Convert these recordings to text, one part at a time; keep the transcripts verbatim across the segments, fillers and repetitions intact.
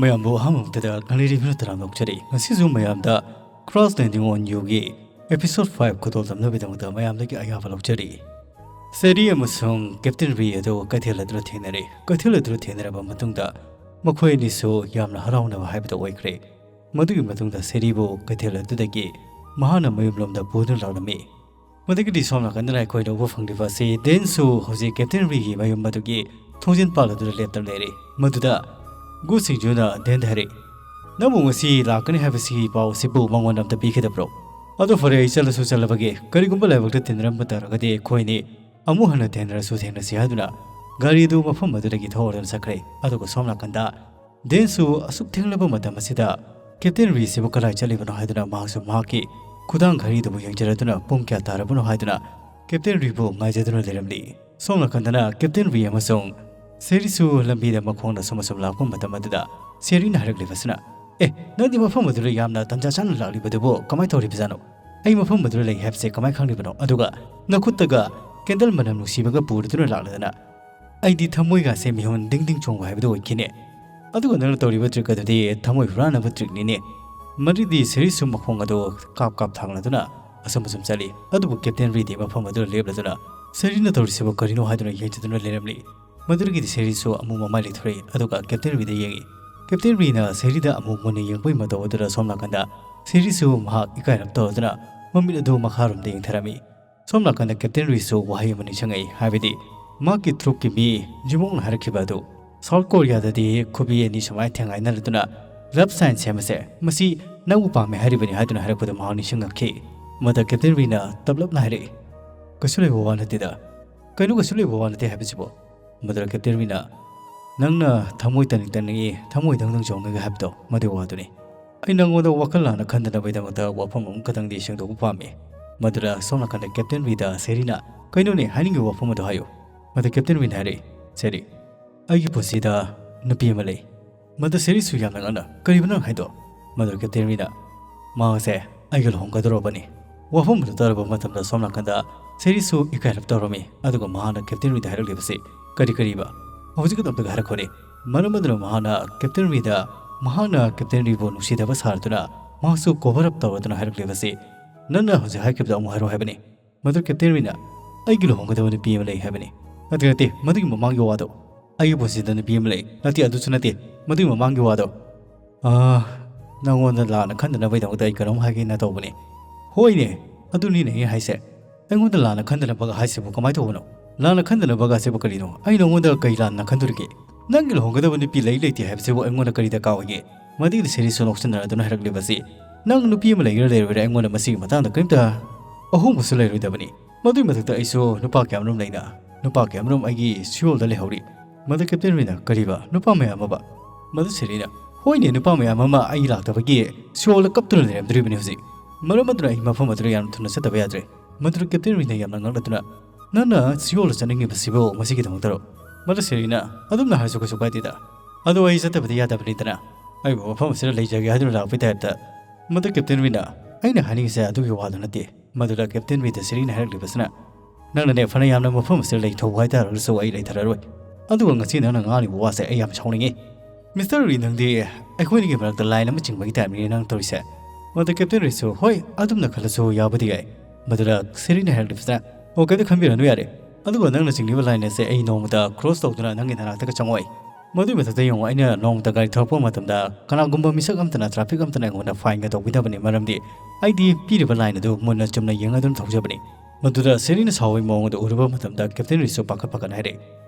ꯃꯌꯥꯝꯕꯨ ꯑꯍꯥꯟꯕ ꯃꯛꯇꯗ ꯀꯪꯂꯩꯔꯩ ꯐꯤꯔꯨ ꯇꯔꯥꯝꯅ ꯑꯣꯛꯆꯔꯤ꯫ ꯉꯁꯤꯁꯨ ꯃꯌꯥꯝꯗ Crash Landing on Youꯒꯤ episode five ꯈꯨꯗꯣꯜ ꯇꯝꯅꯕꯒꯤꯗꯃꯛꯇ ꯃꯌꯥꯝꯗꯒꯤ ꯑꯌꯥꯕ ꯂꯧꯖꯔꯤ꯫ ꯁꯦꯔꯤ ꯑꯃꯁꯨꯡ ꯀꯦꯞꯇꯦꯟ ꯔꯤ ꯑꯗꯨ ꯀꯩꯊꯦꯜ ꯑꯗꯨꯗ ꯊꯦꯡꯅꯔꯦ꯫ ꯀꯩꯊꯦꯜ ꯑꯗꯨꯗ ꯊꯦꯡꯅꯔꯕ ꯃꯇꯨꯡꯗ ꯃꯈꯣꯏ ꯑꯅꯤꯁꯨ ꯌꯥꯝꯅ ꯍꯔꯥꯎꯅꯕ ꯍꯥꯏꯕꯗꯨ ꯑꯣꯏꯈ꯭ꯔꯦ꯫ ꯃꯗꯨꯒꯤ ꯃꯇꯨꯡꯗ ꯁꯦꯔꯤꯕꯨ ꯀꯩꯊꯦꯜ ꯑꯗꯨꯗꯒꯤ ꯃꯍꯥꯛꯅ ꯃꯌꯨꯝꯂꯣꯝꯗ ꯄꯨꯗꯨꯅ ꯂꯥꯛꯂꯝꯃꯤ꯫ ꯃꯗꯨꯒꯤꯗꯤ ꯁꯣꯝ ꯅꯥꯀꯟꯗꯅ ꯑꯩꯈꯣꯏꯅ ꯎꯕ ꯐꯪꯂꯤꯕ ꯑꯁꯤ ꯗꯦꯟꯁꯨ ꯍꯧꯖꯤꯛ ꯀꯦꯞꯇꯦꯟ ꯔꯤꯒꯤ ꯃꯌꯨꯝ ꯑꯗꯨꯒꯤ ꯊꯣꯡꯖꯤꯟ ꯄꯥꯜ ꯑꯗꯨꯗ ꯂꯦꯞꯇꯨꯅ ꯂꯩꯔꯤ꯫ ꯃꯗꯨꯗ ꯒꯨ ꯁꯤꯡꯖꯨꯅ ꯗꯦꯟꯗ ꯍꯥꯏꯔꯛꯏ, "ꯅꯪꯕꯨ ꯉꯁꯤ ꯂꯥꯛꯀꯅꯤ ꯍꯥꯏꯕꯁꯤꯒꯤ ꯄꯥꯎ ꯑꯁꯤꯕꯨ ꯃꯉꯣꯟꯗ ꯑꯝꯇ ꯄꯤꯈꯤꯗꯕ꯭ꯔꯣ? ꯑꯗꯨ ꯐꯔꯦ, ꯑꯩ ꯆꯠꯂꯁꯨ ꯆꯠꯂꯕꯒꯦ꯫ ꯀꯔꯤꯒꯨꯝꯕ ꯂꯥꯏꯕꯛꯇ ꯇꯤꯟꯅꯔꯝꯕ ꯇꯥꯔꯒꯗꯤ ꯑꯩꯈꯣꯏꯅꯤ ꯑꯃꯨꯛ ꯍꯟꯅ ꯊꯦꯡꯅꯔꯁꯨ ꯊꯦꯡꯅꯁꯤ" ꯍꯥꯏꯗꯨꯅ ꯒꯥꯔꯤ ꯑꯗꯨ ꯃꯐꯝ ꯑꯗꯨꯗꯒꯤ ꯊꯧꯔꯗꯨꯅ ꯆꯠꯈ꯭ꯔꯦ꯫ ꯑꯗꯨꯒ ꯁꯣꯝ ꯅꯥꯀꯟꯗ ꯗꯦꯟꯁꯨ ꯑꯁꯨꯛ ꯊꯦꯡꯂꯕ ꯃꯇꯝ ꯑꯁꯤꯗ ꯀꯦꯞꯇꯦꯟ ꯔꯤꯁꯤꯕꯨ ꯀꯗꯥꯏ ꯆꯠꯂꯤꯕꯅꯣ ꯍꯥꯏꯗꯨꯅ ꯃꯍꯥꯛꯁꯨ ꯃꯍꯥꯛꯀꯤ ꯈꯨꯗꯥꯡ ꯘꯔꯤꯗꯨꯕꯨ ꯌꯦꯡꯖꯔꯗꯨꯅ ꯄꯨꯡ ꯀꯌꯥ ꯇꯥꯔꯕꯅꯣ ꯍꯥꯏꯗꯨꯅ ꯀꯦꯞꯇꯦꯟ ꯔꯤꯕꯨ ꯉꯥꯏꯖꯗꯨꯅ ꯂꯩꯔꯝꯂꯤ꯫ ꯁꯣꯝ ꯅꯥꯀꯟꯗꯅ ꯀꯦꯞꯇꯦꯟ ꯔꯤ ꯑꯃꯁꯨꯡ ꯁꯦꯔꯤꯁꯨ ꯂꯝꯕꯤꯗ ꯃꯈꯣꯡꯅ ꯁꯨꯝ ꯑꯁꯨꯝ ꯂꯥꯛꯄ ꯃꯇꯝ ꯑꯗꯨꯗ ꯁꯦꯔꯤꯅ ꯍꯥꯏꯔꯛꯂꯤꯕꯁꯤꯅ, "ꯑꯦ, ꯅꯪꯗꯤ ꯃꯐꯝ ꯑꯗꯨꯗ ꯌꯥꯝꯅ ꯇꯟꯖꯥ ꯆꯥꯅ ꯂꯥꯛꯂꯤꯕꯗꯨꯕꯨ ꯀꯃꯥꯏꯅ ꯇꯧꯔꯤꯕꯖꯥꯠꯅꯣ? ꯑꯩ ꯃꯐꯝ ꯑꯗꯨꯗ ꯂꯩ ꯍꯥꯏꯕꯁꯦ ꯀꯃꯥꯏꯅ ꯈꯪꯂꯤꯕꯅꯣ? ꯑꯗꯨꯒ ꯅꯈꯨꯠꯇꯒ ꯀꯦꯟꯗꯜ ꯃꯅꯝ ꯅꯨꯡꯁꯤꯕꯒ ꯄꯨꯔꯗꯨꯅ ꯂꯥꯛꯂꯗꯅ ꯑꯩꯗꯤ ꯊꯃꯣꯏꯒꯥꯁꯦ ꯃꯤꯍꯨꯟ ꯗꯤꯡ ꯗꯤꯡ ꯆꯣꯡꯕ ꯍꯥꯏꯕꯗꯨ ꯑꯣꯏꯈꯤꯅꯦ꯫ ꯑꯗꯨꯒ ꯅꯪꯅ ꯇꯧꯔꯤꯕ ꯇ꯭ꯔꯤꯛ ꯑꯗꯨꯗꯤ ꯊꯃꯣꯏ ꯍꯨꯔꯥꯟꯅꯕ ꯇ꯭ꯔꯤꯛꯅꯤꯅꯦ꯫" ꯃꯗꯨꯗꯤ ꯁꯦꯔꯤꯁꯨ ꯃꯈꯣꯡ ꯑꯗꯨ ꯀꯥꯞ ꯀꯥꯞ ꯊꯥꯡꯂꯗꯨꯅ ꯑꯁꯨꯝ ꯑꯁꯨꯝ ꯆꯠꯂꯤ꯫ ꯑꯗꯨꯕꯨ ꯀꯦꯞꯇꯦꯟ ꯔꯤꯗꯤ ꯃꯐꯝ ꯑꯗꯨꯗ ꯂꯦꯞꯂꯗꯨꯅ ꯁꯦꯔꯤꯅ ꯇꯧꯔꯤꯁꯤꯕꯨ ꯀꯔꯤꯅꯣ ꯍꯥꯏꯗꯨꯅ ꯌꯦꯡꯖꯗꯨꯅ ꯂꯩꯔꯝꯂꯤ꯫ ꯃꯗꯨꯗꯒꯤꯗꯤ ꯁꯦꯔꯤꯁꯨ ꯑꯃꯨꯛ ꯃꯃꯥꯏ ꯂꯩꯊꯣꯔꯛꯏ, ꯑꯗꯨꯒ ꯀꯦꯞꯇꯦꯟ ꯔꯤꯗ ꯌꯦꯡꯉꯤ꯫ ꯀꯦꯞꯇꯦꯟ ꯔꯤꯅ ꯁꯦꯔꯤꯗ ꯑꯃꯨꯛ ꯃꯨꯟꯅ ꯌꯦꯡꯕꯒꯤ ꯃꯇꯧ ꯑꯗꯨꯗ ꯁꯣꯝ ꯅꯥꯀꯟꯗ ꯁꯦꯔꯤꯁꯨ ꯃꯍꯥꯛ ꯏꯀꯥꯏꯔꯞ ꯇꯧꯔꯗꯨꯅ ꯃꯃꯤꯠ ꯑꯗꯨ ꯃꯈꯥꯔꯣꯝꯗ ꯌꯦꯡꯊꯔꯝꯃꯤ꯫ ꯁꯣꯝ ꯅꯥꯀꯟꯗ ꯀꯦꯞꯇꯦꯟ ꯔꯤꯁꯨ ꯋꯥꯍꯩ ꯑꯃ ꯅꯤꯡꯁꯤꯡꯉꯛꯏ, ꯍꯥꯏꯕꯗꯤ ꯃꯍꯥꯛꯀꯤ ꯇ꯭ꯔꯨꯞꯀꯤ ꯃꯤ ꯖꯤꯃꯣꯡꯅ ꯍꯥꯏꯔꯛꯈꯤꯕ ꯑꯗꯨ, "ꯁꯥꯎꯠ ꯀꯣꯔꯤꯌꯥꯗꯗꯤ ꯈꯨꯕꯤ ꯑꯅꯤ ꯁꯨꯃꯥꯏꯅ ꯊꯦꯡꯒꯥꯏꯅꯔꯗꯨꯅ ꯂꯚ ꯁꯥꯏꯟ ꯁꯦꯝꯕꯁꯦ, ꯃꯁꯤ ꯅꯪꯕꯨ ꯄꯥꯝꯃꯦ ꯍꯥꯏꯔꯤꯕꯅꯤ" ꯍꯥꯏꯗꯨꯅ ꯍꯥꯏꯔꯛꯄꯗꯨ ꯃꯍꯥꯛ ꯅꯤꯡꯁꯤꯡꯉꯛꯈꯤ꯫ ꯃꯗ ꯀꯦꯞꯇꯦꯟ ꯔꯤꯅ ꯇꯞꯂꯞꯅ ꯍꯥꯏꯔꯛꯏ, "ꯀꯩꯁꯨ ꯂꯩꯕ ꯋꯥ ꯅꯠꯇꯦꯗ꯫ ꯀꯩꯅꯣ ꯀꯩꯁꯨ ꯂꯩꯕ ꯋꯥ ꯅꯠꯇꯦ ꯍꯥꯏꯕꯁꯤꯕꯣ?" ꯃꯗꯨꯗ ꯀꯦꯞꯇꯦꯟ ꯔꯤꯅ, "ꯅꯪꯅ ꯊꯃꯣꯏ ꯇꯥꯅꯤꯡ ꯇꯥꯅꯤꯡꯉꯤ, ꯊꯃꯣꯏ ꯗꯪ ꯗꯪ ꯆꯣꯡꯉꯒ ꯍꯥꯏꯕꯗꯣ, ꯃꯗꯨ ꯋꯥꯗꯨꯅꯤ꯫ ꯑꯩ ꯅꯪꯉꯣꯟꯗ ꯋꯥꯈꯜ ꯂꯥꯟꯅ ꯈꯟꯗꯅꯕꯒꯤꯗꯃꯛꯇ ꯋꯥꯐꯝ ꯑꯃꯈꯛꯇꯪꯗꯤ ꯁꯦꯡꯗꯣꯛꯄ ꯄꯥꯝꯃꯤ꯫" ꯃꯗꯨꯗ ꯁꯣꯝ ꯅꯥꯀꯟꯗ ꯀꯦꯞꯇꯦꯟ ꯔꯤꯗ ꯁꯦꯔꯤꯅ, "ꯀꯩꯅꯣꯅꯦ, ꯍꯥꯏꯅꯤꯡꯉꯤꯕ ꯋꯥꯐꯝ ꯑꯗꯨ ꯍꯥꯏꯌꯨ꯫" ꯃꯗꯨ ꯀꯦꯞꯇꯦꯟ ꯔꯤꯅ ꯍꯥꯏꯔꯛꯏ, "ꯁꯦꯔꯤ, ꯑꯩꯒꯤ ꯄꯨꯟꯁꯤꯗ ꯅꯨꯄꯤ ꯑꯃ ꯂꯩ꯫" ꯃꯗꯨ ꯁꯦꯔꯤꯁꯨ ꯌꯥꯝꯅ ꯉꯛꯅ, "ꯀꯔꯤꯕ ꯅꯪ ꯍꯥꯏꯗꯣ?" ꯃꯗꯨ ꯀꯦꯞꯇꯦꯟ ꯔꯤꯅ, "ꯃꯍꯥꯛꯁꯦ ꯑꯩꯒ ꯂꯨꯍꯣꯡꯒꯗꯧꯔꯕꯅꯤ꯫" ꯋꯥꯐꯝ ꯑꯗꯨ ꯇꯥꯔꯕ ꯃꯇꯝꯗ ꯁꯣꯝ ꯅꯥꯀꯟꯗ ꯁꯦꯔꯤꯁꯨ ꯏꯀꯥꯏꯔꯞ ꯇꯧꯔꯝꯃꯤ, ꯑꯗꯨꯒ ꯃꯍꯥꯛꯅ ꯀꯦꯞꯇꯦꯟ ꯔꯤꯗ ꯍꯥꯏꯔꯛꯂꯤꯕꯁꯤ, "ꯀꯔꯤ ꯀꯔꯤꯕ? ꯍꯧꯖꯤꯛ ꯑꯗꯨꯝꯇꯒ ꯍꯥꯏꯔꯛꯈꯣꯅꯦ꯫ ꯃꯔꯝ ꯑꯗꯨꯅ ꯃꯍꯥꯛꯅ ꯀꯦꯞꯇꯦꯟ ꯔꯤꯗ, ꯃꯍꯥꯛꯅ ꯀꯦꯞꯇꯦꯟ ꯔꯤꯕꯨ ꯅꯨꯡꯁꯤꯗꯕ ꯁꯥꯔꯗꯨꯅ ꯃꯍꯥꯛꯁꯨ cover up ꯇꯧꯔꯗꯨꯅ ꯍꯥꯏꯔꯛꯂꯤꯕꯁꯤ, "ꯅꯪꯅ ꯍꯧꯖꯤꯛ ꯍꯥꯏꯈꯤꯕꯗꯣ ꯑꯃꯨꯛ ꯍꯥꯏꯔꯣ" ꯍꯥꯏꯕꯅꯤ꯫ ꯃꯗꯨ ꯀꯦꯞꯇꯦꯟ ꯔꯤꯅ, "ꯑꯩꯒꯤ ꯂꯨꯍꯣꯡꯒꯗꯕ ꯅꯨꯄꯤ ꯑꯃ ꯂꯩ" ꯍꯥꯏꯕꯅꯤ꯫ "ꯅꯠꯇꯦ, ꯅꯠꯇꯦ, ꯃꯗꯨꯒꯤ ꯃꯃꯥꯡꯒꯤ ꯋꯥꯗꯣ꯫ ꯑꯩꯒꯤ ꯄꯨꯟꯁꯤꯗ ꯅꯨꯄꯤ ꯑꯃ ꯂꯩ꯫ ꯅꯠꯇꯦ, ꯑꯗꯨꯁꯨ ꯅꯠꯇꯦ, ꯃꯗꯨꯒꯤ ꯃꯃꯥꯡꯒꯤ ꯋꯥꯗꯣ꯫ ꯑꯥ, ꯅꯪꯉꯣꯟꯗ ꯂꯥꯟꯅ ꯈꯟꯗꯅꯕꯒꯤꯗꯃꯛꯇ ꯑꯩ ꯀꯩꯅꯣꯝ ꯍꯥꯏꯒꯦꯅ ꯇꯧꯕꯅꯤ꯫" "ꯍꯣꯏꯅꯦ, ꯑꯗꯨꯅꯤꯅꯦ ꯑꯩ ꯍꯥꯏꯁꯦ꯫ ꯑꯩꯉꯣꯟꯗ ꯂꯥꯟꯅ ꯈꯟꯗꯅꯕꯒ ꯍꯥꯏꯁꯤꯕꯨ ꯀꯃꯥꯏꯅ ꯇꯧꯕꯅꯣ?" "ꯂꯥꯟꯅ ꯈꯟꯗꯅꯕꯒ ꯍꯥꯏꯁꯤꯕꯨ ꯀꯔꯤꯅꯣ? ꯑꯩ ꯅꯉꯣꯟꯗ ꯀꯩ ꯂꯥꯟꯅ ꯈꯟꯗꯣꯔꯤꯒꯦ? ꯅꯪꯒꯤ ꯂꯨꯍꯣꯡꯒꯗꯕ ꯅꯨꯄꯤ ꯂꯩ ꯂꯩꯇꯦ ꯍꯥꯏꯕꯁꯤꯕꯨ ꯑꯩꯉꯣꯟꯗ ꯀꯔꯤ ꯗꯔꯀꯥꯔ ꯑꯣꯏꯒꯦ?" ꯃꯗꯨꯒꯤꯗꯤ ꯁꯦꯔꯤꯁꯁꯨ ꯅꯣꯛꯁꯤꯟꯅꯔꯗꯨꯅ ꯍꯥꯏꯔꯛꯂꯤꯕꯁꯤ, "ꯅꯪ ꯅꯨꯄꯤ ꯑꯃ ꯂꯩꯒꯦꯔꯥ ꯂꯩꯔꯣꯏꯔꯥ ꯑꯩꯉꯣꯟꯗ ꯃꯁꯤꯒꯤ ꯃꯇꯥꯡꯗ ꯀꯔꯤꯝꯇ ꯑꯍꯣꯡꯕꯁꯨ ꯂꯩꯔꯣꯏꯗꯕꯅꯤ꯫ ꯃꯗꯨꯒꯤ ꯃꯊꯛꯇ ꯑꯩꯁꯨ ꯅꯨꯄꯥ ꯀꯌꯥꯃꯔꯨꯝ ꯂꯩꯅ, ꯅꯨꯄꯥ ꯀꯌꯥꯃꯔꯨꯝ ꯑꯩꯒꯤ ꯁꯤꯑꯣꯜꯗ ꯂꯩꯍꯧꯔꯤ꯫" ꯃꯗꯨ ꯀꯦꯞꯇꯦꯟ ꯔꯤꯅ, "ꯀꯔꯤꯕ? ꯅꯨꯄꯥ ꯃꯌꯥꯝ ꯑꯃꯕ?" ꯃꯗꯨ ꯁꯦꯔꯤꯅ, "ꯍꯣꯏꯅꯦ, ꯅꯨꯄꯥ ꯃꯌꯥꯝ ꯑꯃ ꯑꯩ ꯂꯥꯛꯇꯕꯒꯤ ꯁꯤꯑꯣꯜꯗ ꯀꯞꯇꯨꯅ ꯂꯩꯔꯝꯗꯣꯔꯤꯕꯅꯤ ꯍꯧꯖꯤꯛ꯫ ꯃꯔꯝ ꯑꯗꯨꯅ ꯑꯩ ꯃꯐꯝ ꯑꯗꯨꯗ ꯌꯥꯝꯅ ꯊꯨꯅ ꯆꯠꯇꯕ ꯌꯥꯗ꯭ꯔꯦ꯫" ꯃꯗꯨꯗ ꯀꯦꯞꯇꯦꯟ ꯔꯤꯅ ꯌꯥꯝꯅ ꯉꯛꯂꯗꯨꯅ, "ꯅꯪꯅ ꯁꯤꯑꯣꯜꯗ ꯆꯠꯅꯤꯡꯉꯤꯕꯁꯤꯕꯨ ꯃꯁꯤꯒꯤꯗꯃꯛꯇꯔꯣ?" ꯃꯗꯨ ꯁꯦꯔꯤꯅ, "ꯑꯗꯨꯝꯅ ꯍꯥꯏꯔꯁꯨ ꯀꯩꯁꯨ ꯀꯥꯏꯗꯦꯗ꯫ ꯑꯗꯣ ꯑꯩ ꯆꯠꯇꯕꯗꯤ ꯌꯥꯗꯕꯅꯤꯗꯅ꯫ ꯑꯩꯕꯨ ꯃꯐꯝ ꯑꯁꯤꯗ ꯂꯩꯖꯒꯦ ꯍꯥꯏꯗꯨꯅ ꯂꯥꯛꯄꯒꯤ ꯇꯥꯏꯞꯇ꯫" ꯃꯗꯨ ꯀꯦꯞꯇꯦꯟ ꯔꯤꯅ, "ꯑꯩꯅ ꯍꯥꯏꯅꯤꯡꯉꯤꯁꯦ ꯑꯗꯨꯒꯤ ꯋꯥꯗꯨ ꯅꯠꯇꯦ꯫" ꯃꯗꯨꯗ ꯀꯦꯞꯇꯦꯟ ꯔꯤꯗ ꯁꯦꯔꯤꯅ ꯍꯥꯏꯔꯛꯂꯤꯕꯁꯤꯅ, "ꯅꯪꯅꯅꯦ ꯐꯅ ꯌꯥꯝꯅ ꯃꯐꯝ ꯑꯁꯤꯗ ꯂꯩꯊꯧ ꯍꯥꯏꯇꯥꯔꯒꯁꯨ ꯑꯩ ꯂꯩꯊꯔꯔꯣꯏ꯫ ꯑꯗꯨꯒ ꯉꯁꯤ ꯅꯪꯅ ꯉꯥꯡꯂꯤꯕ ꯋꯥꯁꯦ ꯑꯩ ꯌꯥꯝ ꯁꯥꯎꯅꯤꯡꯉꯤ꯫ ꯃꯤꯁꯇꯔ ꯔꯤ, ꯅꯪꯗꯤ ꯑꯩꯈꯣꯏ ꯑꯅꯤꯒꯤ ꯃꯔꯛꯇ ꯂꯥꯏꯟ ꯑꯃ ꯆꯤꯡꯕꯒꯤ ꯇꯥꯏꯞꯅꯤꯅꯦ ꯅꯪ ꯇꯧꯔꯤꯁꯦ꯫" ꯃꯗꯨ ꯀꯦꯞꯇꯦꯟ ꯔꯤꯁꯨ, "ꯍꯣꯏ, ꯑꯗꯨꯝꯅ ꯈꯜꯂꯁꯨ ꯌꯥꯕꯨꯗꯤ ꯌꯥꯏ꯫" ꯃꯗꯨꯗ ꯁꯦꯔꯤꯅ ꯍꯥꯏꯔꯛꯂꯤꯕꯁꯤꯅ, "ꯑꯣ, ꯀꯩꯝꯇ ꯈꯟꯕꯤꯔꯅꯨ ꯌꯥꯔꯦ꯫ ꯑꯗꯨꯒ ꯅꯪꯅ ꯆꯤꯡꯂꯤꯕ ꯂꯥꯏꯟ ꯑꯁꯦ ꯑꯩ ꯅꯣꯡꯃꯇ ꯀ꯭ꯔꯣꯁ ꯇꯧꯗꯨꯅ ꯅꯪꯒꯤ ꯅꯅꯥꯛꯇꯒ ꯆꯪꯉꯣꯏ꯫ ꯃꯗꯨꯒꯤ ꯃꯊꯛꯇ ꯌꯦꯡꯉꯣ, ꯑꯩꯅ ꯅꯣꯡꯃꯇ ꯒꯥꯔꯤ ꯊꯧꯔꯛꯄ ꯃꯇꯝꯗ ꯀꯅꯥꯒꯨꯝꯕ ꯃꯤꯁꯛ ꯑꯃꯠꯇꯅ, ꯇ꯭ꯔꯥꯐꯤꯛ ꯑꯃꯠꯇꯅ ꯑꯩꯉꯣꯟꯗ ꯐꯥꯏꯟꯒ ꯇꯧꯕꯤꯗꯕꯅꯤ, ꯃꯔꯝꯗꯤ ꯑꯩꯗꯤ ꯄꯤꯔꯤꯕ ꯂꯥꯏꯟ ꯑꯗꯨ ꯃꯨꯟꯅ ꯆꯨꯝꯅ ꯌꯦꯡꯉꯒ ꯑꯗꯨꯝ ꯊꯧꯖꯕꯅꯤ꯫" ꯃꯗꯨꯗ ꯁꯦꯔꯤꯅ ꯁꯥꯎꯕꯒꯤ ꯃꯑꯣꯡ ꯑꯗꯨ ꯎꯔꯨꯕ ꯃꯇꯝꯗ ꯀꯦꯞꯇꯦꯟ ꯔꯤꯁꯁꯨ ꯄꯥꯈꯠ ꯄꯥꯈꯠꯅ ꯍꯥꯏꯔꯛꯏ,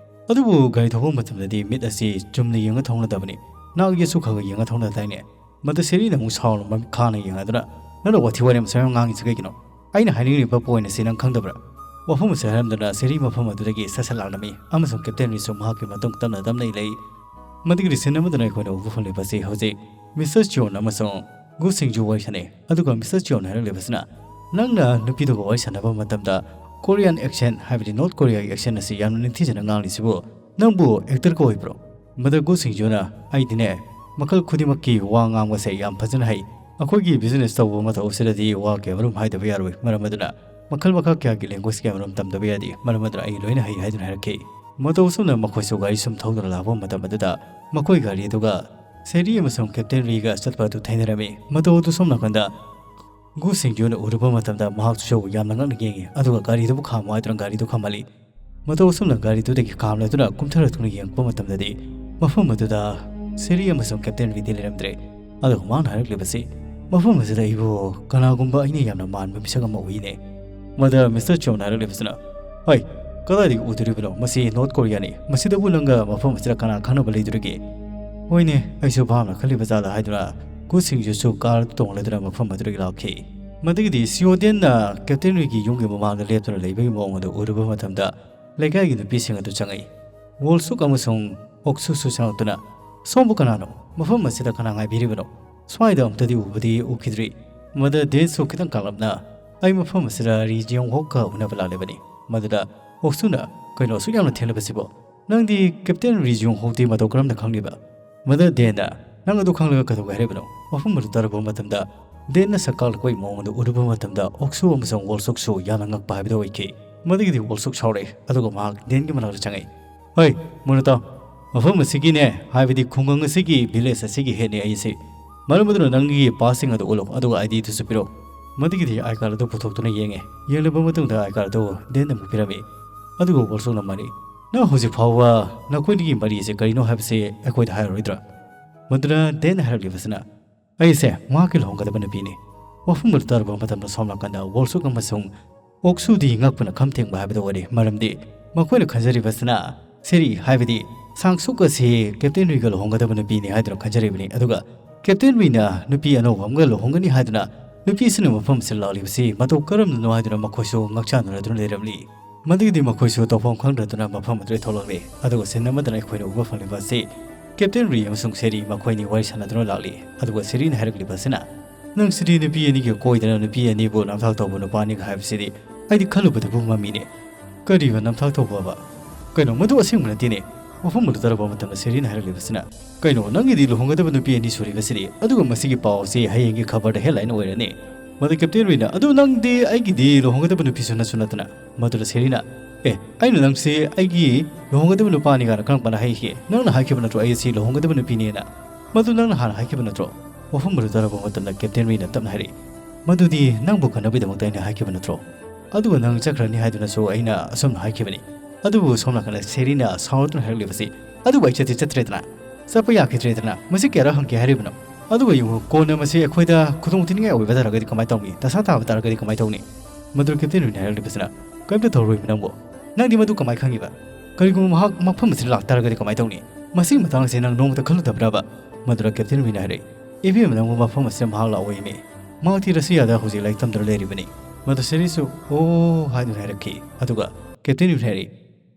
"ꯑꯗꯨꯕꯨ ꯒꯥꯔꯤ ꯊꯧꯕ ꯃꯇꯝꯗꯗꯤ ꯃꯤꯠ ꯑꯁꯤ ꯆꯨꯝꯅ ꯌꯦꯡꯉ ꯊꯧꯅꯗꯕꯅꯤ, ꯅꯥꯛ ꯌꯦꯠꯁꯨ ꯈꯔ ꯈꯔ ꯌꯦꯡꯉ ꯊꯧꯅꯗꯥꯏꯅꯦ?" ꯃꯗꯨ ꯁꯦꯔꯤꯅ ꯑꯃꯨꯛ ꯁꯥꯎꯅ ꯃꯃꯤꯠ ꯈꯥꯅ ꯌꯦꯡꯉꯗꯨꯅ, "ꯅꯪꯅ ꯋꯥꯊꯤ ꯋꯥꯔꯦꯝ ꯑꯁꯨꯛ ꯌꯥꯝ ꯉꯥꯡꯉꯤꯁꯤ ꯀꯩꯒꯤꯅꯣ? ꯑꯩꯅ ꯍꯥꯏꯅꯤꯡꯂꯤꯕ ꯄꯣꯏꯟ ꯑꯁꯤ ꯅꯪ ꯈꯪꯗꯕ꯭ꯔꯥ?" ꯋꯥꯐꯝ ꯑꯁꯤ ꯍꯥꯏꯔꯝꯗꯨꯅ ꯁꯦꯔꯤ ꯃꯐꯝ ꯑꯗꯨꯗꯒꯤ ꯁꯠ ꯁꯠ ꯂꯥꯛꯂꯝꯃꯤ ꯑꯃꯁꯨꯡ ꯀꯦꯞꯇꯦꯟ ꯔꯤꯁꯁꯨ ꯃꯍꯥꯛꯀꯤ ꯃꯇꯨꯡ ꯇꯞꯅ ꯇꯞꯅ ꯏꯜꯂꯛꯏ꯫ ꯃꯗꯨꯒꯤ ꯁꯤꯟ ꯑꯃꯗꯅ ꯑꯩꯈꯣꯏꯅ ꯎꯕ ꯐꯪꯂꯤꯕꯁꯤ ꯍꯧꯖꯤꯛ ꯃꯤꯁꯇꯔ ꯆꯤꯌꯣꯟ ꯑꯃꯁꯨꯡ ꯒꯨ ꯁꯤꯡꯖꯨ ꯋꯥꯔꯤ ꯁꯥꯟꯅꯩ꯫ ꯑꯗꯨꯒ ꯃꯤꯁꯇꯔ ꯆꯤꯌꯣꯟ ꯍꯥꯏꯔꯛꯂꯤꯕꯁꯤꯅ, "ꯅꯪꯅ ꯅꯨꯄꯤꯗꯨꯒ ꯋꯥꯔꯤ ꯁꯥꯟꯅꯕ ꯃꯇꯝꯗ ꯀꯣꯔꯤꯌꯥꯟ ꯑꯦꯛꯁꯦꯟ, ꯍꯥꯏꯕꯗꯤ ꯅꯣꯔꯠ ꯀꯣꯔꯤꯌꯥꯒꯤ ꯑꯦꯛꯁꯦꯟ ꯑꯁꯤ ꯌꯥꯝꯅ ꯅꯤꯡꯊꯤꯖꯅ ꯉꯥꯡꯂꯤꯁꯤꯕꯨ ꯅꯪꯕꯨ ꯑꯦꯛꯇꯔꯒ ꯑꯣꯏꯕ꯭ꯔꯣ?" ꯃꯗꯨ ꯒꯨ ꯁꯤꯡꯖꯨꯅ, "ꯑꯩꯗꯤꯅꯦ ꯃꯈꯜ ꯈꯨꯗꯤꯡꯃꯛꯀꯤ ꯋꯥ ꯉꯥꯡꯕꯁꯦ ꯌꯥꯝ ꯐꯖꯅ ꯍꯩ꯫ ꯑꯩꯈꯣꯏꯒꯤ ꯕꯤꯖꯤꯅꯦꯁ ꯇꯧꯕ ꯃꯇꯧ ꯑꯁꯤꯗꯗꯤ ꯋꯥ ꯀꯌꯥꯃꯔꯨꯝ ꯍꯥꯏꯗꯕ ꯌꯥꯔꯣꯏ꯫ ꯃꯔꯝ ꯑꯗꯨꯅ ꯃꯈꯜ ꯃꯈꯥ ꯀꯌꯥꯒꯤ ꯂꯦꯡꯒ꯭ꯋꯦꯖ ꯀꯌꯥꯃꯔꯨꯝ ꯇꯝꯗꯕ ꯌꯥꯗꯦ꯫ ꯃꯔꯝ ꯑꯗꯨꯅ ꯑꯩ ꯂꯣꯏꯅ ꯍꯩ" ꯍꯥꯏꯗꯨꯅ ꯍꯥꯏꯔꯛꯈꯤ꯫ ꯃꯇꯧ ꯑꯁꯨꯝꯅ ꯃꯈꯣꯏꯁꯨ ꯒꯥꯔꯤ ꯁꯨꯝ ꯊꯧꯗꯨꯅ ꯂꯥꯛꯄ ꯃꯇꯝ ꯑꯗꯨꯗ ꯃꯈꯣꯏ ꯒꯥꯔꯤ ꯑꯗꯨꯒ ꯁꯦꯔꯤ ꯑꯃꯁꯨꯡ ꯀꯦꯞꯇꯦꯟ ꯔꯤꯒ ꯆꯠꯄ ꯑꯗꯨ ꯊꯦꯡꯅꯔꯝꯃꯤ꯫ ꯃꯇꯧ ꯑꯗꯨ ꯁꯣꯝ ꯅꯥꯀꯟꯗ ꯒꯨ ꯁꯤꯡꯖꯨꯅ ꯎꯔꯨꯕ ꯃꯇꯝꯗ ꯃꯍꯥꯛꯁꯨ ꯌꯥꯝꯅ ꯉꯛꯅ ꯌꯦꯡꯉꯤ, ꯑꯗꯨꯒ ꯒꯥꯔꯤꯗꯨꯕꯨ ꯈꯥꯝꯃꯨ ꯍꯥꯏꯗꯨꯅ ꯒꯥꯔꯤꯗꯨ ꯈꯥꯝꯍꯜꯂꯤ꯫ ꯃꯇꯧ ꯑꯁꯨꯝꯅ ꯒꯥꯔꯤꯗꯨꯗꯒꯤ ꯈꯥꯝꯂꯗꯨꯅ ꯀꯨꯝꯊꯔꯛꯇꯨꯅ ꯌꯦꯡꯉꯛꯄ ꯃꯇꯝꯗꯗꯤ ꯃꯐꯝ ꯑꯗꯨꯗ ꯁꯦꯔꯤ ꯑꯃꯁꯨꯡ ꯀꯦꯞꯇꯦꯟ ꯔꯤꯗꯤ ꯂꯩꯔꯝꯗ꯭ꯔꯦ꯫ ꯑꯗꯨꯒ ꯃꯥꯅ ꯍꯥꯏꯔꯛꯂꯤꯕꯁꯤ, "ꯃꯐꯝ ꯑꯁꯤꯗ ꯑꯩꯕꯨ ꯀꯅꯥꯒꯨꯝꯕ ꯑꯩꯅ ꯌꯥꯝꯅ ꯃꯥꯟꯕ ꯃꯤꯁꯛ ꯑꯃ ꯎꯏꯅꯦ꯫" ꯃꯗ ꯃꯤꯁꯇꯔ ꯆꯣꯅ ꯍꯥꯏꯔꯛꯂꯤꯕꯁꯤꯅ, "ꯍꯩ, ꯀꯗꯥꯏꯗꯒꯤ ꯎꯗꯣꯔꯤꯕꯅꯣ? ꯃꯁꯤ ꯅꯣꯔꯠ ꯀꯣꯔꯤꯌꯥꯅꯤ꯫ ꯃꯁꯤꯗꯕꯨ ꯅꯪꯒ ꯃꯐꯝ ꯑꯁꯤꯗ ꯀꯅꯥ ꯈꯪꯅꯕ ꯂꯩꯗꯣꯔꯤꯒꯦ?" "ꯍꯣꯏꯅꯦ, ꯑꯩꯁꯨ ꯚꯥꯞꯅ ꯈꯜꯂꯤꯕ ꯖꯥꯠꯂ" ꯍꯥꯏꯗꯨꯅ ꯒꯨ ꯁꯤꯡꯖꯨꯁꯨ ꯀꯥꯔ ꯑꯗꯨ ꯇꯣꯡꯂꯗꯨꯅ ꯃꯐꯝ ꯑꯗꯨꯗꯒꯤ ꯂꯥꯛꯈꯤ꯫ ꯃꯗꯨꯒꯤꯗꯤ ꯁꯤꯑꯣꯗꯦꯟꯅ ꯀꯦꯞꯇꯦꯟ ꯔꯤꯒꯤ ꯌꯨꯝꯒꯤ ꯃꯃꯥꯡꯗ ꯂꯦꯞꯇꯨꯅ ꯂꯩꯕꯒꯤ ꯃꯑꯣꯡ ꯑꯗꯨ ꯎꯔꯨꯕ ꯃꯇꯝꯗ ꯂꯩꯀꯥꯏꯒꯤ ꯅꯨꯄꯤꯁꯤꯡ ꯑꯗꯨ ꯆꯪꯉꯛꯏ꯫ ꯋꯣꯜꯁꯨꯛ ꯑꯃꯁꯨꯡ ꯑꯣꯛꯁꯨꯁꯨ ꯆꯪꯉꯛꯇꯨꯅ, "ꯁꯣꯝꯕꯨ ꯀꯅꯥꯅꯣ? ꯃꯐꯝ ꯑꯁꯤꯗ ꯀꯅꯥ ꯉꯥꯏꯕꯤꯔꯤꯕꯅꯣ? ꯁ꯭ꯋꯥꯏꯗ ꯑꯝꯇꯗꯤ ꯎꯕꯗꯤ ꯎꯈꯤꯗ꯭ꯔꯤ꯫" ꯃꯗ ꯗꯦꯟꯁꯨ ꯈꯤꯇꯪ ꯀꯥꯡꯂꯞꯅ, "ꯑꯩ ꯃꯐꯝ ꯑꯁꯤꯗ ꯔꯤ ꯖꯤꯌꯣꯡ ꯍꯣꯛꯀ ꯎꯅꯕ ꯂꯥꯛꯂꯤꯕꯅꯤ꯫" ꯃꯗꯨꯗ ꯑꯣꯛꯁꯨꯅ, "ꯀꯩꯅꯣ ꯑꯁꯨꯛ ꯌꯥꯝꯅ ꯊꯦꯡꯂꯕꯁꯤꯕꯣ? ꯅꯪꯗꯤ ꯀꯦꯞꯇꯦꯟ ꯔꯤ ꯖꯤꯌꯣꯡ ꯍꯣꯛꯇꯤ ꯃꯇꯧ ꯀꯔꯝꯅ ꯈꯪꯂꯤꯕ?" ꯃꯗ ꯗꯦꯟꯅ, "ꯅꯪ ꯑꯗꯨ ꯈꯪꯂꯒ ꯀꯩꯗꯧꯒꯦ ꯍꯥꯏꯔꯤꯕꯅꯣ?" ꯃꯐꯝ ꯑꯗꯨ ꯇꯥꯔꯨꯕ ꯃꯇꯝꯗ ꯗꯦꯟꯅ ꯁꯛ ꯀꯥꯛꯂꯛꯄꯒꯤ ꯃꯑꯣꯡ ꯑꯗꯨ ꯎꯔꯨꯕ ꯃꯇꯝꯗ ꯑꯣꯛꯁꯨ ꯑꯃꯁꯨꯡ ꯋꯣꯜꯁꯨꯛꯁꯨ ꯌꯥꯝꯅ ꯉꯛꯄ ꯍꯥꯏꯕꯗꯨ ꯑꯣꯏꯈꯤ꯫ ꯃꯗꯨꯒꯤꯗꯤ ꯋꯣꯜꯁꯨꯛ ꯁꯥꯎꯔꯛꯏ, ꯑꯗꯨꯒ ꯃꯍꯥꯛ ꯗꯦꯟꯒꯤ ꯃꯅꯥꯛꯇ ꯆꯪꯉꯛꯏ꯫ "ꯍꯣꯏ, ꯃꯨꯅ ꯇꯥꯎ, ꯃꯐꯝ ꯑꯁꯤꯒꯤꯅꯦ, ꯍꯥꯏꯕꯗꯤ ꯈꯨꯡꯒꯪ ꯑꯁꯤꯒꯤ, ꯚꯤꯂꯦꯖ ꯑꯁꯤꯒꯤ ꯍꯦꯠꯅꯤ ꯑꯩꯁꯤ꯫ ꯃꯔꯝ ꯑꯗꯨꯅ ꯅꯪꯒꯤ ꯄꯥꯁꯁꯤꯡ ꯑꯗꯨ ꯎꯠꯂꯨ, ꯑꯗꯨꯒ ꯑꯥꯏ ꯗꯤꯗꯨꯁꯨ ꯄꯤꯔꯛꯎ꯫" ꯃꯗꯨꯒꯤꯗꯤ ꯑꯥꯏ ꯀꯥꯔꯗ ꯑꯗꯨ ꯄꯨꯊꯣꯛꯇꯨꯅ ꯌꯦꯡꯉꯦ꯫ ꯌꯦꯡꯂꯕ ꯃꯇꯨꯡꯗ ꯑꯥꯏ ꯀꯥꯔꯗ ꯑꯗꯨ ꯗꯦꯟꯗ ꯑꯃꯨꯛ ꯄꯤꯔꯝꯃꯤ꯫ ꯑꯗꯨꯒ ꯋꯣꯜꯁꯨꯛꯅ ꯃꯥꯅꯤ, "ꯅꯪ ꯍꯧꯖꯤꯛ ꯐꯥꯎꯕ ꯅꯈꯣꯏꯅꯤꯒꯤ ꯃꯔꯤ ꯑꯁꯤ ꯀꯔꯤꯅꯣ ꯍꯥꯏꯕꯁꯤ ꯑꯩꯈꯣꯏꯗ ꯍꯥꯏꯔꯔꯣꯏꯗ꯭ꯔꯥ?" ꯃꯗꯨꯅ ꯗꯦꯟꯅ ꯍꯥꯏꯔꯛꯂꯤꯕꯁꯤꯅ, "ꯑꯩꯁꯦ ꯃꯍꯥꯛꯀꯤ ꯂꯨꯍꯣꯡꯒꯗꯕ ꯅꯨꯄꯤꯅꯤ꯫" ꯋꯥꯐꯝ ꯑꯗꯨ ꯇꯥꯔꯨꯕ ꯃꯇꯝꯗ ꯁꯣꯝ ꯅꯥꯀꯟꯗ ꯋꯣꯜꯁꯨꯛ ꯑꯃꯁꯨꯡ ꯑꯣꯛꯁꯨꯗꯤ ꯉꯛꯄꯅ ꯈꯝ ꯊꯦꯡꯕ ꯍꯥꯏꯕꯗꯨ ꯑꯣꯏꯔꯦ꯫ ꯃꯔꯝꯗꯤ ꯃꯈꯣꯏꯅ ꯈꯟꯖꯔꯤꯕꯁꯤꯅ ꯁꯦꯔꯤ, ꯍꯥꯏꯕꯗꯤ ꯁꯥꯡꯁꯨꯛ ꯑꯁꯤ ꯀꯦꯞꯇꯦꯟ ꯔꯤꯒ ꯂꯨꯍꯣꯡꯒꯗꯕ ꯅꯨꯄꯤꯅꯤ ꯍꯥꯏꯗꯨꯅ ꯈꯟꯖꯔꯤꯕꯅꯤ꯫ ꯑꯗꯨꯒ ꯀꯦꯞꯇꯦꯟ ꯔꯤꯅ ꯅꯨꯄꯤ ꯑꯅꯧꯕ ꯑꯃꯒ ꯂꯨꯍꯣꯡꯒꯅꯤ ꯍꯥꯏꯗꯨꯅ ꯅꯨꯄꯤꯁꯤꯅ ꯃꯐꯝ ꯑꯁꯤꯗ ꯂꯥꯛꯂꯤꯕꯁꯤ ꯃꯇꯧ ꯀꯔꯝꯅꯅꯣ ꯍꯥꯏꯗꯨꯅ ꯃꯈꯣꯏꯁꯨ ꯉꯛꯆꯥꯟꯅꯔꯗꯨꯅ ꯂꯩꯔꯝꯂꯤ꯫ ꯃꯗꯨꯒꯤꯗꯤ ꯃꯈꯣꯏꯁꯨ ꯇꯧꯐꯝ ꯈꯪꯗ꯭ꯔꯗꯨꯅ ꯃꯐꯝ ꯑꯗꯨꯗꯩ ꯊꯣꯛꯂꯛꯂꯤ꯫ ꯑꯗꯨꯒ ꯁꯤꯟ ꯑꯃꯗꯅ ꯑꯩꯈꯣꯏꯅ ꯎꯕ ꯐꯪꯂꯤꯕ ꯑꯁꯤ ꯀꯦꯞꯇꯦꯟ ꯔꯤ ꯑꯃꯁꯨꯡ ꯁꯦꯔꯤ ꯃꯈꯣꯏ ꯑꯅꯤ ꯋꯥꯔꯤ ꯁꯥꯟꯅꯗꯨꯅ ꯂꯥꯛꯂꯤ꯫ ꯑꯗꯨꯒ ꯁꯦꯔꯤꯅ ꯍꯥꯏꯔꯛꯂꯤꯕ ꯑꯁꯤꯅ, "ꯅꯪ ꯁꯤꯗꯤ ꯅꯨꯄꯤ ꯑꯅꯤꯒ ꯀꯣꯏꯗꯅ ꯅꯨꯄꯤ ꯑꯅꯤꯕꯨ ꯅꯝꯊꯥꯛ ꯇꯧꯕ ꯅꯨꯄꯥꯅꯤꯒ ꯍꯥꯏꯕꯁꯤꯗꯤ ꯑꯩꯗꯤ ꯈꯜꯂꯨꯕꯗꯕꯨ ꯃꯃꯤꯅꯦ꯫" "ꯀꯔꯤꯕ ꯅꯝꯊꯥꯛ ꯇꯧꯕꯕ? ꯀꯩꯅꯣ, ꯃꯗꯨ ꯑꯁꯦꯡꯕ ꯅꯠꯇꯦꯅꯦ?" ꯃꯐꯝ ꯑꯗꯨ ꯇꯥꯔꯨꯕ ꯃꯇꯝꯗ ꯁꯦꯔꯤꯅ ꯍꯥꯏꯔꯛꯂꯤꯕꯁꯤꯅ, "ꯀꯩꯅꯣ, ꯅꯪꯒꯤꯗꯤ ꯂꯨꯍꯣꯡꯒꯗꯕ ꯅꯨꯄꯤ ꯑꯅꯤ ꯁꯨꯔꯤꯕꯁꯤꯗꯤ, ꯑꯗꯨꯒ ꯃꯁꯤꯒꯤ ꯄꯥꯎ ꯑꯁꯤ ꯍꯌꯦꯡꯒꯤ ꯈꯕꯔꯗ ꯍꯦꯗꯂꯥꯏꯟ ꯑꯣꯏꯔꯅꯤ꯫" ꯃꯗꯨ ꯀꯦꯞꯇꯦꯟ ꯔꯤꯅ, "ꯑꯗꯨ ꯅꯪꯗꯤ ꯑꯩꯒꯤꯗꯤ ꯂꯨꯍꯣꯡꯒꯗꯕ ꯅꯨꯄꯤꯁꯨ ꯅꯠꯁꯨ ꯅꯠꯇꯅ꯫" ꯃꯗꯨꯗ ꯁꯦꯔꯤꯅ, "ꯑꯦ, ꯑꯩꯅ ꯅꯪꯁꯤ ꯑꯩꯒꯤ ꯂꯨꯍꯣꯡꯒꯗꯕ ꯅꯨꯄꯥꯅꯤ ꯀꯥꯏꯅ ꯀꯔꯝ ꯀꯥꯟꯗ ꯍꯥꯏꯈꯤꯒꯦ? ꯅꯪꯅ ꯍꯥꯏꯈꯤꯕ ꯅꯠꯇ꯭ꯔꯣ ꯑꯩ ꯑꯁꯤ ꯂꯨꯍꯣꯡꯒꯗꯕ ꯅꯨꯄꯤꯅꯦꯅ? ꯃꯗꯨ ꯅꯪꯅ ꯍꯥꯟꯅ ꯍꯥꯏꯈꯤꯕ ꯅꯠꯇ꯭ꯔꯣ?" ꯋꯥꯐꯝ ꯑꯗꯨ ꯇꯥꯔꯕ ꯃꯇꯝꯗ ꯀꯦꯞꯇꯦꯟ ꯔꯤꯅ ꯇꯞꯅ ꯍꯥꯏꯔꯛꯏ, "ꯃꯗꯨꯗꯤ ꯅꯪꯕꯨ ꯀꯟꯅꯕꯒꯤꯗꯃꯛꯇ ꯑꯩꯅ ꯍꯥꯏꯈꯤꯕ ꯅꯠꯇ꯭ꯔꯣ? ꯑꯗꯨꯒ ꯅꯪ ꯆꯠꯈ꯭ꯔꯅꯤ ꯍꯥꯏꯗꯨꯅꯁꯨ ꯑꯩꯅ ꯑꯁꯨꯝꯅ ꯍꯥꯏꯈꯤꯕꯅꯤ꯫ ꯑꯗꯨꯕꯨ ꯁꯣꯝ ꯅꯥꯀꯟꯗ ꯁꯦꯔꯤꯅ ꯁꯥꯎꯔꯗꯨꯅ ꯍꯥꯏꯔꯛꯂꯤꯕꯁꯤ, ꯑꯗꯨꯕꯨ ꯑꯩ ꯆꯠꯇꯤ ꯆꯠꯇ꯭ꯔꯦꯗꯅ꯫ ꯆꯠꯄ ꯌꯥꯈꯤꯗ꯭ꯔꯦꯗꯅ꯫ ꯃꯁꯤ ꯀꯌꯥꯔꯛ ꯍꯪꯒꯦ ꯍꯥꯏꯔꯤꯕꯅꯣ? ꯑꯗꯨꯒ ꯌꯦꯡꯉꯨ, ꯀꯣꯟꯅ ꯃꯁꯤ ꯑꯩꯈꯣꯏꯗ ꯈꯨꯗꯣꯡꯊꯤꯅꯤꯡꯉꯥꯏ ꯑꯣꯏꯕ ꯇꯥꯔꯒꯗꯤ ꯀꯃꯥꯏꯅ ꯇꯧꯅꯤ? ꯗꯁꯥ ꯇꯥꯕ ꯇꯥꯔꯒꯗꯤ ꯀꯃꯥꯏꯅ ꯇꯧꯅꯤ?" ꯃꯗꯨ ꯀꯦꯞꯇꯦꯟ ꯔꯤꯅ ꯍꯥꯏꯔꯛꯂꯤꯕꯁꯤꯅ, "ꯀꯔꯤꯝꯇ ꯇꯧꯔꯣꯏꯕ ꯅꯪꯕꯨ꯫ ꯅꯪꯗꯤ ꯃꯗꯨ ꯀꯃꯥꯏꯅ ꯈꯪꯉꯤꯕ? ꯀꯔꯤꯒꯨꯝꯕ ꯃꯍꯥꯛ ꯃꯐꯝ ꯑꯁꯤꯗ ꯂꯥꯛꯇꯥꯔꯒꯗꯤ ꯀꯃꯥꯏꯅ ꯇꯧꯅꯤ? ꯃꯁꯤꯒꯤ ꯃꯇꯥꯡꯁꯦ ꯅꯪ ꯅꯣꯡꯃꯇ ꯈꯜꯂꯨꯗꯕ꯭ꯔꯕ?" ꯃꯗꯨꯗ ꯀꯦꯞꯇꯦꯟ ꯔꯤꯅ ꯍꯥꯏꯔꯛꯏ, "ꯏꯕꯦꯝꯃ, ꯅꯪꯕꯨ ꯃꯐꯝ ꯑꯁꯤꯗ ꯃꯍꯥꯛ ꯂꯥꯛꯑꯣꯏꯃꯤ꯫ ꯃꯍꯥꯛꯇꯤ ꯔꯁꯤꯌꯥꯗ ꯍꯧꯖꯤꯛ ꯂꯥꯏꯔꯤꯛ ꯇꯝꯗꯨꯅ ꯂꯩꯔꯤꯕꯅꯤ꯫" ꯃꯗꯨ ꯁꯦꯔꯤꯁꯨ "ꯑꯣ" ꯍꯥꯏꯗꯨꯅ ꯍꯥꯏꯔꯛꯈꯤ꯫ ꯑꯗꯨꯒ ꯀꯦꯞꯇꯦꯟ ꯔꯤꯅ ꯍꯥꯏꯔꯛꯏ,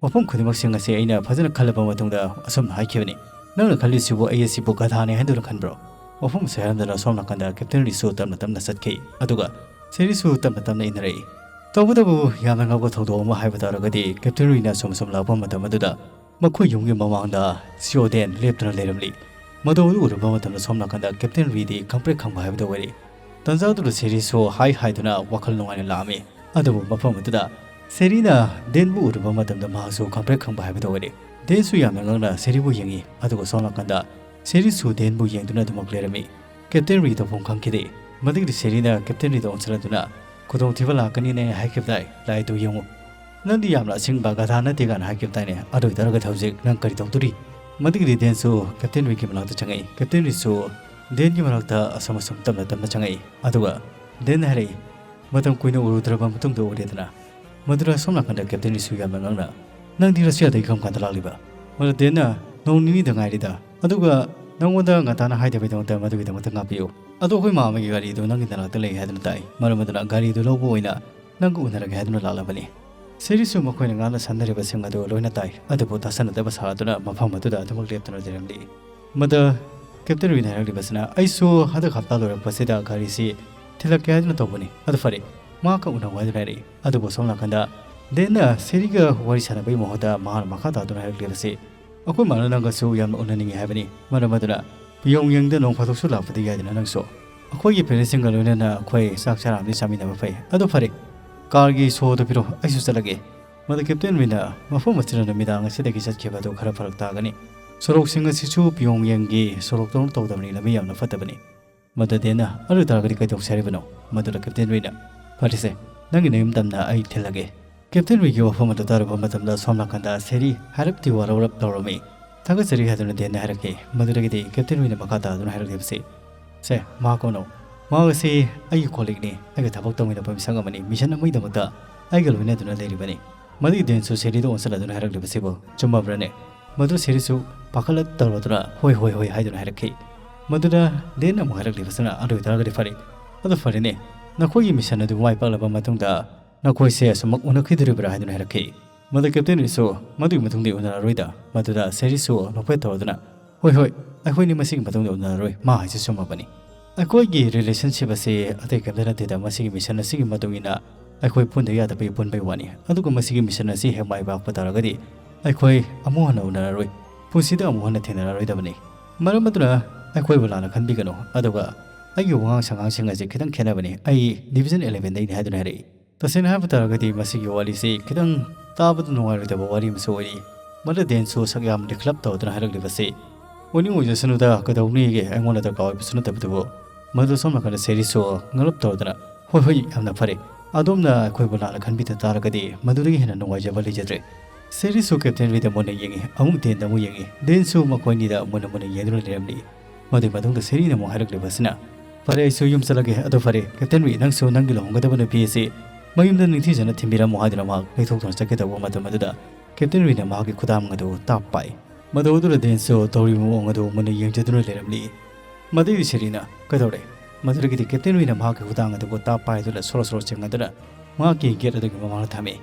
"ꯃꯐꯝ ꯈꯨꯗꯤꯡꯃꯛꯁꯤꯡ ꯑꯁꯤ ꯑꯩꯅ ꯐꯖꯅ ꯈꯜꯂꯕ ꯃꯇꯨꯡꯗ ꯑꯁꯨꯝꯅ ꯍꯥꯏꯈꯤꯕꯅꯤ꯫ ꯅꯪꯅ ꯈꯜꯂꯤꯁꯤꯕꯨ ꯑꯩ ꯑꯁꯤꯕꯨ ꯒꯙꯥꯅꯤ ꯍꯥꯏꯗꯨꯅ ꯈꯟꯕ꯭ꯔꯣ?" ꯃꯐꯝ ꯑꯁꯤ ꯍꯥꯏꯔꯝꯗꯅ ꯁꯣꯝ ꯅꯥꯀꯟꯗ ꯀꯦꯞꯇꯦꯟ ꯔꯤꯁꯨ ꯇꯞꯅ ꯇꯞꯅ ꯆꯠꯈꯤ꯫ ꯑꯗꯨꯒ ꯁꯦꯔꯤꯁꯨ ꯇꯞꯅ ꯇꯞꯅ ꯏꯟꯅꯔꯛꯏ꯫ ꯇꯧꯕꯇꯕꯨ ꯌꯥꯝꯅ ꯉꯛꯄ ꯊꯧꯗꯣꯛ ꯑꯃ ꯍꯥꯏꯕ ꯇꯥꯔꯒꯗꯤ, ꯀꯦꯞꯇꯦꯟ ꯔꯤꯅ ꯑꯁꯨꯝ ꯑꯁꯨꯝ ꯂꯥꯛꯄ ꯃꯇꯝ ꯑꯗꯨꯗ ꯃꯈꯣꯏ ꯌꯨꯝꯒꯤ ꯃꯃꯥꯡꯗ ꯁꯤꯑꯣꯗꯦꯟ ꯂꯦꯞꯇꯨꯅ ꯂꯩꯔꯝꯂꯤ꯫ ꯃꯗꯨ ꯑꯗꯨ ꯎꯔꯨꯕ ꯃꯇꯝꯗ ꯁꯣꯝ ꯅꯥꯀꯟꯗ ꯀꯦꯞꯇꯦꯟ ꯔꯤꯗꯤ ꯈꯪꯄ꯭ꯔꯦꯛ ꯈꯪꯕ ꯍꯥꯏꯕꯗꯨ ꯑꯣꯏꯔꯦ꯫ ꯇꯟꯖꯥ ꯑꯗꯨꯗ ꯁꯦꯔꯤꯁꯨ ꯍꯥꯏ ꯍꯥꯏꯗꯨꯅ ꯋꯥꯈꯜ ꯅꯨꯡꯉꯥꯏꯅ ꯂꯥꯛꯑꯝꯃꯤ꯫ ꯑꯗꯨꯕꯨ ꯃꯐꯝ ꯑꯗꯨꯗ ꯁꯦꯔꯤꯅ ꯗꯦꯟꯕꯨ ꯎꯔꯨꯕ ꯃꯇꯝꯗ ꯃꯍꯥꯛꯁꯨ ꯈꯪꯄ꯭ꯔꯦꯛ ꯈꯪꯕ ꯍꯥꯏꯕꯗꯨ ꯑꯣꯏꯔꯦ꯫ ꯗꯦꯟꯁꯨ ꯌꯥꯝꯅ ꯉꯛꯅ ꯁꯦꯔꯤꯕꯨ ꯌꯦꯡꯉꯤ꯫ ꯑꯗꯨꯒ ꯁꯣꯝ ꯅꯥꯀꯟꯗ ꯁꯦꯔꯤꯁꯨ ꯗꯦꯟꯕꯨ ꯌꯦꯡꯗꯨꯅ ꯑꯗꯨꯃꯛ ꯂꯩꯔꯝꯃꯤ꯫ ꯀꯦꯞꯇꯦꯟ ꯔꯤ ꯇꯧꯐꯝ ꯈꯪꯈꯤꯗꯦ꯫ ꯃꯗꯨꯒꯤꯗꯤ ꯁꯦꯔꯤꯅ ꯀꯦꯞꯇꯦꯟ ꯔꯤꯗ ꯑꯣꯟꯁꯤꯜꯂꯗꯨꯅ, "ꯈꯨꯗꯣꯡꯊꯤꯕ ꯂꯥꯛꯀꯅꯤꯅ ꯑꯩꯅ ꯍꯥꯏꯈꯤꯕꯗꯥꯏ? ꯂꯥꯏꯗꯨ ꯌꯦꯡꯉꯨ꯫ ꯅꯪꯗꯤ ꯌꯥꯝꯅ ꯑꯁꯤꯡꯕ ꯒꯙꯥ ꯅꯠꯇꯦ ꯀꯥꯏꯅ ꯍꯥꯏꯈꯤꯕꯗꯥꯏꯅꯦ? ꯑꯗꯨ ꯑꯣꯏꯇꯥꯔꯒꯗꯤ ꯍꯧꯖꯤꯛ ꯅꯪ ꯀꯔꯤ ꯇꯧꯗꯣꯔꯤ?" ꯃꯗꯨꯒꯤꯗꯤ ꯗꯦꯟꯁꯨ ꯀꯦꯞꯇꯦꯟ ꯔꯤꯒꯤ ꯃꯅꯥꯛꯇ ꯆꯪꯉꯛꯏ꯫ ꯀꯦꯞꯇꯦꯟ ꯔꯤꯁꯨ ꯗꯦꯟꯒꯤ ꯃꯅꯥꯛꯇ ꯑꯁꯨꯝ ꯑꯁꯨꯝ ꯇꯞꯅ ꯇꯞꯅ ꯆꯪꯉꯛꯏ꯫ ꯑꯗꯨꯒ ꯗꯦꯟꯅ ꯍꯥꯏꯔꯛꯏ, "ꯃꯇꯝ ꯀꯨꯏꯅ ꯎꯔꯨꯗ꯭ꯔꯕ ꯃꯇꯨꯡꯗ ꯎꯔꯦꯗꯅ꯫" ꯃꯗꯨꯗ ꯁꯣꯝ ꯅꯥꯀꯟꯗ ꯀꯦꯞꯇꯦꯟ ꯔꯤꯁꯨ ꯌꯥꯝꯅ ꯉꯛꯅ, "ꯅꯪꯗꯤ ꯔꯁꯤꯌꯥꯗꯒꯤ ꯀꯔꯝ ꯀꯥꯟꯗ ꯂꯥꯛꯂꯤꯕ?" ꯃꯗꯨ ꯗꯦꯟꯅ, "ꯅꯣꯡ ꯅꯤꯅꯤꯗ ꯉꯥꯏꯔꯤꯗ꯫ ꯑꯗꯨꯒ ꯅꯪꯉꯣꯟꯗ ꯉꯟꯇꯥꯅ ꯍꯥꯏꯗꯕꯒꯤꯗꯃꯛꯇ ꯃꯗꯨꯒꯤꯗꯃꯛꯇ ꯉꯥꯛꯄꯤꯌꯨ꯫ ꯑꯗꯣ ꯑꯩꯈꯣꯏ ꯃꯥ ꯑꯃꯒꯤ ꯒꯥꯔꯤꯗꯨ ꯅꯪꯒꯤ ꯅꯅꯥꯛꯇ ꯂꯩ ꯍꯥꯏꯗꯨꯅ ꯇꯥꯏ꯫ ꯃꯔꯝ ꯑꯗꯨꯅ ꯒꯥꯔꯤꯗꯨ ꯂꯧꯕ ꯑꯣꯏꯅ ꯅꯪꯒ ꯎꯅꯔꯒꯦ ꯍꯥꯏꯗꯨꯅ ꯂꯥꯛꯂꯕꯅꯤ꯫" ꯁꯦꯔꯤꯁꯨ ꯃꯈꯣꯏꯅ ꯉꯥꯡꯅ ꯁꯥꯟꯅꯔꯤꯕꯁꯤꯡ ꯑꯗꯨ ꯂꯣꯏꯅ ꯇꯥꯏ꯫ ꯑꯗꯨꯕꯨ ꯇꯥꯁꯟꯅꯗꯕ ꯁꯥꯗꯨꯅ ꯃꯐꯝ ꯑꯗꯨꯗ ꯑꯗꯨꯃꯛ ꯂꯦꯞꯇꯨꯅ ꯂꯩꯔꯝꯂꯤ꯫ ꯃꯗ ꯀꯦꯞꯇꯦꯟ ꯔꯤꯅ ꯍꯥꯏꯔꯛꯂꯤꯕꯁꯤꯅ, "ꯑꯩꯁꯨ ꯍꯟꯗꯛ ꯍꯞꯇꯥ ꯂꯣꯏꯔꯛꯄꯁꯤꯗ ꯒꯥꯔꯤꯁꯤ ꯊꯤꯜꯂꯛꯀꯦ ꯍꯥꯏꯗꯨꯅ ꯇꯧꯕꯅꯤ꯫ ꯑꯗꯨ ꯐꯔꯦ, ꯃꯍꯥꯛꯀ ꯎꯅꯧ" ꯍꯥꯏꯗꯨꯅ ꯍꯥꯏꯔꯛꯏ꯫ ꯑꯗꯨꯕꯨ ꯁꯣꯝ ꯅꯥꯀꯟꯗ ꯗꯦꯟꯅ ꯁꯦꯔꯤꯒ ꯋꯥꯔꯤ ꯁꯥꯟꯅꯕꯒꯤ ꯃꯍꯨꯠꯇ ꯃꯍꯥꯛꯅ ꯃꯈꯥ ꯇꯥꯗꯨꯅ ꯍꯥꯏꯔꯛꯂꯤꯕꯁꯤ, "ꯑꯩꯈꯣꯏ ꯃꯥꯅ ꯅꯪꯒꯁꯨ ꯌꯥꯝꯅ ꯎꯅꯅꯤꯡꯉꯤ ꯍꯥꯏꯕꯅꯤ꯫ ꯃꯔꯝ ꯑꯗꯨꯅ ꯄꯤꯌꯣꯡꯌꯦꯡꯗ ꯅꯣꯡ ꯐꯥꯗꯣꯛꯁꯨ ꯂꯥꯛꯄꯗꯤ ꯌꯥꯏꯗꯅ ꯅꯪꯁꯨ꯫ ꯑꯩꯈꯣꯏꯒꯤ ꯄꯦꯔꯦꯟꯁꯁꯤꯡꯒ ꯂꯣꯏꯅꯅ ꯑꯩꯈꯣꯏ ꯆꯥꯛ ꯆꯔꯥ ꯑꯃꯗꯤ ꯆꯥꯃꯤꯟꯅꯕ ꯐꯩ꯫ ꯑꯗꯨ ꯐꯔꯦ, ꯀꯥꯔꯒꯤ ꯁꯣꯗꯨ ꯄꯤꯔꯣ, ꯑꯩꯁꯨ ꯆꯠꯂꯒꯦ꯫" ꯃꯗꯨ ꯀꯦꯞꯇꯦꯟ ꯋꯤꯅ ꯃꯐꯝ ꯑꯁꯤꯗ ꯅꯨꯃꯤꯗꯥꯡ ꯑꯁꯤꯗꯒꯤ ꯆꯠꯈꯤꯕ ꯑꯗꯨ ꯈꯔ ꯐꯔꯛ ꯇꯥꯒꯅꯤ꯫ ꯁꯣꯔꯣꯛꯁꯤꯡ ꯑꯁꯤꯁꯨ ꯄꯤꯌꯣꯡꯌꯦꯡꯒꯤ ꯁꯣꯔꯣꯛꯇꯧꯅ ꯇꯧꯗꯕꯅꯤ, ꯂꯝꯕꯤ ꯌꯥꯝꯅ ꯐꯠꯇꯕꯅꯤ꯫ ꯃꯗꯨ ꯗꯦꯟꯅ ꯑꯗꯨ ꯇꯥꯔꯒꯗꯤ ꯀꯩꯗꯧꯁꯦ ꯍꯥꯏꯔꯤꯕꯅꯣ? ꯃꯗꯨꯗ ꯀꯦꯞꯇꯦꯟ ꯋꯤꯅ, "ꯐꯔꯦꯁꯦ, ꯅꯪꯒꯤ ꯅꯌꯨꯝ ꯇꯝꯅ ꯑꯩ ꯊꯤꯜꯂꯒꯦ"꯫ ꯀꯦꯞꯇꯦꯟ ꯋꯤꯒꯤ ꯋꯥꯐꯝ ꯑꯗꯨ ꯇꯥꯔꯨꯕ ꯃꯇꯝꯗ ꯁꯣꯝ ꯅꯥꯀꯟꯗ ꯁꯦꯔꯤ ꯍꯥꯏꯔꯞꯇꯤ ꯋꯥꯔꯧꯔꯞ ꯇꯧꯔꯝꯃꯤ꯫ "ꯊꯥꯒꯠꯆꯔꯤ" ꯍꯥꯏꯗꯨꯅ ꯗꯦꯟꯅ ꯍꯥꯏꯔꯛꯈꯤ꯫ ꯃꯗꯨꯗꯒꯤꯗꯤ ꯀꯦꯞꯇꯦꯟ ꯋꯤꯅ ꯃꯈꯥ ꯇꯥꯗꯨꯅ ꯍꯥꯏꯔꯛꯂꯤꯕꯁꯤ, "ꯁꯦ, ꯃꯍꯥꯛ ꯀꯧꯅꯧ꯫ ꯃꯍꯥꯛ ꯑꯁꯤ ꯑꯩꯒꯤ ꯀꯣꯂꯤꯛꯅꯤ, ꯑꯩꯒ ꯊꯕꯛ ꯇꯧꯃꯤꯟꯅꯕ ꯃꯤꯁꯛ ꯑꯃꯅꯤ, ꯃꯤꯁꯟ ꯑꯃꯒꯤꯗꯃꯛꯇ ꯑꯩꯒ ꯂꯣꯏꯅꯗꯨꯅ ꯂꯩꯔꯤꯕꯅꯤ"꯫ ꯃꯗꯨꯒꯤ ꯗꯦꯟꯁꯨ ꯁꯦꯔꯤꯗ ꯑꯣꯟꯁꯤꯜꯂꯗꯨꯅ ꯍꯥꯏꯔꯛꯂꯤꯕꯁꯤꯕꯨ ꯆꯨꯝꯃꯕ꯭ꯔꯅꯦ? ꯃꯗꯨ ꯁꯦꯔꯤꯁꯨ ꯄꯥꯈꯠꯂ ꯇꯧꯔꯗꯨꯅ "ꯍꯣꯏ, ꯍꯣꯏ, ꯍꯣꯏ" ꯍꯥꯏꯗꯨꯅ ꯍꯥꯏꯔꯛꯈꯤ꯫ ꯃꯗꯨꯗ ꯗꯦꯟꯅ ꯑꯃꯨꯛ ꯍꯥꯏꯔꯛꯂꯤꯕꯁꯤꯅ, "ꯑꯗꯨ ꯑꯣꯏꯇꯥꯔꯒꯗꯤ ꯐꯔꯦ꯫ ꯑꯗꯨ ꯐꯔꯦꯅꯦ, ꯅꯈꯣꯏꯒꯤ ꯃꯤꯁꯟ ꯑꯗꯨ ꯃꯥꯏ ꯄꯥꯛꯂꯕ ꯃꯇꯨꯡꯗ ꯅꯈꯣꯏꯁꯦ ꯑꯁꯨꯃꯛ ꯎꯅꯈꯤꯗꯣꯔꯤꯕ꯭ꯔꯥ?" ꯍꯥꯏꯗꯨꯅ ꯍꯥꯏꯔꯛꯈꯤ꯫ ꯃꯗꯨ ꯀꯦꯞꯇꯦꯟ ꯋꯤꯁꯨ ꯃꯗꯨꯒꯤ ꯃꯇꯨꯡꯗꯤ ꯎꯅꯔꯔꯣꯏꯗ꯫ ꯃꯗꯨꯗ ꯁꯦꯔꯤꯁꯁꯨ ꯅꯣꯛꯐꯦꯠ ꯇꯧꯔꯗꯨꯅ, "ꯍꯣꯏ, ꯍꯣꯏ, ꯑꯩꯈꯣꯏꯅꯤ ꯃꯁꯤꯒꯤ ꯃꯇꯨꯡꯗ ꯎꯅꯔꯔꯣꯏ, ꯃꯥ ꯍꯥꯏꯁꯤ ꯆꯨꯝꯃꯕꯅꯤ꯫ ꯑꯩꯈꯣꯏꯒꯤ ꯔꯤꯂꯦꯁꯟꯁꯤꯞ ꯑꯁꯤ ꯑꯇꯩ ꯀꯔꯤꯝꯇ ꯅꯠꯇꯦꯗ, ꯃꯁꯤꯒꯤ ꯃꯤꯁꯟ ꯑꯁꯤꯒꯤ ꯃꯇꯨꯡ ꯏꯟꯅ ꯑꯩꯈꯣꯏ ꯄꯨꯟꯗ ꯌꯥꯗꯕꯒꯤ ꯄꯨꯟꯕꯒꯤ ꯋꯥꯅꯤ꯫ ꯑꯗꯨꯒ ꯃꯁꯤꯒꯤ ꯃꯤꯁꯟ ꯑꯁꯤ ꯍꯦꯛ ꯃꯥꯏ ꯄꯥꯛꯄ ꯇꯥꯔꯒꯗꯤ ꯑꯩꯈꯣꯏ ꯑꯃꯨꯛ ꯍꯟꯅ ꯎꯅꯔꯔꯣꯏ, ꯄꯨꯟꯁꯤꯗ ꯑꯃꯨꯛ ꯍꯟꯅ ꯊꯦꯡꯅꯔꯔꯣꯏꯗꯕꯅꯤ꯫ ꯃꯔꯝ ꯑꯗꯨꯅ ꯑꯩꯈꯣꯏꯕꯨ ꯂꯥꯟꯅ ꯈꯟꯕꯤꯒꯅꯨ꯫ ꯑꯗꯨꯒ ꯑꯩꯒꯤ ꯋꯥꯉꯥꯡ ꯁꯉꯥꯡꯁꯤꯡ ꯑꯁꯤ ꯈꯤꯇꯪ ꯈꯦꯠꯅꯕꯅꯤ꯫ ꯑꯩ ꯗꯤꯕꯤꯖꯟ ꯏꯂꯦꯚꯦꯟꯗꯒꯤꯅꯤ" ꯍꯥꯏꯗꯨꯅ ꯍꯥꯏꯔꯛꯏ꯫ ꯇꯁꯦꯡꯅ ꯍꯥꯏꯕ ꯇꯥꯔꯒꯗꯤ ꯃꯁꯤꯒꯤ ꯋꯥꯔꯤꯁꯤ ꯈꯤꯇꯪ ꯇꯥꯕꯗ ꯅꯨꯡꯉꯥꯏꯔꯣꯏꯗꯕ ꯋꯥꯔꯤ ꯑꯃꯁꯨ ꯑꯣꯏꯔꯤ꯫ ꯃꯗꯨ ꯗꯦꯟꯁꯨ ꯁꯛ ꯌꯥꯝ ꯂꯤꯈꯠꯂꯞ ꯇꯧꯗꯨꯅ ꯍꯥꯏꯔꯛꯂꯤꯕꯁꯤ, "ꯑꯣꯏꯅꯤꯡ ꯑꯣꯏꯖꯁꯅꯨꯗ, ꯀꯩꯗꯧꯅꯤꯒꯦ, ꯑꯩꯉꯣꯟꯗ ꯗꯔꯀꯥꯔ ꯑꯣꯏꯕꯁꯨ ꯅꯠꯇꯕꯗꯨꯕꯨ"꯫ ꯃꯗꯨ ꯁꯣꯝ ꯅꯥꯀꯟꯗ ꯁꯦꯔꯤꯁꯁꯨ ꯉꯛꯂꯞ ꯇꯧꯗꯨꯅ, "ꯍꯣꯏ, ꯍꯣꯏ, ꯌꯥꯝꯅ ꯐꯔꯦ꯫ ꯑꯗꯣꯝꯅ ꯑꯩꯈꯣꯏꯕꯨ ꯂꯥꯟꯅ ꯈꯟꯕꯤꯗ ꯇꯥꯔꯒꯗꯤ ꯃꯗꯨꯗꯒꯤ ꯍꯦꯟꯅ ꯅꯨꯡꯉꯥꯏꯖꯕ ꯂꯩꯖꯗ꯭ꯔꯦ"꯫ ꯁꯦꯔꯤꯁꯁꯨ ꯀꯦꯞꯇꯦꯟ ꯋꯤꯗ ꯃꯨꯟꯅ ꯌꯦꯡꯉꯤ, ꯑꯃꯨꯛ ꯗꯦꯟꯗ ꯑꯃꯨꯛ ꯌꯦꯡꯉꯤ꯫ ꯗꯦꯟꯁꯨ ꯃꯈꯣꯏ ꯑꯅꯤꯗ ꯃꯨꯟꯅ ꯃꯨꯟꯅ ꯌꯦꯡꯗꯨꯅ ꯂꯩꯔꯝꯂꯤ꯫ ꯃꯗꯨꯒꯤ ꯃꯇꯨꯡꯗ ꯁꯦꯔꯤꯅ ꯑꯃꯨꯛ ꯍꯥꯏꯔꯛꯂꯤꯕꯁꯤꯅ, "ꯐꯔꯦ, ꯑꯩꯁꯨ ꯌꯨꯝ ꯆꯠꯂꯒꯦ꯫ ꯑꯗꯨ ꯐꯔꯦ, ꯀꯦꯞꯇꯦꯟ ꯋꯤ, ꯅꯪꯁꯨ ꯅꯪꯒꯤ ꯂꯨꯍꯣꯡꯒꯗꯕ ꯅꯨꯄꯤ ꯑꯁꯤ ꯃꯌꯨꯝꯗ ꯅꯤꯡꯊꯤꯖꯅ ꯊꯤꯟꯕꯤꯔꯝꯃꯨ" ꯍꯥꯏꯗꯨꯅ ꯃꯍꯥꯛ ꯂꯩꯊꯣꯛꯇꯨꯅ ꯆꯠꯀꯦ ꯇꯧꯕ ꯃꯇꯝ ꯑꯗꯨꯗ ꯀꯦꯞꯇꯦꯟ ꯋꯤꯅ ꯃꯍꯥꯛꯀꯤ ꯈꯨꯗꯥꯡ ꯑꯗꯨ ꯇꯥꯞ ꯄꯥꯏ꯫ ꯃꯗꯨ ꯑꯗꯨꯗ ꯗꯦꯟꯁꯁꯨ ꯇꯧꯔꯤꯕ ꯃꯑꯣꯡ ꯑꯗꯨ ꯃꯨꯟꯅ ꯌꯦꯡꯖꯗꯨꯅ ꯂꯩꯔꯝꯂꯤ꯫ ꯃꯗꯨꯒꯤ ꯁꯦꯔꯤꯅ, "ꯀꯩꯗꯧꯔꯦ?" ꯃꯗꯨꯗꯒꯤꯗꯤ ꯀꯦꯞꯇꯦꯟ ꯋꯤꯅ ꯃꯍꯥꯛꯀꯤ ꯈꯨꯗꯥꯡ ꯑꯗꯨꯕꯨ ꯇꯥꯞ ꯄꯥꯏꯗꯨꯅ ꯁꯣꯔꯣ ꯁꯣꯔꯣ ꯆꯤꯡꯉꯗꯨꯅ ꯃꯍꯥꯛꯀꯤ ꯒꯦꯠ ꯑꯗꯨꯒꯤ ꯃꯃꯥꯡꯗ ꯊꯝꯃꯤ꯫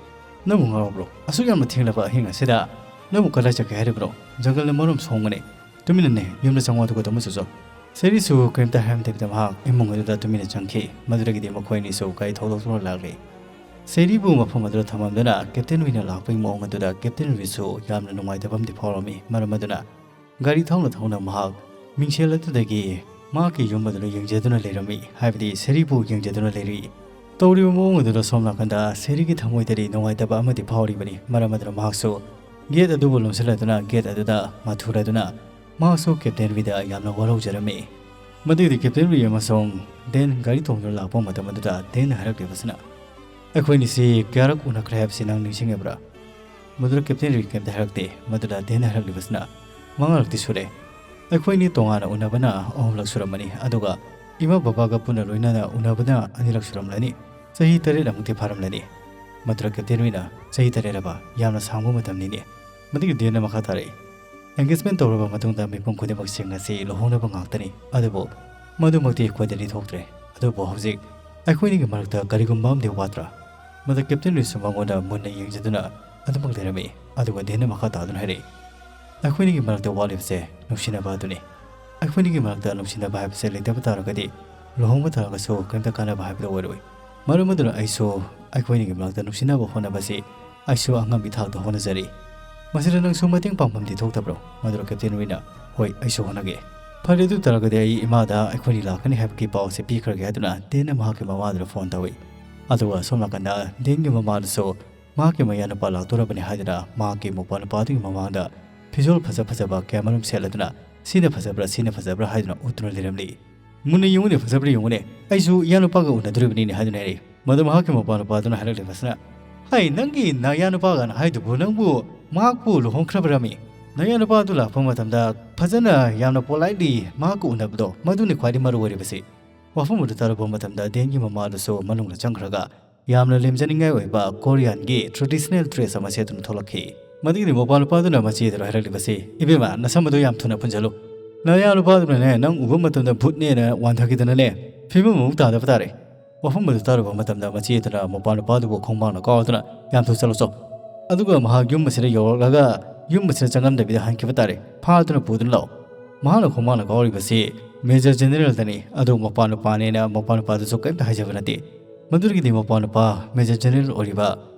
"ꯅꯪꯕꯨ ꯉꯥꯎꯔꯕ꯭ꯔꯣ? ꯑꯁꯨꯛ ꯌꯥꯝꯅ ꯊꯦꯡꯂꯕ ꯑꯍꯤꯡ ꯑꯁꯤꯗ ꯅꯪꯕꯨ ꯀꯗꯥꯏ ꯆꯠꯀꯦ ꯍꯥꯏꯔꯤꯕꯅꯣ? ꯖꯪꯒꯜꯅ ꯃꯔꯣꯝ ꯁꯣꯡꯕꯅꯤ꯫ ꯇꯨꯃꯤꯟꯅꯅꯦ, ꯌꯨꯝꯗ ꯆꯪꯉꯣ, ꯑꯗꯨꯒ ꯇꯨꯝꯃꯨ ꯆꯣꯆꯣ"꯫ ꯁꯦꯔꯤꯁꯨ ꯀꯔꯤꯝꯇ ꯍꯥꯏꯔꯝꯗꯕꯤꯗ ꯃꯍꯥꯛ ꯏꯃꯨꯡ ꯑꯗꯨꯗ ꯇꯨꯃꯤꯟꯅ ꯆꯪꯈꯤ꯫ ꯃꯗꯨꯗꯒꯤꯗꯤ ꯃꯈꯣꯏ ꯑꯅꯤꯁꯨ ꯒꯥꯔꯤ ꯊꯧꯗꯣꯛꯇꯨꯅ ꯂꯥꯛꯂꯤ꯫ ꯁꯦꯔꯤꯕꯨ ꯃꯐꯝ ꯑꯗꯨꯗ ꯊꯝꯃꯝꯗꯨꯅ ꯀꯦꯞꯇꯦꯟ ꯋꯤꯅ ꯂꯥꯛꯄꯒꯤ ꯃꯑꯣꯡ ꯑꯗꯨꯗ ꯀꯦꯞꯇꯦꯟ ꯋꯤꯁꯨ ꯌꯥꯝꯅ ꯅꯨꯡꯉꯥꯏꯇꯕ ꯑꯃꯗꯤ ꯐꯥꯎꯔꯝꯃꯤ꯫ ꯃꯔꯝ ꯑꯗꯨꯅ ꯒꯥꯔꯤ ꯊꯧꯅ ꯊꯧꯅ ꯃꯍꯥꯛ ꯃꯤꯡꯁꯦꯜ ꯑꯗꯨꯗꯒꯤ ꯃꯍꯥꯛꯀꯤ ꯌꯨꯝ ꯑꯗꯨꯗ ꯌꯦꯡꯖꯗꯨꯅ ꯂꯩꯔꯝꯃꯤ, ꯍꯥꯏꯕꯗꯤ ꯁꯦꯔꯤꯕꯨ ꯌꯦꯡꯖꯗꯨꯅ ꯂꯩꯔꯤ꯫ ꯇꯧꯔꯤꯕ ꯃꯑꯣꯡ ꯑꯗꯨꯗ ꯁꯣꯝ ꯅꯥꯀꯟꯗ ꯁꯦꯔꯤꯒꯤ ꯊꯃꯣꯏꯗꯗꯤ ꯅꯨꯡꯉꯥꯏꯇꯕ ꯑꯃꯗꯤ ꯐꯥꯎꯔꯤꯕꯅꯤ꯫ ꯃꯔꯝ ꯑꯗꯨꯅ ꯃꯍꯥꯛꯁꯨ ꯒꯦꯠ ꯑꯗꯨꯕꯨ ꯂꯣꯟꯁꯤꯜꯂꯗꯨꯅ ꯒꯦꯠ ꯑꯗꯨꯗ ꯃꯥꯊꯨꯔꯗꯨꯅ ꯃꯍꯥꯛꯁꯨ ꯀꯦꯞꯇꯦꯟ ꯔꯤꯗ ꯌꯥꯝꯅ ꯋꯥꯔꯧꯖꯔꯝꯃꯤ꯫ ꯃꯗꯨꯒꯤꯗꯤ ꯀꯦꯞꯇꯦꯟ ꯔꯤ ꯑꯃꯁꯨꯡ ꯗꯦꯟ ꯒꯥꯔꯤ ꯇꯣꯡꯗꯨꯅ ꯂꯥꯛꯄ ꯃꯇꯝ ꯑꯗꯨꯗ ꯗꯦꯟꯅ ꯍꯥꯏꯔꯛꯂꯤꯕꯁꯤꯅ, "ꯑꯩꯈꯣꯏꯅꯤꯁꯤ ꯀꯌꯥꯔꯛ ꯎꯅꯈ꯭ꯔꯦ ꯍꯥꯏꯕꯁꯤ ꯅꯪ ꯅꯤꯡꯁꯤꯡꯉꯕ꯭ꯔꯥ?" ꯃꯗꯨꯗ ꯀꯦꯞꯇꯦꯟ ꯔꯤ ꯀꯩꯝꯇ ꯍꯥꯏꯔꯛꯇꯦ꯫ ꯃꯗꯨꯗ ꯗꯦꯟꯅ ꯍꯥꯏꯔꯛꯂꯤꯕꯁꯤꯅ, "ꯃꯉꯥꯔꯛꯇꯤ ꯁꯨꯔꯦ꯫ ꯑꯩꯈꯣꯏꯅꯤ ꯇꯣꯉꯥꯟꯅ ꯎꯅꯕꯅ ꯑꯍꯨꯝꯂꯛ ꯁꯨꯔꯝꯃꯅꯤ, ꯑꯗꯨꯒ ꯏꯃꯥ ꯕꯕꯥꯒ ꯄꯨꯟꯅ ꯂꯣꯏꯅꯅ ꯎꯅꯕꯅ ꯑꯅꯤꯔꯛ ꯁꯨꯔꯝꯂꯅꯤ꯫ ꯆꯍꯤ ꯇꯔꯦꯠ ꯑꯃꯨꯛꯇꯤ ꯐꯥꯔꯝꯂꯅꯤ꯫" ꯃꯗꯨꯗ ꯀꯦꯞꯇꯦꯟ ꯔꯤꯅ, "ꯆꯍꯤ ꯇꯔꯦꯠ ꯍꯥꯏꯕ ꯌꯥꯝꯅ ꯁꯥꯡꯕ ꯃꯇꯝꯅꯤꯅꯦ꯫" ꯃꯗꯨꯒꯤ ꯗꯦꯟꯅ ꯃꯈꯥ ꯇꯥꯔꯛꯏ, "ꯑꯦꯡꯒꯦꯖꯃꯦꯟ ꯇꯧꯔꯕ ꯃꯇꯨꯡꯗ ꯃꯤꯄꯨꯝ ꯈꯨꯗꯤꯡꯃꯛꯁꯤꯡ ꯑꯁꯤ ꯂꯨꯍꯣꯡꯅꯕ ꯉꯥꯛꯇꯅꯤ, ꯑꯗꯨꯕꯨ ꯃꯗꯨꯃꯛꯇꯤ ꯑꯩꯈꯣꯏꯗꯗꯤ ꯊꯣꯛꯇ꯭ꯔꯦ꯫ ꯑꯗꯨꯕꯨ ꯍꯧꯖꯤꯛ ꯑꯩꯈꯣꯏꯅꯤꯒꯤ ꯃꯔꯛꯇ ꯀꯔꯤꯒꯨꯝꯕ ꯑꯃꯗꯤ ꯋꯥꯠꯇ꯭ꯔꯥ?" ꯃꯗꯨ ꯀꯦꯞꯇꯦꯟ ꯔꯤꯁꯨ ꯃꯉꯣꯟꯗ ꯃꯨꯟꯅ ꯌꯦꯡꯖꯗꯨꯅ ꯑꯗꯨꯃꯛ ꯂꯩꯔꯝꯃꯤ꯫ ꯑꯗꯨꯒ ꯗꯦꯟꯅ ꯃꯈꯥ ꯇꯥꯗꯨꯅ ꯍꯥꯏꯔꯛꯏ, "ꯑꯩꯈꯣꯏꯅꯤꯒꯤ ꯃꯔꯛꯇ ꯋꯥꯠꯂꯤꯕꯁꯦ ꯅꯨꯡꯁꯤꯅꯕ ꯑꯗꯨꯅꯤ꯫ ꯑꯩꯈꯣꯏꯅꯤꯒꯤ ꯃꯔꯛꯇ ꯅꯨꯡꯁꯤꯅꯕ ꯍꯥꯏꯕꯁꯦ ꯂꯩꯇꯕ ꯇꯥꯔꯒꯗꯤ ꯂꯨꯍꯣꯡꯕ ꯇꯥꯔꯒꯁꯨ ꯀꯔꯤꯝꯇ ꯀꯥꯟꯅꯕ ꯍꯥꯏꯕꯗꯨ ꯑꯣꯏꯔꯣꯏ꯫ ꯃꯔꯝ ꯑꯗꯨꯅ ꯑꯩꯁꯨ ꯑꯩꯈꯣꯏꯅꯤꯒꯤ ꯃꯔꯛꯇ ꯅꯨꯡꯁꯤꯅꯕ ꯍꯣꯠꯅꯕꯁꯤ ꯑꯩꯁꯨ ꯑꯉꯝꯕꯤ ꯊꯥꯛꯇ ꯍꯣꯠꯅꯖꯔꯤ꯫ ꯃꯁꯤꯗ ꯅꯪꯁꯨ ꯃꯇꯦꯡ ꯄꯥꯡꯐꯝꯗꯤ ꯊꯣꯛꯇꯕ꯭ꯔꯣ?" ꯃꯗꯨꯗ ꯀꯦꯞꯇꯦꯟ ꯔꯤꯅ, "ꯍꯣꯏ, ꯑꯩꯁꯨ ꯍꯣꯠꯅꯒꯦ꯫" "ꯐꯔꯦ, ꯑꯗꯨ ꯇꯥꯔꯒꯗꯤ ꯑꯩ ꯏꯃꯥꯗ ꯑꯩꯈꯣꯏꯅꯤ ꯂꯥꯛꯀꯅꯤ ꯍꯥꯏꯕꯒꯤ ꯄꯥꯎꯁꯦ ꯄꯤꯈ꯭ꯔꯒꯦ" ꯍꯥꯏꯗꯨꯅ ꯗꯦꯟꯅ ꯃꯍꯥꯛꯀꯤ ꯃꯃꯥꯗꯨꯗ ꯐꯣꯟ ꯇꯧꯏ꯫ ꯑꯗꯨꯒ ꯑꯁꯣꯝ ꯅꯥꯀꯟꯗ ꯗꯦꯟꯒꯤ ꯃꯃꯥꯗꯨꯁꯨ ꯃꯍꯥꯛꯀꯤ ꯃꯌꯥꯅꯨꯄꯥ ꯂꯥꯛꯇꯣꯔꯕꯅꯤ ꯍꯥꯏꯗꯨꯅ ꯃꯍꯥꯛꯀꯤ ꯃꯧꯄꯥ ꯅꯨꯄꯥꯗꯨꯒꯤ ꯃꯃꯥꯡꯗ ꯐꯤꯖꯣꯜ ꯐꯖ ꯐꯖꯕ ꯀꯌꯥꯃꯔꯨꯝ ꯁꯦꯠꯂꯗꯨꯅ "ꯁꯤꯅ ꯐꯖꯕ꯭ꯔꯥ, ꯁꯤꯅ ꯐꯖꯕ꯭ꯔꯥ?" ꯍꯥꯏꯗꯨꯅ ꯎꯠꯇꯨꯅ ꯂꯩꯔꯝꯂꯤ꯫ "ꯃꯨꯟꯅ ꯌꯦꯡꯉꯨꯅꯦ, ꯐꯖꯕ꯭ꯔꯥ ꯌꯦꯡꯉꯨꯅꯦ, ꯑꯩꯁꯨ ꯏꯌꯥꯅꯨꯄꯥꯒ ꯎꯅꯗꯣꯔꯤꯕꯅꯤꯅꯦ" ꯍꯥꯏꯗꯨꯅ ꯍꯥꯏꯔꯤ꯫ ꯃꯗꯨ ꯃꯍꯥꯛꯀꯤ ꯃꯧꯄꯥ ꯅꯨꯄꯥꯗꯨꯅ ꯍꯥꯏꯔꯛꯂꯤꯕꯁꯤꯅ, "ꯍꯩ, ꯅꯪꯒꯤ ꯅꯌꯥꯅꯨꯄꯥꯒꯅ ꯍꯥꯏꯗꯨꯕꯨ ꯅꯪꯕꯨ ꯃꯍꯥꯛꯄꯨ ꯂꯨꯍꯣꯡꯈ꯭ꯔꯕꯔꯃꯤ? ꯅꯌꯥꯅꯨꯄꯥ ꯑꯗꯨ ꯂꯥꯛꯄ ꯃꯇꯝꯗ ꯐꯖꯅ ꯌꯥꯝꯅ ꯄꯣꯂꯥꯏꯠꯂꯤ ꯃꯍꯥꯛꯀ ꯎꯅꯕꯗꯣ, ꯃꯗꯨꯅꯤ ꯈ꯭ꯋꯥꯏꯗꯒꯤ ꯃꯔꯨ ꯑꯣꯏꯔꯤꯕꯁꯤ꯫" ꯋꯥꯐꯝ ꯑꯗꯨ ꯇꯥꯔꯨꯕ ꯃꯇꯝꯗ ꯗꯦꯟꯒꯤ ꯃꯃꯥꯗꯨꯁꯨ ꯃꯅꯨꯡꯗ ꯆꯪꯈ꯭ꯔꯒ ꯌꯥꯝꯅ ꯂꯦꯝꯖꯅꯤꯡꯉꯥꯏ ꯑꯣꯏꯕ ꯀꯣꯔꯤꯌꯥꯟꯒꯤ ꯇ꯭ꯔꯦꯗꯤꯁꯅꯦꯜ ꯗ꯭ꯔꯦꯁ ꯑꯃ ꯁꯦꯠꯇꯨꯅ ꯊꯣꯛꯂꯛꯈꯤ꯫ ꯃꯗꯨꯒꯤꯗꯤ ꯃꯧꯄꯥ ꯅꯨꯄꯥꯗꯨꯅ ꯃꯆꯦꯗꯨꯗ ꯍꯥꯏꯔꯛꯂꯤꯕꯁꯤ, "ꯏꯕꯦꯝꯃ, ꯅꯁꯝ ꯑꯗꯨ ꯌꯥꯝ ꯊꯨꯅ ꯄꯨꯟꯁꯤꯜꯂꯨ꯫ ꯅꯌꯥ ꯅꯨꯄꯥꯗꯨꯅꯅꯦ, ꯅꯪ ꯎꯕ ꯃꯇꯝꯗ ꯚꯨꯠꯅꯦꯅ ꯋꯥꯟꯊꯈꯤꯗꯅꯅꯦ, ꯐꯤꯕꯝ ꯑꯃꯨꯛ ꯇꯥꯗꯕ ꯇꯥꯔꯦ꯫" ꯋꯥꯐꯝ ꯑꯗꯨ ꯇꯥꯔꯨꯕ ꯃꯇꯝꯗ ꯃꯆꯦꯗꯨꯅ ꯃꯧꯄꯥ ꯅꯨꯄꯥꯗꯨꯕꯨ ꯈꯣꯡꯕꯥꯡꯅ ꯀꯥꯎꯗꯨꯅ, "ꯌꯥꯝ ꯊꯨ ꯆꯠꯂꯨ ꯆꯣ꯫ ꯑꯗꯨꯒ ꯃꯍꯥꯛ ꯌꯨꯝ ꯑꯁꯤꯗ ꯌꯧꯔꯛꯂꯒ ꯌꯨꯝ ꯑꯁꯤꯗ ꯆꯪꯂꯝꯗꯕꯤꯗ ꯍꯟꯈꯤꯕ ꯇꯥꯔꯦ꯫ ꯐꯥꯗꯨꯅ ꯄꯨꯗꯨꯅ ꯂꯥꯛꯑꯣ꯫" ꯃꯍꯥꯛꯅ ꯈꯣꯡꯕꯥꯡꯅ ꯀꯥꯎꯔꯤꯕꯁꯤ ꯃꯦꯖꯔ ꯖꯦꯅꯦꯔꯦꯜꯗꯅꯤ꯫ ꯑꯗꯨ ꯃꯄꯥ ꯅꯨꯄꯥꯅꯦꯅ ꯃꯄꯥ ꯅꯨꯄꯥꯗꯨꯁꯨ ꯀꯔꯤꯝꯇ ꯍꯥꯏꯖꯕ ꯅꯠꯇꯦ꯫ ꯃꯗꯨꯗꯒꯤꯗꯤ ꯃꯄꯥ ꯅꯨꯄꯥ ꯃꯦꯖꯔ ꯖꯦꯅꯦꯔꯦꯜ ꯑꯣꯏꯔꯤꯕ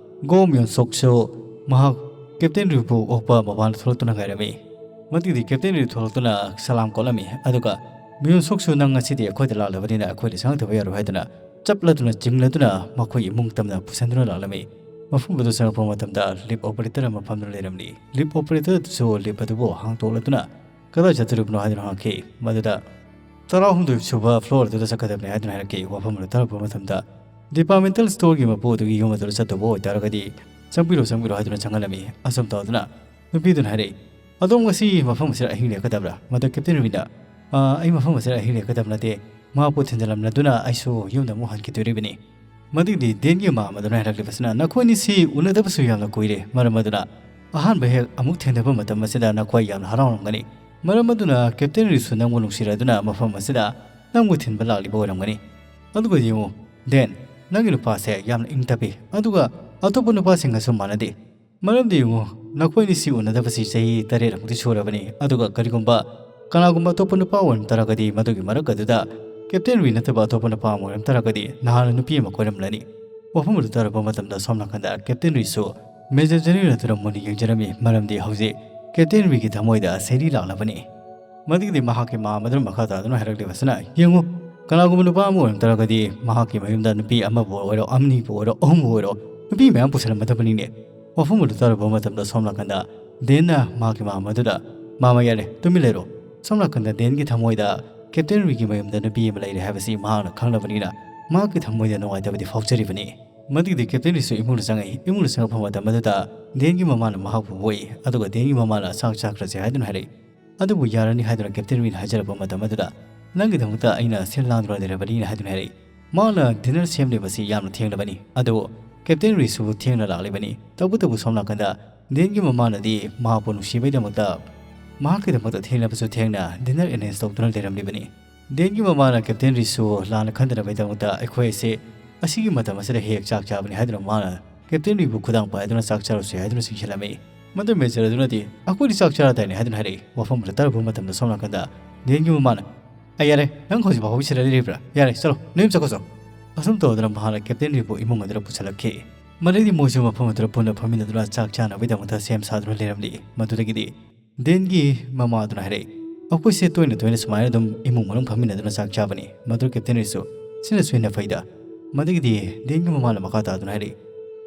ꯒꯣ ꯃ꯭ꯌꯨꯟ ꯁꯣꯛꯁꯨ ꯃꯍꯥꯛ ꯀꯦꯞꯇꯦꯟ ꯔꯤꯕꯨ ꯑꯣꯛꯄ ꯃꯄꯥꯟꯗ ꯊꯣꯛꯂꯛꯇꯨꯅ ꯉꯥꯏꯔꯝꯃꯤ꯫ ꯃꯗꯨꯒꯤꯗꯤ ꯀꯦꯞꯇꯦꯟ ꯔꯤ ꯊꯣꯛꯂꯛꯇꯨꯅ ꯁꯂꯥꯝ ꯀꯣꯠꯂꯝꯃꯤ꯫ ꯑꯗꯨꯒ ꯃ꯭ꯌꯨꯟ ꯁꯣꯛꯁꯨ, "ꯅꯪ ꯉꯁꯤꯗꯤ ꯑꯩꯈꯣꯏꯗ ꯂꯥꯛꯂꯕꯅꯤꯅ ꯑꯩꯈꯣꯏꯗ ꯆꯪꯉꯛꯇꯕ ꯌꯥꯔꯣꯏ" ꯍꯥꯏꯗꯨꯅ ꯆꯞꯂꯗꯨꯅ ꯆꯤꯡꯂꯗꯨꯅ ꯃꯈꯣꯏ ꯏꯃꯨꯡ ꯇꯝꯅ ꯄꯨꯁꯤꯟꯗꯨꯅ ꯂꯥꯛꯂꯝꯃꯤ꯫ ꯃꯐꯝ ꯑꯗꯨ ꯆꯪꯂꯛꯄ ꯃꯇꯝꯗ ꯂꯤꯐ ꯑꯣꯄꯔꯦꯇꯔ ꯑꯃ ꯐꯝꯗꯨꯅ ꯂꯩꯔꯝꯂꯤ꯫ ꯂꯤꯐ ꯑꯣꯄꯔꯦꯇꯔ ꯑꯗꯨꯁꯨ ꯂꯤꯐ ꯑꯗꯨꯕꯨ ꯍꯥꯡꯗꯣꯛꯂꯗꯨꯅ "ꯀꯗꯥꯏ ꯆꯠꯇꯣꯔꯤꯕꯅꯣ?" ꯍꯥꯏꯗꯨꯅ ꯍꯪꯉꯛꯈꯤ꯫ ꯃꯗꯨꯗ "ꯇꯔꯥꯍꯨꯝꯗꯣꯏ ꯁꯨꯕ ꯐ꯭ꯂꯣꯔ ꯑꯗꯨꯗ ꯆꯠꯀꯗꯕꯅꯤ" ꯍꯥꯏꯗꯨꯅ ꯍꯥꯏꯔꯛꯈꯤ꯫ ꯋꯥꯐꯝ ꯑꯗꯨ ꯇꯥꯔꯛꯄ ꯃꯇꯝꯗ "ꯗꯤꯄꯥꯔꯠꯃꯦꯟꯇꯦꯜ ꯁ꯭ꯇꯣꯔꯒꯤ ꯃꯄꯨ ꯑꯗꯨꯒꯤ ꯌꯨꯝ ꯑꯗꯨꯗ ꯆꯠꯇꯧꯕ ꯑꯣꯏꯇꯥꯔꯒꯗꯤ ꯆꯪꯕꯤꯔꯣ, ꯆꯪꯕꯤꯔꯣ" ꯍꯥꯏꯗꯨꯅ ꯆꯪꯍꯜꯂꯝꯃꯤ꯫ ꯑꯁꯨꯝ ꯇꯧꯗꯨꯅ ꯅꯨꯄꯤꯗꯨꯅ ꯍꯥꯏꯔꯛꯏ, "ꯑꯗꯣꯝ ꯉꯁꯤ ꯃꯐꯝ ꯑꯁꯤꯗ ꯑꯍꯤꯡ ꯂꯦꯛꯀꯗꯕ꯭ꯔꯥ?" ꯃꯗꯨ ꯀꯦꯞꯇꯦꯟ ꯔꯤꯅ, "ꯑ, ꯑꯩ ꯃꯐꯝ ꯑꯁꯤꯗ ꯑꯍꯤꯡ ꯂꯦꯛꯀꯗꯕ ꯅꯠꯇꯦ, ꯃꯍꯥꯛꯄꯨ ꯊꯤꯟꯖꯤꯜꯂꯝꯂꯗꯨꯅ ꯑꯩꯁꯨ ꯌꯨꯝꯗ ꯑꯃꯨꯛ ꯍꯟꯈꯤꯗꯣꯔꯤꯕꯅꯤ"꯫ ꯃꯗꯨꯒꯤꯗꯤ ꯗꯦꯟꯒꯤ ꯃꯃꯥ ꯑꯗꯨꯅ ꯍꯥꯏꯔꯛꯂꯤꯕꯁꯤꯅ, "ꯅꯈꯣꯏ ꯑꯅꯤꯁꯤ ꯎꯅꯗꯕꯁꯨ ꯌꯥꯝꯅ ꯀꯨꯏꯔꯦ, ꯃꯔꯝ ꯑꯗꯨꯅ ꯑꯍꯥꯟꯕ ꯍꯦꯛ ꯑꯃꯨꯛ ꯊꯦꯡꯅꯕ ꯃꯇꯝ ꯑꯁꯤꯗ ꯅꯈꯣꯏ ꯌꯥꯝꯅ ꯍꯔꯥꯎꯔꯝꯒꯅꯤ, ꯃꯔꯝ ꯑꯗꯨꯅ ꯀꯦꯞꯇꯦꯟ ꯔꯤꯁꯨ ꯅꯪꯕꯨ ꯅꯨꯡꯁꯤꯔꯗꯨꯅ ꯃꯐꯝ ꯑꯁꯤꯗ ꯅꯪꯕꯨ ꯊꯤꯟꯕ ꯂꯥꯛꯂꯤꯕ ꯑꯣꯏꯔꯝꯒꯅꯤ꯫ ꯑꯗꯨꯒ ꯌꯦꯡꯉꯨ ꯗꯦꯟ, ꯅꯪꯒꯤ ꯅꯨꯄꯥꯁꯦ ꯌꯥꯝꯅ ꯏꯪ ꯇꯞꯄꯤ, ꯑꯗꯨꯒ ꯑꯇꯣꯞꯄ ꯅꯨꯄꯥꯁꯤꯡꯒꯁꯨ ꯃꯥꯟꯅꯗꯦ, ꯃꯔꯝꯗꯤ ꯌꯦꯡꯉꯨ, ꯅꯈꯣꯏ ꯑꯅꯤꯁꯤ ꯎꯅꯗꯕꯁꯤ ꯆꯍꯤ ꯇꯔꯦꯠꯃꯨꯛꯇꯤ ꯁꯨꯔꯕꯅꯤ, ꯑꯗꯨꯒ ꯀꯔꯤꯒꯨꯝꯕ ꯀꯅꯥꯒꯨꯝꯕ ꯑꯇꯣꯞꯄ ꯅꯨꯄꯥ ꯑꯣꯏꯔꯝ ꯇꯥꯔꯒꯗꯤ ꯃꯗꯨꯒꯤ ꯃꯔꯛ ꯑꯗꯨꯗ ꯀꯦꯞꯇꯦꯟ ꯔꯤ ꯅꯠꯇꯕ ꯑꯇꯣꯞꯄ ꯅꯨꯄꯥ ꯑꯃ ꯑꯣꯏꯔꯝ ꯇꯥꯔꯒꯗꯤ ꯅꯍꯥꯟꯅ ꯅꯨꯄꯤ ꯑꯃ ꯀꯣꯏꯔꯝꯂꯅꯤ"꯫ ꯋꯥꯐꯝ ꯑꯗꯨ ꯇꯥꯔꯛꯄ ꯃꯇꯝꯗ ꯁꯣꯝ ꯅꯥꯀꯟꯗ ꯀꯦꯞꯇꯦꯟ ꯔꯤꯁꯨ ꯃꯦꯖꯔ ꯖꯦꯅꯔꯦꯜ ꯑꯗꯨꯗ ꯃꯨꯟꯅ ꯌꯦꯡꯖꯔꯝꯃꯤ, ꯃꯔꯝꯗꯤ ꯍꯧꯖꯤꯛ ꯀꯦꯞꯇꯦꯟ ꯔꯤꯒꯤ ꯊꯃꯣꯏꯗ ꯁꯩꯔꯤ ꯂꯥꯛꯂꯕꯅꯤ꯫ ꯃꯗꯨꯒꯤꯗꯤ ꯃꯍꯥꯛꯀꯤ ꯃꯃꯥ ꯑꯗꯨꯅ ꯃꯈꯥ ꯇꯥꯗꯨꯅ ꯍꯥꯏꯔꯛꯂꯤꯕꯁꯤꯅ, "ꯌꯦꯡꯉꯨ, ꯀꯅꯥꯒꯨꯝꯕ ꯅꯨꯄꯥ ꯑꯃ ꯑꯣꯏꯔꯝ ꯇꯥꯔꯒꯗꯤ ꯃꯍꯥꯛꯀꯤ ꯃꯌꯨꯝꯗ ꯅꯨꯄꯤ ꯑꯃꯕꯨ ꯑꯣꯏꯔꯣ, ꯑꯅꯤꯕꯨ ꯑꯣꯏꯔꯣ, ꯑꯍꯨꯝꯕꯨ ꯑꯣꯏꯔꯣ, ꯅꯨꯄꯤ ꯃꯌꯥꯝ ꯄꯨꯁꯤꯜꯂꯝꯃꯗꯕꯅꯤꯅꯦ"꯫ ꯋꯥꯐꯝ ꯑꯗꯨ ꯇꯥꯔꯨꯕ ꯃꯇꯝꯗ ꯁꯣꯝ ꯅꯥꯀꯟꯗ ꯗꯦꯟꯅ ꯃꯍꯥꯛꯀꯤ ꯃꯃꯥ ꯑꯗꯨꯗ, "ꯃꯃꯥ, ꯌꯥꯔꯦ, ꯇꯨꯃꯤꯟ ꯂꯩꯔꯣ"꯫ ꯁꯣꯝ ꯅꯥꯀꯟꯗ ꯗꯦꯟꯒꯤ ꯊꯃꯣꯏꯗ ꯀꯦꯞꯇꯦꯟ ꯔꯤꯒꯤ ꯃꯌꯨꯝꯗ ꯅꯨꯄꯤ ꯑꯃ ꯂꯩꯔꯦ ꯍꯥꯏꯕꯁꯤ ꯃꯍꯥꯛꯅ ꯈꯪꯂꯕꯅꯤꯅ ꯃꯍꯥꯛꯀꯤ ꯊꯃꯣꯏꯗ ꯅꯨꯡꯉꯥꯏꯇꯕꯗꯤ ꯐꯥꯎꯖꯔꯤꯕꯅꯤ꯫ ꯃꯗꯨꯒꯤꯗꯤ ꯀꯦꯞꯇꯦꯟ ꯔꯤꯁꯨ ꯏꯃꯨꯡꯗ ꯆꯪꯉꯛꯏ꯫ ꯏꯃꯨꯡꯗ ꯆꯪꯉꯛꯄ ꯃꯇꯝ ꯑꯗꯨꯗ ꯗꯦꯟꯒꯤ ꯃꯃꯥꯅ ꯃꯍꯥꯛꯄꯨ ꯄꯣꯛꯏ, ꯑꯗꯨꯒ ꯗꯦꯟꯒꯤ ꯃꯃꯥꯅ ꯆꯥꯛ ꯆꯥꯈ꯭ꯔꯁꯦ ꯍꯥꯏꯗꯨꯅ ꯍꯥꯏꯔꯛꯏ꯫ ꯑꯗꯨꯕꯨ ꯌꯥꯔꯅꯤ ꯍꯥꯏꯗꯨꯅ ꯀꯦꯞꯇꯦꯟ ꯔꯤꯅ ꯍꯥꯏꯖꯔꯛꯄ ꯃꯇꯝ ꯑꯗꯨꯗ, "ꯅꯪꯒꯤꯗꯃꯛꯇ ꯑꯩꯅ ꯁꯤꯜ ꯂꯥꯡꯗꯨꯅ ꯂꯩꯔꯕꯅꯤꯅ" ꯍꯥꯏꯗꯨꯅ ꯍꯥꯏꯔꯛꯏ꯫ ꯃꯍꯥꯛꯅ ꯗꯤꯅꯔ ꯁꯦꯝꯂꯤꯕꯁꯤ ꯌꯥꯝꯅ ꯊꯦꯡꯂꯕꯅꯤ, ꯑꯗꯨꯕꯨ ꯀꯦꯞꯇꯦꯟ ꯔꯤꯁꯨ ꯊꯦꯡꯅ ꯂꯥꯛꯂꯤꯕꯅꯤ꯫ ꯇꯧꯕꯇꯕꯨ ꯁꯣꯝ ꯅꯥꯀꯟꯗ ꯗꯦꯟꯒꯤ ꯃꯃꯥꯅꯗꯤ ꯃꯍꯥꯛꯄꯨ ꯅꯨꯡꯁꯤꯕꯩꯗꯃꯛꯇ ꯃꯍꯥꯛꯀꯤꯗꯃꯛꯇ ꯊꯦꯡꯂꯕꯁꯨ ꯊꯦꯡꯅ ꯗꯤꯅꯔ ꯑꯦꯔꯦꯟꯖ ꯇꯧꯗꯨꯅ ꯂꯩꯔꯝꯂꯤꯕꯅꯤ꯫ ꯗꯦꯟꯒꯤ ꯃꯃꯥꯅ ꯀꯦꯞꯇꯦꯟ ꯔꯤꯁꯨ ꯂꯥꯟꯅ ꯈꯟꯗꯅꯕꯒꯤꯗꯃꯛꯇ ꯑꯩꯈꯣꯏ ꯑꯁꯤ ꯑꯁꯤꯒꯤ ꯃꯇꯝ ꯑꯁꯤꯗ ꯍꯦꯛ ꯍꯦꯛ ꯆꯥꯛ ꯆꯥꯕꯅꯤ ꯍꯥꯏꯗꯨꯅ ꯃꯥꯅ ꯀꯦꯞꯇꯦꯟ ꯔꯤꯕꯨ ꯈꯨꯗꯥꯡ ꯄꯥꯏꯗꯨꯅ ꯆꯥꯛ ꯆꯥꯔꯨꯁꯤ ꯍꯥꯏꯗꯨꯅ ꯆꯤꯡꯁꯤꯜꯂꯝꯃꯤ꯫ ꯃꯗꯨ ꯃꯦꯖꯔ ꯑꯗꯨꯅꯗꯤ, "ꯑꯩꯈꯣꯏꯗꯤ ꯆꯥꯛ ꯆꯥꯔꯗꯥꯏꯅꯦ" ꯍꯥꯏꯗꯨꯅ ꯍꯥꯏꯔꯛꯏ꯫ ꯋꯥꯐꯝ ꯑꯗꯨ ꯇꯥꯔꯨꯕ ꯃꯇꯝꯗ ꯁꯣꯝ ꯅꯥꯀꯟꯗ ꯗꯦꯟꯒꯤ ꯃꯃꯥꯅ, "ꯑꯩ ꯌꯥꯔꯦ, ꯅꯪ ꯍꯧꯖꯤꯛ ꯐꯥꯎꯕ ꯁꯤꯗ ꯂꯩꯔꯤꯕ꯭ꯔꯥ? ꯌꯥꯔꯦ, ꯆꯠꯂꯣ, ꯅꯌꯨꯝ ꯆꯠꯈꯣ, ꯆꯠꯂꯣ"꯫ ꯑꯁꯨꯝ ꯇꯧꯗꯨꯅ ꯃꯍꯥꯛꯅ ꯀꯦꯞꯇꯦꯟ ꯔꯤꯕꯨ ꯏꯃꯨꯡ ꯑꯗꯨꯗ ꯄꯨꯁꯤꯜꯂꯛꯈꯤ꯫ ꯃꯗꯩꯗꯤ ꯃꯣꯏꯁꯨ ꯃꯐꯝ ꯑꯗꯨꯗ ꯄꯨꯟꯅ ꯐꯝꯃꯤꯟꯅꯗꯨꯅ ꯆꯥꯛ ꯆꯥꯅꯕꯒꯤꯗꯃꯛꯇ ꯁꯦꯝ ꯁꯥꯗꯨꯅ ꯂꯩꯔꯝꯂꯤ꯫ ꯃꯗꯨꯗꯒꯤꯗꯤ ꯗꯦꯟꯒꯤ ꯃꯃꯥ ꯑꯗꯨꯅ ꯍꯥꯏꯔꯛꯏ, "ꯑꯩꯈꯣꯏꯁꯦ ꯇꯣꯏꯅ ꯇꯣꯏꯅ ꯁꯨꯃꯥꯏꯅ ꯑꯗꯨꯝ ꯏꯃꯨꯡ ꯃꯅꯨꯡ ꯐꯝꯃꯤꯟꯅꯗꯨꯅ ꯆꯥꯛ ꯆꯥꯕꯅꯤ"꯫ ꯃꯗꯨ ꯀꯦꯞꯇꯦꯟ ꯔꯤꯁꯨ, ꯁꯤꯅꯁꯨ ꯍꯦꯟꯅ ꯐꯩꯗ꯫ ꯃꯗꯨꯒꯤꯗꯤ ꯗꯦꯟꯒꯤ ꯃꯃꯥꯅ ꯃꯈꯥ ꯇꯥꯗꯨꯅ ꯍꯥꯏꯔꯛꯏ,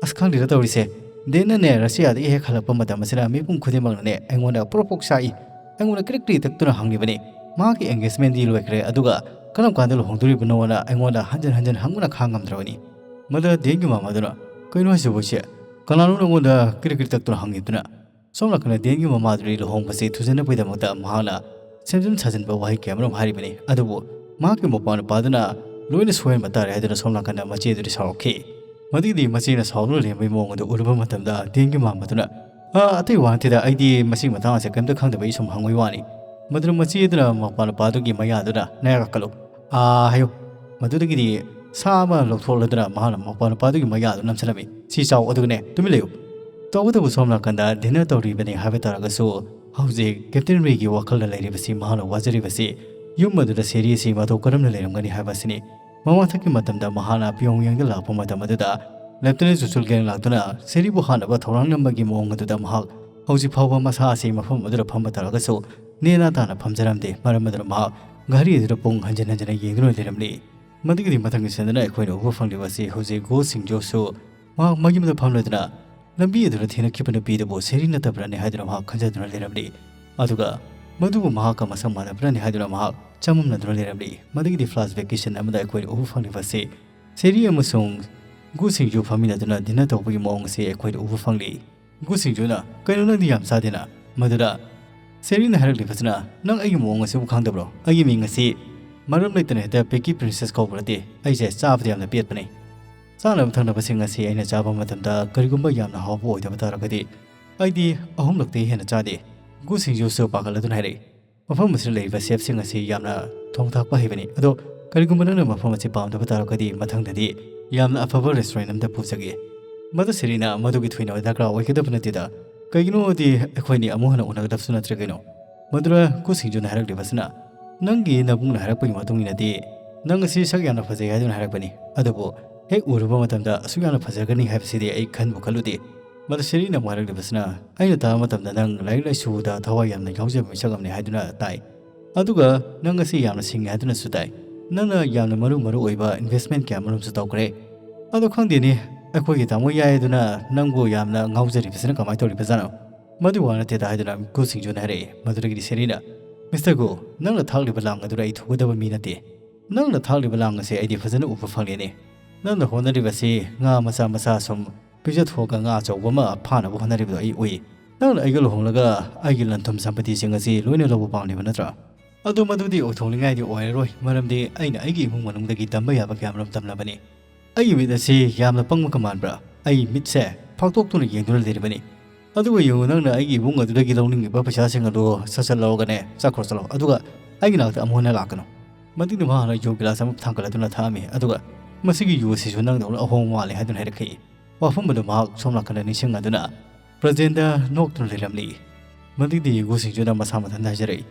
"ꯑꯁ, ꯈꯪꯗꯦꯗ ꯇꯧꯔꯤꯁꯦ꯫ ꯗꯦꯟꯅꯅꯦ ꯔꯁꯤꯌꯥꯗꯒꯤ ꯍꯦꯛ ꯍꯜꯂꯛꯄ ꯃꯇꯝ ꯑꯁꯤꯗ ꯃꯤꯄꯨꯝ ꯈꯨꯗꯤꯡꯃꯛꯅꯅꯦ ꯑꯩꯉꯣꯟꯗ ꯄ꯭ꯔꯣꯛ ꯄ꯭ꯔꯣꯛ ꯆꯥꯛꯏ꯫ ꯑꯩꯉꯣꯟꯗ ꯀ꯭ꯔꯤꯛ ꯀ꯭ꯔꯤꯛ ꯇꯛꯇꯨꯅ ꯍꯪꯂꯤꯕꯅꯤ꯫ ꯃꯍꯥꯛꯀꯤ engagementꯗꯤ ꯂꯣꯏꯈ꯭ꯔꯦ, ꯑꯗꯨꯒ ꯀꯔꯝ ꯀꯥꯟꯗ ꯂꯨꯍꯣꯡꯗꯣꯔꯤꯕꯅꯣꯅ ꯑꯩꯉꯣꯟꯗ ꯍꯟꯖꯤꯟ ꯍꯟꯖꯤꯟ ꯍꯪꯕꯅ ꯈꯥꯡ ꯉꯝꯗ꯭ꯔꯕꯅꯤ꯫" ꯃꯗꯨꯗ ꯗꯦꯟꯒꯤ ꯃꯃꯥꯗꯨꯅ, "ꯀꯩꯅꯣ ꯍꯥꯏꯁꯤꯕꯨ ꯏꯆꯦ? ꯀꯅꯥꯅꯣ ꯅꯉꯣꯟꯗ ꯀ꯭ꯔꯤꯛ ꯀ꯭ꯔꯤꯛ ꯇꯛꯇꯨꯅ ꯍꯪꯉꯤꯗꯨꯅ?" ꯁꯣꯝ ꯅꯥꯀꯟꯗ ꯗꯦꯟꯒꯤ ꯃꯃꯥꯗꯨꯗꯤ ꯂꯨꯍꯣꯡꯕꯁꯤ ꯊꯨꯖꯟꯅꯕꯒꯤꯗꯃꯛꯇ ꯃꯍꯥꯛꯅ ꯁꯦꯝꯖꯤꯟ ꯁꯥꯖꯤꯟꯕ ꯋꯥꯍꯩ ꯀꯌꯥ ꯑꯃꯔꯣꯝ ꯍꯥꯏꯔꯤꯕꯅꯤ꯫ ꯑꯗꯨꯕꯨ ꯃꯍꯥꯛꯀꯤ ꯃꯧꯄꯥ ꯅꯨꯄꯥꯗꯨꯅ ꯂꯣꯏꯅ ꯁꯣꯏꯍꯟꯕ ꯇꯥꯔꯦ ꯍꯥꯏꯗꯨꯅ ꯁꯣꯝ ꯅꯥꯀꯟꯗ ꯃꯆꯦꯗꯨꯗꯤ ꯁꯥꯎꯔꯛꯈꯤ꯫ ꯃꯗꯨꯒꯤꯗꯤ ꯃꯆꯦꯅ ꯁꯥꯎꯗꯨꯅ ꯂꯩꯔꯝꯕꯒꯤ ꯃꯑꯣꯡ ꯑꯗꯨ ꯎꯔꯨꯕ ꯃꯇꯝꯗ ꯗꯦꯟꯒꯤ ꯃꯃꯥꯗꯨꯅ, "ꯑ, ꯑꯇꯩ ꯋꯥ ꯅꯠꯇꯦꯗ, ꯑꯩꯗꯤ ꯃꯁꯤꯒꯤ ꯃꯇꯥꯡ ꯑꯁꯦ ꯀꯔꯤꯝꯇ ꯈꯪꯗꯕꯒꯤ ꯁꯨꯝ ꯍꯪꯕꯒꯤ ꯋꯥꯅꯤ꯫" ꯃꯗꯨꯅ ꯃꯆꯦꯗꯨꯅ ꯃꯧꯄꯥ ꯅꯨꯄꯥꯗꯨꯒꯤ ꯃꯌꯥꯗꯨꯗ, "ꯅꯌꯥ ꯀꯥꯈꯠꯂꯨ, ꯑꯥ ꯍꯥꯏꯌꯨ꯫" ꯃꯗꯨꯗꯒꯤꯗꯤ ꯁꯥ ꯑꯃ ꯂꯧꯊꯣꯛꯂꯗꯨꯅ ꯃꯍꯥꯛꯅ ꯃꯧꯄꯥ ꯅꯨꯄꯥꯗꯨꯒꯤ ꯃꯌꯥꯗꯨ ꯅꯝꯁꯤꯜꯂꯝꯃꯤ꯫ "ꯁꯤ ꯆꯥꯎ, ꯑꯗꯨꯒꯅꯦ ꯇꯨꯃꯤꯟ ꯂꯩꯌꯨ꯫" ꯇꯧꯕꯇꯕꯨ ꯁꯣꯝ ꯅꯥꯀꯟꯗ dinner ꯇꯧꯔꯤꯕꯅꯤ ꯍꯥꯏꯕ ꯇꯥꯔꯒꯁꯨ, ꯍꯧꯖꯤꯛ Captain Rayꯒꯤ ꯋꯥꯈꯜꯗ ꯂꯩꯔꯤꯕꯁꯤ, ꯃꯍꯥꯛꯅ ꯋꯥꯖꯔꯤꯕꯁꯤ ꯌꯨꯝ ꯑꯗꯨꯗ ꯁꯦꯔꯤ ꯑꯁꯤ ꯃꯇꯧ ꯀꯔꯝꯅ ꯂꯩꯔꯝꯒꯅꯤ ꯍꯥꯏꯕ ꯑꯁꯤꯅꯤ꯫ ꯃꯃꯥꯡꯊꯛꯀꯤ ꯃꯇꯝꯗ ꯃꯍꯥꯛꯅ ꯄꯤꯌꯣꯡꯌꯥꯡꯗ ꯂꯥꯛꯄ ꯃꯇꯝ ꯑꯗꯨꯗ Lieutenant ꯖꯨꯆꯨꯜ ꯒꯦꯡ ꯂꯥꯛꯇꯨꯅ ꯁꯦꯔꯤꯕꯨ ꯍꯥꯠꯅꯕ ꯊꯧꯔꯥꯡ ꯅꯝꯕꯒꯤ ꯃꯑꯣꯡ ꯑꯗꯨꯗ ꯃꯍꯥꯛ ꯍꯧꯖꯤꯛ ꯐꯥꯎꯕ ꯃꯁꯥ ꯑꯁꯤ ꯃꯐꯝ ꯑꯗꯨꯗ ꯐꯝꯕ ꯇꯥꯔꯒꯁꯨ ꯅꯦꯅꯥ ꯇꯥꯅ ꯐꯝꯖꯔꯝꯗꯦ꯫ ꯃꯔꯝ ꯑꯗꯨꯅ ꯃꯍꯥꯛ ꯘꯔꯤ ꯑꯗꯨꯗ ꯄꯨꯡ ꯍꯟꯖꯤꯟ ꯍꯟꯖꯤꯟꯅ ꯌꯦꯡꯗꯨꯅ ꯂꯩꯔꯝꯂꯤ꯫ ꯃꯗꯨꯒꯤꯗꯤ ꯃꯊꯪꯒꯤ ꯁꯟꯗꯅ ꯑꯩꯈꯣꯏꯅ ꯎꯕ ꯐꯪꯂꯤꯕ ꯑꯁꯤ ꯍꯧꯖꯤꯛ ꯒꯣ ꯁꯤꯡꯖꯣꯁꯨ ꯃꯍꯥꯛ ꯃꯌꯨꯝꯗ ꯐꯝꯂꯗꯨꯅ ꯂꯝꯕꯤ ꯑꯗꯨꯗ ꯊꯦꯡꯅꯈꯤꯕ ꯅꯨꯄꯤꯗꯨꯕꯨ ꯁꯦꯔꯤ ꯅꯠꯇꯕ꯭ꯔꯅꯦ ꯍꯥꯏꯗꯨꯅ ꯃꯍꯥꯛ ꯈꯟꯖꯗꯨꯅ ꯂꯩꯔꯝꯂꯤ꯫ ꯑꯗꯨꯒ ꯃꯗꯨꯕꯨ ꯃꯍꯥꯛꯀ ꯃꯁꯛ ꯃꯥꯟꯅꯕ꯭ꯔꯅꯦ ꯍꯥꯏꯗꯨꯅ ꯃꯍꯥꯛ ꯆꯃꯝꯅꯗꯨꯅ ꯂꯩꯔꯝꯂꯤ꯫ ꯃꯗꯨꯒꯤꯗꯤ flashbackꯀꯤ scene ꯑꯃꯗ ꯑꯩꯈꯣꯏꯅ ꯎꯕ ꯐꯪꯂꯤꯕ ꯑꯁꯤ ꯁꯦꯔꯤ ꯑꯃꯁꯨꯡ ꯒꯨ ꯁꯤꯡꯖꯨ ꯐꯝꯃꯤꯟꯅꯗꯨꯅ dinner ꯇꯧꯕꯒꯤ ꯃꯑꯣꯡ ꯑꯁꯤ ꯑꯩꯈꯣꯏꯅ ꯎꯕ ꯐꯪꯂꯤ꯫ ꯒꯨ ꯁꯤꯡꯖꯨꯅ, "ꯀꯩꯅꯣ, ꯅꯪꯗꯤ ꯌꯥꯝ ꯆꯥꯗꯦꯅ?" ꯃꯗꯨꯗ ꯁꯦꯔꯤꯅ ꯍꯥꯏꯔꯛꯂꯤꯕꯁꯤꯅ, "ꯅꯪ ꯑꯩꯒꯤ ꯃꯑꯣꯡ ꯑꯁꯤꯕꯨ ꯈꯪꯗꯕ꯭ꯔꯣ? ꯑꯩꯒꯤ ꯃꯤꯡ ꯑꯁꯤ ꯃꯔꯝ ꯂꯩꯇꯅ ꯍꯦꯛꯇ Peaky Princess ꯀꯧꯕ ꯅꯠꯇꯦ꯫ ꯑꯩꯁꯦ ꯆꯥꯕꯗ ꯌꯥꯝꯅ ꯄꯦꯠꯄꯅꯤ꯫ ꯆꯥꯅꯕ ꯊꯛꯅꯕꯁꯤꯡ ꯑꯁꯤ ꯑꯩꯅ ꯆꯥꯕ ꯃꯇꯝꯗ ꯀꯔꯤꯒꯨꯝꯕ ꯌꯥꯝꯅ ꯍꯥꯎꯕ ꯑꯣꯏꯗꯕ ꯇꯥꯔꯒꯗꯤ ꯑꯩꯗꯤ ꯑꯍꯨꯝꯂꯛꯇꯒꯤ ꯍꯦꯟꯅ ꯆꯥꯗꯦ꯫" ꯒꯨ ꯁꯤꯡꯖꯨꯁꯨ ꯄꯥꯈꯠꯂꯗꯨꯅ ꯍꯥꯏꯔꯛꯏ, "ꯃꯐꯝ ꯑꯁꯤꯗ ꯂꯩꯔꯤꯕ chefꯁꯤꯡ ꯑꯁꯤ ꯌꯥꯝꯅ ꯊꯣꯡ ꯊꯥꯛꯄ ꯍꯩꯕꯅꯤ꯫ ꯑꯗꯣ ꯀꯔꯤꯒꯨꯝꯕ ꯅꯪꯅ ꯃꯐꯝ ꯑꯁꯤ ꯄꯥꯝꯗꯕ ꯇꯥꯔꯒꯗꯤ ꯃꯊꯪꯗꯗꯤ ꯌꯥꯝꯅ ꯑꯐꯕ restaurant ꯑꯃꯗ ꯄꯨꯖꯒꯦ꯫" ꯃꯗꯨ ꯁꯦꯔꯤꯅ, "ꯃꯗꯨꯒꯤ ꯊꯣꯏꯅ ꯗꯔꯀꯥꯔ ꯑꯣꯏꯒꯗꯕ ꯅꯠꯇꯦꯗ꯫ ꯀꯩꯒꯤꯅꯣꯗꯤ ꯑꯩꯈꯣꯏꯅꯤ ꯑꯃꯨꯛ ꯍꯟꯅ ꯎꯅꯒꯗꯕꯁꯨ ꯅꯠꯇ꯭ꯔꯦ ꯀꯩꯅꯣ꯫" ꯃꯗꯨꯗ ꯒꯨ ꯁꯤꯡꯖꯨꯅ ꯍꯥꯏꯔꯛꯂꯤꯕꯁꯤꯅ, "ꯅꯪꯒꯤ ꯅꯕꯨꯡꯅ ꯍꯥꯏꯔꯛꯄꯒꯤ ꯃꯇꯨꯡ ꯏꯟꯅꯗꯤ ꯅꯪ ꯑꯁꯤ ꯁꯛ ꯌꯥꯝꯅ ꯐꯖꯩ ꯍꯥꯏꯗꯨꯅ ꯍꯥꯏꯔꯛꯄꯅꯤ꯫ ꯑꯗꯨꯕꯨ ꯍꯦꯛ ꯎꯔꯨꯕ ꯃꯇꯝꯗ ꯑꯁꯨꯛ ꯌꯥꯝꯅ ꯐꯖꯒꯅꯤ ꯍꯥꯏꯕꯁꯤꯗꯤ ꯑꯩ ꯈꯟꯕꯨ ꯈꯜꯂꯨꯗꯦ꯫" ꯃꯗꯨ ꯁꯦꯔꯤꯅ ꯑꯃꯨꯛ ꯍꯥꯏꯔꯛꯂꯤꯕꯁꯤꯅ, "ꯑꯩꯅ ꯇꯥꯕ ꯃꯇꯝꯗ ꯅꯪ ꯂꯥꯏꯔꯤꯛ ꯂꯥꯏꯁꯨꯗ ꯊꯋꯥꯏ ꯌꯥꯝꯅ ꯌꯥꯎꯖꯕ ꯃꯤꯁꯛ ꯑꯃꯅꯤ ꯍꯥꯏꯗꯨꯅ ꯇꯥꯏ꯫ ꯑꯗꯨꯒ ꯅꯪ ꯑꯁꯤ ꯌꯥꯝꯅ ꯁꯤꯡꯉꯤ ꯍꯥꯏꯗꯨꯅꯁꯨ ꯇꯥꯏ꯫ ꯅꯪꯅ ꯌꯥꯝꯅ ꯃꯔꯨ ꯃꯔꯨ ꯑꯣꯏꯕ investment ꯀꯌꯥ ꯃꯔꯨꯝꯁꯨ ꯇꯧꯈ꯭ꯔꯦ꯫ ꯑꯗꯣ ꯈꯪꯗꯦꯅꯦ, ꯑꯩꯈꯣꯏꯒꯤ ꯇꯥꯃꯣ ꯌꯥꯏ ꯑꯗꯨꯅ ꯅꯪꯕꯨ ꯌꯥꯝꯅ ꯉꯥꯎꯖꯔꯤꯕꯁꯤꯅ ꯀꯃꯥꯏꯅ ꯇꯧꯔꯤꯕꯖꯥꯠꯅꯣ? ꯃꯗꯨ ꯋꯥ ꯅꯠꯇꯦꯗ ꯍꯥꯏꯗꯨꯅ ꯒꯨ ꯁꯤꯡꯖꯨꯅ ꯍꯥꯏꯔꯛꯏ꯫ ꯃꯗꯨꯗꯒꯤꯗꯤ ꯁꯦꯔꯤꯅ, "ꯃꯤꯁꯇꯔ ꯒꯨ, ꯅꯪꯅ ꯊꯥꯛꯂꯤꯕ ꯂꯥꯡ ꯑꯗꯨꯗ ꯑꯩ ꯊꯨꯒꯗꯕ ꯃꯤ ꯅꯠꯇꯦ꯫ ꯅꯪꯅ ꯊꯥꯛꯂꯤꯕ ꯂꯥꯡ ꯑꯁꯦ ꯑꯩꯗꯤ ꯐꯖꯅ ꯎꯕ ꯐꯪꯂꯦꯅꯦ꯫ ꯅꯪꯅ ꯍꯣꯠꯅꯔꯤꯕꯁꯤ ꯉꯥ ꯃꯆꯥ ꯃꯆꯥ ꯁꯨꯝ ꯄꯤꯖꯊꯣꯛꯑꯒ ꯉꯥ ꯑꯆꯧꯕ ꯑꯃ ꯐꯥꯅꯕ ꯍꯣꯠꯅꯔꯤꯕꯗꯣ ꯑꯩ ꯎꯏ꯫ ꯅꯪꯅ ꯑꯩꯒ ꯂꯨꯍꯣꯡꯂꯒ ꯑꯩꯒꯤ ꯂꯟ ꯊꯨꯝ ꯁꯝꯄꯇꯤꯁꯤꯡ ꯑꯁꯤ ꯂꯣꯏꯅ ꯂꯧꯕ ꯄꯥꯝꯂꯤꯕ ꯅꯠꯇ꯭ꯔꯥ?" "ꯑꯗꯨ ꯃꯗꯨꯗꯤ ꯑꯣꯏꯊꯣꯛꯅꯤꯡꯉꯥꯏꯗꯤ ꯑꯣꯏꯔꯔꯣꯏ, ꯃꯔꯝꯗꯤ ꯑꯩꯅ ꯑꯩꯒꯤ ꯏꯃꯨꯡ ꯃꯅꯨꯡꯗꯒꯤ ꯇꯝꯕ ꯌꯥꯕ ꯀꯌꯥꯃꯔꯨꯝ ꯇꯝꯂꯕꯅꯤ꯫ ꯑꯩꯒꯤ ꯃꯤꯠ ꯑꯁꯤ ꯌꯥꯝꯅ ꯄꯪꯕꯒ ꯃꯥꯟꯕ꯭ꯔꯥ? ꯑꯩ ꯃꯤꯠꯁꯦ ꯐꯥꯛꯇꯣꯛꯇꯨꯅ ꯌꯦꯡꯗꯨꯅ ꯂꯩꯔꯤꯕꯅꯤ꯫ ꯑꯗꯨꯒ ꯌꯦꯡꯉꯨ, ꯅꯪꯅ ꯑꯩꯒꯤ ꯏꯕꯨꯡ ꯑꯗꯨꯗꯒꯤ ꯂꯧꯅꯤꯡꯉꯤꯕ ꯄꯩꯁꯥꯁꯤꯡ ꯑꯗꯨ ꯁꯠ ꯁꯠ ꯂꯧꯔꯒꯅꯦ, ꯆꯠꯈ꯭ꯔꯣ ꯆꯠꯂꯣ꯫ ꯑꯗꯨꯒ ꯑꯩꯒꯤ ꯅꯥꯛꯇ ꯑꯃꯨꯛ ꯍꯟꯅ ꯂꯥꯛꯀꯅꯨ꯫" ꯃꯗꯨꯒꯤ ꯃꯍꯥꯛꯅ ꯌꯨ ꯒꯤꯂꯥꯁ ꯑꯃ ꯊꯥꯡꯒꯠꯂꯗꯨꯅ ꯊꯛꯑꯝꯃꯤ꯫ ꯑꯗꯨꯒ, "ꯃꯁꯤꯒꯤ ꯌꯨ ꯑꯁꯤꯁꯨ ꯅꯪꯗꯧꯅ ꯑꯍꯣꯡꯕ ꯃꯥꯜꯂꯦ" ꯍꯥꯏꯗꯨꯅ ꯍꯥꯏꯔꯛꯈꯤ꯫ ꯋꯥꯐꯝ ꯑꯗꯨ ꯃꯍꯥꯛ ꯁꯣꯝ ꯅꯥꯀꯟꯗ ꯅꯤꯡꯁꯤꯡꯂꯗꯨꯅ ꯄ꯭ꯔꯖꯦꯟꯗ ꯅꯣꯛꯇꯨꯅ ꯂꯩꯔꯝꯂꯤ꯫ ꯃꯗꯨꯗꯤ ꯒꯨ ꯁꯤꯡꯖꯨꯅ ꯃꯁꯥ ꯃꯊꯟꯇ ꯍꯥꯏꯖꯔꯛꯏ,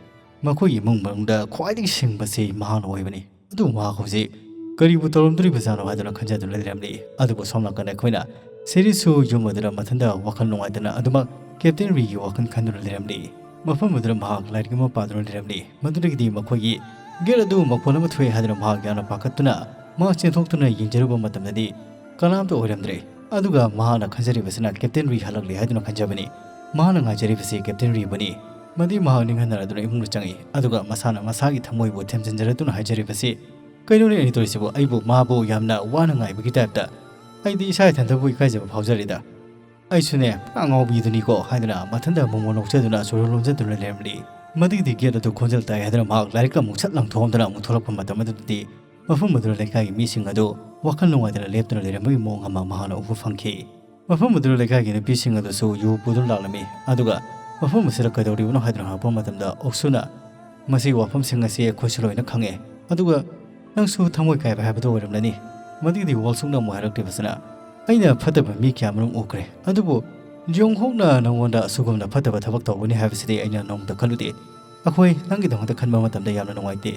"ꯃꯈꯣꯏꯒꯤ ꯏꯃꯨꯡ ꯃꯅꯨꯡꯗ ꯈ꯭ꯋꯥꯏꯗꯒꯤ ꯁꯤꯡꯕꯁꯤ ꯃꯍꯥꯛꯅ ꯑꯣꯏꯕꯅꯤ꯫ ꯑꯗꯨꯕꯨ ꯃꯍꯥꯛ ꯍꯧꯖꯤꯛ ꯀꯔꯤꯕꯨ ꯇꯧꯔꯝꯗꯣꯔꯤꯕꯖꯥꯠꯅꯣ?" ꯍꯥꯏꯗꯨꯅ ꯈꯟꯖꯗꯨꯅ ꯂꯩꯔꯝꯂꯤ꯫ ꯑꯗꯨꯕꯨ ꯁꯣꯝ ꯅꯥꯀꯟꯗ ꯑꯩꯈꯣꯏꯅ ꯁꯦꯔꯤꯁꯁꯨ ꯌꯨꯝ ꯑꯗꯨꯗ ꯃꯊꯟꯇ ꯋꯥꯈꯜ ꯅꯨꯡꯉꯥꯏꯇꯅ ꯑꯗꯨꯃꯛ ꯀꯦꯞꯇꯦꯟ ꯔꯤꯒꯤ ꯋꯥꯈꯜ ꯈꯟꯗꯨꯅ ꯂꯩꯔꯝꯂꯤ꯫ ꯃꯐꯝ ꯑꯗꯨꯗ ꯃꯍꯥꯛ ꯂꯥꯏꯔꯤꯛ ꯑꯃ ꯄꯥꯗꯨꯅ ꯂꯩꯔꯝꯂꯤ꯫ ꯃꯗꯨꯗꯒꯤꯗꯤ ꯃꯈꯣꯏꯒꯤ ꯒꯦꯠ ꯑꯗꯨ ꯃꯈꯣꯟ ꯑꯃ ꯊꯣꯛꯑꯦ ꯍꯥꯏꯗꯨꯅ ꯃꯍꯥꯛ ꯌꯥꯝꯅ ꯄꯥꯈꯠꯇꯨꯅ ꯃꯍꯥꯛ ꯆꯦꯟꯊꯣꯛꯇꯨꯅ ꯌꯦꯡꯖꯔꯨꯕ ꯃꯇꯝꯗꯗꯤ ꯀꯅꯥꯝꯇ ꯑꯣꯏꯔꯝꯗ꯭ꯔꯦ꯫ ꯑꯗꯨꯒ ꯃꯍꯥꯛꯅ ꯈꯟꯖꯔꯤꯕꯁꯤꯅ ꯀꯦꯞꯇꯦꯟ ꯔꯤ ꯍꯜꯂꯛꯂꯦ ꯍꯥꯏꯗꯨꯅ ꯈꯟꯖꯕꯅꯤ꯫ ꯃꯍꯥꯛꯅ ꯉꯥꯏꯖꯔꯤꯕꯁꯤ ꯀꯦꯞꯇꯦꯟ ꯔꯤꯕꯨꯅꯤ꯫ ꯃꯗꯨꯗꯤ ꯃꯍꯥꯛ ꯅꯤꯡꯍꯟꯅꯔꯗꯨꯅ ꯏꯃꯨꯡꯗ ꯆꯪꯉꯤ꯫ ꯑꯗꯨꯒ ꯃꯁꯥꯅ ꯃꯁꯥꯒꯤ ꯊꯃꯣꯏꯕꯨ ꯊꯦꯝꯖꯤꯟꯖꯔꯗꯨꯅ ꯍꯥꯏꯖꯔꯤꯕꯁꯤ, "ꯀꯩꯅꯣꯅꯦ ꯑꯩꯅ ꯇꯧꯔꯤꯁꯤꯕꯨ? ꯑꯩꯕꯨ ꯃꯥꯕꯨ ꯌꯥꯝꯅ ꯋꯥꯅ ꯉꯥꯏꯕꯒꯤ ꯇꯥꯏꯞꯇ꯫ ꯑꯩꯗꯤ ꯏꯁꯥ ꯏꯊꯟꯇꯕꯨ ꯏꯀꯥꯏꯖꯕ ꯐꯥꯎꯖꯔꯦꯗ꯫ ꯑꯩꯁꯨꯅꯦ ꯄꯨꯔꯥ ꯉꯥꯎꯕꯤꯗꯨꯅꯤꯀꯣ" ꯍꯥꯏꯗꯨꯅ ꯃꯊꯟꯇ ꯃꯣꯃꯣꯟ ꯅꯣꯛꯆꯗꯨꯅ ꯁꯣꯔ ꯂꯣꯟꯖꯗꯨꯅ ꯂꯩꯔꯝꯂꯤ꯫ ꯃꯗꯨꯒꯤꯗꯤ ꯒꯦꯠ ꯑꯗꯨ ꯈꯣꯟꯖꯦꯜ ꯇꯥꯏ ꯍꯥꯏꯗꯨꯅ ꯃꯍꯥꯛ ꯂꯥꯏꯔꯤꯛ ꯑꯃꯨꯛ ꯁꯠ ꯂꯪꯊꯣꯛꯑꯝꯗꯨꯅ ꯑꯃꯨꯛ ꯊꯣꯛꯂꯛꯄ ꯃꯇꯝ ꯑꯗꯨꯗꯗꯤ ꯃꯐꯝ ꯑꯗꯨꯗ ꯂꯩꯀꯥꯏꯒꯤ ꯃꯤꯁꯤꯡ ꯑꯗꯨ ꯋꯥꯈꯜ ꯅꯨꯡꯉꯥꯏꯇꯅ ꯂꯦꯞꯇꯨꯅ ꯂꯩꯔꯝꯕꯒꯤ ꯃꯑꯣꯡ ꯑꯃ ꯃꯍꯥꯛꯅ ꯎꯕ ꯐꯪꯈꯤ꯫ ꯃꯐꯝ ꯑꯗꯨꯗ ꯂꯩꯀꯥꯏꯒꯤ ꯅꯨꯄꯤꯁꯤꯡ ꯑꯗꯨꯁꯨ ꯌꯨ ꯄꯨꯗꯨꯅ ꯂꯥꯛꯂꯝꯃꯤ꯫ ꯑꯗꯨꯒ ꯃꯐꯝ ꯑꯁꯤꯗ ꯀꯩꯗꯧꯔꯤꯕꯅꯣ ꯍꯥꯏꯗꯨꯅ ꯍꯪꯉꯛꯄ ꯃꯇꯝꯗ ꯑꯣꯛꯁꯨꯅ, "ꯃꯁꯤꯒꯤ ꯋꯥꯐꯝꯁꯤꯡ ꯑꯁꯤ ꯑꯩꯈꯣꯏꯁꯨ ꯂꯣꯏꯅ ꯈꯪꯉꯦ꯫ ꯑꯗꯨꯒ ꯅꯪꯁꯨ ꯊꯃꯣꯏ ꯀꯥꯏꯕ ꯍꯥꯏꯕꯗꯨ ꯑꯣꯏꯔꯝꯂꯅꯤ꯫" ꯃꯗꯨꯒꯤꯗꯤ ꯋꯣꯜꯁꯨꯛꯅ ꯑꯃꯨꯛ ꯍꯥꯏꯔꯛꯂꯤꯕꯁꯤꯅ, "ꯑꯩꯅ ꯐꯠꯇꯕ ꯃꯤ ꯀꯌꯥꯃꯔꯨꯝ ꯎꯈ꯭ꯔꯦ, ꯑꯗꯨꯕꯨ ꯖꯤꯌꯣꯡ ꯍꯣꯛꯅ ꯅꯉꯣꯟꯗ ꯑꯁꯤꯒꯨꯝꯅ ꯐꯠꯇꯕ ꯊꯕꯛ ꯇꯧꯒꯅꯤ ꯍꯥꯏꯕꯁꯤꯗꯤ ꯑꯩꯅ ꯅꯣꯡꯃꯇ ꯈꯜꯂꯨꯗꯦ꯫ ꯑꯩꯈꯣꯏ ꯅꯪꯒꯤꯗꯃꯛꯇ ꯈꯟꯕ ꯃꯇꯝꯗ ꯌꯥꯝꯅ ꯅꯨꯡꯉꯥꯏꯇꯦ꯫"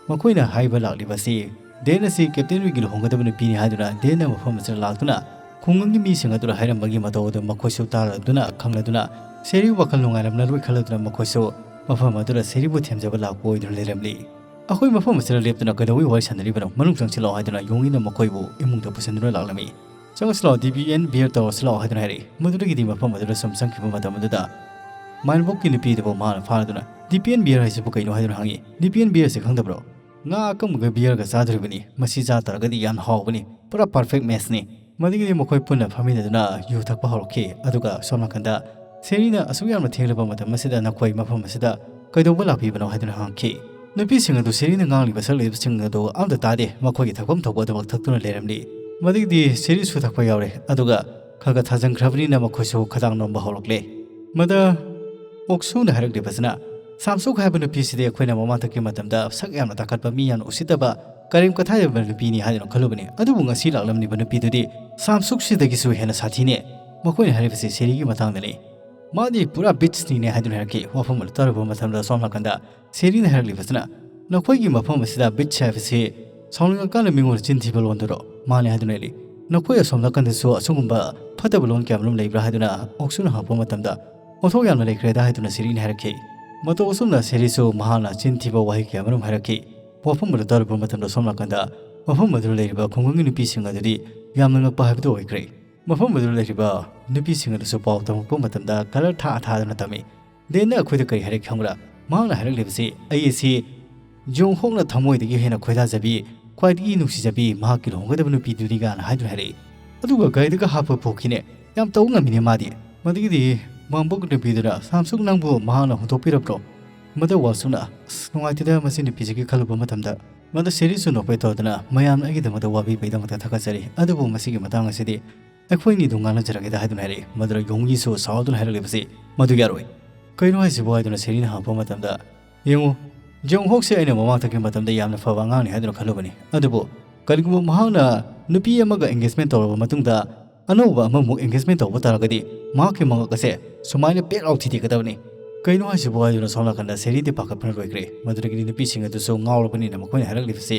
ꯃꯈꯣꯏꯅ ꯍꯥꯏꯕ ꯂꯥꯛꯂꯤꯕꯁꯤ ꯗꯦꯟ ꯑꯁꯤ ꯀꯦꯞꯇꯦꯟ ꯔꯤꯒꯤ ꯂꯨꯍꯣꯡꯒꯗꯕ ꯅꯨꯄꯤꯅꯤ ꯍꯥꯏꯗꯨꯅ ꯗꯦꯟꯅ ꯃꯐꯝ ꯑꯁꯤꯗ ꯂꯥꯛꯇꯨꯅ ꯈꯨꯡꯒꯪꯒꯤ ꯃꯤꯁꯤꯡ ꯑꯗꯨꯗ ꯍꯥꯏꯔꯝꯕꯒꯤ ꯃꯇꯧ ꯑꯗꯨ ꯃꯈꯣꯏꯁꯨ ꯇꯥꯔꯗꯨꯅ ꯈꯪꯂꯗꯨꯅ ꯁꯦꯔꯤ ꯋꯥꯈꯜ ꯅꯨꯡꯉꯥꯏꯔꯝꯂꯔꯣꯏ ꯈꯜꯂꯗꯨꯅ ꯃꯈꯣꯏꯁꯨ ꯃꯐꯝ ꯑꯗꯨꯗ ꯁꯦꯔꯤꯕꯨ ꯊꯦꯝꯖꯕ ꯂꯥꯛꯄ ꯑꯣꯏꯗꯨꯅ ꯂꯩꯔꯝꯂꯤ꯫ "ꯑꯩꯈꯣꯏ ꯃꯐꯝ ꯑꯁꯤꯗ ꯂꯦꯞꯇꯨꯅ ꯀꯩꯗꯧꯕꯩ ꯋꯥꯔꯤ ꯁꯥꯟꯅꯔꯤꯕꯅꯣ? ꯃꯅꯨꯡ ꯆꯪꯁꯤꯜꯂꯛꯑꯣ" ꯍꯥꯏꯗꯨꯅ ꯌꯣꯡꯉꯤꯅ ꯃꯈꯣꯏꯕꯨ ꯏꯃꯨꯡꯗ ꯄꯨꯁꯤꯟꯗꯨꯅ ꯂꯥꯛꯂꯝꯃꯤ꯫ "ꯆꯪꯁꯤꯜꯂꯛꯑꯣ, ꯗꯤ ꯕꯤ ꯑꯦꯟ ꯕꯤꯌꯔ ꯇꯧꯔꯁꯤꯜꯂꯛꯑꯣ" ꯍꯥꯏꯗꯨꯅ ꯍꯥꯏꯔꯛꯏ꯫ ꯃꯗꯨꯗꯒꯤꯗꯤ ꯃꯐꯝ ꯑꯗꯨꯗ ꯁꯨꯝ ꯆꯪꯈꯤꯕ ꯃꯇꯝ ꯑꯗꯨꯗ ꯃꯥꯏꯟꯕꯣꯛꯀꯤ ꯅꯨꯄꯤ ꯑꯗꯨꯕꯨ ꯃꯍꯥꯛꯅ ꯐꯥꯔꯗꯨꯅ, "ꯗꯤ ꯕꯤ ꯑꯦꯟ ꯕꯤꯌꯔ ꯍꯥꯏꯁꯤꯕꯨ ꯀꯩꯅꯣ?" ꯍꯥꯏꯗꯨꯅ ꯍꯪꯉꯤ꯫ "ꯗꯤ ꯕꯤ ꯑꯦꯟ ꯕꯤꯌꯔ ꯑꯁꯤ ꯈꯪꯗꯕ꯭ꯔꯣ? ꯉꯥ ꯑꯀꯪꯕꯒ ꯕꯤꯌꯔꯒ ꯆꯥꯗꯣꯔꯤꯕꯅꯤ꯫ ꯃꯁꯤ ꯆꯥ ꯇꯥꯔꯒꯗꯤ ꯌꯥꯝꯅ ꯍꯥꯎꯕꯅꯤ꯫ ꯄꯨꯔꯥ ꯄꯔꯐꯦꯛ ꯃꯦꯆꯅꯤ"꯫ ꯃꯗꯨꯗꯒꯤꯗꯤ ꯃꯈꯣꯏ ꯄꯨꯟꯅ ꯐꯝꯃꯤꯟꯅꯗꯨꯅ ꯌꯨ ꯊꯛꯄ ꯍꯧꯔꯛꯈꯤ꯫ ꯑꯗꯨꯒ ꯁꯣꯝ ꯅꯥꯀꯟꯗ ꯁꯦꯔꯤꯅ ꯑꯁꯨꯛ ꯌꯥꯝꯅ ꯊꯦꯡꯂꯕ ꯃꯇꯝ ꯑꯁꯤꯗ ꯅꯈꯣꯏ ꯃꯐꯝ ꯑꯁꯤꯗ ꯀꯩꯗꯧꯕ ꯂꯥꯛꯄꯤꯕꯅꯣ ꯍꯥꯏꯗꯨꯅ ꯍꯪꯈꯤ꯫ ꯅꯨꯄꯤꯁꯤꯡ ꯑꯗꯨ ꯁꯦꯔꯤꯅ ꯉꯥꯡꯂꯤꯕ ꯁꯛꯂꯤꯕꯁꯤꯡ ꯑꯗꯨ ꯑꯝꯇ ꯇꯥꯗꯦ꯫ ꯃꯈꯣꯏꯒꯤ ꯊꯛꯐꯝ ꯊꯣꯛꯄ ꯑꯗꯨꯃꯛ ꯊꯛꯇꯨꯅ ꯂꯩꯔꯝꯂꯤ꯫ ꯃꯗꯨꯗꯒꯤꯗꯤ ꯁꯦꯔꯤꯁꯨ ꯊꯛꯄ ꯌꯥꯎꯔꯦ꯫ ꯑꯗꯨꯒ ꯈꯔ ꯈꯔ ꯊꯥꯖꯤꯟꯈ꯭ꯔꯕꯅꯤꯅ ꯃꯈꯣꯏꯁꯨ ꯈꯗꯥꯡ ꯅꯣꯝꯕ ꯍꯧꯔꯛꯂꯦ꯫ ꯃꯗ ꯑꯣꯛꯁꯨꯅ ꯍꯥꯏꯔꯛꯂꯤꯕꯁꯤꯅ, "ꯁꯥꯝꯁꯨꯛ ꯍꯥꯏꯕ ꯅꯨꯄꯤꯁꯤꯗꯤ ꯑꯩꯈꯣꯏꯅ ꯃꯃꯥꯡꯊꯛꯀꯤ ꯃꯇꯝꯗ ꯁꯛ ꯌꯥꯝꯅ ꯇꯥꯈꯠꯄ, ꯃꯤ ꯌꯥꯝꯅ ꯎꯁꯤꯠꯇꯕ, ꯀꯔꯦꯝ ꯀꯊꯥꯏꯕ ꯅꯨꯄꯤꯅꯤ ꯍꯥꯏꯗꯨꯅ ꯈꯜꯂꯨꯕꯅꯤ꯫ ꯑꯗꯨꯕꯨ ꯉꯁꯤ ꯂꯥꯛꯂꯝꯂꯤꯕ ꯅꯨꯄꯤꯗꯨꯗꯤ ꯁꯥꯝꯁꯨꯛꯁꯤꯗꯒꯤꯁꯨ ꯍꯦꯟꯅ ꯁꯥꯊꯤꯅꯦ"꯫ ꯃꯈꯣꯏꯅ ꯍꯥꯏꯔꯤꯕꯁꯤ ꯁꯦꯔꯤꯒꯤ ꯃꯇꯥꯡꯗꯅꯤ꯫ "ꯃꯥꯗꯤ ꯄꯨꯔꯥ ꯕꯤꯠꯁꯅꯤꯅꯦ" ꯍꯥꯏꯗꯨꯅ ꯍꯥꯏꯔꯛꯈꯤ꯫ ꯋꯥꯐꯝ ꯑꯗꯨ ꯇꯥꯔꯨꯕ ꯃꯇꯝꯗ ꯁꯣꯝ ꯅꯥꯀꯟꯗ ꯁꯦꯔꯤꯅ ꯍꯥꯏꯔꯛꯂꯤꯕꯁꯤꯅ, "ꯅꯈꯣꯏꯒꯤ ꯃꯐꯝ ꯑꯁꯤꯗ ꯕꯤꯠꯁ ꯍꯥꯏꯕꯁꯤ ꯁꯥꯎꯅꯤꯡꯉꯀꯥꯟꯗ ꯃꯤꯉꯣꯟꯗ ꯆꯤꯟ ꯊꯤꯕ ꯂꯣꯟꯗꯨꯔꯣ?" "ꯃꯥꯅꯦ" ꯍꯥꯏꯗꯨꯅ ꯍꯥꯏꯔꯛꯏ꯫ "ꯅꯈꯣꯏ ꯑꯁꯣꯝ ꯅꯥꯀꯟꯗꯁꯨ ꯑꯁꯤꯒꯨꯝꯕ ꯐꯠꯇꯕ ꯂꯣꯟ ꯀꯌꯥꯃꯔꯨꯝ ꯂꯩꯕ꯭ꯔꯥ?" ꯍꯥꯏꯗꯨꯅ ꯑꯣꯛꯁꯨꯅ ꯍꯪꯉꯛꯄ ꯃꯇꯝꯗ, "ꯑꯣꯟꯊꯣꯛ ꯌꯥꯝꯅ ꯂꯩꯈ꯭ꯔꯦꯗ" ꯍꯥꯏꯗꯨꯅ ꯁꯦꯔꯤꯅ ꯍꯥꯏꯔꯛꯈꯤ꯫ ꯃꯇꯧ ꯑꯁꯨꯝꯅ ꯁꯦꯔꯤꯁꯨ ꯃꯍꯥꯛꯅ ꯆꯤꯟ ꯊꯤꯕ ꯋꯥꯍꯩ ꯀꯌꯥꯃꯔꯨꯝ ꯍꯥꯏꯔꯛꯈꯤ꯫ ꯋꯥꯐꯝ ꯑꯗꯨ ꯇꯥꯔꯨꯕ ꯃꯇꯝꯗ ꯁꯣꯝ ꯅꯥꯀꯟꯗ ꯃꯐꯝ ꯑꯗꯨꯗ ꯂꯩꯔꯤꯕ ꯈꯨꯡꯒꯪꯒꯤ ꯅꯨꯄꯤꯁꯤꯡ ꯑꯗꯨꯗꯤ ꯌꯥꯝꯅ ꯉꯛꯄ ꯍꯥꯏꯕꯗꯨ ꯑꯣꯏꯈ꯭ꯔꯦ꯫ ꯃꯐꯝ ꯑꯗꯨꯗ ꯂꯩꯔꯤꯕ ꯅꯨꯄꯤꯁꯤꯡ ꯑꯗꯨꯁꯨ ꯄꯥꯎ ꯇꯝꯃꯛꯄ ꯃꯇꯝꯗ ꯀꯂꯔ ꯊꯥ ꯊꯥꯗꯨꯅ ꯇꯝꯃꯤ꯫ ꯗꯦꯟꯅ ꯑꯩꯈꯣꯏꯗ ꯀꯔꯤ ꯍꯥꯏꯔꯛꯈꯤ ꯈꯪꯕ꯭ꯔꯥ? ꯃꯍꯥꯛꯅ ꯍꯥꯏꯔꯛꯂꯤꯕꯁꯤ, "ꯑꯩ ꯑꯁꯤ ꯖꯣꯡ ꯍꯣꯛꯅ ꯊꯃꯣꯏꯗꯒꯤ ꯍꯦꯟꯅ ꯈꯣꯏꯗꯥꯖꯕꯤ, ꯈ꯭ꯋꯥꯏꯗꯒꯤ ꯅꯨꯡꯁꯤꯖꯕꯤ ꯃꯍꯥꯛꯀꯤ ꯂꯨꯍꯣꯡꯒꯗꯕ ꯅꯨꯄꯤꯗꯨꯅꯤꯒꯥꯅ" ꯍꯥꯏꯗꯨꯅ ꯍꯥꯏꯔꯛꯏ꯫ ꯑꯗꯨꯒ ꯒꯥꯔꯤꯗꯒ ꯍꯥꯞꯄ ꯄꯨꯈꯤꯅꯦ꯫ ꯌꯥꯝ ꯇꯧꯕ ꯉꯝꯃꯤꯅꯦ ꯃꯥꯗꯤ꯫ ꯃꯗꯨꯒꯤꯗꯤ ꯃꯥꯡꯕꯣꯛ ꯅꯨꯄꯤꯗꯨꯅ, "ꯁꯥꯝꯁꯨꯛ ꯅꯪꯕꯨ ꯃꯍꯥꯛꯅ ꯍꯨꯟꯗꯣꯛꯄꯤꯔꯕ꯭ꯔꯣ?" ꯃꯗꯨ ꯋꯥꯜꯁꯨꯅ, "ꯑꯁ, ꯅꯨꯡꯉꯥꯏꯇꯦꯗ ꯃꯁꯤ ꯅꯨꯄꯤꯁꯤꯒꯤ ꯈꯜꯂꯨꯕ ꯃꯇꯝꯗ"꯫ ꯃꯗꯨ ꯁꯦꯔꯤꯁꯨ ꯅꯣꯛꯐꯦꯠ ꯇꯧꯗꯨꯅ, "ꯃꯌꯥꯝꯅ ꯑꯩꯒꯤꯗꯃꯛꯇ ꯋꯥꯕꯤꯕꯒꯤꯗꯃꯛꯇ ꯊꯥꯒꯠꯆꯔꯤ, ꯑꯗꯨꯕꯨ ꯃꯁꯤꯒꯤ ꯃꯇꯥꯡ ꯑꯁꯤꯗꯤ ꯑꯩꯈꯣꯏꯅꯤꯗꯨ ꯉꯥꯡꯅꯖꯔꯒꯦꯗ" ꯍꯥꯏꯗꯨꯅ ꯍꯥꯏꯔꯛꯏ꯫ ꯃꯗꯨꯗ ꯌꯣꯡꯒꯤꯁꯨ ꯁꯥꯎꯗꯨꯅ ꯍꯥꯏꯔꯛꯂꯤꯕꯁꯤ, "ꯃꯗꯨ ꯌꯥꯔꯣꯏ"꯫ "ꯀꯩꯅꯣ ꯍꯥꯏꯁꯤꯕꯨ?" ꯍꯥꯏꯗꯨꯅ ꯁꯦꯔꯤꯅ ꯍꯪꯉꯛꯄ ꯃꯇꯝꯗ, "ꯌꯦꯡꯉꯨ, ꯖꯣꯡ ꯍꯣꯛꯁꯦ ꯑꯩꯅ ꯃꯃꯥꯡꯊꯛꯀꯤ ꯃꯇꯝꯗ ꯌꯥꯝꯅ ꯐꯕ ꯑꯉꯥꯡꯅꯤ ꯍꯥꯏꯗꯨꯅ ꯈꯜꯂꯨꯕꯅꯤ, ꯑꯗꯨꯕꯨ ꯀꯔꯤꯒꯨꯝꯕ ꯃꯍꯥꯛꯅ ꯅꯨꯄꯤ ꯑꯃꯒ ꯑꯦꯡꯒꯦꯖꯃꯦꯟ ꯇꯧꯔꯕ ꯃꯇꯨꯡꯗ ꯑꯅꯧꯕ ꯑꯃꯃꯨꯛ ꯑꯦꯡꯒꯦꯖꯃꯦꯟ ꯇꯧꯕ ꯇꯥꯔꯒꯗꯤ ꯃꯍꯥꯛꯀꯤ ꯃꯉꯛ ꯑꯁꯦ ꯁꯨꯃꯥꯏꯅ ꯄꯦꯛ ꯂꯥꯎ ꯊꯤꯗꯦꯛꯀꯗꯕꯅꯤ"꯫ "ꯀꯩꯅꯣ ꯍꯥꯏꯁꯤꯕꯨ?" ꯍꯥꯏꯗꯨꯅ ꯁꯣꯝ ꯅꯥꯀꯟꯗ ꯁꯦꯔꯤꯗꯤ ꯄꯥꯈꯠꯄꯅ ꯂꯣꯏꯈ꯭ꯔꯦ꯫ ꯃꯗꯨꯗꯒꯤꯗꯤ ꯅꯨꯄꯤꯁꯤꯡ ꯑꯗꯨꯁꯨ ꯉꯥꯎꯔꯕꯅꯤꯅ ꯃꯈꯣꯏꯅ ꯍꯥꯏꯔꯛꯂꯤꯕꯁꯤ,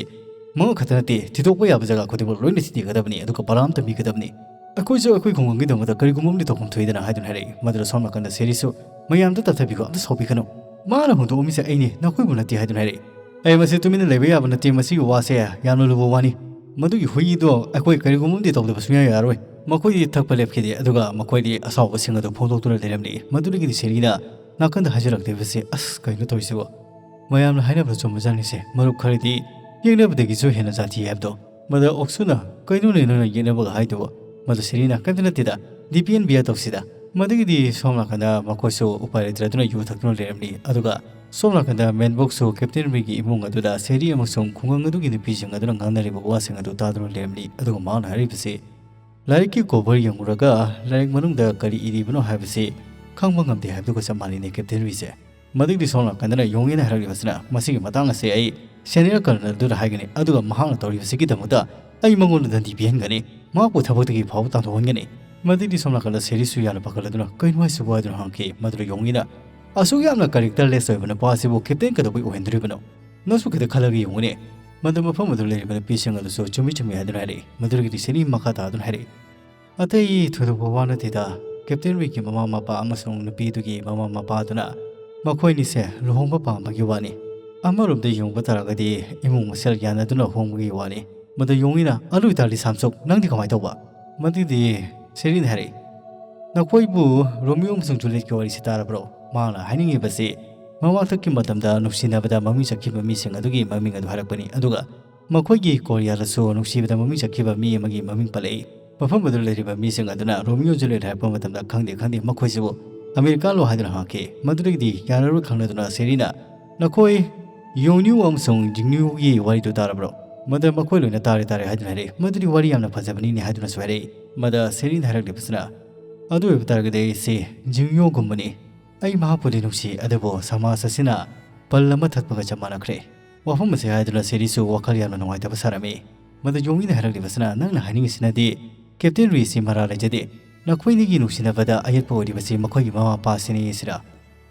"ꯃꯉꯛ ꯈꯛꯇ ꯅꯠꯇꯦ, ꯊꯤꯗꯣꯛꯄ ꯌꯥꯕ ꯖꯒꯥ ꯈꯨꯗꯤꯡꯃꯛ ꯂꯣꯏꯅ ꯊꯤꯗꯦꯛꯀꯗꯕꯅꯤ, ꯑꯗꯨꯒ ꯄꯔꯥ ꯑꯃ ꯇꯝꯕꯤꯒꯗꯕꯅꯤ꯫ ꯑꯩꯈꯣꯏꯁꯨ ꯑꯩꯈꯣꯏ ꯈꯨꯡꯒꯪꯒꯤꯗꯃꯛꯇ ꯀꯔꯤꯒꯨꯝꯕ ꯑꯃꯗꯤ ꯇꯧꯐꯝ ꯊꯣꯛꯏꯗꯅ" ꯍꯥꯏꯗꯨꯅ ꯍꯥꯏꯔꯛꯏ꯫ ꯃꯗꯨꯗ ꯁꯣꯝ ꯅꯥꯀꯟꯗ ꯁꯦꯔꯤꯁꯨ, "ꯃꯌꯥꯝꯗ ꯇꯞꯊꯕꯤꯈꯣ, ꯑꯝꯇ ꯁꯥꯎꯕꯤꯒꯅꯨ꯫ ꯃꯥꯅ ꯍꯨꯟꯗꯣꯛꯑꯝꯃꯤꯁꯦ ꯑꯩꯅꯤ, ꯅꯈꯣꯏꯕꯨ ꯅꯠꯇꯦ" ꯍꯥꯏꯗꯨꯅ ꯍꯥꯏꯔꯛꯏ꯫ "ꯑꯩ ꯃꯁꯤ ꯇꯨꯃꯤꯟꯅ ꯂꯩꯕ ꯌꯥꯕ ꯅꯠꯇꯦ, ꯃꯁꯤꯒꯤ ꯋꯥꯁꯦ ꯌꯥꯝꯅ ꯂꯨꯕ ꯋꯥꯅꯤ꯫ ꯃꯗꯨꯒꯤ ꯍꯨꯏꯗꯣ ꯑꯩꯈꯣꯏ ꯀꯔꯤꯒꯨꯝꯕ ꯑꯃꯗꯤ ꯇꯧꯗꯕ ꯁꯨꯡꯌꯥ ꯌꯥꯔꯣꯏ꯫" ꯃꯈꯣꯏꯗꯤ ꯊꯛꯄ ꯂꯦꯞꯈꯤꯗꯦ, ꯑꯗꯨꯒ ꯃꯈꯣꯏꯗꯤ ꯑꯁꯥꯎꯕꯁꯤꯡ ꯑꯗꯨ ꯐꯣꯡꯗꯣꯛꯇꯨꯅ ꯂꯩꯔꯝꯂꯤ꯫ ꯃꯗꯨꯗꯒꯤꯗꯤ ꯁꯦꯔꯤꯅ ꯅꯥꯀꯟꯗ ꯍꯥꯏꯖꯔꯛꯇꯕꯁꯦ, "ꯑꯁ, ꯀꯩꯅꯣ ꯇꯧꯔꯤꯁꯤꯕꯣ? ꯃꯌꯥꯝꯅ ꯍꯥꯏꯅꯕꯗ ꯆꯨꯝꯕꯖꯥꯠꯅꯤꯁꯦ, ꯃꯔꯨꯞ ꯈꯔꯗꯤ ꯌꯦꯛꯅꯕꯗꯒꯤꯁꯨ ꯍꯦꯟꯅ ꯖꯥꯊꯤ ꯍꯥꯏꯕꯗꯣ꯫" ꯃꯗ ꯑꯣꯛꯁꯨꯅ, "ꯀꯩꯅꯣꯅꯦ ꯅꯪꯅ ꯌꯦꯛꯅꯕꯒ ꯍꯥꯏꯗꯨꯕꯣ?" ꯃꯗ ꯁꯦꯔꯤꯅ, "ꯀꯩꯝꯇ ꯅꯠꯇꯦꯗ, ꯗꯤꯄꯤꯌꯟ ꯕꯤꯌꯥ ꯇꯧꯁꯤꯗ꯫" ꯃꯗꯒꯤꯗꯤ ꯁꯣꯝ ꯅꯥꯀꯟꯗ ꯃꯈꯣꯏꯁꯨ ꯎꯄꯥꯏ ꯂꯩꯇ꯭ꯔꯗꯨꯅ ꯌꯨ ꯊꯛꯇꯨꯅ ꯂꯩꯔꯝꯂꯤ꯫ ꯑꯗꯨꯒ ꯁꯣꯝ ꯅꯥꯀꯟꯗ ꯃꯦꯟꯕꯣꯛꯁꯨ ꯀꯦꯞꯇꯦꯟ ꯔꯤꯒꯤ ꯏꯃꯨꯡ ꯑꯗꯨꯗ ꯁꯦꯔꯤ ꯑꯃꯁꯨꯡ ꯈꯨꯡꯒꯪ ꯑꯗꯨꯒꯤ ꯅꯨꯄꯤꯁꯤꯡ ꯑꯗꯨꯅ ꯉꯥꯡꯅꯔꯤꯕ ꯋꯥꯁꯤꯡ ꯑꯗꯨ ꯇꯥꯗꯨꯅ ꯂꯩꯔꯝꯂꯤ꯫ ꯑꯗꯨꯒ ꯃꯍꯥꯛꯅ ꯍꯥꯏꯔꯤꯕꯁꯤ, "ꯂꯥꯏꯔꯤꯛꯀꯤ ꯀꯣꯚꯔ ꯌꯦꯡꯂꯨꯔꯒ ꯂꯥꯏꯔꯤꯛ ꯃꯅꯨꯡꯗ ꯀꯔꯤ ꯏꯔꯤꯕꯅꯣ ꯍꯥꯏꯕꯁꯤ ꯈꯪꯕ ꯉꯝꯗꯦ ꯍꯥꯏꯕꯗꯨꯒ ꯆꯞ ꯃꯥꯟꯅꯩꯅꯦ, ꯀꯦꯞꯇꯦꯟ ꯔꯤꯁꯦ꯫" ꯃꯗꯒꯤꯗꯤ ꯁꯣꯝ ꯅꯥꯀꯟꯗꯅ ꯌꯣꯡꯉꯤꯅ ꯍꯥꯏꯔꯛꯂꯤꯕꯁꯤꯅ, "ꯃꯁꯤꯒꯤ ꯃꯇꯥꯡ ꯑꯁꯦ ꯑꯩ ꯁꯦꯅꯤꯌꯔ ꯀꯔꯅꯦꯜ ꯑꯗꯨꯗ ꯍꯥꯏꯒꯅꯤ, ꯑꯗꯨꯒ ꯃꯍꯥꯛꯅ ꯇꯧꯔꯤꯕꯁꯤꯒꯤꯗꯃꯛꯇ ꯑꯩ ꯃꯉꯣꯟꯗ ꯗꯟꯗꯤ ꯄꯤꯍꯟꯒꯅꯤ, ꯃꯍꯥꯛꯄꯨ ꯊꯕꯛꯇꯒꯤ ꯐꯥꯎꯕ ꯇꯥꯟꯊꯣꯛꯍꯟꯒꯅꯤ꯫" ꯃꯗꯒꯤꯗꯤ ꯁꯣꯝ ꯅꯥꯀꯟꯗ ꯁꯦꯔꯤꯁꯁꯨ ꯌꯥꯝꯅ ꯄꯥꯈꯠꯂꯗꯨꯅ, "ꯀꯩꯅꯣ ꯍꯥꯏꯁꯤꯕꯨ?" ꯍꯥꯏꯗꯨꯅ ꯍꯪꯉꯛꯈꯤ꯫ ꯃꯗꯨꯗ ꯌꯣꯡꯉꯤꯅ, "ꯑꯁꯨꯛ ꯌꯥꯝꯅ ꯀꯦꯔꯦꯛꯇꯔꯂꯦꯁ ꯑꯣꯏꯕ ꯅꯨꯄꯥ ꯑꯁꯤꯕꯨ ꯀꯦꯞꯇꯦꯟ ꯀꯩꯗꯧꯕꯩ ꯑꯣꯏꯍꯟꯗꯣꯔꯤꯕꯅꯣ? ꯅꯪꯁꯨ ꯈꯤꯇ ꯈꯜꯂꯒ ꯌꯦꯡꯉꯨꯅꯦ꯫" ꯃꯗꯨ ꯃꯐꯝ ꯑꯗꯨ ꯂꯩꯔꯤꯕ ꯅꯨꯄꯤꯁꯤꯡ ꯑꯗꯨꯁꯨ ꯆꯨꯝꯃꯤ ꯆꯨꯝꯃꯤ ꯍꯥꯏꯗꯨꯅ ꯍꯥꯏꯔꯛꯏ꯫ ꯃꯗꯨꯗꯒꯤꯗꯤ ꯁꯦꯔꯤ ꯃꯈꯥ ꯇꯥꯗꯨꯅ ꯍꯥꯏꯔꯛꯏ, "ꯑꯇꯩ ꯊꯣꯏꯗꯣꯛꯄ ꯋꯥ ꯅꯠꯇꯦꯗ, ꯀꯦꯞꯇꯦꯟ ꯔꯤꯒꯤ ꯃꯃꯥ ꯃꯄꯥ ꯑꯃꯁꯨꯡ ꯅꯨꯄꯤꯗꯨꯒꯤ ꯃꯃꯥ ꯃꯄꯥꯗꯨꯅ ꯃꯈꯣꯏꯅꯤꯁꯦ ꯂꯨꯍꯣꯡꯕ ꯄꯥꯝꯕꯒꯤ ꯋꯥꯅꯤ꯫ ꯑꯃꯔꯣꯝꯗ ꯌꯦꯡꯕ ꯇꯥꯔꯒꯗꯤ ꯏꯃꯨꯡ ꯃꯁꯦꯜ ꯌꯥꯅꯗꯨꯅ ꯍꯣꯡꯕꯒꯤ ꯋꯥꯅꯤ꯫" ꯃꯗꯨ ꯌꯣꯡꯉꯤꯅ, "ꯑꯗꯨ ꯑꯣꯏꯇꯥꯔꯗꯤ ꯁꯥꯝꯁꯨꯛ, ꯅꯪꯗꯤ ꯀꯃꯥꯏꯅ ꯇꯧꯕ?" ꯃꯗꯨꯗꯤ ꯁꯦꯔꯤꯅ ꯍꯥꯏꯔꯛꯏ, "ꯅꯈꯣꯏꯕꯨ ꯔꯣꯃꯤꯑꯣ ꯑꯃꯁꯨꯡ ꯖꯨꯂꯤꯌꯠꯀꯤ ꯋꯥꯔꯤꯁꯤ ꯇꯥꯔꯕ꯭ꯔꯣ?" ꯃꯍꯥꯛꯅ ꯍꯥꯏꯅꯤꯡꯉꯤꯕꯁꯤ, ꯃꯃꯥꯡꯊꯛꯀꯤ ꯃꯇꯝꯗ ꯅꯨꯡꯁꯤꯅꯕꯗ ꯃꯃꯤꯡ ꯆꯠꯈꯤꯕ ꯃꯤꯁꯤꯡ ꯑꯗꯨꯒꯤ ꯃꯃꯤꯡ ꯑꯗꯨ ꯍꯥꯏꯔꯛꯄꯅꯤ꯫ ꯑꯗꯨꯒ ꯃꯈꯣꯏꯒꯤ ꯀꯣꯔꯤꯌꯥꯗꯁꯨ ꯅꯨꯡꯁꯤꯕꯗ ꯃꯃꯤꯡ ꯆꯠꯈꯤꯕ ꯃꯤ ꯑꯃꯒꯤ ꯃꯃꯤꯡ ꯄꯜꯂꯛꯏ꯫ ꯃꯐꯝ ꯑꯗꯨꯗ ꯂꯩꯔꯤꯕ ꯃꯤꯁꯤꯡ ꯑꯗꯨꯅ ꯔꯣꯃꯤꯑꯣ ꯖꯨꯂꯤꯌꯠ ꯍꯥꯏꯔꯛꯄ ꯃꯇꯝꯗ, "ꯈꯪꯗꯦ, ꯈꯪꯗꯦ, ꯃꯈꯣꯏꯁꯤꯕꯨ ꯑꯃꯦꯔꯤꯀꯥꯂꯣ?" ꯍꯥꯏꯗꯨꯅ ꯍꯪꯉꯛꯈꯤ꯫ ꯃꯗꯨꯗꯒꯤꯗꯤ ꯌꯥꯔꯔꯣꯏ ꯈꯪꯂꯗꯨꯅ ꯁꯦꯔꯤꯅ, "ꯅꯈꯣꯏ ꯌꯣꯡꯅ꯭ꯌꯨ ꯑꯃꯁꯨꯡ ꯖꯤꯡꯅ꯭ꯌꯨꯒꯤ ꯋꯥꯔꯤꯗꯨ ꯇꯥꯔꯕ꯭ꯔꯣ?" ꯃꯗꯨ ꯃꯈꯣꯏ ꯂꯣꯏꯅ ꯇꯥꯔꯦ, ꯇꯥꯔꯦ ꯍꯥꯏꯗꯨꯅ ꯍꯥꯏꯔꯛꯏ꯫ "ꯃꯗꯨꯗꯤ ꯋꯥꯔꯤ ꯌꯥꯝꯅ ꯐꯖꯕꯅꯤꯅꯦ" ꯍꯥꯏꯗꯨꯅꯁꯨ ꯍꯥꯏꯔꯛꯏ꯫ ꯃꯗ ꯁꯦꯔꯤꯅ ꯍꯥꯏꯔꯛꯂꯤꯕꯁꯤꯅ, "ꯑꯗꯨ ꯑꯣꯏꯕ ꯇꯥꯔꯒꯗꯤ ꯑꯩꯁꯤ ꯖꯤꯡꯅ꯭ꯌꯨꯒꯨꯝꯕꯅꯤ꯫ ꯑꯩ ꯃꯍꯥꯛꯄꯨꯗꯤ ꯅꯨꯡꯁꯤ, ꯑꯗꯨꯕꯨ ꯁꯃꯥꯖ ꯑꯁꯤꯅ ꯄꯜ ꯑꯃ ꯊꯠꯄꯒ ꯆꯞ ꯃꯥꯟꯅꯈ꯭ꯔꯦ꯫" ꯋꯥꯐꯝ ꯑꯁꯤ ꯍꯥꯏꯗꯨꯅ ꯁꯦꯔꯤꯁꯨ ꯋꯥꯈꯜ ꯌꯥꯝꯅ ꯅꯨꯡꯉꯥꯏꯇꯕ ꯁꯥꯔꯝꯃꯤ꯫ ꯃꯗꯨ ꯌꯣꯡꯉꯤꯅ ꯍꯥꯏꯔꯛꯂꯤꯕꯁꯤꯅ, "ꯅꯪꯅ ꯍꯥꯏꯅꯤꯡꯉꯤꯁꯤꯅꯗꯤ ꯀꯦꯞꯇꯦꯟ ꯔꯤꯁꯤ ꯃꯔꯥꯜ ꯂꯩꯖꯗꯦ꯫ ꯅꯈꯣꯏꯅꯤꯒꯤ ꯅꯨꯡꯁꯤꯅꯕꯗ ꯑꯌꯦꯠꯄ ꯑꯣꯏꯔꯤꯕꯁꯤ ꯃꯈꯣꯏꯒꯤ ꯃꯃꯥ ꯃꯄꯥꯁꯤꯅꯤ ꯁꯤꯔꯥ?"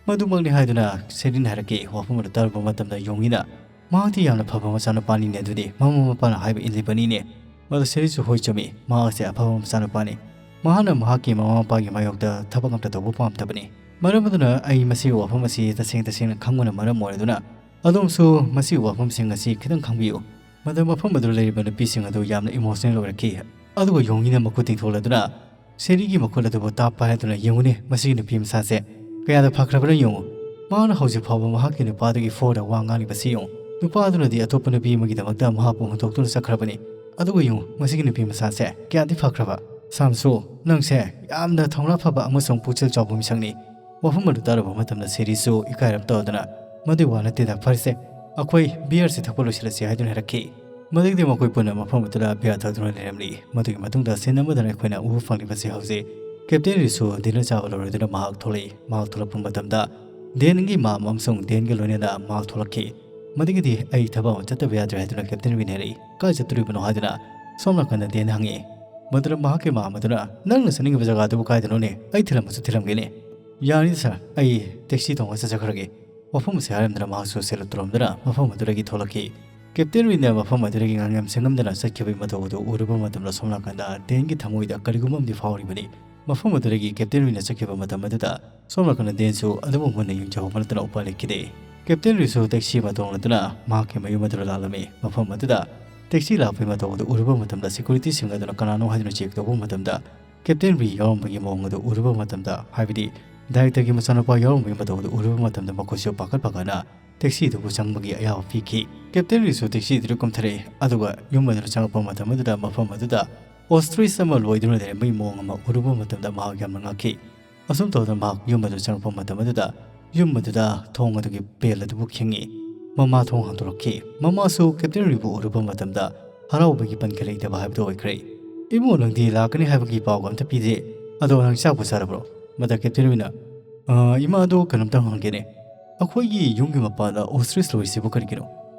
"ꯃꯗꯨꯃꯛꯅꯤ" ꯍꯥꯏꯗꯨꯅ ꯁꯦꯔꯤꯟ ꯍꯥꯏꯔꯛꯈꯤ꯫ ꯋꯥꯐꯝ ꯑꯗꯨ ꯇꯥꯔꯨꯕ ꯃꯇꯝꯗ ꯌꯣꯡꯉꯤꯅ, "ꯃꯍꯥꯛꯇꯤ ꯌꯥꯝꯅ ꯐꯕ ꯃꯆꯥꯅꯨꯄꯥꯅꯤꯅꯦ, ꯑꯗꯨꯗꯤ ꯃꯃꯥ ꯃꯄꯥꯅ ꯍꯥꯏꯕ ꯏꯜꯂꯤꯕꯅꯤꯅꯦ꯫" ꯃꯗꯨ ꯁꯦꯔꯤꯁꯨ, "ꯍꯣꯏ ꯆꯨꯝꯃꯤ, ꯃꯍꯥꯛꯁꯦ ꯑꯐꯕ ꯃꯆꯥꯅꯨꯄꯥꯅꯤ꯫ ꯃꯍꯥꯛꯅ ꯃꯍꯥꯛꯀꯤ ꯃꯃꯥ ꯃꯄꯥꯒꯤ ꯃꯥꯌꯣꯛꯇ ꯊꯕꯛ ꯑꯝꯇ ꯇꯧꯕ ꯄꯥꯝꯗꯕꯅꯤ꯫ ꯃꯔꯝ ꯑꯗꯨꯅ ꯑꯩ ꯃꯁꯤꯒꯤ ꯋꯥꯐꯝ ꯑꯁꯤ ꯇꯁꯦꯡ ꯇꯁꯦꯡꯅ ꯈꯪꯕꯅ ꯃꯔꯝ ꯑꯣꯏꯔꯗꯨꯅ ꯑꯗꯣꯝꯁꯨ ꯃꯁꯤꯒꯤ ꯋꯥꯐꯝꯁꯤꯡ ꯑꯁꯤ ꯈꯤꯇꯪ ꯈꯪꯕꯤꯌꯨ꯫ ꯃꯗꯨ ꯃꯐꯝ ꯑꯗꯨꯗ ꯂꯩꯔꯤꯕ ꯅꯨꯄꯤꯁꯤꯡ ꯑꯗꯨ ꯌꯥꯝꯅ ꯏꯃꯣꯁꯅꯦꯜ ꯑꯣꯏꯔꯛꯈꯤ꯫ ꯑꯗꯨꯒ ꯌꯣꯡꯉꯤꯅ ꯃꯈꯨꯠ ꯇꯤꯡꯊꯣꯛꯂꯗꯨꯅ ꯁꯦꯔꯤꯒꯤ ꯃꯈꯨꯠ ꯑꯗꯨꯕꯨ ꯇꯥꯞ ꯄꯥꯏꯍꯟꯗꯨꯅ, "ꯌꯦꯡꯉꯨꯅꯦ, ꯃꯁꯤꯒꯤ ꯅꯨꯄꯤ ꯃꯆꯥꯁꯦ ꯀꯌꯥꯗ ꯐꯈ꯭ꯔꯕꯅ ꯌꯦꯡꯉꯨ꯫ ꯃꯍꯥꯛꯅ ꯍꯧꯖꯤꯛ ꯐꯥꯎꯕ ꯃꯍꯥꯛꯀꯤ ꯅꯨꯄꯥꯗꯨꯒꯤ ꯐꯣꯟꯗ ꯋꯥ ꯉꯥꯡꯂꯤꯕꯁꯤ ꯌꯦꯡꯉꯨ꯫ ꯅꯨꯄꯥ ꯑꯗꯨꯅꯗꯤ ꯑꯇꯣꯞꯄ ꯅꯨꯄꯤ ꯑꯃꯒꯤꯗꯃꯛꯇ ꯃꯍꯥꯛꯄꯨ ꯍꯨꯟꯗꯣꯛꯇꯨꯅ ꯆꯠꯈ꯭ꯔꯕꯅꯤ꯫ ꯑꯗꯨꯒ ꯌꯦꯡꯉꯨ, ꯃꯁꯤꯒꯤ ꯅꯨꯄꯤ ꯃꯆꯥꯁꯦ ꯀꯌꯥꯗꯤ ꯐꯈ꯭ꯔꯕ꯫ ꯁꯥꯝꯁꯨ, ꯅꯪꯁꯦ ꯌꯥꯝꯅ ꯊꯧꯅꯥ ꯐꯕ ꯑꯃꯁꯨꯡ ꯄꯨꯛꯆꯦꯜ ꯆꯥꯎꯕ ꯃꯤꯁꯛꯅꯤ꯫" ꯋꯥꯐꯝ ꯑꯗꯨ ꯇꯥꯔꯨꯕ ꯃꯇꯝꯗ ꯁꯦꯔꯤꯁꯨ ꯏꯀꯥꯏꯔꯞ ꯇꯧꯗꯨꯅ, "ꯃꯗꯨꯒꯤ ꯋꯥ ꯅꯠꯇꯦꯗ, ꯐꯔꯁꯦ, ꯑꯩꯈꯣꯏ ꯕꯤꯌꯔꯁꯦ ꯊꯛꯄ ꯂꯣꯏꯁꯤꯜꯂꯁꯤ" ꯍꯥꯏꯗꯨꯅ ꯍꯥꯏꯔꯛꯈꯤ꯫ ꯃꯗꯨꯗꯒꯤꯗꯤ ꯃꯈꯣꯏ ꯄꯨꯟꯅ ꯃꯐꯝ ꯑꯗꯨꯗ ꯕꯤꯌꯔ ꯊꯛꯇꯨꯅ ꯂꯩꯔꯝꯂꯤ꯫ ꯃꯗꯨꯒꯤ ꯃꯇꯨꯡꯗ ꯁꯤꯟ ꯑꯃꯗꯅ ꯑꯩꯈꯣꯏꯅ ꯎꯕ ꯐꯪꯂꯤꯕꯁꯤ ꯍꯧꯖꯤꯛ ꯀꯦꯞꯇꯦꯟ ꯔꯤꯁꯨ ꯗꯤꯟꯅꯔ ꯆꯥꯕ ꯂꯣꯏꯔꯗꯨꯅ ꯃꯍꯥꯛ ꯊꯣꯛꯂꯛꯏ꯫ ꯃꯍꯥꯛ ꯊꯣꯛꯂꯛꯄ ꯃꯇꯝꯗ ꯗꯦꯟꯒꯤ ꯃꯥꯝ ꯑꯃꯁꯨꯡ ꯗꯦꯟꯒ ꯂꯣꯏꯅꯅ ꯃꯍꯥꯛ ꯊꯣꯛꯂꯛꯈꯤ꯫ ꯃꯗꯨꯒꯤꯗꯤ "ꯑꯩ ꯊꯕꯛ ꯑꯃ ꯆꯠꯇꯕ ꯌꯥꯗ꯭ꯔꯦ" ꯍꯥꯏꯗꯨꯅ ꯀꯦꯞꯇꯦꯟ ꯔꯤꯟ ꯍꯥꯏꯔꯛꯏ꯫ "ꯀꯥꯏ ꯆꯠꯇꯣꯔꯤꯕꯅꯣ?" ꯍꯥꯏꯗꯨꯅ ꯁꯣꯝ ꯅꯥꯀꯟꯗ ꯗꯦꯟ ꯍꯪꯉꯛꯏ꯫ ꯃꯗꯨꯗ ꯃꯍꯥꯛꯀꯤ ꯃꯥꯝ ꯑꯗꯨꯅ, "ꯅꯪꯅ ꯆꯠꯅꯤꯡꯉꯤꯕ ꯖꯒꯥꯗꯨꯕꯨ ꯀꯥꯏꯗꯅꯣꯅꯦ? ꯑꯩ ꯊꯤꯜꯂꯝꯕꯁꯨ ꯊꯤꯜꯂꯝꯒꯦꯅꯦ꯫" "ꯌꯥꯅꯤꯗ ꯁꯥꯔ, ꯑꯩ ꯇꯦꯛꯁꯤ ꯇꯣꯡꯉ ꯆꯠꯆꯈ꯭ꯔꯒꯦ꯫" ꯋꯥꯐꯝ ꯑꯁꯤ ꯍꯥꯏꯔꯝꯗꯅ ꯃꯍꯥꯛꯁꯨ ꯁꯦꯂꯨꯠ ꯇꯧꯔꯝꯗꯨꯅ ꯃꯐꯝ ꯑꯗꯨꯗꯒꯤ ꯊꯣꯛꯂꯛꯈꯤ꯫ ꯀꯦꯞꯇꯦꯟ ꯔꯤꯟꯅ ꯃꯐꯝ ꯑꯗꯨꯗꯒꯤ ꯉꯥꯡꯉꯝ ꯁꯦꯡꯉꯝꯗꯅ ꯆꯠꯈꯤꯕꯒꯤ ꯃꯇꯧ ꯑꯗꯨ ꯎꯔꯨꯕ ꯃꯇꯝꯗ ꯁꯣꯝ ꯅꯥꯀꯟꯗ ꯗꯦꯟꯒꯤ ꯊꯃꯣꯏꯗ ꯀꯔꯤꯒꯨꯝꯕ ꯑꯃꯗꯤ ꯐꯥꯎꯔꯤꯕꯅꯤ꯫ ꯃꯐꯝ ꯑꯗꯨꯗꯒꯤ ꯀꯦꯞꯇꯦꯟ ꯔꯤꯟꯅ ꯆꯠꯈꯤꯕ ꯃꯇꯝ ꯑꯗꯨꯗ ꯁꯣꯝ ꯅꯥꯀꯟꯗ ꯗꯦꯟꯁꯨ ꯑꯗꯨꯕꯨ ꯃꯨꯟꯅ ꯌꯦꯡꯖꯍꯧꯕ ꯅꯠꯇꯅ ꯎꯄꯥꯏ ꯂꯩꯈꯤꯗꯦ꯫ ꯀꯦꯞꯇꯦꯟ ꯔꯤꯟꯁꯨ ꯇꯦꯛꯁꯤ ꯑꯃ ꯇꯣꯡꯂꯗꯨꯅ ꯃꯍꯥꯛꯀꯤ ꯃꯌꯨꯝ ꯑꯗꯨꯗ ꯂꯥꯛꯂꯝꯃꯤ꯫ ꯃꯐꯝ ꯑꯗꯨꯗ ꯇꯦꯛꯁꯤ ꯂꯥꯛꯄꯒꯤ ꯃꯇꯧ ꯑꯗꯨ ꯎꯔꯨꯕ ꯃꯇꯝꯗ ꯁꯦꯀ꯭ꯌꯨꯔꯤꯇꯤꯁꯤꯡ ꯑꯗꯨꯅ ꯀꯅꯥꯅꯣ ꯍꯥꯏꯗꯨꯅ ꯆꯦꯛ ꯇꯧꯕ ꯃꯇꯝꯗ ꯀꯦꯞꯇꯦꯟ ꯔꯤ ꯌꯥꯎꯔꯝꯕꯒꯤ ꯃꯑꯣꯡ ꯑꯗꯨ ꯎꯔꯨꯕ ꯃꯇꯝꯗ, ꯍꯥꯏꯕꯗꯤ ꯗꯥꯏꯔꯦꯛꯇꯔꯒꯤ ꯃꯆꯥꯅꯨꯄꯥ ꯌꯥꯎꯔꯝꯕꯒꯤ ꯃꯇꯧ ꯑꯗꯨ ꯎꯔꯨꯕ ꯃꯇꯝꯗ ꯃꯈꯣꯏꯁꯨ ꯄꯥꯈꯠ ꯄꯥꯈꯠꯅ ꯇꯦꯛꯁꯤ ꯑꯗꯨꯕꯨ ꯆꯪꯕꯒꯤ ꯑꯌꯥꯕ ꯄꯤꯈꯤ꯫ ꯀꯦꯞꯇꯦꯟ ꯔꯤꯁꯨ ꯇꯦꯛꯁꯤ ꯑꯗꯨꯗ ꯀꯨꯝꯊꯔꯛꯏ, ꯑꯗꯨꯒ ꯌꯨꯝ ꯑꯗꯨꯗ ꯆꯪꯂꯛꯄ ꯃꯇꯝ ꯑꯗꯨꯗ ꯃꯐꯝ ꯑꯗꯨꯗ ꯑꯣꯁꯇ꯭ꯔꯤꯁ ꯑꯃ ꯂꯣꯏꯗꯨꯅ ꯂꯩꯔꯝꯕꯒꯤ ꯃꯑꯣꯡ ꯑꯃ ꯎꯔꯨꯕ ꯃꯇꯝꯗ ꯃꯍꯥꯛ ꯌꯥꯝꯅ ꯉꯛꯈꯤ꯫ ꯑꯁꯨꯝ ꯇꯧꯗꯅ ꯃꯍꯥꯛ ꯌꯨꯝ ꯑꯗꯨ ꯆꯪꯂꯛꯄ ꯃꯇꯝ ꯑꯗꯨꯗ ꯌꯨꯝ ꯑꯗꯨꯗ ꯊꯣꯡ ꯑꯗꯨꯒꯤ ꯕꯦꯜ ꯑꯗꯨꯕꯨ ꯈꯤꯡꯉꯤ꯫ ꯃꯃꯥ ꯊꯣꯡ ꯍꯥꯡꯗꯣꯔꯛꯈꯤ꯫ ꯃꯃꯥꯁꯨ ꯀꯦꯞꯇꯦꯟ ꯔꯤꯕꯨ ꯎꯔꯨꯕ ꯃꯇꯝꯗ ꯍꯔꯥꯎꯕꯒꯤ ꯄꯟꯈ ꯂꯩꯇꯕ ꯍꯥꯏꯕꯗꯨ ꯑꯣꯏꯈ꯭ꯔꯦ꯫ "ꯏꯕꯨꯡꯉꯣ, ꯅꯪꯗꯤ ꯂꯥꯛꯀꯅꯤ ꯍꯥꯏꯕꯒꯤ ꯄꯥꯎꯒ ꯑꯝꯇ ꯄꯤꯗꯦ꯫ ꯑꯗꯣ ꯅꯪ ꯆꯥꯛꯄꯨ ꯆꯥꯔꯕ꯭ꯔꯣ?" ꯃꯗ ꯀꯦꯞꯇꯦꯟ ꯔꯤꯅ, "ꯑ, ꯏꯃꯥ, ꯑꯗꯣ ꯀꯩꯅꯣꯝꯇ ꯍꯪꯒꯦꯅꯦ꯫ ꯑꯩꯈꯣꯏꯒꯤ ꯌꯨꯝꯒꯤ ꯃꯄꯥꯟꯗ ꯑꯣꯁꯇ꯭ꯔꯤꯁ ꯂꯣꯏꯔꯤꯁꯤꯕꯨ ꯀꯔꯤꯒꯤꯅꯣ?"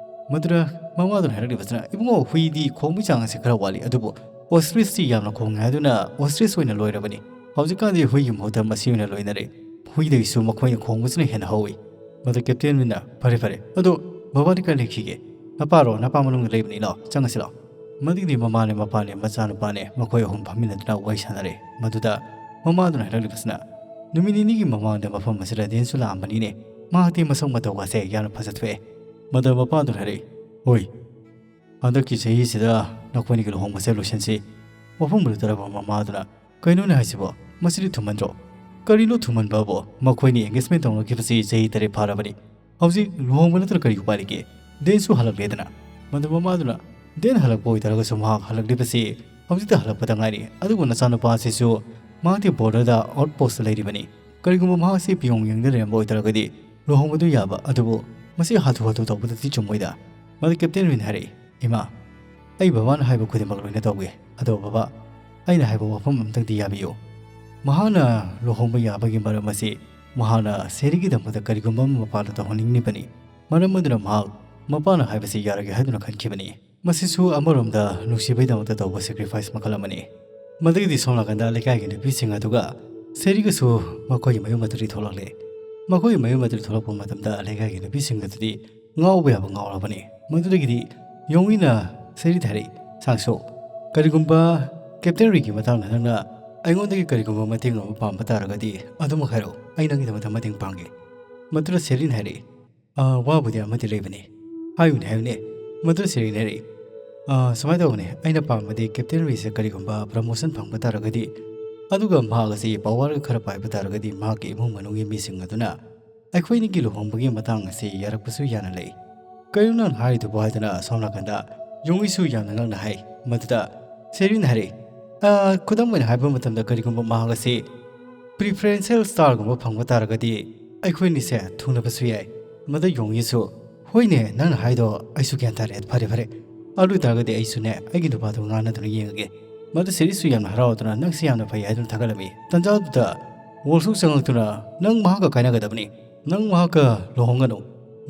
ꯃꯗꯨꯗ ꯃꯃꯥꯗꯨꯅ ꯍꯥꯏꯔꯛꯂꯤꯕꯁꯤꯅ, "ꯏꯕꯨꯡꯉꯣ, ꯍꯨꯏꯗꯤ ꯈꯣꯡꯕꯒꯤ ꯆꯥꯡ ꯑꯁꯤ ꯈꯔ ꯋꯥꯠꯂꯤ, ꯑꯗꯨꯕꯨ ꯑꯣꯁꯇ꯭ꯔꯤꯁꯇꯤ ꯌꯥꯝꯅ ꯈꯣꯡꯉꯦ ꯍꯥꯏꯗꯨꯅ ꯑꯣꯁꯇ꯭ꯔꯤꯁ ꯑꯣꯏꯅ ꯂꯣꯏꯔꯕꯅꯤ꯫ ꯍꯧꯖꯤꯛꯀꯥꯟꯗꯤ ꯍꯨꯏꯒꯤ ꯃꯍꯨꯠꯇ ꯃꯁꯤ ꯑꯣꯏꯅ ꯂꯣꯏꯅꯔꯦ꯫ ꯍꯨꯏꯗꯒꯤꯁꯨ ꯃꯈꯣꯏꯅ ꯈꯣꯡꯕꯁꯤꯅ ꯍꯦꯟꯅ ꯍꯧꯋꯤ꯫" ꯃꯗꯨ ꯀꯦꯞꯇꯦꯟ ꯔꯤꯅ, "ꯐꯔꯦ, ꯐꯔꯦ꯫ ꯑꯗꯣ ꯕꯕꯥꯗꯤ ꯀꯥꯏ ꯂꯩꯈꯤꯒꯦ?" "ꯃꯄꯥꯔꯣ, ꯅꯄꯥ ꯃꯅꯨꯡꯗ ꯂꯩꯕꯅꯤ, ꯂꯥꯛꯑꯣ, ꯆꯪꯉꯁꯤ ꯂꯥꯛꯑꯣ꯫" ꯃꯗꯨꯒꯤꯗꯤ ꯃꯃꯥꯅꯦ, ꯃꯄꯥꯅꯦ, ꯃꯆꯥꯅꯨꯄꯥꯅꯦ, ꯃꯈꯣꯏ ꯑꯍꯨꯝ ꯐꯝꯃꯤꯟꯅꯗꯨꯅ ꯋꯥꯔꯤ ꯁꯥꯟꯅꯔꯦ꯫ ꯃꯗꯨꯗ ꯃꯃꯥꯗꯨꯅ ꯍꯥꯏꯔꯛꯂꯤꯕꯁꯤꯅ, "ꯅꯨꯃꯤꯠ ꯅꯤꯅꯤꯒꯤ ꯃꯃꯥꯡꯗ ꯃꯐꯝ ꯑꯁꯤꯗ ꯗꯦꯟꯁꯨ ꯂꯥꯛꯑꯝꯕꯅꯤꯅꯦ꯫ ꯃꯍꯥꯛꯇꯤ ꯃꯁꯛ ꯃꯇꯧꯒꯁꯦ ꯌꯥꯝꯅ ꯐꯖꯊꯣꯛꯑꯦ꯫ ꯃꯗꯨ ꯃꯄꯥꯗꯨꯅ ꯍꯥꯏꯔꯛꯏ, "ꯍꯣꯏ, ꯍꯟꯗꯛꯀꯤ ꯆꯍꯤꯁꯤꯗ ꯅꯈꯣꯏꯅꯤꯒꯤ ꯂꯨꯍꯣꯡꯕꯁꯦ ꯂꯣꯏꯁꯤꯟꯁꯤ꯫" ꯋꯥꯐꯝ ꯃꯨꯟꯅ ꯇꯥꯔꯕ ꯃꯃꯥꯗꯨꯅ, "ꯀꯩꯅꯣꯅꯦ ꯍꯥꯏꯁꯤꯕꯣ? ꯃꯁꯤꯗꯤ ꯊꯨꯃꯟꯗ꯭ꯔꯣ? ꯀꯔꯤꯅꯣ ꯊꯨꯃꯟꯕꯕꯣ? ꯃꯈꯣꯏꯅꯤ engagement ꯇꯧꯅꯈꯤꯕꯁꯤ ꯆꯍꯤ ꯇꯔꯦꯠ ꯐꯥꯔꯕꯅꯤ꯫ ꯍꯧꯖꯤꯛ ꯂꯨꯍꯣꯡꯕ ꯅꯠꯇ꯭ꯔ ꯀꯔꯤ ꯎꯄꯥꯏ ꯂꯩꯒꯦ? ꯗꯦꯟꯁꯨ ꯍꯜꯂꯛꯂꯦꯗꯅ꯫" ꯃꯗꯨ ꯃꯃꯥꯗꯨꯅ, "ꯗꯦꯟ ꯍꯜꯂꯛꯄ ꯑꯣꯏꯇꯥꯔꯒꯁꯨ ꯃꯍꯥꯛ ꯍꯜꯂꯛꯂꯤꯕꯁꯤ ꯍꯧꯖꯤꯛꯇ ꯍꯜꯂꯛꯄꯗ ꯉꯥꯏꯔꯤ꯫ ꯑꯗꯨꯕꯨ ꯅꯆꯥꯅꯨꯄꯥ ꯑꯁꯤꯁꯨ ꯃꯍꯥꯛꯇꯤ border ꯗ outpost ꯇ ꯂꯩꯔꯤꯕꯅꯤ꯫ ꯀꯔꯤꯒꯨꯝꯕ ꯃꯍꯥꯛꯁꯤ ꯄꯤꯌꯣꯡ ꯌꯦꯡꯗ ꯂꯩꯔꯝꯕ ꯑꯣꯏꯇꯥꯔꯒꯗꯤ ꯂꯨꯍꯣꯡꯕꯗꯨ ꯌꯥꯕ, ꯑꯗꯨꯕꯨ ꯃꯁꯤ ꯍꯥꯊꯨ ꯍꯥꯊꯨ ꯇꯧꯕꯗꯗꯤ ꯆꯨꯝꯃꯣꯏꯗ꯫" ꯃꯗꯨ ꯀꯦꯞꯇꯦꯟ ꯔꯤꯟ ꯍꯥꯏꯔꯛꯏ, "ꯏꯃꯥ, ꯑꯩ ꯕꯕꯥꯅ ꯍꯥꯏꯕ ꯈꯨꯗꯤꯡꯃꯛ ꯂꯣꯏꯅ ꯇꯧꯒꯦ꯫ ꯑꯗꯣ ꯕꯕꯥ, ꯑꯩꯅ ꯍꯥꯏꯕ ꯋꯥꯐꯝ ꯑꯝꯇꯪꯗꯤ ꯌꯥꯕꯤꯌꯨ꯫ ꯃꯍꯥꯛꯅ ꯂꯨꯍꯣꯡꯕ ꯌꯥꯕꯒꯤ ꯃꯔꯝ ꯑꯁꯤ ꯃꯍꯥꯛꯅ ꯁꯦꯔꯤꯒꯤꯗꯃꯛꯇ ꯀꯔꯤꯒꯨꯝꯕ ꯑꯃ ꯃꯄꯥꯟꯗ ꯇꯧꯍꯟꯅꯤꯡꯂꯤꯕꯅꯤ꯫ ꯃꯔꯝ ꯑꯗꯨꯅ ꯃꯍꯥꯛ ꯃꯄꯥꯅ ꯍꯥꯏꯕꯁꯤ ꯌꯥꯔꯒꯦ ꯍꯥꯏꯗꯨꯅ ꯈꯟꯈꯤꯕꯅꯤ꯫ ꯃꯁꯤꯁꯨ ꯑꯃꯔꯣꯝꯗ ꯅꯨꯡꯁꯤꯕꯩꯗꯃꯛꯇ ꯇꯧꯕ sacrifice ꯃꯈꯜ ꯑꯃꯅꯤ꯫" ꯃꯗꯨꯒꯤꯗꯤ ꯁꯣꯝ ꯅꯥꯀꯟꯗ ꯂꯩꯀꯥꯏꯒꯤ ꯅꯨꯄꯤꯁꯤꯡ ꯑꯗꯨꯒ ꯁꯦꯔꯤꯒꯁꯨ ꯃꯈꯣꯏꯒꯤ ꯃꯌꯨꯝ ꯑꯗꯨꯗꯒꯤ ꯊꯣꯛꯂꯛꯂꯦ꯫ ꯃꯈꯣꯏꯒꯤ ꯃꯌꯨꯝ ꯑꯗꯨꯗꯒꯤ ꯊꯣꯛꯂꯛꯄ ꯃꯇꯝꯗ ꯂꯩꯀꯥꯏꯒꯤ ꯅꯨꯄꯤꯁꯤꯡ ꯑꯗꯨꯗꯤ ꯉꯥꯎꯕ ꯌꯥꯕ ꯉꯥꯎꯔꯕꯅꯤ꯫ ꯃꯗꯨꯗꯒꯤꯗꯤ ꯌꯣꯡꯏꯅ ꯁꯦꯔꯤꯗ ꯍꯥꯏꯔꯛꯏ, "ꯁꯥꯡꯁꯣ, ꯀꯔꯤꯒꯨꯝꯕ ꯀꯦꯞꯇꯦꯟ ꯔꯤꯒꯤ ꯃꯇꯥꯡꯗ ꯅꯪꯅ ꯑꯩꯉꯣꯟꯗꯒꯤ ꯀꯔꯤꯒꯨꯝꯕ ꯃꯇꯦꯡ ꯑꯃ ꯄꯥꯝꯕ ꯇꯥꯔꯒꯗꯤ ꯑꯗꯨꯃꯛ ꯍꯥꯏꯔꯛꯎ, ꯑꯩ ꯅꯪꯒꯤꯗꯃꯛꯇ ꯃꯇꯦꯡ ꯄꯥꯡꯒꯦ꯫" ꯃꯗꯨꯗ ꯁꯦꯔꯤꯅ ꯍꯥꯏꯔꯛꯏ, "ꯑꯥ, ꯋꯥꯕꯨꯗꯤ ꯑꯃꯗꯤ ꯂꯩꯕꯅꯤ꯫" "ꯍꯥꯏꯌꯨꯅꯦ, ꯍꯥꯏꯌꯨꯅꯦ꯫" ꯃꯗꯨ ꯁꯦꯔꯤꯅ ꯍꯥꯏꯔꯛꯏ, "ꯑꯥ, ꯁꯨꯃꯥꯏꯅ ꯇꯧꯕꯅꯦ, ꯑꯩꯅ ꯄꯥꯝꯕꯗꯤ ꯀꯦꯞꯇꯦꯟ ꯔꯤꯁꯦ ꯀꯔꯤꯒꯨꯝꯕ promotion ꯐꯪꯕ ꯇꯥꯔꯒꯗꯤ, ꯑꯗꯨꯒ ꯃꯍꯥꯛ ꯑꯁꯤ power ꯈꯔ ꯄꯥꯏꯕ ꯇꯥꯔꯒꯗꯤ, ꯃꯍꯥꯛꯀꯤ ꯏꯃꯨꯡ ꯃꯅꯨꯡꯒꯤ ꯃꯤꯁꯤꯡ ꯑꯗꯨꯅ ꯑꯩꯈꯣꯏꯅꯤꯒꯤ ꯂꯨꯍꯣꯡꯕꯒꯤ ꯃꯇꯥꯡ ꯑꯁꯤ ꯌꯥꯔꯛꯄꯁꯨ ꯌꯥꯅ ꯂꯩ꯫" "ꯀꯩꯅꯣ ꯅꯪ ꯍꯥꯏꯔꯤꯗꯨꯕꯨ?" ꯍꯥꯏꯗꯨꯅ ꯁꯣꯝ ꯅꯥꯀꯟꯗ ꯌꯣꯡꯏꯁꯨ ꯌꯥꯝꯅ ꯉꯛꯅ ꯍꯥꯏ꯫ ꯃꯗꯨꯗ ꯁꯦꯔꯤꯅ ꯍꯥꯏꯔꯛꯏ, "ꯑꯥ, ꯈꯨꯗꯝ ꯑꯣꯏꯅ ꯍꯥꯏꯕ ꯃꯇꯝꯗ, ꯀꯔꯤꯒꯨꯝꯕ ꯃꯍꯥꯛ ꯑꯁꯤ preferential starꯒꯨꯝꯕ ꯐꯪꯕ ꯇꯥꯔꯒꯗꯤ ꯑꯩꯈꯣꯏꯅꯤꯁꯦ ꯊꯨꯡꯅꯕꯁꯨ ꯌꯥꯏ꯫" ꯃꯗꯨ ꯌꯣꯡꯏꯁꯨ, "ꯍꯣꯏꯅꯦ, ꯅꯪꯅ ꯍꯥꯏꯗꯣ ꯑꯩꯁꯨ ꯒ꯭ꯌꯥꯟ ꯇꯥꯔꯦ꯫ ꯐꯔꯦ, ꯐꯔꯦ꯫ ꯑꯗꯨ ꯑꯣꯏ ꯇꯥꯔꯒꯗꯤ ꯑꯩꯁꯨꯅꯦ, ꯑꯩꯒꯤ ꯅꯨꯄꯥꯗꯣ ꯉꯥꯡꯅꯗꯨꯅ ꯌꯦꯡꯉꯒꯦ꯫" ꯃꯗꯨ ꯁꯦꯔꯤꯁꯨ ꯌꯥꯝꯅ ꯍꯔꯥꯎꯗꯨꯅ, "ꯅꯪꯁꯦ ꯌꯥꯝꯅ ꯐꯩ" ꯍꯥꯏꯗꯨꯅ ꯊꯥꯒꯠꯂꯝꯃꯤ꯫ ꯇꯟꯖꯥꯗꯨꯗ ꯋꯣꯜꯁꯨꯛ ꯆꯪꯂꯛꯇꯨꯅ, "ꯅꯪ ꯃꯍꯥꯛꯀ ꯀꯥꯏꯅꯒꯗꯕꯅꯤ꯫ ꯅꯪ ꯃꯍꯥꯛꯀ ꯂꯨꯍꯣꯡꯒꯅꯨ꯫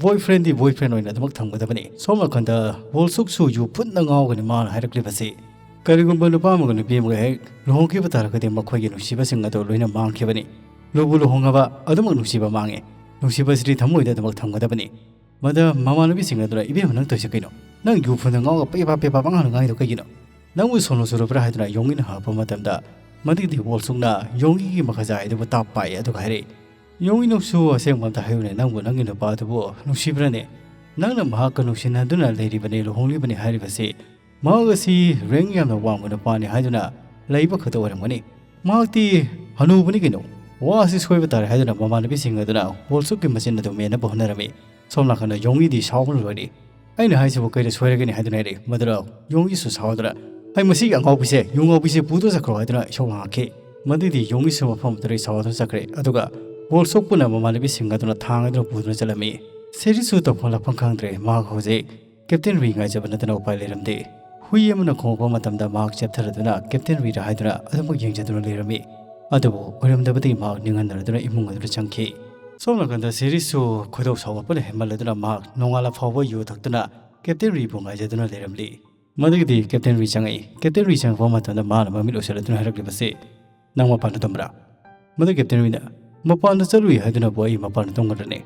Boyfriendꯗꯤ boyfriend ꯑꯣꯏꯅ ꯑꯗꯨꯃꯛ ꯊꯝꯒꯗꯕꯅꯤ꯫" ꯁꯣꯝ ꯅꯥꯀꯟꯗ ꯋꯣꯜꯁꯨꯛꯁꯨ ꯌꯨ ꯐꯨꯠꯅ ꯉꯥꯎꯒꯅꯤ ꯃꯥꯅ ꯍꯥꯏꯔꯛꯂꯤꯕꯁꯤ꯫ "ꯀꯔꯤꯒꯨꯝꯕ ꯅꯨꯄꯥ ꯑꯃꯒ ꯅꯨꯄꯤ ꯑꯃꯒ ꯍꯦꯛ ꯂꯨꯍꯣꯡꯈꯤꯕ ꯇꯥꯔꯒꯗꯤ ꯃꯈꯣꯏꯒꯤ ꯅꯨꯡꯁꯤꯕꯁꯤꯡ ꯑꯗꯨ ꯂꯣꯏꯅ ꯃꯥꯡꯈꯤꯕꯅꯤ꯫ ꯂꯨꯕꯨ ꯂꯨꯍꯣꯡꯉꯕ ꯑꯗꯨꯃꯛ ꯅꯨꯡꯁꯤꯕ ꯃꯥꯡꯉꯤ꯫ ꯅꯨꯡꯁꯤꯕꯁꯤꯗꯤ ꯊꯃꯣꯏꯗ ꯑꯗꯨꯃꯛ ꯊꯝꯒꯗꯕꯅꯤ꯫" ꯃꯗ ꯃꯃꯥꯟꯅꯕꯤꯁꯤꯡ ꯑꯗꯨꯅ, "ꯏꯕꯦꯝꯃ, ꯅꯪ ꯇꯧꯔꯤꯁꯦ ꯀꯩꯅꯣ? ꯅꯪ ꯌꯨ ꯐꯨꯟꯗ ꯉꯥꯎꯔꯒ ꯄꯦꯄꯥ ꯄꯦꯄꯥ ꯄꯉꯥꯡꯗ ꯉꯥꯡꯉꯤꯗꯣ ꯀꯩꯒꯤꯅꯣ? ꯅꯪꯕꯨ ꯁꯣꯅꯣ ꯆꯨꯔꯕ꯭ꯔꯥ?" ꯍꯥꯏꯗꯨꯅ ꯌꯣꯡꯏꯅ ꯍꯪꯉꯛꯄ ꯃꯇꯝꯗ, ꯃꯗꯨꯒꯤꯗꯤ ꯋꯣꯜꯁꯨꯛꯅ ꯌꯣꯡꯏꯒꯤ ꯃꯈꯖꯥꯏ ꯑꯗꯨꯕꯨ ꯇꯥꯞ ꯄꯥꯏ, ꯑꯗꯨꯒ ꯍꯥꯏꯔꯛꯏ, "ꯌꯣꯡꯏ, ꯅꯪꯁꯨ ꯑꯁꯦꯡꯕ ꯑꯝꯇ ꯍꯥꯏꯌꯨꯅꯦ, ꯅꯪꯕꯨ ꯅꯪꯒꯤ ꯅꯨꯄꯥꯗꯨꯕꯨ ꯅꯨꯡꯁꯤꯕ꯭ꯔꯅꯦ?" ꯅꯪꯅ ꯃꯍꯥꯛꯀ ꯅꯨꯡꯁꯤꯅꯗꯨꯅ ꯂꯩꯔꯤꯕꯅꯤ, ꯂꯨꯍꯣꯡꯂꯤꯕꯅꯤ ꯍꯥꯏꯔꯤꯕꯁꯤ ꯃꯍꯥꯛ ꯑꯁꯤ ꯔꯦꯡ ꯌꯥꯝꯅ ꯋꯥꯡꯕ ꯅꯨꯄꯥꯅꯤ ꯍꯥꯏꯗꯨꯅ ꯂꯩꯕ ꯈꯛꯇ ꯑꯣꯏꯔꯝꯒꯅꯤ꯫ ꯃꯍꯥꯛꯇꯤ ꯍꯅꯨꯕꯅꯤ ꯀꯩꯅꯣ꯫ ꯋꯥ ꯑꯁꯤ ꯁꯣꯏꯕ ꯇꯥꯔꯦ ꯍꯥꯏꯗꯨꯅ ꯃꯃꯥꯟꯅꯕꯤꯁꯤꯡ ꯑꯗꯨꯅ ꯋꯣꯜꯁꯣꯞꯀꯤ ꯃꯆꯤꯟ ꯑꯗꯨ ꯃꯦꯟꯅꯕ ꯍꯣꯠꯅꯔꯝꯃꯤ꯫ ꯁꯣꯝ ꯅꯥꯀꯟꯗ ꯌꯣꯡꯉꯤꯗꯤ ꯁꯥꯎꯕꯅ ꯂꯣꯏꯔꯦ꯫ "ꯑꯩꯅ ꯍꯥꯏꯁꯤꯕꯨ ꯀꯩꯗ ꯁꯣꯏꯔꯒꯅꯤ?" ꯍꯥꯏꯗꯨꯅ ꯍꯥꯏꯔꯛꯏ꯫ ꯃꯗꯨꯗ ꯌꯣꯡꯉꯤꯁꯨ ꯁꯥꯎꯗꯨꯅ, "ꯑꯩ ꯃꯁꯤꯒꯤ ꯑꯉꯥꯎꯕꯤꯁꯦ, ꯌꯨ ꯉꯥꯎꯕꯤꯁꯦ ꯄꯨꯗꯨꯅ ꯆꯠꯈ꯭ꯔꯣ" ꯍꯥꯏꯗꯨꯅ ꯏꯁꯧ ꯂꯥꯡꯉꯛꯈꯤ꯫ ꯃꯗꯨꯗꯤ ꯌꯣꯡꯉꯤꯁꯨ ꯃꯐꯝ ꯑꯗꯨꯗꯒꯤ ꯁꯥꯎꯗꯨꯅ ꯆꯠꯈ꯭ꯔꯦ꯫ ꯑꯗꯨꯒ ꯋꯣꯜꯁꯣꯞ ꯄꯨꯟꯅ ꯃꯃꯥꯟꯅꯕꯤꯁꯤꯡ ꯑꯗꯨꯅ ꯊꯥꯡ ꯑꯗꯨꯅ ꯄꯨꯗꯨꯅ ꯆꯠꯂꯝꯃꯤ꯫ ꯁꯦꯔꯤꯁꯨ ꯇꯧꯐꯝ ꯂꯥꯛꯐꯝ ꯈꯪꯗ꯭ꯔꯦ꯫ ꯃꯍꯥꯛ ꯍꯧꯖꯤꯛ ꯀꯦꯞꯇꯦꯟ ꯔꯤ ꯉꯥꯏꯖꯕ ꯅꯠꯇꯅ ꯎꯄꯥꯏ ꯂꯩꯔꯝꯗꯦ꯫ ꯍꯨꯏ ꯑꯃꯅ ꯈꯣꯡꯂꯛꯄ ꯃꯇꯝꯗ ꯃꯍꯥꯛ ꯆꯦꯞꯊꯔꯗꯨꯅ ꯀꯦꯞꯇꯦꯟ ꯔꯤꯗ ꯍꯥꯏꯗꯨꯅ ꯑꯗꯨꯃꯛ ꯌꯦꯡꯖꯗꯨꯅ ꯂꯩꯔꯝꯃꯤ꯫ ꯑꯗꯨꯕꯨ ꯑꯣꯏꯔꯝꯗꯕꯗꯒꯤ ꯃꯍꯥꯛ ꯅꯤꯡꯍꯟꯅꯔꯗꯨꯅ ꯏꯃꯨꯡ ꯑꯗꯨꯗ ꯆꯪꯈꯤ꯫ ꯁꯣꯝ ꯅꯥꯀꯟꯗ ꯁꯦꯔꯤꯁꯁꯨ ꯈꯣꯏꯗꯧ ꯁꯥꯎꯒꯠꯄꯅ ꯍꯦꯟꯃꯜꯂꯗꯨꯅ ꯃꯍꯥꯛ ꯅꯣꯡꯉꯥꯜꯂ ꯐꯥꯎꯕ ꯌꯨ ꯊꯛꯇꯨꯅ ꯀꯦꯞꯇꯦꯟ ꯔꯤꯕꯨ ꯉꯥꯏꯖꯗꯨꯅ ꯂꯩꯔꯝꯂꯤ꯫ ꯃꯗꯨꯒꯤꯗꯤ ꯀꯦꯞꯇꯦꯟ ꯔꯤ ꯆꯪꯉꯛꯏ꯫ ꯀꯦꯞꯇꯦꯟ ꯔꯤ ꯆꯪꯉꯛꯄ ꯃꯇꯝꯗ ꯃꯥꯅ ꯃꯃꯤꯠ ꯎꯏꯁꯤꯜꯂꯗꯨꯅ ꯍꯥꯏꯔꯛꯂꯤꯕꯁꯤ, "ꯅꯪ ꯃꯄꯥꯟꯗ ꯇꯨꯝꯕ꯭ꯔꯥ?" ꯃꯗꯨ ꯀꯦꯞꯇꯦꯟ ꯔꯤꯅ, "ꯃꯄꯥꯟꯗ ꯆꯠꯂꯨꯏ ꯍꯥꯏꯗꯨꯅꯕꯨ ꯑꯩ ꯃꯄꯥꯟꯗ ꯇꯨꯝꯒꯗ꯭ꯔꯅꯦ?"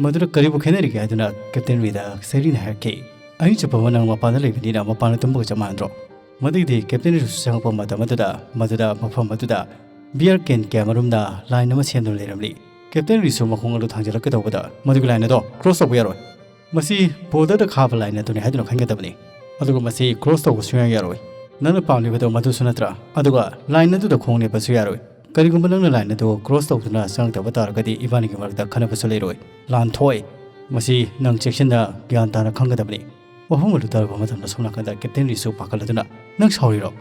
ꯃꯗꯨꯗ ꯀꯔꯤꯕꯨ ꯈꯦꯠꯅꯔꯤꯒꯦ ꯍꯥꯏꯗꯨꯅ ꯀꯦꯞꯇꯦꯟ ꯔꯤꯗ ꯁꯦꯔꯤꯅ ꯍꯥꯏꯔꯛꯈꯤ꯫ "ꯑꯍꯤꯡ ꯆꯨꯞꯄ ꯑꯃ ꯅꯪ ꯃꯄꯥꯟꯗ ꯂꯩꯕꯅꯤꯅ ꯃꯄꯥꯟꯗ ꯇꯨꯝꯕꯒ ꯆꯞ ꯃꯥꯟꯅꯗ꯭ꯔꯣ?" ꯃꯗꯨꯒꯤꯗꯤ ꯀꯦꯞꯇꯦꯟ ꯔꯤꯁꯨ ꯆꯪꯉꯛꯄ ꯃꯇꯝ ꯑꯗꯨꯗ ꯃꯗꯨꯗ ꯃꯐꯝ ꯑꯗꯨꯗ ꯕꯤꯌꯔ ꯀꯦꯟ ꯀꯌꯥ ꯃꯔꯨꯝꯅ ꯂꯥꯏꯟ ꯑꯃ ꯁꯦꯝꯗꯨꯅ ꯂꯩꯔꯝꯂꯤ꯫ ꯀꯦꯞꯇꯦꯟ ꯔꯤꯁꯨ ꯃꯈꯣꯡ ꯑꯗꯨ ꯊꯥꯡꯖꯤꯜꯂꯛꯀꯗꯧꯕꯗ ꯃꯗꯨꯒꯤ ꯂꯥꯏꯟ ꯑꯗꯣ ꯀ꯭ꯔꯣꯁ ꯇꯧꯕ ꯌꯥꯔꯣꯏ꯫ ꯃꯁꯤ ꯕꯣꯔꯗꯔꯗ ꯈꯥꯕ ꯂꯥꯏꯟ ꯑꯗꯨꯅꯤ ꯍꯥꯏꯗꯨꯅ ꯈꯟꯒꯗꯕꯅꯤ꯫ ꯑꯗꯨꯒ ꯃꯁꯤ ꯀ꯭ꯔꯣꯁ ꯇꯧꯕ ꯁꯨꯡꯌꯥ ꯌꯥꯔꯣꯏ꯫ ꯅꯪꯅ ꯄꯥꯝꯂꯤꯕꯗꯣ ꯃꯗꯨꯁꯨ ꯅꯠꯇ꯭ꯔꯥ? ꯑꯗꯨꯒ ꯂꯥꯏꯟ ꯑꯗꯨꯗ ꯈꯣꯡ ꯂꯦꯞꯄꯁꯨ ꯌꯥꯔꯣꯏ꯫ ꯀꯔꯤꯒꯨꯝꯕ ꯅꯪꯅ ꯂꯥꯏꯟ ꯑꯗꯨ ꯀ꯭ꯔꯣꯁ ꯇꯧꯗꯨꯅ ꯆꯪꯉꯛꯇꯕ ꯇꯥꯔꯒꯗꯤ ꯏꯕꯥꯅꯤꯒꯤ ꯃꯔꯛꯇ ꯈꯟꯅꯕꯁꯨ ꯂꯩꯔꯣꯏ꯫ ꯂꯥꯟ ꯊꯣꯛꯑꯣꯏ꯫ ꯃꯁꯤ ꯅꯪ ꯆꯦꯛꯁꯤꯟꯅ ꯒ꯭ꯌꯥꯟ ꯇꯥꯅ ꯈꯪꯒꯗꯕꯅꯤ꯫ ꯋꯥꯐꯝ ꯑꯗꯨ ꯇꯥꯔꯕ ꯃꯇꯝꯗ ꯁꯣꯝ ꯅꯥꯀꯟꯗ ꯀꯦꯞꯇꯦꯟ ꯔꯤꯁꯨ ꯄꯥꯈꯠꯂꯗꯨꯅ, "ꯅꯪ ꯁꯥꯎꯔꯤꯔꯣ?"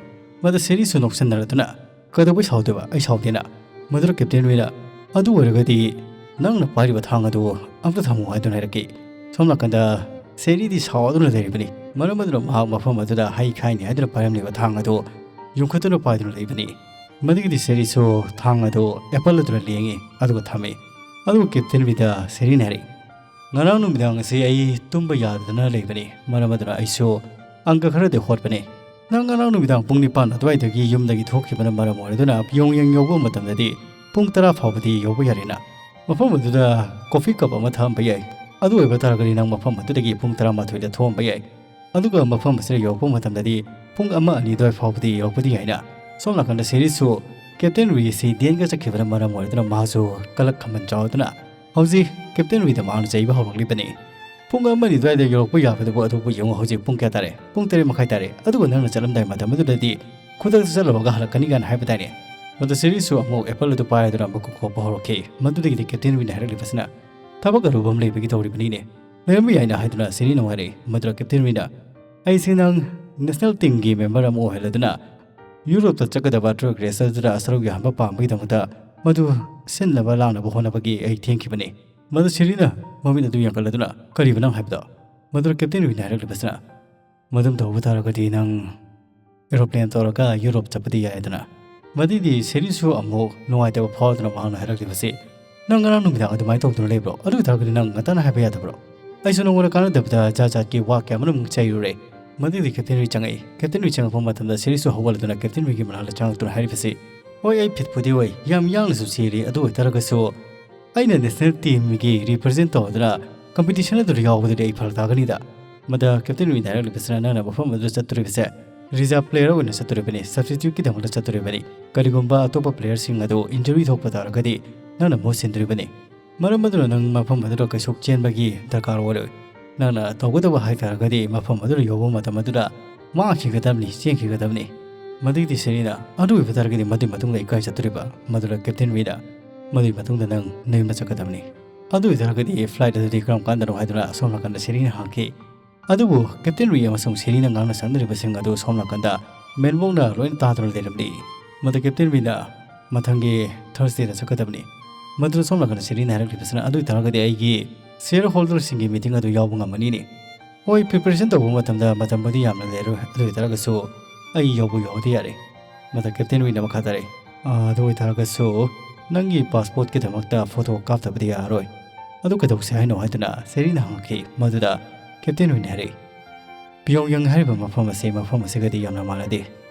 ꯃꯗꯨ ꯁꯦꯔꯤꯁꯨ ꯅꯣꯛꯁꯤꯟꯅꯔꯗꯨꯅ, "ꯀꯩꯗꯧꯕꯩ ꯁꯥꯎꯗꯣꯏꯕ? ꯑꯩ ꯁꯥꯎꯗꯦꯅ꯫" ꯃꯗꯨꯗ ꯀꯦꯞꯇꯦꯟ ꯔꯤꯅ, "ꯑꯗꯨ ꯑꯣꯏꯔꯒꯗꯤ ꯅꯪꯅ ꯄꯥꯏꯔꯤꯕ ꯊꯥꯡ ꯑꯗꯨ ꯑꯝꯇ ꯊꯝꯃꯨ" ꯍꯥꯏꯗꯨꯅ ꯍꯥꯏꯔꯛꯈꯤ꯫ ꯁꯣꯝ ꯅꯥꯀꯟꯗ ꯁꯦꯔꯤꯗꯤ ꯁꯥꯎꯗꯨꯅ ꯂꯩꯔꯤꯕꯅꯤ꯫ ꯃꯔꯝ ꯑꯗꯨꯅ ꯃꯍꯥꯛ ꯃꯐꯝ ꯑꯗꯨꯗ ꯍꯩ ꯈꯥꯏꯅꯤ ꯍꯥꯏꯗꯨꯅ ꯄꯥꯏꯔꯝꯂꯤꯕ ꯊꯥꯡ ꯑꯗꯨ ꯌꯨꯡꯈꯠꯇꯨꯅ ꯄꯥꯏꯗꯨꯅ ꯂꯩꯕꯅꯤ꯫ ꯃꯗꯨꯒꯤꯗꯤ ꯁꯦꯔꯤꯁꯨ ꯊꯥꯡ ꯑꯗꯨ ꯑꯦꯄꯜ ꯑꯗꯨꯅ ꯂꯦꯡꯉꯤ, ꯑꯗꯨꯒ ꯊꯝꯃꯤ꯫ ꯑꯗꯨꯒ ꯀꯦꯞꯇꯦꯟ ꯔꯤꯗ ꯁꯦꯔꯤꯅ ꯍꯥꯏꯔꯛꯏ, "ꯉꯔꯥꯡ ꯅꯨꯃꯤꯗꯥꯡ ꯑꯁꯤ ꯑꯩ ꯇꯨꯝꯕ ꯌꯥꯗꯗꯅ ꯂꯩꯕꯅꯤ꯫ ꯃꯔꯝ ꯑꯗꯨꯅ ꯑꯩꯁꯨ ꯑꯪꯀ ꯈꯔꯗꯤ ꯍꯣꯠꯄꯅꯤ꯫ ꯅꯪ ꯉꯔꯥꯡ ꯅꯨꯃꯤꯗꯥꯡ ꯄꯨꯡ ꯅꯤꯄꯥꯟ ꯑꯗꯨꯋꯥꯏꯗꯒꯤ ꯌꯨꯝꯗꯒꯤ ꯊꯣꯛꯈꯤꯕꯅ ꯃꯔꯝ ꯑꯣꯏꯔꯗꯨꯅ ꯌꯣꯡꯌꯦꯡ ꯌꯧꯕ ꯃꯇꯝꯗꯗꯤ ꯄꯨꯡ ꯇꯔꯥ ꯐꯥꯎꯕꯗꯤ ꯌꯧꯕ ꯌꯥꯔꯦꯅ꯫ ꯃꯐꯝ ꯑꯗꯨꯗ ꯀꯣꯐꯤ ꯀꯞ ꯑꯃ ꯊꯛꯑꯝꯕ ꯌꯥꯏ꯫ ꯑꯗꯨ ꯑꯣꯏꯕ ꯇꯥꯔꯒꯗꯤ ꯅꯪ ꯃꯐꯝ ꯑꯗꯨꯗꯒꯤ ꯄꯨꯡ ꯇꯔꯥꯃꯥꯊꯣꯏꯗ ꯊꯣꯛꯑꯝꯕ ꯌꯥꯏ꯫ ꯑꯗꯨꯒ ꯃꯐꯝ ꯑꯁꯤꯗ ꯌꯧꯔꯛꯄ ꯃꯇꯝꯗꯗꯤ ꯄꯨꯡ ꯑꯃ ꯑꯅꯤ ꯑꯗꯨꯋꯥꯏ ꯐꯥꯎꯕꯗꯤ ꯌꯧꯔꯛꯄꯗꯤ ꯌꯥꯏꯅ꯫" ꯁꯣꯝ ꯅꯥꯀꯟꯗ ꯁꯦꯔꯤꯁꯁꯨ ꯀꯦꯞꯇꯦꯟ ꯔꯤ ꯑꯁꯤ ꯗꯦꯟꯒ ꯆꯠꯈꯤꯕꯅ ꯃꯔꯝ ꯑꯣꯏꯔꯗꯨꯅ ꯃꯍꯥꯛꯁꯨ ꯀꯂꯛ ꯈꯝꯕꯟ ꯆꯥꯎꯗꯨꯅ ꯍꯧꯖꯤꯛ ꯀꯦꯞꯇꯦꯟ ꯔꯤꯗ ꯃꯍꯥꯛꯅ ꯆꯩꯕ ꯍꯧꯔꯛꯂꯤꯕꯅꯤ꯫ ꯄꯨꯡ ꯑꯃ ꯑꯅꯤ ꯑꯗꯨꯋꯥꯏꯗ ꯌꯧꯔꯛꯄ ꯌꯥꯕꯗꯨꯕꯨ, ꯑꯗꯨꯕꯨ ꯌꯦꯡꯉꯨ, ꯍꯧꯖꯤꯛ ꯄꯨꯡ ꯀꯌꯥ ꯇꯥꯔꯦ? ꯄꯨꯡ ꯇꯔꯦꯠ ꯃꯈꯥꯏ ꯇꯥꯔꯦ꯫ ꯑꯗꯨꯒ ꯅꯪꯅ ꯆꯠꯂꯝꯗꯥꯏ ꯃꯇꯝ ꯑꯗꯨꯗꯗꯤ ꯈꯨꯗꯛꯇ ꯆꯠꯂꯨꯔꯒ ꯍꯜꯂꯛꯀꯅꯤ ꯀꯥꯏꯅ ꯍꯥꯏꯕ ꯇꯥꯏꯅꯦ꯫ ꯃꯗꯨ ꯁꯦꯔꯤꯁꯨ ꯑꯃꯨꯛ ꯑꯦꯄꯜ ꯑꯗꯨ ꯄꯥꯏꯔꯗꯨꯅ ꯃꯀꯨꯞ ꯈꯣꯞꯄ ꯍꯧꯔꯛꯈꯤ꯫ ꯃꯗꯨꯗꯒꯤꯗꯤ ꯀꯦꯞꯇꯦꯟ ꯋꯤꯟꯅ ꯍꯥꯏꯔꯛꯂꯤꯕꯁꯤꯅ, "ꯊꯕꯛ ꯑꯔꯨꯕ ꯑꯃ ꯂꯩꯕꯒꯤ ꯇꯧꯔꯤꯕꯅꯤꯅꯦ꯫ ꯂꯩꯔꯝꯕ ꯌꯥꯏꯅ" ꯍꯥꯏꯗꯨꯅ ꯁꯦꯔꯤꯅ ꯋꯥꯔꯛꯏ꯫ ꯃꯗꯨꯗ ꯀꯦꯞꯇꯦꯟ ꯋꯤꯟꯅ, "ꯑꯩꯁꯦ ꯅꯪ ꯅꯦꯁꯅꯦꯜ ꯇꯤꯝꯒꯤ ꯃꯦꯝꯕꯔ ꯑꯃ ꯑꯣꯏꯍꯜꯂꯗꯨꯅ ꯌꯨꯔꯣꯞꯇ ꯆꯠꯀꯗꯕ ꯇ꯭ꯔꯦꯛ ꯔꯦꯁ ꯑꯗꯨꯗ ꯁꯔꯨꯛ ꯌꯥꯍꯟꯕ ꯄꯥꯝꯕꯒꯤꯗꯃꯛꯇ ꯃꯗꯨ ꯁꯤꯟꯅꯕ ꯂꯥꯡꯅꯕ ꯍꯣꯠꯅꯕꯒꯤ ꯑꯩ ꯊꯦꯡꯈꯤꯕꯅꯤ꯫" ꯃꯗꯨ ꯁꯦꯔꯤꯅ ꯃꯃꯤꯠ ꯑꯗꯨ ꯌꯦꯡꯈꯠꯂꯗꯨꯅ, "ꯀꯔꯤꯕ ꯅꯪ ꯍꯥꯏꯕꯗꯣ?" ꯃꯗꯨꯗ ꯀꯦꯞꯇꯦꯟ ꯋꯤꯟꯅ ꯍꯥꯏꯔꯛꯂꯤꯕꯁꯤꯅ, "ꯃꯗꯨꯝ ꯇꯧꯕ ꯇꯥꯔꯒꯗꯤ ꯅꯪ ꯑꯦꯔꯣꯄ꯭ꯂꯦꯟ ꯇꯧꯔꯒ ꯌꯨꯔꯣꯞ ꯆꯠꯄꯗꯤ ꯌꯥꯏꯗꯅ꯫" ꯃꯗꯨꯗꯤ ꯁꯦꯔꯤꯁꯨ ꯑꯃꯨꯛ ꯅꯨꯡꯉꯥꯏꯇꯕ ꯐꯥꯎꯗꯨꯅ ꯃꯍꯥꯛꯅ ꯍꯥꯏꯔꯛꯂꯤꯕꯁꯤ, "ꯅꯪ ꯉꯔꯥꯡ ꯅꯨꯃꯤꯗꯥꯡ ꯑꯗꯨꯃꯥꯏꯅ ꯇꯧꯗꯨꯅ ꯂꯩꯕ꯭ꯔꯣ? ꯑꯗꯨ ꯑꯣꯏꯇꯥꯔꯒꯗꯤ ꯅꯪ ꯉꯟꯇꯥꯅ ꯍꯥꯏꯕ ꯌꯥꯗꯕ꯭ꯔꯣ? ꯑꯩꯁꯨ ꯅꯉꯣꯟꯗ ꯀꯥꯟꯅꯗꯕꯗ ꯖꯥꯠ ꯖꯥꯠꯀꯤ ꯋꯥ ꯀꯌꯥ ꯑꯃꯔꯣꯝ ꯆꯩꯔꯨꯔꯦ꯫" ꯃꯗꯨꯗꯤ ꯀꯦꯞꯇꯦꯟ ꯋꯤ ꯆꯪꯉꯛꯏ꯫ ꯀꯦꯞꯇꯦꯟ ꯋꯤ ꯆꯪꯉꯛꯄ ꯃꯇꯝꯗ ꯁꯦꯔꯤꯁꯨ ꯍꯧꯒꯠꯂꯗꯨꯅ ꯀꯦꯞꯇꯦꯟ ꯋꯤꯒꯤ ꯃꯅꯥꯛꯇ ꯆꯪꯉꯛꯇꯨꯅ ꯍꯥꯏꯔꯤꯕꯁꯤ, "ꯍꯣꯏ, ꯑꯩ ꯐꯤꯠꯄꯨꯗꯤ ꯑꯣꯏ, ꯌꯥꯝ ꯌꯥꯡꯅꯁꯨ ꯆꯦꯜꯂꯤ, ꯑꯗꯨ ꯑꯣꯏꯇꯥꯔꯒꯁꯨ ꯑꯩꯅ ꯅꯦꯁꯅꯦꯜ ꯇꯤꯝꯒꯤ ꯔꯤꯄ꯭ꯔꯖꯦꯟ ꯇꯧꯗꯨꯅ ꯀꯝꯄꯤꯇꯤꯁꯟ ꯑꯗꯨꯗ ꯌꯥꯎꯕꯗꯨꯗꯤ ꯑꯩ ꯐꯔꯛ ꯇꯥꯒꯅꯤꯗ꯫" ꯃꯗ ꯀꯦꯞꯇꯦꯟ ꯋꯤꯟꯅ ꯍꯥꯏꯔꯛꯂꯤꯕꯁꯤꯅ, "ꯅꯪꯅ ꯃꯐꯝ ꯑꯗꯨꯗ ꯆꯠꯇꯣꯔꯤꯕꯁꯦ ꯔꯤꯖꯥꯔꯚ ꯄ꯭ꯂꯦꯌꯔ ꯑꯣꯏꯅ ꯆꯠꯇꯣꯔꯤꯕꯅꯤ, ꯁꯕꯁꯇꯤꯇ꯭ꯌꯨꯠꯀꯤꯗꯃꯛꯇ ꯆꯠꯇꯣꯔꯤꯕꯅꯤ꯫ ꯀꯔꯤꯒꯨꯝꯕ ꯑꯇꯣꯞꯄ ꯄ꯭ꯂꯦꯌꯔꯁꯤꯡ ꯑꯗꯨ ꯏꯟꯖꯨꯔꯤ ꯊꯣꯛꯄ ꯇꯥꯔꯒꯗꯤ ꯅꯪꯅ ꯃꯍꯨꯠ ꯁꯤꯟꯗꯣꯔꯤꯕꯅꯤ꯫ ꯃꯔꯝ ꯑꯗꯨꯅ ꯅꯪ ꯃꯐꯝ ꯑꯗꯨꯗ ꯀꯩꯁꯨ ꯆꯦꯟꯕꯒꯤ ꯗꯔꯀꯥꯔ ꯑꯣꯏꯔꯣꯏ꯫ ꯅꯪꯅ ꯇꯧꯒꯗꯕ ꯍꯥꯏ ꯇꯥꯔꯒꯗꯤ ꯃꯐꯝ ꯑꯗꯨꯗ ꯌꯧꯕ ꯃꯇꯝ ꯑꯗꯨꯗ ꯃꯥꯡꯈꯤꯒꯗꯕꯅꯤ, ꯆꯦꯟꯈꯤꯒꯗꯕꯅꯤ꯫" ꯃꯗꯨꯒꯤꯗꯤ ꯁꯦꯔꯤꯅ, "ꯑꯗꯨ ꯑꯣꯏꯕ ꯇꯥꯔꯒꯗꯤ ꯃꯗꯨꯒꯤ ꯃꯇꯨꯡꯗ ꯑꯩ ꯀꯥꯏ ꯆꯠꯇꯣꯔꯤꯕ?" ꯃꯗꯨꯗ ꯀꯦꯞꯇꯦꯟ ꯋꯤꯅ, "ꯃꯗꯨꯒꯤ ꯃꯇꯨꯡꯗ ꯅꯪ ꯅꯌꯨꯝꯗ ꯆꯠꯀꯗꯕꯅꯤ꯫ ꯑꯗꯨ ꯑꯣꯏ ꯇꯥꯔꯒꯗꯤ ꯐ꯭ꯂꯥꯏꯠ ꯑꯗꯨꯗꯤ ꯀꯔꯝ ꯀꯥꯟꯗꯅꯣ?" ꯍꯥꯏꯗꯨꯅ ꯑꯁꯣꯝ ꯅꯥꯀꯟꯗ ꯁꯦꯔꯤꯅ ꯍꯪꯈꯤ꯫ ꯑꯗꯨꯕꯨ ꯀꯦꯞꯇꯦꯟ ꯋꯤ ꯑꯃꯁꯨꯡ ꯁꯦꯔꯤꯅ ꯉꯥꯡꯅ ꯁꯛꯅꯔꯤꯕꯁꯤꯡ ꯑꯗꯨ ꯁꯣꯝ ꯅꯥꯀꯟꯗ ꯃꯦꯟꯕꯣꯛꯅ ꯂꯣꯏꯅ ꯇꯥꯗꯨꯅ ꯂꯩꯔꯝꯂꯤ꯫ ꯃꯗꯨ ꯀꯦꯞꯇꯦꯟ ꯋꯤꯅ, "ꯃꯊꯪꯒꯤ ꯊꯔꯁꯗꯦꯗ ꯆꯠꯀꯗꯕꯅꯤ꯫" ꯃꯗꯨ ꯁꯣꯝ ꯅꯥꯀꯟꯗ ꯁꯦꯔꯤꯅ ꯍꯥꯏꯔꯛꯂꯤꯕꯁꯤꯅ, "ꯑꯗꯨ ꯑꯣꯏ ꯇꯥꯔꯒꯗꯤ ꯑꯩꯒꯤ ꯁꯤꯌꯔ ꯍꯣꯜꯗꯔꯁꯤꯡꯒꯤ ꯃꯤꯇꯤꯡ ꯑꯗꯨ ꯌꯥꯎꯕ ꯉꯝꯃꯅꯤꯅꯦ?" "ꯍꯣꯏ, ꯄ꯭ꯔꯤꯄꯦꯔꯦꯁꯟ ꯇꯧꯕ ꯃꯇꯝꯗ ꯃꯇꯝꯕꯨꯗꯤ ꯌꯥꯝꯅ ꯂꯩꯔꯣꯏ, ꯑꯗꯨ ꯑꯣꯏ ꯇꯥꯔꯒꯁꯨ ꯑꯩ ꯌꯥꯎꯕ ꯌꯥꯎꯗꯤ ꯌꯥꯔꯦ꯫" ꯃꯗ ꯀꯦꯞꯇꯦꯟ ꯋꯤꯅ ꯃꯈꯥ ꯇꯥꯔꯛꯏ, "ꯑꯥ, ꯑꯗꯨ ꯑꯣꯏ ꯇꯥꯔꯒꯁꯨ ꯅꯪꯒꯤ ꯄꯥꯁꯄꯣꯔꯠꯀꯤꯗꯃꯛꯇ ꯐꯣꯇꯣ ꯀꯥꯞꯇꯕꯗꯤ ꯌꯥꯔꯔꯣꯏ꯫ ꯑꯗꯨ ꯀꯩꯗꯧꯁꯦ ꯍꯥꯏꯅꯣ?" ꯍꯥꯏꯗꯨꯅ ꯁꯦꯔꯤꯅ ꯍꯪꯉꯛꯈꯤ꯫ ꯃꯗꯨꯗ ꯀꯦꯞꯇꯦꯟ ꯋꯤꯅ ꯍꯥꯏꯔꯛꯏ, "ꯄꯤꯌꯣꯡꯌꯪ ꯍꯥꯏꯔꯤꯕ ꯃꯐꯝ ꯑꯁꯤ ꯃꯐꯝ ꯑꯁꯤꯒꯗꯤ ꯌꯥꯝꯅ ꯃꯥꯟꯅꯗꯦ꯫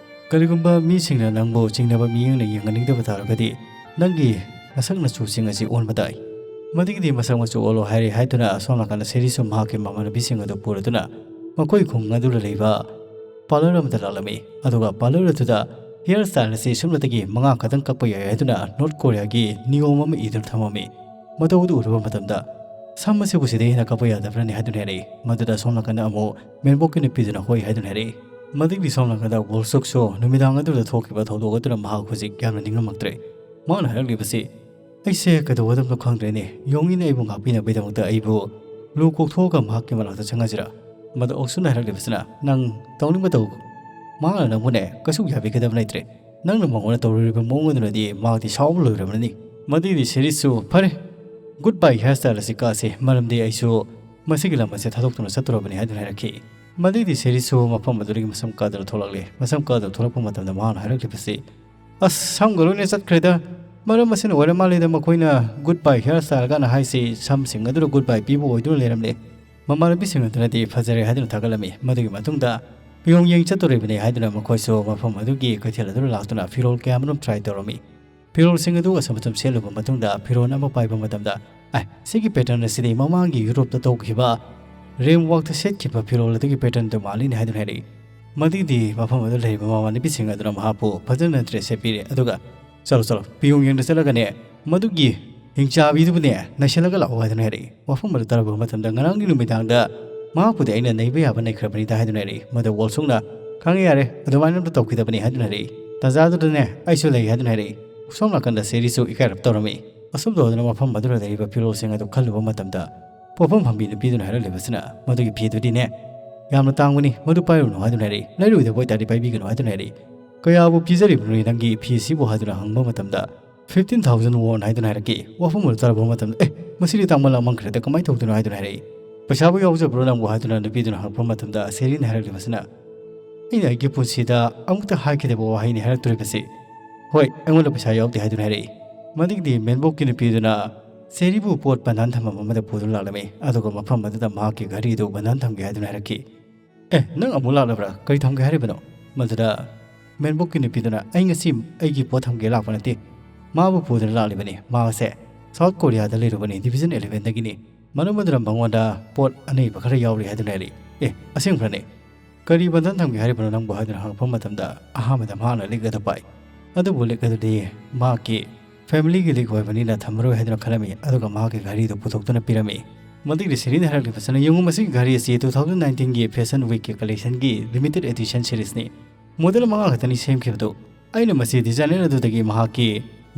ꯀꯔꯤꯒꯨꯝꯕ ꯃꯤꯁꯤꯡꯅ ꯅꯪꯕꯨ ꯆꯤꯡꯅꯕ ꯃꯤꯠꯌꯦꯡꯅ ꯌꯦꯡꯍꯟꯅꯤꯡꯗꯕ ꯇꯥꯔꯒꯗꯤ ꯅꯪꯒꯤ ꯅꯁꯛ ꯃꯆꯨꯁꯤꯡ ꯑꯁꯤ ꯑꯣꯟꯕ ꯇꯥꯏ꯫" ꯃꯗꯨꯒꯤꯗꯤ ꯃꯁꯛ ꯃꯆꯨ ꯑꯣꯜꯂꯣ ꯍꯥꯏꯔꯦ ꯍꯥꯏꯗꯨꯅ ꯑꯁꯣꯝ ꯅꯥꯀꯟꯗ ꯁꯦꯔꯤꯁꯨ ꯃꯍꯥꯛꯀꯤ ꯃꯃꯥꯟꯅꯕꯤꯁꯤꯡ ꯑꯗꯨ ꯄꯨꯔꯗꯨꯅ ꯃꯈꯣꯏ ꯈꯨꯡꯒꯪ ꯑꯗꯨꯗ ꯂꯩꯕ ꯄꯥꯔꯂꯔ ꯑꯃꯗ ꯂꯥꯛꯂꯝꯃꯤ꯫ ꯑꯗꯨꯒ ꯄꯥꯔꯂꯔ ꯑꯗꯨꯗ ꯍꯤꯌꯔ ꯁ꯭ꯇꯥꯏꯜ ꯑꯁꯤ ꯁꯨꯞꯅꯇꯒꯤ ꯃꯉꯥ ꯈꯛꯇꯪ ꯀꯛꯄ ꯌꯥꯏ ꯍꯥꯏꯗꯨꯅ ꯅꯣꯔꯠ ꯀꯣꯔꯤꯌꯥꯒꯤ ꯅꯤꯌꯣꯝ ꯑꯃ ꯏꯗꯨꯅ ꯊꯝꯃꯝꯃꯤ꯫ ꯃꯇꯧ ꯑꯗꯨ ꯎꯔꯨꯕ ꯃꯇꯝꯗ "ꯁꯝ ꯑꯁꯤꯕꯨ ꯁꯤꯗ ꯍꯦꯟꯅ ꯀꯛꯄ ꯌꯥꯗꯕ꯭ꯔꯅꯦ?" ꯍꯥꯏꯗꯨꯅ ꯍꯥꯏꯔꯛꯏ꯫ ꯃꯗꯨꯗ ꯁꯣꯝ ꯅꯥꯀꯟꯗ ꯑꯃꯨꯛ ꯃꯦꯟꯕꯣꯛꯀꯤ ꯅꯨꯄꯤꯗꯨꯅ "ꯍꯣꯏ" ꯍꯥꯏꯗꯨꯅ ꯍꯥꯏꯔꯛꯏ꯫ ꯃꯗꯨꯒꯤ ꯁꯣꯝ ꯅꯥꯀꯟꯗ ꯋꯣꯜꯁꯣꯛꯁꯨ ꯅꯨꯃꯤꯗꯥꯡ ꯑꯗꯨꯗ ꯊꯣꯛꯈꯤꯕ ꯊꯧꯗꯣꯛ ꯑꯗꯨꯅ ꯃꯍꯥꯛ ꯍꯧꯖꯤꯛ ꯌꯥꯝꯅ ꯅꯤꯡꯉꯝꯃꯛꯇ꯭ꯔꯦ꯫ ꯃꯥꯅ ꯍꯥꯏꯔꯛꯂꯤꯕꯁꯤ, "ꯑꯩꯁꯦ ꯀꯩꯗꯧꯒꯗꯕꯅꯣ ꯈꯪꯗ꯭ꯔꯦꯅꯦ꯫ ꯌꯣꯡꯉꯤꯅ ꯑꯩꯕꯨ ꯉꯥꯛꯄꯤꯅꯕꯒꯤꯗꯃꯛꯇ ꯑꯩꯕꯨ ꯂꯨ ꯀꯣꯛꯊꯣꯛꯑꯒ ꯃꯍꯥꯛꯀꯤ ꯃꯅꯥꯛꯇ ꯆꯪꯉꯁꯤꯔꯥ?" ꯃꯗꯨ ꯑꯣꯛꯁꯨꯅ ꯍꯥꯏꯔꯛꯂꯤꯕꯁꯤꯅ, "ꯅꯪ ꯇꯧꯅꯤꯡꯕ ꯇꯧ꯫ ꯃꯍꯥꯛꯅ ꯅꯪꯕꯨꯅꯦ ꯀꯩꯁꯨ ꯌꯥꯕꯤꯒꯗꯕ ꯂꯩꯇ꯭ꯔꯦ꯫ ꯅꯪꯅ ꯃꯉꯣꯟꯗ ꯇꯧꯔꯨꯔꯤꯕ ꯃꯑꯣꯡ ꯑꯗꯨꯅꯗꯤ ꯃꯍꯥꯛꯇꯤ ꯁꯥꯎꯕ ꯂꯣꯏꯔꯕꯅꯤ꯫" ꯃꯗꯨꯒꯤꯗꯤ ꯁꯦꯔꯤꯁꯁꯨ, "ꯐꯔꯦ, ꯒꯨꯗ ꯕꯥꯏ ꯍꯤꯌꯔ ꯁ꯭ꯇꯥꯏꯜ ꯑꯁꯤ ꯀꯛꯑꯁꯤ, ꯃꯔꯝꯗꯤ ꯑꯩꯁꯨ ꯃꯁꯤꯒꯤ ꯂꯝ ꯑꯁꯤ ꯊꯥꯗꯣꯛꯇꯨꯅ ꯆꯠꯇꯣꯔꯕꯅꯤ" ꯍꯥꯏꯗꯨꯅ ꯍꯥꯏꯔꯛꯈꯤ꯫ ꯃꯗꯨꯒꯤꯗꯤ ꯁꯦꯔꯤꯁꯁꯨ ꯃꯐꯝ ꯑꯗꯨꯗꯒꯤ ꯃꯁꯝ ꯀꯥꯗꯨꯅ ꯊꯣꯛꯂꯛꯂꯦ꯫ ꯃꯁꯝ ꯀꯥꯗꯨꯅ ꯊꯣꯛꯂꯛꯄ ꯃꯇꯝꯗ ꯃꯍꯥꯛꯅ ꯍꯥꯏꯔꯛꯂꯤꯕꯁꯤ, "ꯑꯁ, ꯁꯝꯒ ꯂꯣꯏꯅ ꯆꯠꯈ꯭ꯔꯦꯗ꯫ ꯃꯔꯝ ꯑꯁꯤꯅ ꯑꯣꯏꯔ ꯃꯥꯜꯂꯦꯗ ꯃꯈꯣꯏꯅ ꯒꯨꯗ ꯕꯥꯏ ꯍꯤꯌꯔ ꯁ꯭ꯇꯥꯏꯜ ꯀꯥꯏꯅ ꯍꯥꯏꯁꯤ, ꯁꯝꯁꯤꯡ ꯑꯗꯨꯗ ꯒꯨꯗ ꯕꯥꯏ ꯄꯤꯕ ꯑꯣꯏꯗꯨꯅ ꯂꯩꯔꯝꯂꯦ꯫" ꯃꯃꯥꯟꯅꯕꯤꯁꯤꯡ ꯑꯗꯨꯅꯗꯤ ꯐꯖꯔꯦ ꯍꯥꯏꯗꯨꯅ ꯊꯥꯒꯠꯂꯝꯃꯤ꯫ ꯃꯗꯨꯒꯤ ꯃꯇꯨꯡꯗ ꯄꯤꯌꯣꯡ ꯌꯦꯡ ꯆꯠꯇꯣꯔꯤꯕꯅꯤ ꯍꯥꯏꯗꯨꯅ ꯃꯈꯣꯏꯁꯨ ꯃꯐꯝ ꯑꯗꯨꯒꯤ ꯀꯩꯊꯦꯜ ꯑꯗꯨꯗ ꯂꯥꯛꯇꯨꯅ ꯐꯤꯔꯣꯜ ꯀꯌꯥ ꯑꯃꯔꯣꯝ ꯇ꯭ꯔꯥꯏ ꯇꯧꯔꯝꯃꯤ꯫ ꯐꯤꯔꯣꯜꯁꯤꯡ ꯑꯗꯨ ꯑꯁꯨꯝ ꯑꯁꯨꯝ ꯁꯦꯠꯂꯨꯕ ꯃꯇꯨꯡꯗ ꯐꯤꯔꯣꯜ ꯑꯃ ꯄꯥꯏꯕ ꯃꯇꯝꯗ, "ꯑꯦ, ꯁꯤꯒꯤ ꯄꯦꯇꯔꯟ ꯑꯁꯤꯗꯤ ꯃꯃꯥꯡꯒꯤ ꯌꯨꯔꯣꯞꯇ ꯇꯧꯈꯤꯕ ꯔꯦꯝ ꯋꯥꯛꯇ ꯁꯦꯠꯈꯤꯕ ꯐꯤꯔꯣꯜ ꯑꯗꯨꯒꯤ ꯄꯦꯇꯔꯟꯗꯨ ꯃꯥꯜꯂꯤꯅꯦ" ꯍꯥꯏꯗꯨꯅ ꯍꯥꯏꯔꯛꯏ꯫ ꯃꯗꯨꯒꯤꯗꯤ ꯃꯐꯝ ꯑꯗꯨꯗ ꯂꯩꯔꯤꯕ ꯃꯃꯥꯟꯅꯕꯤꯁꯤꯡ ꯑꯗꯨꯅ ꯃꯍꯥꯛꯄꯨ ꯐꯖꯅ ꯗ꯭ꯔꯦꯁ ꯁꯦꯠꯄꯤꯔꯦ꯫ ꯑꯗꯨꯒ, "ꯆꯠꯂꯣ, ꯆꯠꯂꯣ, ꯄꯤꯌꯣꯡ ꯌꯦꯡꯗ ꯆꯠꯂꯒꯅꯦ, ꯃꯗꯨꯒꯤ ꯍꯤꯡꯆꯥꯕꯤꯗꯨꯕꯨꯅꯦ ꯅꯩꯁꯜꯂꯒ ꯂꯥꯛꯑꯣ" ꯍꯥꯏꯗꯨꯅ ꯍꯥꯏꯔꯛꯏ꯫ ꯋꯥꯐꯝ ꯑꯗꯨ ꯇꯥꯔꯕ ꯃꯇꯝꯗ, "ꯉꯔꯥꯡꯒꯤ ꯅꯨꯃꯤꯗꯥꯡꯗ ꯃꯍꯥꯛꯄꯨꯗꯤ ꯑꯩꯅ ꯅꯩꯕ ꯌꯥꯕ ꯅꯩꯈ꯭ꯔꯕꯅꯤꯗ" ꯍꯥꯏꯗꯨꯅ ꯍꯥꯏꯔꯛꯏ꯫ ꯃꯗꯨ ꯋꯣꯜꯁꯣꯛꯅ, "ꯈꯪꯉꯦ, ꯌꯥꯔꯦ, ꯑꯗꯨꯃꯥꯏꯅ ꯑꯝꯇ ꯇꯧꯈꯤꯗꯕꯅꯤ" ꯍꯥꯏꯗꯨꯅ ꯍꯥꯏꯔꯛꯏ꯫ "ꯇꯥꯟꯖꯥꯗꯨꯗꯅꯦ ꯑꯩꯁꯨ ꯂꯩ" ꯍꯥꯏꯗꯨꯅ ꯍꯥꯏꯔꯛꯏ꯫ ꯁꯣꯝ ꯅꯥꯀꯟꯗ ꯁꯦꯔꯤꯁꯨ ꯏꯀꯥꯏꯔꯞ ꯇꯧꯔꯝꯃꯤ꯫ ꯑꯁꯨꯝ ꯇꯧꯗꯅ ꯃꯐꯝ ꯑꯗꯨꯗ ꯂꯩꯔꯤꯕ ꯐꯤꯔꯣꯜꯁꯤꯡ ꯑꯗꯨ ꯈꯜꯂꯨꯕ ꯃꯇꯝꯗ, ꯄꯣꯠꯐꯝ ꯐꯝꯕꯤ ꯅꯨꯄꯤꯗꯨꯅ ꯍꯥꯏꯔꯛꯂꯤꯕꯁꯤꯅ, "ꯃꯗꯨꯒꯤ ꯐꯤꯗꯨꯗꯤꯅꯦ ꯌꯥꯝꯅ ꯇꯥꯡꯕꯅꯤ, ꯃꯗꯨ ꯄꯥꯏꯔꯨꯅꯨ" ꯍꯥꯏꯗꯨꯅ ꯍꯥꯏꯔꯛꯏ꯫ "ꯂꯩꯔꯣꯏꯗꯕ ꯑꯣꯏꯇꯥꯔꯗꯤ ꯄꯥꯏꯕꯤꯒꯅꯨ" ꯍꯥꯏꯗꯨꯅ ꯍꯥꯏꯔꯛꯏ꯫ "ꯀꯌꯥꯕꯨ ꯄꯤꯖꯔꯤꯕꯅꯣꯅꯦ ꯅꯪꯒꯤ ꯐꯤꯁꯤꯕꯨ?" ꯍꯥꯏꯗꯨꯅ ꯍꯪꯕ ꯃꯇꯝꯗ, "ꯐꯤꯐꯇꯤꯟ ꯊꯥꯎꯖꯟ ꯋꯣꯟ" ꯍꯥꯏꯗꯨꯅ ꯍꯥꯏꯔꯛꯈꯤ꯫ ꯋꯥꯐꯝ ꯑꯗꯨ ꯇꯥꯔꯕ ꯃꯇꯝꯗ, "ꯑꯦ, ꯃꯁꯤꯗꯤ ꯇꯥꯡꯃꯟꯂꯛꯃꯟꯈ꯭ꯔꯦꯗ, ꯀꯃꯥꯏꯅ ꯇꯧꯗꯣꯏꯅꯣ?" ꯍꯥꯏꯗꯨꯅ ꯍꯥꯏꯔꯛꯏ꯫ "ꯄꯩꯁꯥꯕꯨ ꯌꯥꯎꯖꯕ꯭ꯔꯣ ꯅꯪꯕꯨ?" ꯍꯥꯏꯗꯨꯅ ꯅꯨꯄꯤꯗꯨꯅ ꯍꯪꯉꯛꯄ ꯃꯇꯝꯗ, ꯁꯦꯔꯤꯅ ꯍꯥꯏꯔꯛꯂꯤꯕꯁꯤꯅ, "ꯑꯩꯅ ꯑꯩꯒꯤ ꯄꯨꯟꯁꯤꯗ ꯑꯃꯨꯛꯇ ꯍꯥꯏꯈꯤꯗꯕ ꯋꯥꯍꯩꯅꯤ ꯍꯥꯏꯔꯛꯇꯣꯔꯤꯕꯁꯤ꯫ ꯍꯣꯏ, ꯑꯩꯉꯣꯟꯗ ꯄꯩꯁꯥ ꯌꯥꯎꯗꯦ" ꯍꯥꯏꯗꯨꯅ ꯍꯥꯏꯔꯛꯏ꯫ ꯃꯗꯨꯒꯤꯗꯤ ꯃꯦꯟꯕꯣꯛꯀꯤ ꯅꯨꯄꯤꯗꯨꯅ ꯁꯦꯔꯤꯕꯨ ꯄꯣꯠ ꯕꯟꯙꯟ ꯊꯝꯐꯝ ꯑꯃꯗ ꯄꯨꯗꯨꯅ ꯂꯥꯛꯂꯝꯃꯤ꯫ ꯑꯗꯨꯒ ꯃꯐꯝ ꯑꯗꯨꯗ ꯃꯍꯥꯛꯀꯤ ꯘꯔꯤꯗꯨ ꯕꯟꯙꯟ ꯊꯝꯒꯦ ꯍꯥꯏꯗꯨꯅ ꯍꯥꯏꯔꯛꯈꯤ꯫ "ꯑꯦ, ꯅꯪ ꯑꯃꯨꯛ ꯂꯥꯛꯂꯕ꯭ꯔꯥ? ꯀꯔꯤ ꯊꯝꯒꯦ ꯍꯥꯏꯔꯤꯕꯅꯣ?" ꯃꯗꯨꯗ ꯃꯦꯟꯕꯣꯛꯀꯤ ꯅꯨꯄꯤꯗꯨꯅ, "ꯑꯩ ꯉꯁꯤ ꯑꯩꯒꯤ ꯄꯣꯠ ꯊꯝꯒꯦ ꯂꯥꯛꯄ ꯅꯠꯇꯦ, ꯃꯥꯕꯨ ꯄꯨꯗꯨꯅ ꯂꯥꯛꯂꯤꯕꯅꯤ꯫ ꯃꯥ ꯑꯁꯦ ꯁꯥꯎꯠ ꯀꯣꯔꯤꯌꯥꯗ ꯂꯩꯔꯨꯕꯅꯤ, ꯗꯤꯚꯤꯖꯟ ꯏꯂꯦꯚꯦꯟꯗꯒꯤꯅꯤ꯫ ꯃꯔꯝ ꯑꯗꯨꯅ ꯃꯉꯣꯟꯗ ꯄꯣꯠ ꯑꯅꯩꯕ ꯈꯔ ꯌꯥꯎꯔꯤ" ꯍꯥꯏꯗꯨꯅ ꯍꯥꯏꯔꯛꯏ꯫ "ꯑꯦ, ꯑꯁꯦꯡꯕ꯭ꯔꯅꯦ? ꯀꯔꯤ ꯕꯟꯙꯟ ꯊꯝꯒꯦ ꯍꯥꯏꯔꯤꯕꯅꯣ ꯅꯪꯕꯨ?" ꯍꯥꯏꯗꯨꯅ ꯍꯪꯉꯛꯄ ꯃꯇꯝꯗ, ꯑꯍꯥꯟꯕꯗ ꯃꯍꯥꯛꯅ ꯂꯤꯛ ꯑꯗꯨ ꯄꯥꯏ꯫ ꯑꯗꯨꯕꯨ ꯂꯤꯛ ꯑꯗꯨꯗꯤ ꯃꯍꯥꯛꯀꯤ ꯐꯦꯃꯤꯂꯤꯒꯤ ꯂꯤꯛ ꯑꯣꯏꯕꯅꯤꯅ ꯊꯝꯃꯔꯣꯏ ꯍꯥꯏꯗꯨꯅ ꯈꯜꯂꯝꯃꯤ, ꯑꯗꯨꯒ ꯃꯍꯥꯛꯀꯤ ꯘꯔꯤꯗꯨ ꯄꯨꯊꯣꯛꯇꯨꯅ ꯄꯤꯔꯝꯃꯤ꯫ ꯃꯗꯨꯒꯤ ꯁꯦꯔꯤꯅ ꯍꯥꯏꯔꯛꯂꯤꯕꯁꯤꯅ, "ꯌꯦꯡꯉꯨ, ꯃꯁꯤꯒꯤ ꯘꯔꯤ ꯑꯁꯤ two thousand nineteen ꯒꯤ Fashion Week ꯀꯤ collection ꯒꯤ limited edition series ꯅꯤ꯫ ꯃꯣꯗꯦꯜ ꯃꯉꯥ ꯈꯛꯇꯅꯤ ꯁꯦꯝꯈꯤꯕꯗꯨ꯫ ꯑꯩꯅ ꯃꯁꯤ ꯗꯤꯖꯥꯏꯅꯔ ꯑꯗꯨꯗꯒꯤ ꯃꯍꯥꯛꯀꯤ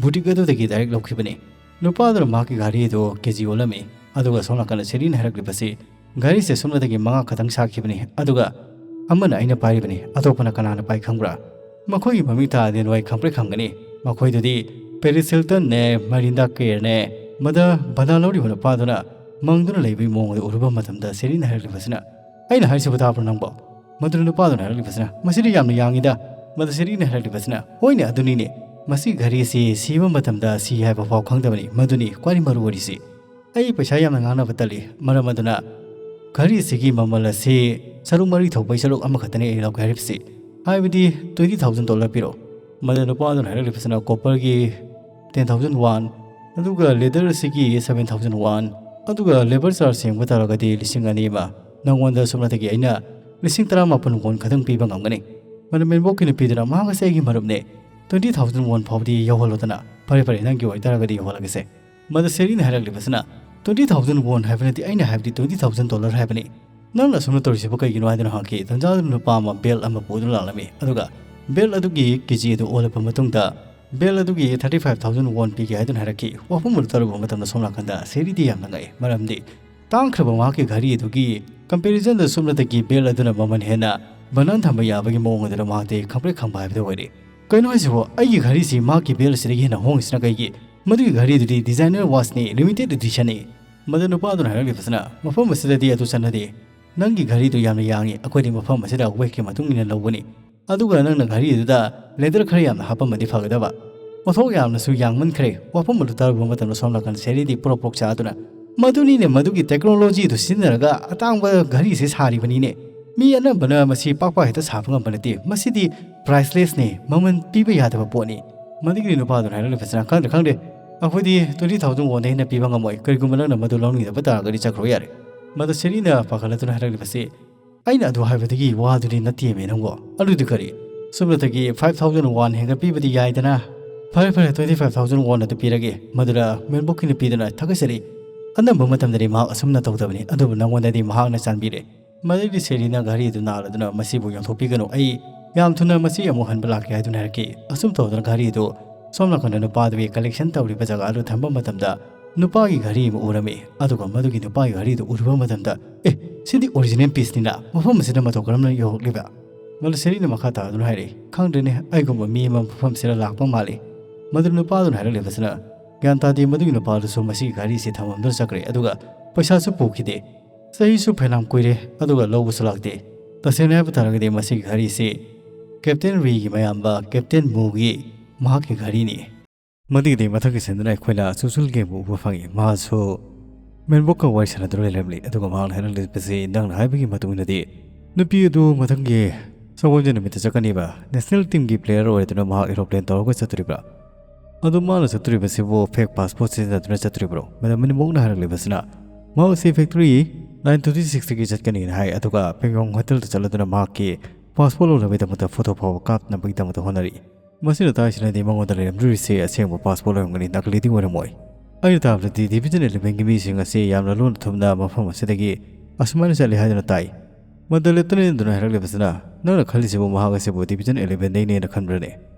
ꯕꯨꯇꯤꯛ ꯑꯗꯨꯗꯒꯤ ꯗꯥꯏꯔꯦꯛ ꯂꯧꯈꯤꯕꯅꯤ"꯫ ꯅꯨꯄꯥ ꯑꯗꯨꯅ ꯃꯍꯥꯛꯀꯤ ꯘꯔꯤ ꯑꯗꯨ ꯀꯦ ꯖꯤ ꯑꯣꯜꯂꯝꯃꯤ, ꯑꯗꯨꯒ ꯁꯣꯝ ꯅꯥꯀꯟꯗ ꯁꯦꯔꯤꯅ ꯍꯥꯏꯔꯛꯂꯤꯕꯁꯤ, "ꯘꯔꯤꯁꯦ ꯁꯨꯞꯅꯇꯒꯤ ꯃꯉꯥ ꯈꯛꯇꯪ ꯁꯥꯈꯤꯕꯅꯤ, ꯑꯗꯨꯒ ꯑꯃꯅ ꯑꯩꯅ ꯄꯥꯏꯔꯤꯕꯅꯤ, ꯑꯇꯣꯞꯄꯅ ꯀꯅꯥꯅ ꯄꯥꯏ ꯈꯪꯕ꯭ꯔꯥ? ꯃꯈꯣꯏꯒꯤ ꯃꯃꯤꯡ ꯇꯥꯔꯗꯤ ꯅꯣꯏ ꯈꯪꯄ꯭ꯔꯦꯛ ꯈꯪꯒꯅꯤ꯫ ꯃꯈꯣꯏꯗꯨꯗꯤ ꯄꯦꯔꯤꯁ ꯍꯤꯜꯇꯟꯅꯦ, ꯃꯔꯤꯟꯗꯥ ꯀꯦꯔꯅꯦ"꯫ ꯃꯗ ꯚꯔꯥ ꯂꯧꯔꯤꯕ ꯅꯨꯄꯥꯗꯨꯅ ꯃꯪꯗꯨꯅ ꯂꯩꯕꯒꯤ ꯃꯑꯣꯡ ꯑꯗꯨ ꯎꯔꯨꯕ ꯃꯇꯝꯗ ꯁꯦꯔꯤꯅ ꯍꯥꯏꯔꯛꯂꯤꯕꯁꯤꯅ, "ꯑꯩꯅ ꯍꯥꯏꯔꯤꯁꯤꯕꯨ ꯇꯥꯕ꯭ꯔꯣ ꯅꯪꯕꯣ?" ꯃꯗꯨꯅ ꯅꯨꯄꯥꯗꯨꯅ ꯍꯥꯏꯔꯛꯂꯤꯕꯁꯤꯅ, "ꯃꯁꯤꯗꯤ ꯌꯥꯝꯅ ꯌꯥꯡꯉꯤꯗ"꯫ ꯃꯗ ꯁꯦꯔꯤꯅ ꯍꯥꯏꯔꯛꯂꯤꯕꯁꯤꯅ, "ꯍꯣꯏꯅꯦ, ꯑꯗꯨꯅꯤꯅꯦ, ꯃꯁꯤ ꯘꯔꯤ ꯑꯁꯤ ꯁꯤꯕ ꯃꯇꯝꯗ ꯁꯤ ꯍꯥꯏꯕ ꯐꯥꯎ ꯈꯪꯗꯕꯅꯤ, ꯃꯗꯨꯅꯤ ꯈ꯭ꯋꯥꯏ ꯃꯔꯨ ꯑꯣꯏꯔꯤꯁꯤ꯫ ꯑꯩ ꯄꯩꯁꯥ ꯌꯥꯝꯅ ꯉꯥꯡꯅꯕ ꯇꯜꯂꯤ, ꯃꯔꯝ ꯑꯗꯨꯅ ꯘꯔꯤ ꯑꯁꯤꯒꯤ ꯃꯃꯜ ꯑꯁꯤ ꯁꯔꯨꯛ ꯃꯔꯤ ꯊꯣꯛꯄꯒꯤ ꯁꯔꯨꯛ ꯑꯃꯈꯛꯇꯅꯤ ꯑꯩ ꯂꯧꯒꯦ ꯍꯥꯏꯔꯤꯕꯁꯤ, ꯍꯥꯏꯕꯗꯤ twenty thousand dollar ꯄꯤꯔꯣ"꯫ ꯃꯗ ꯅꯨꯄꯥꯗꯨꯅ ꯍꯥꯏꯔꯛꯂꯤꯕꯁꯤꯅ, "ꯀꯣꯄꯔꯒꯤ ten thousand won, ꯑꯗꯨꯒ ꯂꯦꯗꯔ ꯑꯁꯤꯒꯤ seven thousand won, ꯑꯗꯨꯒ ꯂꯦꯕꯔ ꯆꯥꯔꯖ ꯌꯦꯡꯕ ꯇꯥꯔꯒꯗꯤ ꯂꯤꯁꯤꯡ ꯑꯅꯤ ꯑꯃ, ꯅꯉꯣꯟꯗ ꯁꯨꯞꯅꯇꯒꯤ ꯑꯩꯅ ꯂꯤꯁꯤꯡ ꯇꯔꯥꯃꯥꯄꯟ won ꯈꯛꯇꯪ ꯄꯤꯕ ꯉꯝꯒꯅꯤ"꯫ ꯃꯗ ꯃꯦꯟꯕꯣꯛꯀꯤ ꯅꯨꯄꯤꯗꯨꯅ, "ꯃꯍꯥꯛ ꯑꯁꯤ ꯑꯩꯒꯤ ꯃꯔꯨꯞꯅꯦ, twenty thousand won ꯐꯥꯎꯕꯗꯤ ꯌꯧꯍꯜꯂꯣꯗꯅ"꯫ "ꯐꯔꯦ, ꯐꯔꯦ, ꯅꯪꯒꯤ ꯑꯣꯏꯇꯥꯔꯒꯗꯤ ꯌꯧꯍꯜꯂꯒꯦꯁꯦ"꯫ ꯃꯗ ꯁꯦꯔꯤꯅ ꯍꯥꯏꯔꯛꯂꯤꯕꯁꯤꯅ, "Twenty thousand won ꯍꯥꯏꯕ ꯅꯠꯇꯦ, ꯑꯩꯅ ꯍꯥꯏꯕꯗꯤ twenty thousand dollar ꯍꯥꯏꯕꯅꯤ꯫ ꯅꯪꯅ ꯑꯁꯨꯝꯅ ꯇꯧꯔꯤꯁꯤꯕꯨ ꯀꯩꯒꯤꯅꯣ?" ꯍꯥꯏꯗꯨꯅ ꯍꯪꯉꯛꯈꯤ꯫ ꯇꯟꯖꯥꯗꯨꯗ ꯅꯨꯄꯥ ꯑꯃ ꯕꯦꯜ ꯑꯃ ꯄꯨꯗꯨꯅ ꯂꯥꯛꯂꯝꯃꯤ, ꯑꯗꯨꯒ ꯕꯦꯜ ꯑꯗꯨꯒꯤ ꯀꯦ ꯖꯤ ꯑꯗꯨ ꯑꯣꯜꯂꯕ ꯃꯇꯨꯡꯗ, ꯕꯦꯜ ꯑꯗꯨꯒꯤ thirty five thousand won ꯄꯤꯒꯦ ꯍꯥꯏꯗꯨꯅ ꯍꯥꯏꯔꯛꯈꯤ꯫ ꯋꯥꯐꯝ ꯑꯗꯨ ꯇꯥꯔꯨꯕ ꯃꯇꯝꯗ ꯁꯣꯝ ꯅꯥꯀꯟꯗ ꯁꯦꯔꯤꯗꯤ ꯌꯥꯝꯅ ꯉꯛꯏ, ꯃꯔꯝꯗꯤ ꯇꯥꯡꯈ꯭ꯔꯕ ꯃꯍꯥꯛꯀꯤ ꯘꯔꯤ ꯑꯗꯨꯒꯤ comparisonꯗ ꯁꯨꯞꯅꯇꯒꯤ ꯕꯦꯜ ꯑꯗꯨꯅ ꯃꯃꯜ ꯍꯦꯟꯅ ꯕꯅꯥꯟ ꯊꯝꯕ ꯌꯥꯕꯒꯤ ꯃꯑꯣꯡ ꯑꯗꯨꯗ ꯃꯍꯥꯛꯇꯤ ꯈꯪꯄ꯭ꯔꯦꯛ ꯈꯪꯕ ꯍꯥꯏꯕꯗꯨ ꯑꯣꯏꯔꯦ꯫ "ꯀꯩꯅꯣ ꯍꯥꯏꯁꯤꯕꯣ? ꯑꯩꯒꯤ ꯘꯔꯤꯁꯤ ꯃꯍꯥꯛꯀꯤ ꯕꯦꯜ ꯑꯁꯤꯗꯒꯤ ꯍꯦꯟꯅ ꯍꯣꯡꯉꯤꯁꯤꯅ ꯀꯩꯒꯤ? ꯃꯗꯨꯒꯤ ꯘꯔꯤꯗꯨꯗꯤ designer watchꯅꯤ, limited editionꯅꯤ"꯫ ꯃꯗꯨ ꯅꯨꯄꯥꯗꯨꯅ ꯍꯥꯏꯔꯛꯂꯤꯕꯁꯤꯅ, "ꯃꯐꯝ ꯑꯁꯤꯗꯗꯤ ꯑꯗꯨ ꯆꯠꯅꯗꯦ꯫ ꯅꯪꯒꯤ ꯘꯔꯤꯗꯨ ꯌꯥꯝꯅ ꯌꯥꯡꯉꯤ, ꯑꯩꯈꯣꯏꯗꯤ ꯃꯐꯝ ꯑꯁꯤꯗ weightꯀꯤ ꯃꯇꯨꯡ ꯏꯟꯅ ꯂꯧꯕꯅꯤ꯫ ꯑꯗꯨꯒ ꯅꯪꯅ ꯘꯔꯤꯗꯨꯗ leather ꯈꯔ ꯌꯥꯝꯅ ꯍꯥꯞꯄꯝꯃꯗꯤ ꯐꯒꯗꯕ꯫ ꯄꯣꯠꯊꯣꯛ ꯌꯥꯝꯅꯁꯨ ꯌꯥꯡꯃꯟꯈ꯭ꯔꯦ"꯫ ꯋꯥꯐꯝ ꯑꯗꯨ ꯇꯥꯔꯨꯕ ꯃꯇꯝꯗ ꯁꯣꯝ ꯅꯥꯀꯟ ꯁꯦꯔꯤꯗꯤ ꯄ꯭ꯔꯣꯛ ꯄ꯭ꯔꯣꯛ ꯆꯥꯗꯨꯅ, "ꯃꯗꯨꯅꯤꯅꯦ, ꯃꯗꯨꯒꯤ technologyꯗꯨ ꯁꯤꯖꯤꯟꯅꯔꯒ ꯑꯇꯥꯡꯕ ꯘꯔꯤꯁꯦ ꯁꯥꯔꯤꯕꯅꯤꯅꯦ꯫ ꯃꯤ ꯑꯅꯝꯕꯅ ꯃꯁꯤ ꯄꯥꯛ ꯄꯥꯛ ꯍꯦꯛꯇ ꯁꯥꯕ ꯉꯝꯕ ꯅꯠꯇꯦ꯫ ꯃꯁꯤꯗꯤ pricelessꯅꯤ, ꯃꯃꯜ ꯄꯤꯕ ꯌꯥꯗꯕ ꯄꯣꯠꯅꯤ"꯫ ꯃꯗꯨꯒꯤ ꯅꯨꯄꯥꯗꯨꯅ ꯍꯥꯏꯔꯛꯂꯤꯕꯁꯤꯅ, "ꯈꯪꯗ꯭ꯔꯦ, ꯈꯪꯗ꯭ꯔꯦ, ꯑꯩꯈꯣꯏꯗꯤ twenty thousand wonꯗꯩ ꯍꯦꯟꯅ ꯄꯤꯕ ꯉꯝꯃꯣꯏ꯫ ꯀꯔꯤꯒꯨꯝꯕ ꯅꯪꯅ ꯃꯗꯨ ꯂꯧꯅꯤꯡꯗꯕ ꯇꯥꯔꯒꯗꯤ ꯆꯠꯈ꯭ꯔꯣ ꯌꯥꯔꯦ"꯫ ꯃꯗꯨ ꯁꯦꯔꯤꯅ ꯄꯥꯈꯠꯂꯗꯨꯅ ꯍꯥꯏꯔꯛꯂꯤꯕꯁꯤ, "ꯑꯩꯅ ꯑꯗꯨ ꯍꯥꯏꯕꯗꯒꯤ ꯋꯥꯗꯨꯗꯤ ꯅꯠꯇꯦꯃꯦ ꯅꯪꯕꯣ꯫ ꯑꯗꯨꯗꯤ ꯀꯔꯤ? ꯁꯨꯞꯅꯇꯒꯤ five thousand won ꯍꯦꯟꯒꯠꯄꯤꯕꯗꯤ ꯌꯥꯏꯗꯅ"꯫ "ꯐꯔꯦ, ꯐꯔꯦ, twenty five thousand won ꯑꯗꯨ ꯄꯤꯔꯒꯦ꯫ ꯃꯗꯨꯗ ꯃꯦꯟꯕꯣꯛꯀꯤ ꯅꯨꯄꯤꯗꯨꯅ ꯊꯥꯒꯠꯆꯔꯤ꯫ ꯑꯅꯝꯕ ꯃꯇꯝꯗꯗꯤ ꯃꯍꯥꯛ ꯑꯁꯨꯝꯅ ꯇꯧꯗꯕꯅꯤ, ꯑꯗꯨꯕꯨ ꯅꯉꯣꯟꯗꯗꯤ ꯃꯍꯥꯛꯅ ꯆꯥꯟꯕꯤꯔꯦ꯫" ꯃꯗꯩꯗꯤ ꯁꯦꯔꯤꯅ ꯘꯔꯤ ꯑꯗꯨ ꯅꯥꯜꯂꯗꯨꯅ, "ꯃꯁꯤꯕꯨ ꯌꯣꯟꯊꯣꯛꯄꯤꯒꯅꯨ, ꯑꯩ ꯌꯥꯝ ꯊꯨꯅ ꯃꯁꯤ ꯑꯃꯨꯛ ꯍꯟꯕ ꯂꯥꯛꯀꯦ" ꯍꯥꯏꯗꯨꯅ ꯍꯥꯏꯔꯛꯈꯤ꯫ ꯑꯁꯨꯝ ꯇꯧꯗꯨꯅ ꯘꯔꯤ ꯑꯗꯨ ꯁꯣꯝ ꯅꯥꯀꯟꯗ ꯅꯨꯄꯥꯗꯨꯒꯤ collection ꯇꯧꯔꯤꯕ ꯖꯒꯥ ꯑꯗꯨ ꯊꯝꯕ ꯃꯇꯝꯗ, ꯅꯨꯄꯥꯒꯤ ꯘꯔꯤ ꯑꯃ ꯎꯔꯝꯃꯤ꯫ ꯑꯗꯨꯒ ꯃꯗꯨꯒꯤ ꯅꯨꯄꯥꯒꯤ ꯘꯔꯤꯗꯨ ꯎꯔꯨꯕ ꯃꯇꯝꯗ, "ꯑꯦ, ꯁꯤꯗꯤ original pieceꯅꯤꯅ, ꯃꯐꯝ ꯑꯁꯤꯗ ꯃꯇꯧ ꯀꯔꯝꯅ ꯌꯧꯔꯛꯂꯤꯕ?" ꯃꯗꯨ ꯁꯦꯔꯤꯅ ꯃꯈꯥ ꯇꯥꯗꯨꯅ ꯍꯥꯏꯔꯛꯏ, "ꯈꯪꯗ꯭ꯔꯦꯅꯦ, ꯑꯩꯒꯨꯝꯕ ꯃꯤ ꯑꯃ ꯃꯐꯝꯁꯤꯗ ꯂꯥꯛꯄ ꯃꯥꯜꯂꯤ꯫" ꯃꯗꯨ ꯅꯨꯄꯥꯗꯨꯅ ꯍꯥꯏꯔꯛꯂꯤꯕꯁꯤꯅ, ꯒ꯭ꯌꯥꯟ ꯇꯥꯗꯦ, ꯃꯗꯨꯒꯤ ꯅꯨꯄꯥꯗꯨꯁꯨ ꯃꯁꯤꯒꯤ ꯘꯔꯤꯁꯤ ꯊꯝꯃꯝꯗꯨꯅ ꯆꯠꯈ꯭ꯔꯦ, ꯑꯗꯨꯒ ꯄꯩꯁꯥꯁꯨ ꯄꯨꯈꯤꯗꯦ꯫ ꯆꯍꯤꯁꯨ ꯐꯅꯌꯥꯝ ꯀꯨꯏꯔꯦ, ꯑꯗꯨꯒ ꯂꯧꯕꯁꯨ ꯂꯥꯛꯇꯦ꯫ ꯇꯁꯦꯡꯅ ꯍꯥꯏꯕ ꯇꯥꯔꯒꯗꯤ, ꯃꯁꯤꯒꯤ ꯘꯔꯤꯁꯤ ꯀꯦꯞꯇꯦꯟ ꯔꯤꯒꯤ ꯃꯌꯥꯝꯕ ꯀꯦꯞꯇꯦꯟ ꯃꯨꯒꯤ, ꯃꯍꯥꯛꯀꯤ ꯘꯔꯤꯅꯤ꯫ ꯃꯗꯨꯒꯤꯗꯤ ꯃꯊꯪꯒꯤ ꯁꯤꯟꯗꯨꯅ ꯑꯩꯈꯣꯏꯅ ꯁꯨꯁꯨꯜꯒꯤ ꯑꯃꯨꯛ ꯎꯕ ꯐꯪꯉꯤ꯫ ꯃꯍꯥꯛꯁꯨ ꯃꯦꯟꯕꯣꯛꯀ ꯋꯥꯔꯤ ꯁꯥꯟꯅꯗꯨꯅ ꯂꯩꯔꯝꯂꯤ, ꯑꯗꯨꯒ ꯃꯍꯥꯛꯅ ꯍꯥꯏꯔꯛꯂꯤꯕꯁꯤ, ꯅꯪꯅ ꯍꯥꯏꯕꯒꯤ ꯃꯇꯨꯡ ꯏꯟꯅꯗꯤ, ꯅꯨꯄꯤ ꯑꯗꯨ ꯃꯊꯪꯒꯤ ꯁꯒꯣꯜꯁꯦꯜ ꯅꯨꯃꯤꯠꯇ ꯆꯠꯀꯅꯤꯕ꯫ National teamꯒꯤ player ꯑꯣꯏꯔꯗꯨꯅ ꯃꯍꯥꯛ aeroplane ꯇꯧꯔꯒ ꯆꯠꯇꯣꯔꯤꯕ꯭ꯔꯥ? ꯑꯗꯣ ꯃꯥꯅ ꯆꯠꯇꯣꯔꯤꯕꯁꯤꯕꯨ fake passport ꯁꯤꯖꯤꯟꯅꯗꯨꯅ ꯆꯠꯇꯣꯔꯤꯕ꯭ꯔꯣ? ꯃꯦꯗꯥꯝ ꯃꯦꯟꯕꯣꯛꯅ ꯍꯥꯏꯔꯛꯂꯤꯕꯁꯤꯅ, ꯃꯍꯥꯛꯁꯤ factory nine twenty sixꯇꯒꯤ ꯆꯠꯀꯅꯤꯅ ꯍꯥꯏ, ꯑꯗꯨꯒ ꯄꯦꯡꯒꯣꯡ ꯍꯣꯇꯦꯜꯗ ꯆꯠꯂꯗꯨꯅ ꯃꯍꯥꯛꯀꯤ passport ꯂꯧꯅꯕꯒꯤꯗꯃꯛꯇ photo ꯐꯥꯎꯕ ꯀꯥꯞꯅꯕꯒꯤꯗꯃꯛꯇ ꯍꯣꯠꯅꯔꯤ꯫ ꯃꯁꯤꯅ ꯇꯥꯛꯏꯁꯤꯅꯗꯤ ꯃꯉꯣꯟꯗ ꯂꯩꯔꯝꯗꯣꯔꯤꯁꯦ ꯑꯁꯦꯡꯕ passport ꯑꯣꯏꯔꯝꯒꯅꯤ, ꯅꯀꯂꯤꯗꯤ ꯑꯣꯏꯔꯝꯃꯣꯏ꯫ ꯑꯩꯅ ꯇꯥꯕꯗꯗꯤ division elevenꯒꯤ ꯃꯤꯁꯤꯡ ꯑꯁꯤ ꯌꯥꯝꯅ ꯂꯣꯟꯅ ꯊꯨꯝꯅ ꯃꯐꯝ ꯑꯁꯤꯗꯒꯤ ꯑꯁꯨꯃꯥꯏꯅ ꯆꯠꯂꯤ ꯍꯥꯏꯗꯨꯅ ꯇꯥꯏ꯫ ꯃꯗꯨ ꯂꯦꯞꯇꯅꯦꯟ ꯑꯗꯨꯅ ꯍꯥꯏꯔꯛꯂꯤꯕꯁꯤꯅ, ꯅꯪꯅ ꯈꯜꯂꯤꯁꯤꯕꯨ ꯃꯍꯥꯛ ꯑꯁꯤꯕꯨ division elevenꯗꯩꯅꯦꯅ ꯈꯟꯕ꯭ꯔꯅꯦ?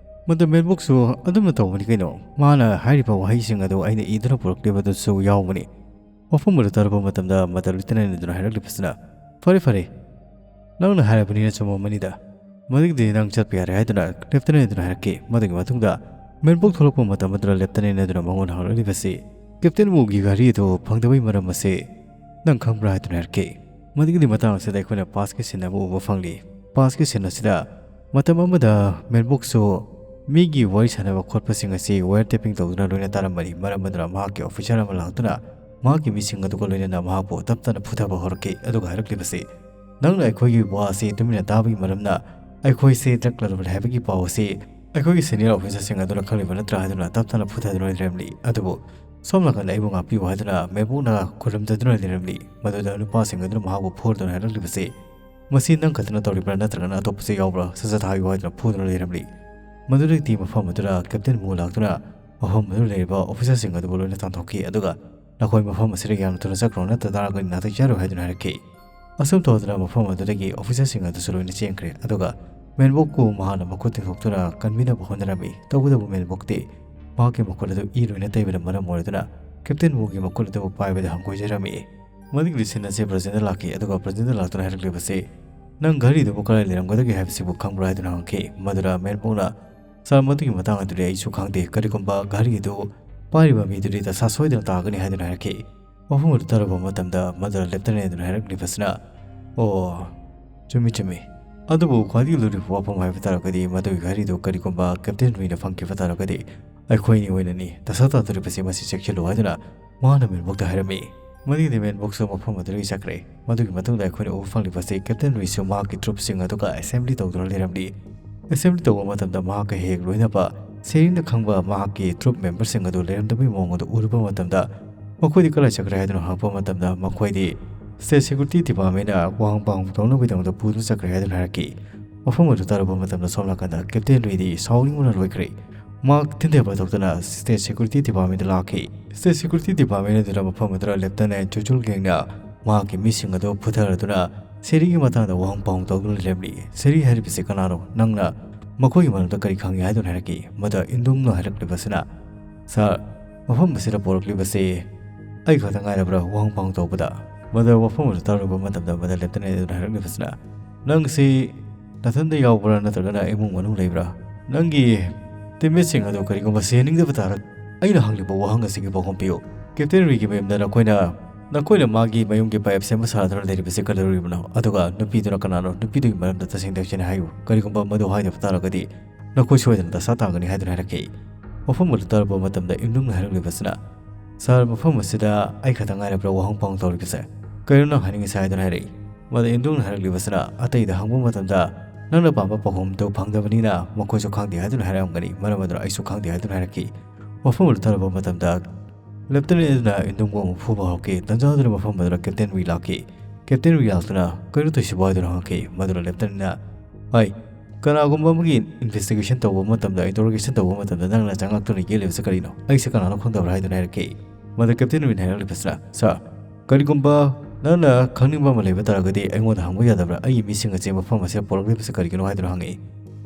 ꯃꯗꯨ ꯃꯦꯟꯕꯣꯛꯁꯨ ꯑꯗꯨꯝꯅ ꯇꯧꯕꯅꯤ ꯀꯩꯅꯣ꯫ ꯃꯥꯅ ꯍꯥꯏꯔꯤꯕ ꯋꯥꯍꯩꯁꯤꯡ ꯑꯗꯨ ꯑꯩꯅ ꯏꯗꯨꯅ ꯄꯨꯔꯛꯂꯤꯕꯗꯨꯁꯨ ꯌꯥꯎꯕꯅꯤ꯫ ꯋꯥꯐꯝ ꯑꯗꯨ ꯇꯥꯔꯛꯄ ꯃꯇꯝꯗ ꯃꯗꯨ ꯂꯦꯞꯇꯅꯦꯟ ꯑꯗꯨꯅ ꯍꯥꯏꯔꯛꯂꯤꯕꯁꯤꯅ, ꯐꯔꯦ, ꯐꯔꯦ, ꯅꯪꯅ ꯍꯥꯏꯔꯕꯅꯤꯅ ꯆꯨꯝꯃꯝꯃꯅꯤꯗ꯫ ꯃꯗꯨꯒꯤꯗꯤ ꯅꯪ ꯆꯠꯄ ꯌꯥꯔꯦ ꯍꯥꯏꯗꯨꯅ ꯂꯦꯞꯇꯅꯦꯟ ꯑꯗꯨꯅ ꯍꯥꯏꯔꯛꯈꯤ꯫ ꯃꯗꯨꯒꯤ ꯃꯇꯨꯡꯗ ꯃꯦꯟꯕꯣꯛ ꯊꯣꯛꯂꯛꯄ ꯃꯇꯝ ꯑꯗꯨꯗ ꯂꯦꯞꯇꯅꯦꯟ ꯑꯗꯨꯅ ꯃꯉꯣꯟꯗ ꯍꯪꯂꯛꯂꯤꯕꯁꯤ, ꯀꯦꯞꯇꯦꯟ ꯋꯨꯒꯤ ꯘꯔꯤ ꯑꯗꯨ ꯐꯪꯗꯕꯒꯤ ꯃꯔꯝ ꯑꯁꯤ ꯅꯪ ꯈꯪꯕ꯭ꯔꯥ ꯍꯥꯏꯗꯨꯅ ꯍꯥꯏꯔꯛꯈꯤ꯫ ꯃꯗꯨꯒꯤꯗꯤ ꯃꯇꯥꯡ ꯑꯁꯤꯗ ꯑꯩꯈꯣꯏꯅ pastꯀꯤ scene ꯑꯃ ꯎꯕ ꯐꯪꯂꯤ꯫ Pastꯀꯤ scene ꯑꯁꯤꯗ ꯃꯇꯝ ꯑꯃꯗ ꯃꯦꯟꯕꯣꯛꯁꯨ ꯃꯤꯒꯤ ꯋꯥꯔꯤ ꯁꯥꯟꯅꯕ ꯈꯣꯠꯄꯁꯤꯡ ꯑꯁꯤ wiretapping ꯇꯧꯗꯨꯅ ꯂꯣꯏꯅ ꯇꯥꯔꯝꯕꯅꯤ꯫ ꯃꯔꯝ ꯑꯗꯨꯅ ꯃꯍꯥꯛꯀꯤ officer ꯑꯃ ꯂꯥꯛꯇꯨꯅ ꯃꯍꯥꯛꯀꯤ ꯃꯤꯁꯤꯡ ꯑꯗꯨꯒ ꯂꯣꯏꯅꯅ ꯃꯍꯥꯛꯄꯨ ꯇꯞ ꯇꯞꯅ ꯐꯨꯊꯕ ꯍꯧꯔꯛꯈꯤ꯫ ꯑꯗꯨꯒ ꯍꯥꯏꯔꯛꯂꯤꯕꯁꯤ, ꯅꯪꯅ ꯑꯩꯈꯣꯏꯒꯤ ꯋꯥ ꯑꯁꯤ ꯇꯨꯃꯤꯟꯅ ꯇꯥꯕꯒꯤ ꯃꯔꯝꯅ ꯑꯩꯈꯣꯏꯁꯦ drug ꯂꯂꯣꯟ ꯍꯥꯏꯕꯒꯤ ꯄꯥꯎ ꯑꯁꯤ ꯑꯩꯈꯣꯏꯒꯤ senior officerꯁꯤꯡ ꯑꯗꯨꯅ ꯈꯪꯂꯤꯕ ꯅꯠꯇ꯭ꯔꯥ ꯍꯥꯏꯗꯨꯅ ꯇꯞ ꯇꯞꯅ ꯐꯨꯊꯗꯨꯅ ꯂꯩꯔꯝꯂꯤ꯫ ꯑꯗꯨꯕꯨ ꯁꯣꯝ ꯅꯥꯀꯟꯗ ꯑꯩꯕꯨ ꯉꯥꯛꯄꯤꯌꯨ ꯍꯥꯏꯗꯨꯅ ꯃꯦꯟꯕꯣꯛꯅ ꯈꯨꯔꯨꯝꯖꯗꯨꯅ ꯂꯩꯔꯝꯂꯤ꯫ ꯃꯗꯨꯗ ꯅꯨꯄꯥꯁꯤꯡ ꯑꯗꯨꯅ ꯃꯍꯥꯛꯄꯨ ꯐꯨꯔꯗꯨꯅ ꯍꯥꯏꯔꯛꯂꯤꯕꯁꯤ, ꯃꯁꯤ ꯅꯪ ꯈꯛꯇꯅ ꯇꯧꯔꯤꯕ꯭ꯔꯥ ꯅꯠꯇ꯭ꯔꯒꯅ ꯑꯇꯣꯞꯄꯁꯨ ꯌꯥꯎꯕ꯭ꯔꯥ? ꯁꯠ ꯁꯠ ꯍꯥꯏꯌꯨ ꯍꯥꯏꯗꯨꯅ ꯐꯨꯗꯨꯅ ꯂꯩꯔꯝꯂꯤ꯫ ꯃꯗꯨꯗꯒꯤꯗꯤ ꯃꯐꯝ ꯑꯗꯨꯗ ꯀꯦꯞꯇꯦꯟ ꯃꯨ ꯂꯥꯛꯇꯨꯅ ꯃꯐꯝ ꯑꯗꯨꯗ ꯂꯩꯔꯤꯕ ꯑꯣꯐꯤꯁꯥꯔꯁꯤꯡ ꯑꯗꯨꯕꯨ ꯂꯣꯏꯅ ꯇꯥꯟꯊꯣꯛꯈꯤ, ꯑꯗꯨꯒ "ꯅꯈꯣꯏ ꯃꯐꯝ ꯑꯁꯤꯗꯒꯤ ꯌꯥꯝꯅ ꯊꯨꯅ ꯆꯠꯈ꯭ꯔꯣ, ꯅꯠꯇ ꯇꯥꯔꯒꯗꯤ ꯅꯥꯇꯩ ꯆꯥꯔꯣꯏ" ꯍꯥꯏꯗꯨꯅ ꯍꯥꯏꯔꯛꯈꯤ꯫ ꯑꯁꯨꯝ ꯇꯧꯗꯅ ꯃꯐꯝ ꯑꯗꯨꯗꯒꯤ ꯑꯣꯐꯤꯁꯥꯔꯁꯤꯡ ꯑꯗꯨꯁꯨ ꯂꯣꯏꯅ ꯆꯦꯟꯈ꯭ꯔꯦ, ꯑꯗꯨꯒ ꯃꯦꯟꯕꯣꯛꯄꯨ ꯃꯍꯥꯛꯅ ꯃꯈꯨꯠ ꯇꯤꯡꯊꯣꯛꯇꯨꯅ ꯀꯟꯕꯤꯅꯕ ꯍꯣꯠꯅꯔꯝꯃꯤ꯫ ꯇꯧꯕꯇꯕꯨ ꯃꯦꯟꯕꯣꯛꯇꯤ ꯃꯍꯥꯛꯀꯤ ꯃꯈꯨꯠ ꯑꯗꯨ ꯏ ꯂꯣꯏꯅ ꯇꯩꯕꯅ ꯃꯔꯝ ꯑꯣꯏꯔꯗꯨꯅ ꯀꯦꯞꯇꯦꯟ ꯃꯨꯒꯤ ꯃꯈꯨꯠ ꯑꯗꯨꯕꯨ ꯄꯥꯏꯕꯗ ꯍꯪꯒꯣꯏꯖꯔꯝꯃꯤ꯫ ꯃꯗꯨꯒꯤ ꯁꯤꯟ ꯑꯁꯤ ꯄ꯭ꯔꯁꯤꯗꯦꯟꯗ ꯂꯥꯛꯈꯤ, ꯑꯗꯨꯒ ꯄ꯭ꯔꯁꯤꯗꯦꯟꯗ ꯂꯥꯛꯇꯨꯅ ꯍꯥꯏꯔꯛꯂꯤꯕꯁꯤ, "ꯅꯪ ꯘꯔꯤꯗꯨꯕꯨ ꯀꯗꯥꯏ ꯂꯩꯔꯝꯒꯗꯒꯦ ꯍꯥꯏꯕꯁꯤꯕꯨ ꯈꯪꯕ꯭ꯔꯥ?" ꯍꯥꯏꯗꯨꯅ ꯍꯪꯈꯤ꯫ ꯃꯗꯨꯗ ꯃꯦꯟꯕꯣꯛꯅ, "ꯁꯥꯔ, ꯃꯗꯨꯒꯤ ꯃꯇꯥꯡ ꯑꯗꯨꯗꯤ ꯑꯩꯁꯨ ꯈꯪꯗꯦ꯫ ꯀꯔꯤꯒꯨꯝꯕ ꯘꯔꯤ ꯑꯗꯨ ꯄꯥꯏꯔꯤꯕ ꯃꯤꯗꯨꯗꯤ ꯗꯁꯥ ꯁꯣꯏꯗꯅ ꯇꯥꯒꯅꯤ" ꯍꯥꯏꯗꯨꯅ ꯍꯥꯏꯔꯛꯈꯤ꯫ ꯋꯥꯐꯝ ꯑꯗꯨ ꯇꯥꯔꯨꯕ ꯃꯇꯝꯗ ꯃꯗꯨꯗ ꯂꯦꯞꯇꯅꯦꯟ ꯑꯗꯨꯅ ꯍꯥꯏꯔꯛꯂꯤꯕꯁꯤꯅ, "ꯑꯣ, ꯆꯨꯝꯃꯤ, ꯆꯨꯝꯃꯤ꯫ ꯑꯗꯨꯕꯨ ꯈ꯭ꯋꯥꯏꯗꯒꯤ ꯂꯨꯔꯤꯕ ꯋꯥꯐꯝ ꯍꯥꯏꯕ ꯇꯥꯔꯒꯗꯤ ꯃꯗꯨꯒꯤ ꯘꯔꯤꯗꯨ ꯀꯔꯤꯒꯨꯝꯕ ꯀꯦꯞꯇꯦꯟ ꯔꯨꯏꯅ ꯐꯪꯈꯤꯕ ꯇꯥꯔꯒꯗꯤ ꯑꯩꯈꯣꯏ ꯑꯅꯤ ꯑꯣꯏꯅꯅꯤ ꯗꯁꯥ ꯇꯥꯗꯣꯔꯤꯕꯁꯤ, ꯃꯁꯤ ꯆꯦꯛꯁꯤꯜꯂꯨ" ꯍꯥꯏꯗꯨꯅ ꯃꯍꯥꯛꯅ ꯃꯦꯟꯕꯣꯛꯇ ꯍꯥꯏꯔꯝꯃꯤ꯫ ꯃꯗꯨꯒꯤꯗꯤ ꯃꯦꯟꯕꯣꯛꯁꯨ ꯃꯐꯝ ꯑꯗꯨꯗꯒꯤ ꯆꯠꯈ꯭ꯔꯦ꯫ ꯃꯗꯨꯒꯤ ꯃꯇꯨꯡꯗ ꯑꯩꯈꯣꯏꯅ ꯎꯕ ꯐꯪꯂꯤꯕꯁꯤ ꯀꯦꯞꯇꯦꯟ ꯔꯨꯏꯁꯨ ꯃꯍꯥꯛꯀꯤ ꯇ꯭ꯔꯨꯞꯁꯤꯡ ꯑꯗꯨꯒ ꯑꯦꯁꯦꯝꯕ꯭ꯂꯤ ꯇꯧꯗꯨꯅ ꯂꯩꯔꯝꯂꯤ꯫ ꯑꯦꯁꯦꯝꯕ꯭ꯂꯤ ꯇꯧꯕ ꯃꯇꯝꯗ ꯃꯍꯥꯛꯀ ꯍꯦꯛ ꯂꯣꯏꯅꯕ ꯁꯦꯔꯤꯡꯗ ꯈꯪꯕ ꯃꯍꯥꯛꯀꯤ ꯇ꯭ꯔꯨꯞ ꯃꯦꯝꯕꯔꯁꯤꯡ ꯑꯗꯨ ꯂꯩꯔꯝꯗꯕꯒꯤ ꯃꯑꯣꯡ ꯑꯗꯨ ꯎꯔꯨꯕ ꯃꯇꯝꯗ ꯃꯈꯣꯏꯗꯤ ꯀꯗꯥꯏ ꯆꯠꯈ꯭ꯔꯦ ꯍꯥꯏꯗꯨꯅ ꯍꯪꯂꯛꯄ ꯃꯇꯝꯗ ꯃꯈꯣꯏꯗꯤ ꯁ꯭ꯇꯦꯠ ꯁꯦꯀ꯭ꯌꯨꯔꯤꯇꯤ ꯗꯤꯄꯥꯔꯠꯃꯦꯟꯅ ꯋꯥꯍꯪ ꯄꯥꯎꯍꯪ ꯇꯧꯅꯕꯒꯤꯗꯃꯛꯇ ꯄꯨꯗꯨꯅ ꯆꯠꯈ꯭ꯔꯦ ꯍꯥꯏꯗꯨꯅ ꯍꯥꯏꯔꯛꯈꯤ꯫ ꯋꯥꯐꯝ ꯑꯗꯨ ꯇꯥꯔꯨꯕ ꯃꯇꯝꯗ ꯁꯣꯝ ꯅꯥꯀꯟꯗ ꯀꯦꯞꯇꯦꯟ ꯔꯨꯏꯗꯤ ꯁꯥꯎꯅꯤꯡꯕꯅ ꯂꯣꯏꯈ꯭ꯔꯦ꯫ ꯃꯍꯥꯛ ꯊꯤꯟꯊꯕ ꯊꯣꯛꯇꯅ ꯁ꯭ꯇꯦꯠ ꯁꯦꯀ꯭ꯌꯨꯔꯤꯇꯤ ꯗꯤꯄꯥꯔꯠꯃꯦꯟꯗ ꯂꯥꯛꯈꯤ꯫ ꯁ꯭ꯇꯦꯠ ꯁꯦꯀ꯭ꯌꯨꯔꯤꯇꯤ ꯗꯤꯄꯥꯔꯠꯃꯦꯟ ꯑꯗꯨꯗ ꯃꯐꯝ ꯑꯗꯨꯗ ꯂꯦꯞꯇꯅꯦꯟ ꯆꯨꯆꯨꯜ ꯒꯦꯡꯅ ꯃꯍꯥꯛꯀꯤ ꯃꯤꯁꯤꯡ ꯑꯗꯨ ꯐꯨꯊꯔꯗꯨꯅ ꯁꯦꯔꯤꯒꯤ ꯃꯇꯥꯡꯗ ꯋꯥꯍꯪ ꯄꯥꯎꯍꯪ ꯇꯧꯗꯨꯅ ꯂꯩꯔꯝꯂꯤ꯫ "ꯁꯦꯔꯤ ꯍꯥꯏꯔꯤꯕꯁꯤ ꯀꯅꯥꯅꯣ? ꯅꯪꯅ ꯃꯈꯣꯏꯒꯤ ꯃꯔꯝꯗ ꯀꯔꯤ ꯈꯪꯏ?" ꯍꯥꯏꯗꯨꯅ ꯍꯥꯏꯔꯛꯈꯤ꯫ ꯃꯗ ꯏꯟꯗꯨꯡꯅ ꯍꯥꯏꯔꯛꯂꯤꯕꯁꯤꯅ, "ꯁꯥꯔ, ꯃꯐꯝ ꯑꯁꯤꯗ ꯄꯨꯔꯛꯂꯤꯕꯁꯤ ꯑꯩ ꯈꯛꯇ ꯉꯥꯏꯔꯕ꯭ꯔꯥ?" ꯋꯥꯍꯪ ꯄꯥꯎꯍꯪ ꯇꯧꯕꯗ ꯃꯗ ꯋꯥꯐꯝ ꯑꯗꯨ ꯇꯥꯔꯨꯕ ꯃꯇꯝꯗ ꯃꯗ ꯂꯦꯞꯇꯅꯦꯟ ꯑꯗꯨꯅ ꯍꯥꯏꯔꯛꯂꯤꯕꯁꯤꯅ, "ꯅꯪꯁꯤ ꯅꯊꯟꯗ ꯌꯥꯎꯕ꯭ꯔꯥ ꯅꯠꯇ꯭ꯔꯒꯅ ꯏꯃꯨꯡ ꯃꯅꯨꯡ ꯂꯩꯕ꯭ꯔꯥ? ꯅꯪꯒꯤ ꯇꯤꯝꯃꯦꯠꯁꯤꯡ ꯑꯗꯨ ꯀꯔꯤꯒꯨꯝꯕ ꯁꯤꯍꯟꯅꯤꯡꯗꯕ ꯇꯥꯔꯒ ꯑꯩꯅ ꯍꯪꯂꯤꯕ ꯋꯥꯍꯪ ꯑꯁꯤꯒꯤ ꯄꯥꯎꯈꯨꯝ ꯄꯤꯌꯨ꯫ ꯀꯦꯞꯇꯦꯟ ꯔꯨꯏꯒꯤ ꯃꯌꯨꯝꯗ ꯅꯈꯣꯏꯅ, ꯅꯈꯣꯏꯅ ꯃꯥꯒꯤ ꯃꯌꯨꯝꯒꯤ ꯄꯥꯏꯞ ꯁꯦꯝꯕ ꯁꯥꯗꯨꯅ ꯂꯩꯔꯤꯕꯁꯤ ꯀꯩꯗꯧꯔꯤꯕꯅꯣ? ꯑꯗꯨꯒ ꯅꯨꯄꯤꯗꯨꯅ ꯀꯅꯥꯅꯣ? ꯅꯨꯄꯤꯗꯨꯒꯤ ꯃꯔꯝꯗ ꯇꯁꯦꯡ ꯇꯁꯦꯡꯅ ꯍꯥꯏꯌꯨ꯫ ꯀꯔꯤꯒꯨꯝꯕ ꯃꯗꯨ ꯍꯥꯏꯗꯕ ꯇꯥꯔꯒꯗꯤ ꯅꯈꯣꯏ ꯁꯣꯏꯗꯅ ꯗꯁꯥ ꯇꯥꯒꯅꯤ" ꯍꯥꯏꯗꯨꯅ ꯍꯥꯏꯔꯛꯈꯤ꯫ ꯋꯥꯐꯝ ꯑꯗꯨ ꯇꯥꯔꯨꯕ ꯃꯇꯝꯗ ꯏꯝꯗꯨꯡꯅ ꯍꯥꯏꯔꯛꯂꯤꯕꯁꯤꯅ, "ꯁꯥꯔ, ꯃꯐꯝ ꯑꯁꯤꯗ ꯑꯩ ꯈꯛꯇ ꯉꯥꯏꯔꯕ꯭ꯔꯥ ꯋꯥꯍꯪ ꯄꯥꯎꯍꯪ ꯇꯧꯔꯤꯕꯁꯦ? ꯀꯔꯤꯅꯣ ꯅꯪ ꯍꯥꯏꯅꯤꯡꯉꯤꯁꯦ?" ꯍꯥꯏꯗꯨꯅ ꯍꯥꯏꯔꯛꯏ꯫ ꯃꯗ ꯏꯝꯗꯨꯡꯅ ꯍꯥꯏꯔꯛꯂꯤꯕꯁꯤꯅ, "ꯑꯇꯩꯗ ꯍꯪꯕ ꯃꯇꯝꯗ ꯅꯪꯅ ꯄꯥꯝꯕ ꯄꯥꯎꯈꯨꯝꯗꯨ ꯐꯪꯗꯕꯅꯤꯅ ꯃꯈꯣꯏꯁꯨ ꯈꯪꯗꯦ ꯍꯥꯏꯗꯨꯅ ꯍꯥꯏꯔꯛꯂꯝꯒꯅꯤ꯫ ꯃꯔꯝ ꯑꯗꯨꯅ ꯑꯩꯁꯨ ꯈꯪꯗꯦ" ꯍꯥꯏꯗꯨꯅ ꯍꯥꯏꯔꯛꯈꯤ꯫ ꯋꯥꯐꯝ ꯑꯗꯨ ꯇꯥꯔꯨꯕ ꯃꯇꯝꯗ ꯂꯦꯞꯇꯅꯦꯟ ꯑꯗꯨꯅ ꯏꯟꯗꯨꯡꯕꯨ ꯑꯃꯨꯛ ꯐꯨꯕ ꯍꯧꯔꯛꯈꯤ꯫ ꯇꯟꯖꯥ ꯑꯗꯨꯗ ꯃꯐꯝ ꯑꯗꯨꯗ ꯀꯦꯞꯇꯦꯟ ꯔꯨꯏ ꯂꯥꯛꯈꯤ꯫ ꯀꯦꯞꯇꯦꯟ ꯔꯨꯏ ꯂꯥꯛꯇꯨꯅ, "ꯀꯔꯤꯅꯣ ꯇꯧꯔꯤꯁꯤꯕꯣ?" ꯍꯥꯏꯗꯨꯅ ꯍꯪꯉꯛꯈꯤ꯫ ꯃꯗꯨꯗ ꯂꯦꯞꯇꯅꯦꯟꯅ, "ꯍꯥꯏ, "ꯀꯅꯥꯒꯨꯝꯕ ꯑꯃꯒꯤ ꯏꯟꯚꯦꯁꯇꯤꯒꯦꯁꯟ ꯇꯧꯕ ꯃꯇꯝꯗ, ꯏꯟꯇꯔꯣꯒꯦꯁꯟ ꯇꯧꯕ ꯃꯇꯝꯗ ꯅꯪꯅ ꯆꯉꯥꯛꯇꯨꯅ ꯌꯦꯠꯂꯤꯕꯁꯤ ꯀꯔꯤꯅꯣ? ꯑꯩꯁꯦ ꯀꯅꯥꯅꯣ ꯈꯪꯗꯕ꯭ꯔꯥ?" ꯍꯥꯏꯗꯨꯅ ꯍꯥꯏꯔꯛꯈꯤ꯫ ꯃꯗꯨ ꯀꯦꯞꯇꯦꯟ ꯔꯤꯟꯅ ꯍꯥꯏꯔꯛꯂꯤꯕꯁꯤꯅ, "ꯁꯥꯔ, ꯀꯔꯤꯒꯨꯝꯕ ꯅꯪꯅ ꯈꯪꯅꯤꯡꯕ ꯑꯃ ꯂꯩꯕ ꯇꯥꯔꯒꯗꯤ ꯑꯩꯉꯣꯟꯗ ꯍꯪꯕ ꯌꯥꯗꯕ꯭ꯔꯥ? ꯑꯩꯒꯤ ꯃꯤꯁꯤꯡ ꯑꯁꯤ ꯃꯐꯝ ꯑꯁꯤꯗ ꯄꯨꯔꯛꯂꯤꯕꯁꯤ ꯀꯔꯤꯒꯤꯅꯣ?" ꯍꯥꯏꯗꯨꯅ ꯍꯪꯉꯛꯏ꯫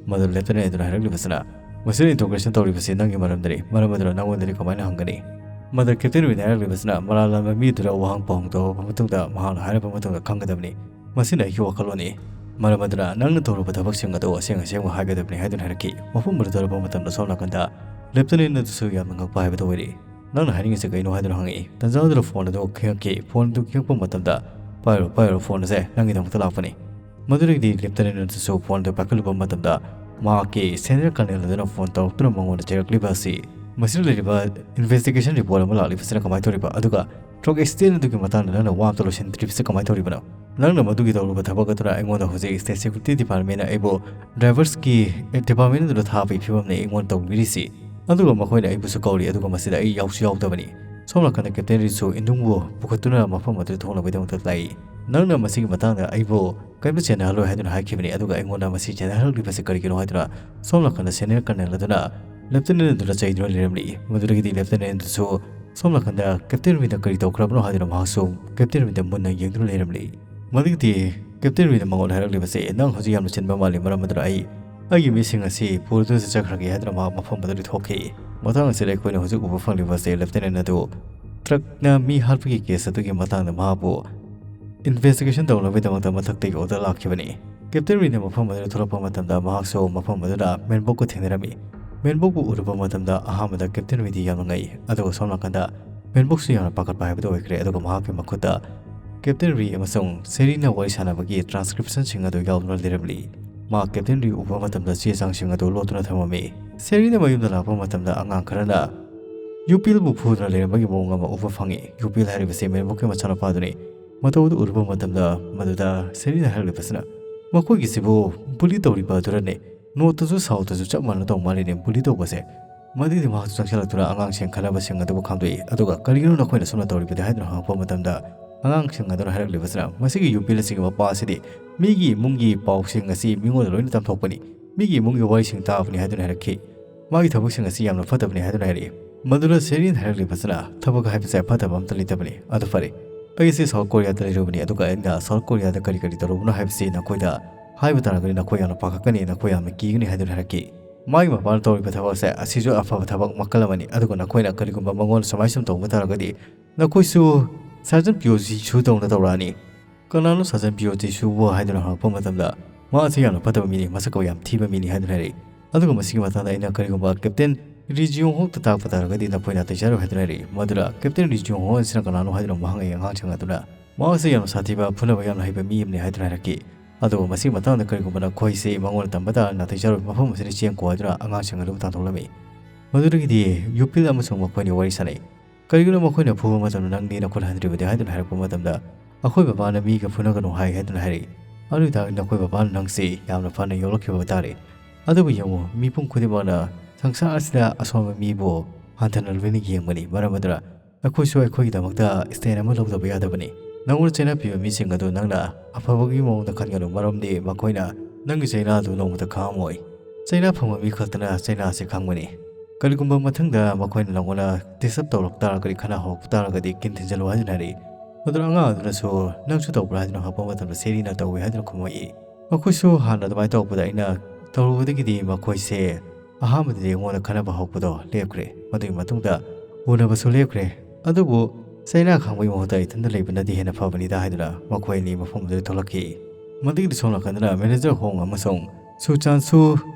ꯃꯗꯨ ꯂꯦꯞꯇꯅꯦꯟꯠ ꯑꯗꯨꯅ ꯍꯥꯏꯔꯛꯂꯤꯕꯁꯤꯅ, "ꯃꯁꯤꯗ ꯏꯟꯇꯔꯣꯒꯦꯁꯟ ꯇꯧꯔꯤꯕꯁꯤ ꯅꯪꯒꯤ ꯃꯔꯝꯗꯅꯤ, ꯃꯔꯝ ꯑꯗꯨꯅ ꯅꯪꯉꯣꯟꯗꯗꯤ ꯀꯃꯥꯏꯅ ꯍꯪꯒꯅꯤ?" ꯃꯗꯨ ꯀꯦꯞꯇꯦꯟ ꯔꯤꯟꯅ ꯍꯥꯏꯔꯛꯂꯤꯕꯁꯤꯅ, "ꯃꯔꯥꯜ ꯂꯥꯟꯕ ꯃꯤ ꯑꯗꯨꯗ ꯋꯥꯍꯪ ꯄꯥꯎꯍꯪ ꯇꯧꯔꯕ ꯃꯇꯨꯡꯗ ꯃꯍꯥꯛꯅ ꯍꯥꯏꯔꯕ ꯃꯇꯨꯡꯗ ꯈꯪꯒꯗꯕꯅꯤ꯫ ꯃꯁꯤꯅ ꯑꯩꯒꯤ ꯋꯥꯈꯜꯂꯣꯟꯅꯤ꯫ ꯃꯔꯝ ꯑꯗꯨꯅ ꯅꯪꯅ ꯇꯧꯔꯨꯕ ꯊꯕꯛꯁꯤꯡ ꯑꯗꯨ ꯑꯁꯦꯡ ꯑꯁꯦꯡꯕ ꯍꯥꯏꯒꯗꯕꯅꯤ" ꯍꯥꯏꯗꯨꯅ ꯍꯥꯏꯔꯛꯈꯤ꯫ ꯋꯥꯐꯝ ꯑꯗꯨ ꯇꯥꯔꯕ ꯃꯇꯝꯗ ꯁꯣꯝ ꯅꯥꯀꯟꯗ ꯂꯦꯞꯇꯅꯦꯟꯠ ꯑꯗꯨꯁꯨ ꯌꯥꯝꯅ ꯉꯛꯄ ꯍꯥꯏꯕꯗꯨ ꯑꯣꯏꯔꯦ꯫ "ꯅꯪꯅ ꯍꯥꯏꯅꯤꯡꯉꯤꯁꯦ ꯀꯩꯅꯣ?" ꯍꯥꯏꯗꯨꯅ ꯍꯪꯉꯛꯏ꯫ ꯇꯟꯖꯥ ꯑꯗꯨꯗ ꯐꯣꯟ ꯑꯗꯨ ꯈꯤꯡꯉꯛꯈꯤ꯫ ꯐꯣꯟ ꯑꯗꯨ ꯈꯤꯡꯉꯛꯄ ꯃꯇꯝꯗ, "ꯄꯥꯏꯔꯣ, ꯄꯥꯏꯔꯣ, ꯐꯣꯟ ꯑꯁꯦ ꯅꯪꯒꯤꯗꯃꯛꯇ ꯂꯥꯛꯄꯅꯤ"꯫ ꯃꯗꯨꯗꯒꯤꯗꯤ ꯂꯦꯞꯇꯅꯦꯟꯠ ꯑꯗꯨꯁꯨ ꯐꯣꯟ ꯑꯗꯨ ꯄꯥꯏꯈꯠꯂꯨꯕ ꯃꯇꯝꯗ ꯃꯍꯥꯛꯀꯤ ꯁꯦꯅꯤꯌꯔ ꯀꯔꯅꯦꯜ ꯑꯗꯨꯅ ꯐꯣꯟ ꯇꯧꯔꯛꯇꯨꯅ ꯃꯉꯣꯟꯗ ꯆꯩꯔꯛꯂꯤꯕ ꯑꯁꯤ, "ꯃꯁꯤꯗ ꯂꯩꯔꯤꯕ ꯏꯟꯚꯦꯁꯇꯤꯒꯦꯁꯟ ꯔꯤꯄꯣꯔꯠ ꯑꯃ ꯂꯥꯛꯂꯤꯕꯁꯤꯅ ꯀꯃꯥꯏꯅ ꯇꯧꯔꯤꯕ? ꯑꯗꯨꯒ ꯇ꯭ꯔꯛ ꯑꯦꯛꯁꯤꯗꯦꯟ ꯑꯗꯨꯒꯤ ꯃꯇꯥꯡꯗ ꯅꯪꯅ ꯋꯥ ꯑꯃꯇ ꯂꯣꯏꯁꯤꯟꯗ꯭ꯔꯤꯕꯁꯤ ꯀꯃꯥꯏꯅ ꯇꯧꯔꯤꯕꯅꯣ? ꯅꯪꯅ ꯃꯗꯨꯒꯤ ꯇꯧꯔꯨꯕ ꯊꯕꯛ ꯑꯗꯨꯅ ꯑꯩꯉꯣꯟꯗ ꯍꯧꯖꯤꯛ ꯁ꯭ꯇꯦꯠ ꯁꯦꯀ꯭ꯌꯨꯔꯤꯇꯤ ꯗꯤꯄꯥꯔꯠꯃꯦꯟꯅ ꯑꯩꯕꯨ ꯗ꯭ꯔꯥꯏꯚꯔꯁꯀꯤ ꯗꯤꯄꯥꯔꯠꯃꯦꯟ ꯑꯗꯨꯗ ꯊꯥꯕꯒꯤ ꯐꯤꯕꯝꯅꯤ ꯑꯩꯉꯣꯟꯗ ꯇꯧꯕꯤꯔꯤꯁꯤ꯫ ꯑꯗꯨꯒ ꯃꯈꯣꯏꯅ ꯑꯩꯕꯨꯁꯨ ꯀꯧꯔꯤ, ꯑꯗꯨꯒ ꯃꯁꯤꯗ ꯑꯩ ꯌꯥꯎꯁꯨ ꯌꯥꯎꯗꯕꯅꯤ"꯫ ꯁꯣꯝ ꯅꯥꯀꯟꯗ ꯀꯦꯞꯇꯦꯟ ꯔꯤꯟꯁꯨ ꯏꯟꯗꯨꯡꯕꯨ ꯄꯨꯈꯠꯇꯨꯅ ꯃꯐꯝ ꯑꯗꯨꯗ ꯊꯣꯛꯅꯕꯒꯤꯗꯃꯛꯇ ꯂꯥꯛꯏ꯫ "ꯅꯪꯅ ꯃꯁꯤꯒꯤ ꯃꯇꯥꯡꯗ ꯑꯩꯕꯨ ꯀꯔꯤꯝꯇ ꯆꯦꯟꯅꯍꯜꯂꯣꯏ ꯍꯥꯏꯗꯨꯅ ꯍꯥꯏꯈꯤꯕꯅꯤ, ꯑꯗꯨꯒ ꯑꯩꯉꯣꯟꯗ ꯃꯁꯤ ꯆꯦꯟꯅꯍꯜꯂꯛꯂꯤꯕꯁꯤ ꯀꯔꯤꯒꯤꯅꯣ?" ꯍꯥꯏꯗꯨꯅ ꯁꯣꯝ ꯅꯥꯀꯟꯗ ꯁꯦꯅꯤꯌꯔ ꯀꯔꯅꯦꯜ ꯑꯗꯨꯅ ꯂꯦꯞꯇꯅꯦꯟꯠ ꯑꯗꯨꯗ ꯆꯩꯗꯨꯅ ꯂꯩꯔꯝꯂꯤ꯫ ꯃꯗꯨꯗꯒꯤꯗꯤ ꯂꯦꯞꯇꯅꯦꯟꯠ ꯑꯗꯨꯁꯨ ꯁꯣꯝ ꯅꯥꯀꯟꯗ ꯀꯦꯞꯇꯦꯟ ꯔꯤꯟꯅ ꯀꯔꯤ ꯇꯧꯈ꯭ꯔꯕꯅꯣ ꯍꯥꯏꯗꯨꯅ ꯃꯍꯥꯛꯁꯨ ꯀꯦꯞꯇꯦꯟ ꯔꯤꯟꯗ ꯃꯨꯟꯅ ꯌꯦꯡꯗꯨꯅ ꯂꯩꯔꯝꯂꯤ꯫ ꯃꯗꯨꯒꯤꯗꯤ ꯀꯦꯞꯇꯦꯟ ꯔꯤꯟꯅ ꯃꯉꯣꯟꯗ ꯍꯥꯏꯔꯛꯂꯤꯕꯁꯦ, "ꯅꯪ ꯍꯧꯖꯤꯛ ꯌꯥꯝꯅ ꯆꯤꯟꯕ ꯃꯥꯜꯂꯤ, ꯃꯔꯝ ꯑꯗꯨꯅ ꯑꯩ ꯑꯩꯒꯤ ꯃꯤꯁꯤꯡ ꯑꯁꯤ ꯄꯨꯗꯨꯅ ꯆꯠꯆꯈ꯭ꯔꯒꯦ" ꯍꯥꯏꯗꯨꯅ ꯃꯍꯥꯛ ꯃꯐꯝ ꯑꯗꯨꯗꯒꯤ ꯊꯣꯛꯈꯤ꯫ ꯃꯇꯥꯡ ꯑꯁꯤꯗ ꯑꯩꯈꯣꯏꯅ ꯍꯧꯖꯤꯛ ꯎꯕ ꯐꯪꯂꯤꯕ ꯑꯁꯤ ꯂꯦꯞꯇꯅꯦꯟꯠ ꯑꯗꯨ ꯇ꯭ꯔꯛꯅ ꯃꯤ ꯍꯥꯠꯄꯒꯤ ꯀꯦꯁ ꯑꯗꯨꯒꯤ ꯃꯇꯥꯡꯗ ꯃꯍꯥꯛꯄꯨ ꯏꯟꯚꯦꯁꯇꯤꯒꯦꯁꯟ ꯇꯧꯅꯕꯒꯤꯗꯃꯛꯇ ꯃꯊꯛꯇꯒꯤ ꯑꯣꯔꯗꯔ ꯂꯥꯛꯈꯤꯕꯅꯤ꯫ ꯀꯦꯞꯇꯦꯟ ꯔꯤꯟꯅ ꯃꯐꯝ ꯑꯗꯨꯗ ꯊꯣꯛꯂꯛꯄ ꯃꯇꯝꯗ ꯃꯍꯥꯛꯁꯨ ꯃꯐꯝ ꯑꯗꯨꯗ ꯃꯦꯟꯕꯣꯛꯀ ꯊꯦꯡꯅꯔꯝꯃꯤ꯫ ꯃꯦꯟꯕꯣꯛꯄꯨ ꯎꯔꯨꯕ ꯃꯇꯝꯗ ꯑꯍꯥꯟꯕꯗ ꯀꯦꯞꯇꯦꯟ ꯔꯤꯟꯗꯤ ꯌꯥꯝꯅ ꯉꯛꯏ, ꯑꯗꯨꯒ ꯁꯣꯝ ꯅꯥꯀꯟꯗ ꯃꯦꯟꯕꯣꯛꯁꯨ ꯌꯥꯝꯅ ꯄꯥꯈꯠꯄ ꯍꯥꯏꯕꯗꯨ ꯑꯣꯏꯈ꯭ꯔꯦ, ꯑꯗꯨꯒ ꯃꯍꯥꯛꯀꯤ ꯃꯈꯨꯠꯇ ꯀꯦꯞꯇꯦꯟ ꯔꯤ ꯑꯃꯁꯨꯡ ꯁꯦꯔꯤꯅ ꯋꯥꯔꯤ ꯁꯥꯟꯅꯕꯒꯤ ꯇ꯭ꯔꯥꯟꯁꯀ꯭ꯔꯤꯞꯁꯟꯁꯤꯡ ꯑꯗꯨ ꯌꯥꯎꯗꯨꯅ ꯂꯩꯔꯝꯂꯤ꯫ ꯃꯍꯥꯛ ꯀꯦꯞꯇꯦꯟ ꯔꯤ ꯎꯕ ꯃꯇꯝꯗ ꯆꯦ ꯆꯥꯡꯁꯤꯡ ꯑꯗꯨ ꯂꯣꯠꯇꯨꯅ ꯊꯝꯃꯝꯃꯤ꯫ ꯁꯦꯔꯤꯅ ꯃꯌꯨꯝꯗ ꯂꯥꯛꯄ ꯃꯇꯝꯗ ꯑꯉꯥꯡ ꯈꯔꯅ ꯌꯨꯄꯤꯜꯕꯨ ꯐꯨꯗꯨꯅ ꯂꯩꯔꯝꯕꯒꯤ ꯃꯑꯣꯡ ꯑꯃ ꯎꯕ ꯐꯪꯉꯤ꯫ ꯌꯨꯄꯤꯜ ꯍꯥꯏꯔꯤꯕꯁꯤ ꯃꯦꯟꯕꯣꯛꯀꯤ ꯃꯆꯥꯅꯨꯄꯥꯗꯨꯅꯤ꯫ ꯃꯇꯧ ꯑꯗꯨ ꯎꯔꯨꯕ ꯃꯇꯝꯗ ꯃꯗꯨꯗ ꯁꯦꯔꯤꯅ ꯍꯥꯏꯔꯛꯂꯤꯕꯁꯤꯅ, "ꯃꯈꯣꯏꯒꯤꯁꯤꯕꯨ ꯕꯨꯂꯤ ꯇꯧꯔꯤꯕ ꯑꯗꯨꯔꯅꯦ? ꯅꯣꯔꯠꯇꯁꯨ ꯁꯥꯎꯠꯇꯁꯨ ꯆꯞ ꯃꯥꯟꯅ ꯇꯧ ꯃꯥꯜꯂꯤꯅꯦ ꯕꯨꯂꯤ ꯇꯧꯕꯁꯦ"꯫ ꯃꯗꯨꯒꯤꯗꯤ ꯃꯍꯥꯛꯁꯨ ꯆꯪꯁꯤꯜꯂꯛꯇꯨꯅ ꯑꯉꯥꯡꯁꯤꯡ ꯈꯠꯅꯕꯁꯤꯡ ꯑꯗꯨꯕꯨ ꯈꯪꯗꯣꯛꯏ, ꯑꯗꯨꯒ "ꯀꯔꯤꯒꯤꯅꯣ ꯅꯈꯣꯏꯅ ꯁꯨꯝꯅ ꯇꯧꯔꯤꯕꯗꯤ?" ꯍꯥꯏꯗꯨꯅ ꯍꯪꯉꯛꯄ ꯃꯇꯝꯗ, ꯑꯉꯥꯡꯁꯤꯡ ꯑꯗꯨꯅ ꯍꯥꯏꯔꯛꯂꯤꯕꯁꯤꯅ, ꯃꯁꯤꯒꯤ ꯌꯨꯄꯤꯜ ꯑꯁꯤꯒꯤ ꯃꯄꯥ ꯑꯁꯤꯗꯤ ꯃꯤꯒꯤ ꯏꯃꯨꯡꯒꯤ ꯄꯥꯎꯁꯤꯡ ꯑꯁꯤ ꯃꯤꯉꯣꯟꯗ ꯂꯣꯏꯅ ꯇꯝꯊꯣꯛꯄꯅꯤ, ꯃꯤꯒꯤ ꯏꯃꯨꯡꯒꯤ ꯋꯥꯔꯤꯁꯤꯡ ꯇꯥꯕꯅꯤ ꯍꯥꯏꯗꯨꯅ ꯍꯥꯏꯔꯛꯈꯤ꯫ ꯃꯥꯒꯤ ꯊꯕꯛꯁꯤꯡ ꯑꯁꯤ ꯌꯥꯝꯅ ꯐꯠꯇꯕꯅꯤ ꯍꯥꯏꯗꯨꯅ ꯍꯥꯏꯔꯛꯏ꯫ ꯃꯗꯨꯗ ꯁꯦꯔꯤꯅ ꯍꯥꯏꯔꯛꯂꯤꯕꯁꯤꯅ, ꯊꯕꯛ ꯍꯥꯏꯕꯁꯦ ꯐꯠꯇꯕ ꯑꯝꯇ ꯂꯩꯇꯕꯅꯤ꯫ ꯑꯗꯨ ꯐꯔꯦ, ꯑꯩꯁꯦ ꯁꯥꯎꯠ ꯀꯣꯔꯤꯌꯥꯗ ꯂꯩꯔꯨꯕꯅꯤ, ꯑꯗꯨꯒ ꯑꯩꯅ ꯁꯥꯎꯠ ꯀꯣꯔꯤꯌꯥꯗ ꯀꯔꯤ ꯀꯔꯤ ꯇꯧꯔꯨꯕꯅꯣ ꯍꯥꯏꯕꯁꯤ ꯅꯈꯣꯏꯗ ꯍꯥꯏꯕ ꯇꯥꯔꯒꯗꯤ ꯅꯈꯣꯏ ꯌꯥꯝꯅ ꯄꯥꯈꯠꯀꯅꯤ, ꯅꯈꯣꯏ ꯌꯥꯝꯅ ꯀꯤꯒꯅꯤ ꯍꯥꯏꯗꯨꯅ ꯍꯥꯏꯔꯛꯈꯤ꯫ ꯃꯥꯒꯤ ꯃꯄꯥꯅ ꯇꯧꯔꯤꯕ ꯊꯕꯛ ꯑꯁꯦ ꯑꯁꯤꯁꯨ ꯑꯐꯕ ꯊꯕꯛ ꯃꯈꯜ ꯑꯃꯅꯤ, ꯑꯗꯨꯒ ꯅꯈꯣꯏꯅ ꯀꯔꯤꯒꯨꯝꯕ ꯃꯉꯣꯟꯗ ꯁꯨꯃꯥꯏ ꯁꯨꯝ ꯇꯧꯕ ꯇꯥꯔꯒꯗꯤ ꯅꯈꯣꯏꯁꯨ ꯁꯥꯔꯖꯟ ꯄꯤꯌꯣꯖꯤꯁꯨ ꯇꯧꯅ ꯇꯧꯔꯛꯑꯅꯤ꯫ "ꯀꯅꯥꯅꯣ ꯁꯥꯔꯖꯟ ꯄꯤꯌꯣꯖꯤꯁꯨꯕꯨ?" ꯍꯥꯏꯗꯨꯅ ꯍꯪꯂꯛꯄ ꯃꯇꯝꯗ, "ꯃꯥ ꯑꯁꯤ ꯌꯥꯝꯅ ꯐꯠꯇꯕ ꯃꯤꯅꯤ, ꯃꯁꯛ ꯌꯥꯝ ꯊꯤꯕ ꯃꯤꯅꯤ" ꯍꯥꯏꯗꯨꯅ ꯍꯥꯏꯔꯛꯏ꯫ ꯑꯗꯨꯒ ꯃꯁꯤꯒꯤ ꯃꯇꯥꯡꯗ ꯑꯩꯅ ꯀꯔꯤꯒꯨꯝꯕ ꯀꯦꯞꯇꯦꯟ ꯔꯤ ꯖꯤꯌꯣꯡ ꯍꯣꯛꯇ ꯇꯥꯛꯄ ꯇꯥꯔꯒꯗꯤ ꯅꯈꯣꯏ ꯅꯥꯇꯩ ꯆꯥꯔꯣꯏ ꯍꯥꯏꯗꯨꯅ ꯍꯥꯏꯔꯛꯏ꯫ ꯃꯗꯨꯗ ꯀꯦꯞꯇꯦꯟ ꯔꯤ ꯖꯤꯌꯣꯡ ꯍꯣꯛ ꯑꯁꯤꯅ ꯀꯅꯥꯅꯣ ꯍꯥꯏꯗꯨꯅ ꯑꯃꯨꯛ ꯍꯪꯉꯛꯏ ꯑꯉꯥꯡꯁꯤꯡ ꯑꯗꯨꯅ꯫ "ꯃꯍꯥꯛ ꯑꯁꯤ ꯌꯥꯝꯅ ꯁꯥꯊꯤꯕ, ꯐꯨꯅꯕ ꯌꯥꯝꯅ ꯍꯩꯕ ꯃꯤ ꯑꯃꯅꯤ" ꯍꯥꯏꯗꯨꯅ ꯍꯥꯏꯔꯛꯈꯤ꯫ ꯑꯗꯨꯒ ꯃꯁꯤꯒꯤ ꯃꯇꯥꯡꯗ ꯀꯔꯤꯒꯨꯝꯕ ꯅꯈꯣꯏꯁꯤ ꯃꯉꯣꯟꯗ ꯇꯝꯕ ꯇꯥꯔ ꯅꯥꯇꯩ ꯆꯥꯔꯣꯏ, ꯃꯐꯝ ꯑꯁꯤꯗ ꯆꯦꯡꯀꯣ ꯍꯥꯏꯗꯨꯅ ꯑꯉꯥꯡꯁꯤꯡ ꯑꯗꯨꯕꯨ ꯇꯥꯟꯊꯣꯛꯂꯝꯃꯤ꯫ ꯃꯗꯨꯗꯒꯤꯗꯤ ꯌꯨꯄꯤꯜ ꯑꯃꯁꯨꯡ ꯃꯈꯣꯏꯅꯤ ꯋꯥꯔꯤ ꯁꯥꯟꯅꯩ꯫ "ꯀꯔꯤꯒꯤꯅꯣ ꯃꯈꯣꯏꯅ ꯐꯨꯕ ꯃꯇꯝꯗ ꯅꯪꯗꯤ ꯅꯈꯨꯠ ꯍꯟꯗ꯭ꯔꯤꯕꯗꯤ?" ꯍꯥꯏꯗꯨꯅ ꯍꯥꯏꯔꯛꯄ ꯃꯇꯝꯗ, "ꯑꯩꯈꯣꯏ ꯕꯕꯥꯅ ꯃꯤꯒ ꯐꯨꯅꯒꯅꯨ ꯍꯥꯏ" ꯍꯥꯏꯗꯨꯅ ꯍꯥꯏꯔꯛꯏ꯫ "ꯑꯗꯨ ꯑꯣꯏꯇꯥꯔꯒꯗꯤ ꯅꯈꯣꯏ ꯕꯕꯥꯅ ꯅꯪꯁꯤ ꯌꯥꯝꯅ ꯐꯅ ꯌꯣꯛꯂꯛꯈꯤꯕ ꯇꯥꯔꯦ꯫ ꯑꯗꯨꯕꯨ ꯌꯦꯡꯉꯨ, ꯃꯤꯄꯨꯝ ꯈꯨꯗꯤꯡꯃꯛꯅ ꯁꯪꯁꯥꯔ ꯑꯁꯤꯗ ꯑꯁꯣꯟꯕ ꯃꯤꯕꯨ ꯍꯟꯊꯅ ꯂꯣꯏꯅ ꯌꯦꯡꯕꯅꯤ꯫ ꯃꯔꯝ ꯑꯗꯨꯅ ꯑꯩꯈꯣꯏꯁꯨ ꯑꯩꯈꯣꯏꯒꯤꯗꯃꯛꯇ stand ꯑꯃ ꯂꯧꯗꯕ ꯌꯥꯗꯕꯅꯤ꯫ ꯅꯉꯣꯟꯗ ꯆꯩꯅꯕꯤꯕ ꯃꯤꯁꯤꯡ ꯑꯗꯨ ꯅꯪꯅ ꯑꯐꯕꯒꯤ ꯃꯑꯣꯡꯗ ꯈꯟꯒꯅꯨ, ꯃꯔꯝꯗꯤ ꯃꯈꯣꯏꯅ ꯅꯪꯒꯤ ꯆꯩꯅꯥ ꯑꯗꯨ ꯅꯣꯡꯃꯇ ꯈꯪꯉꯝꯃꯣꯏ꯫ ꯆꯩꯅꯥ ꯐꯪꯕ ꯃꯤ ꯈꯛꯇꯅ ꯆꯩꯅꯥ ꯑꯁꯤ ꯈꯪꯕꯅꯤ꯫ ꯀꯔꯤꯒꯨꯝꯕ ꯃꯊꯪꯗ ꯃꯈꯣꯏꯅ ꯅꯉꯣꯟꯗ disturb ꯇꯧꯔꯛ ꯇꯥꯔꯒꯗꯤ, ꯈꯠꯅ ꯍꯧꯔꯛꯄ ꯇꯥꯔꯒꯗꯤ ꯀꯤꯟ ꯊꯤꯟꯖꯤꯜꯂꯨ" ꯍꯥꯏꯗꯨꯅ ꯍꯥꯏꯔꯛꯏ꯫ ꯃꯗꯨꯗ ꯑꯉꯥꯡ ꯑꯗꯨꯅꯁꯨ, "ꯅꯪꯁꯨ ꯇꯧꯕ꯭ꯔꯥ?" ꯍꯥꯏꯗꯨꯅ ꯍꯪꯉꯛꯄ ꯃꯇꯝꯗ ꯁꯦꯔꯤꯅ ꯇꯧꯏ ꯍꯥꯏꯗꯨꯅ ꯈꯨꯝꯃꯛꯏ꯫ ꯃꯈꯣꯏꯁꯨ ꯍꯥꯟꯅ ꯑꯗꯨꯃꯥꯏꯅ ꯇꯧꯔꯛꯄꯗ ꯑꯩꯅ ꯇꯧꯔꯨꯕꯗꯒꯤꯗꯤ ꯃꯈꯣꯏꯁꯦ ꯑꯍꯥꯟꯕꯗꯗꯤ ꯑꯩꯉꯣꯟꯗ ꯈꯠꯅꯕ ꯍꯧꯔꯛꯄꯗꯣ ꯂꯦꯞꯈ꯭ꯔꯦ꯫ ꯃꯗꯨꯒꯤ ꯃꯇꯨꯡꯗ ꯎꯅꯕꯁꯨ ꯂꯦꯞꯈ꯭ꯔꯦ꯫ ꯑꯗꯨꯕꯨ ꯆꯩꯅꯥ ꯈꯪꯕꯒꯤ ꯃꯍꯨꯠꯇ ꯏꯊꯟꯗ ꯂꯩꯕꯅꯗꯤ ꯍꯦꯟꯅ ꯐꯕꯅꯤꯗ ꯍꯥꯏꯗꯨꯅ ꯃꯈꯣꯏ ꯑꯅꯤ ꯃꯐꯝ ꯑꯗꯨꯗ ꯊꯣꯛꯂꯛꯈꯤ꯫ ꯃꯗꯨꯒꯤꯗꯤ ꯁꯣꯝ ꯅꯥꯀꯟꯗꯅ ꯃꯦꯅꯦꯖꯔ ꯍꯣꯡ ꯑꯃꯁꯨꯡ ꯁꯨ ꯆꯥꯟꯁꯨ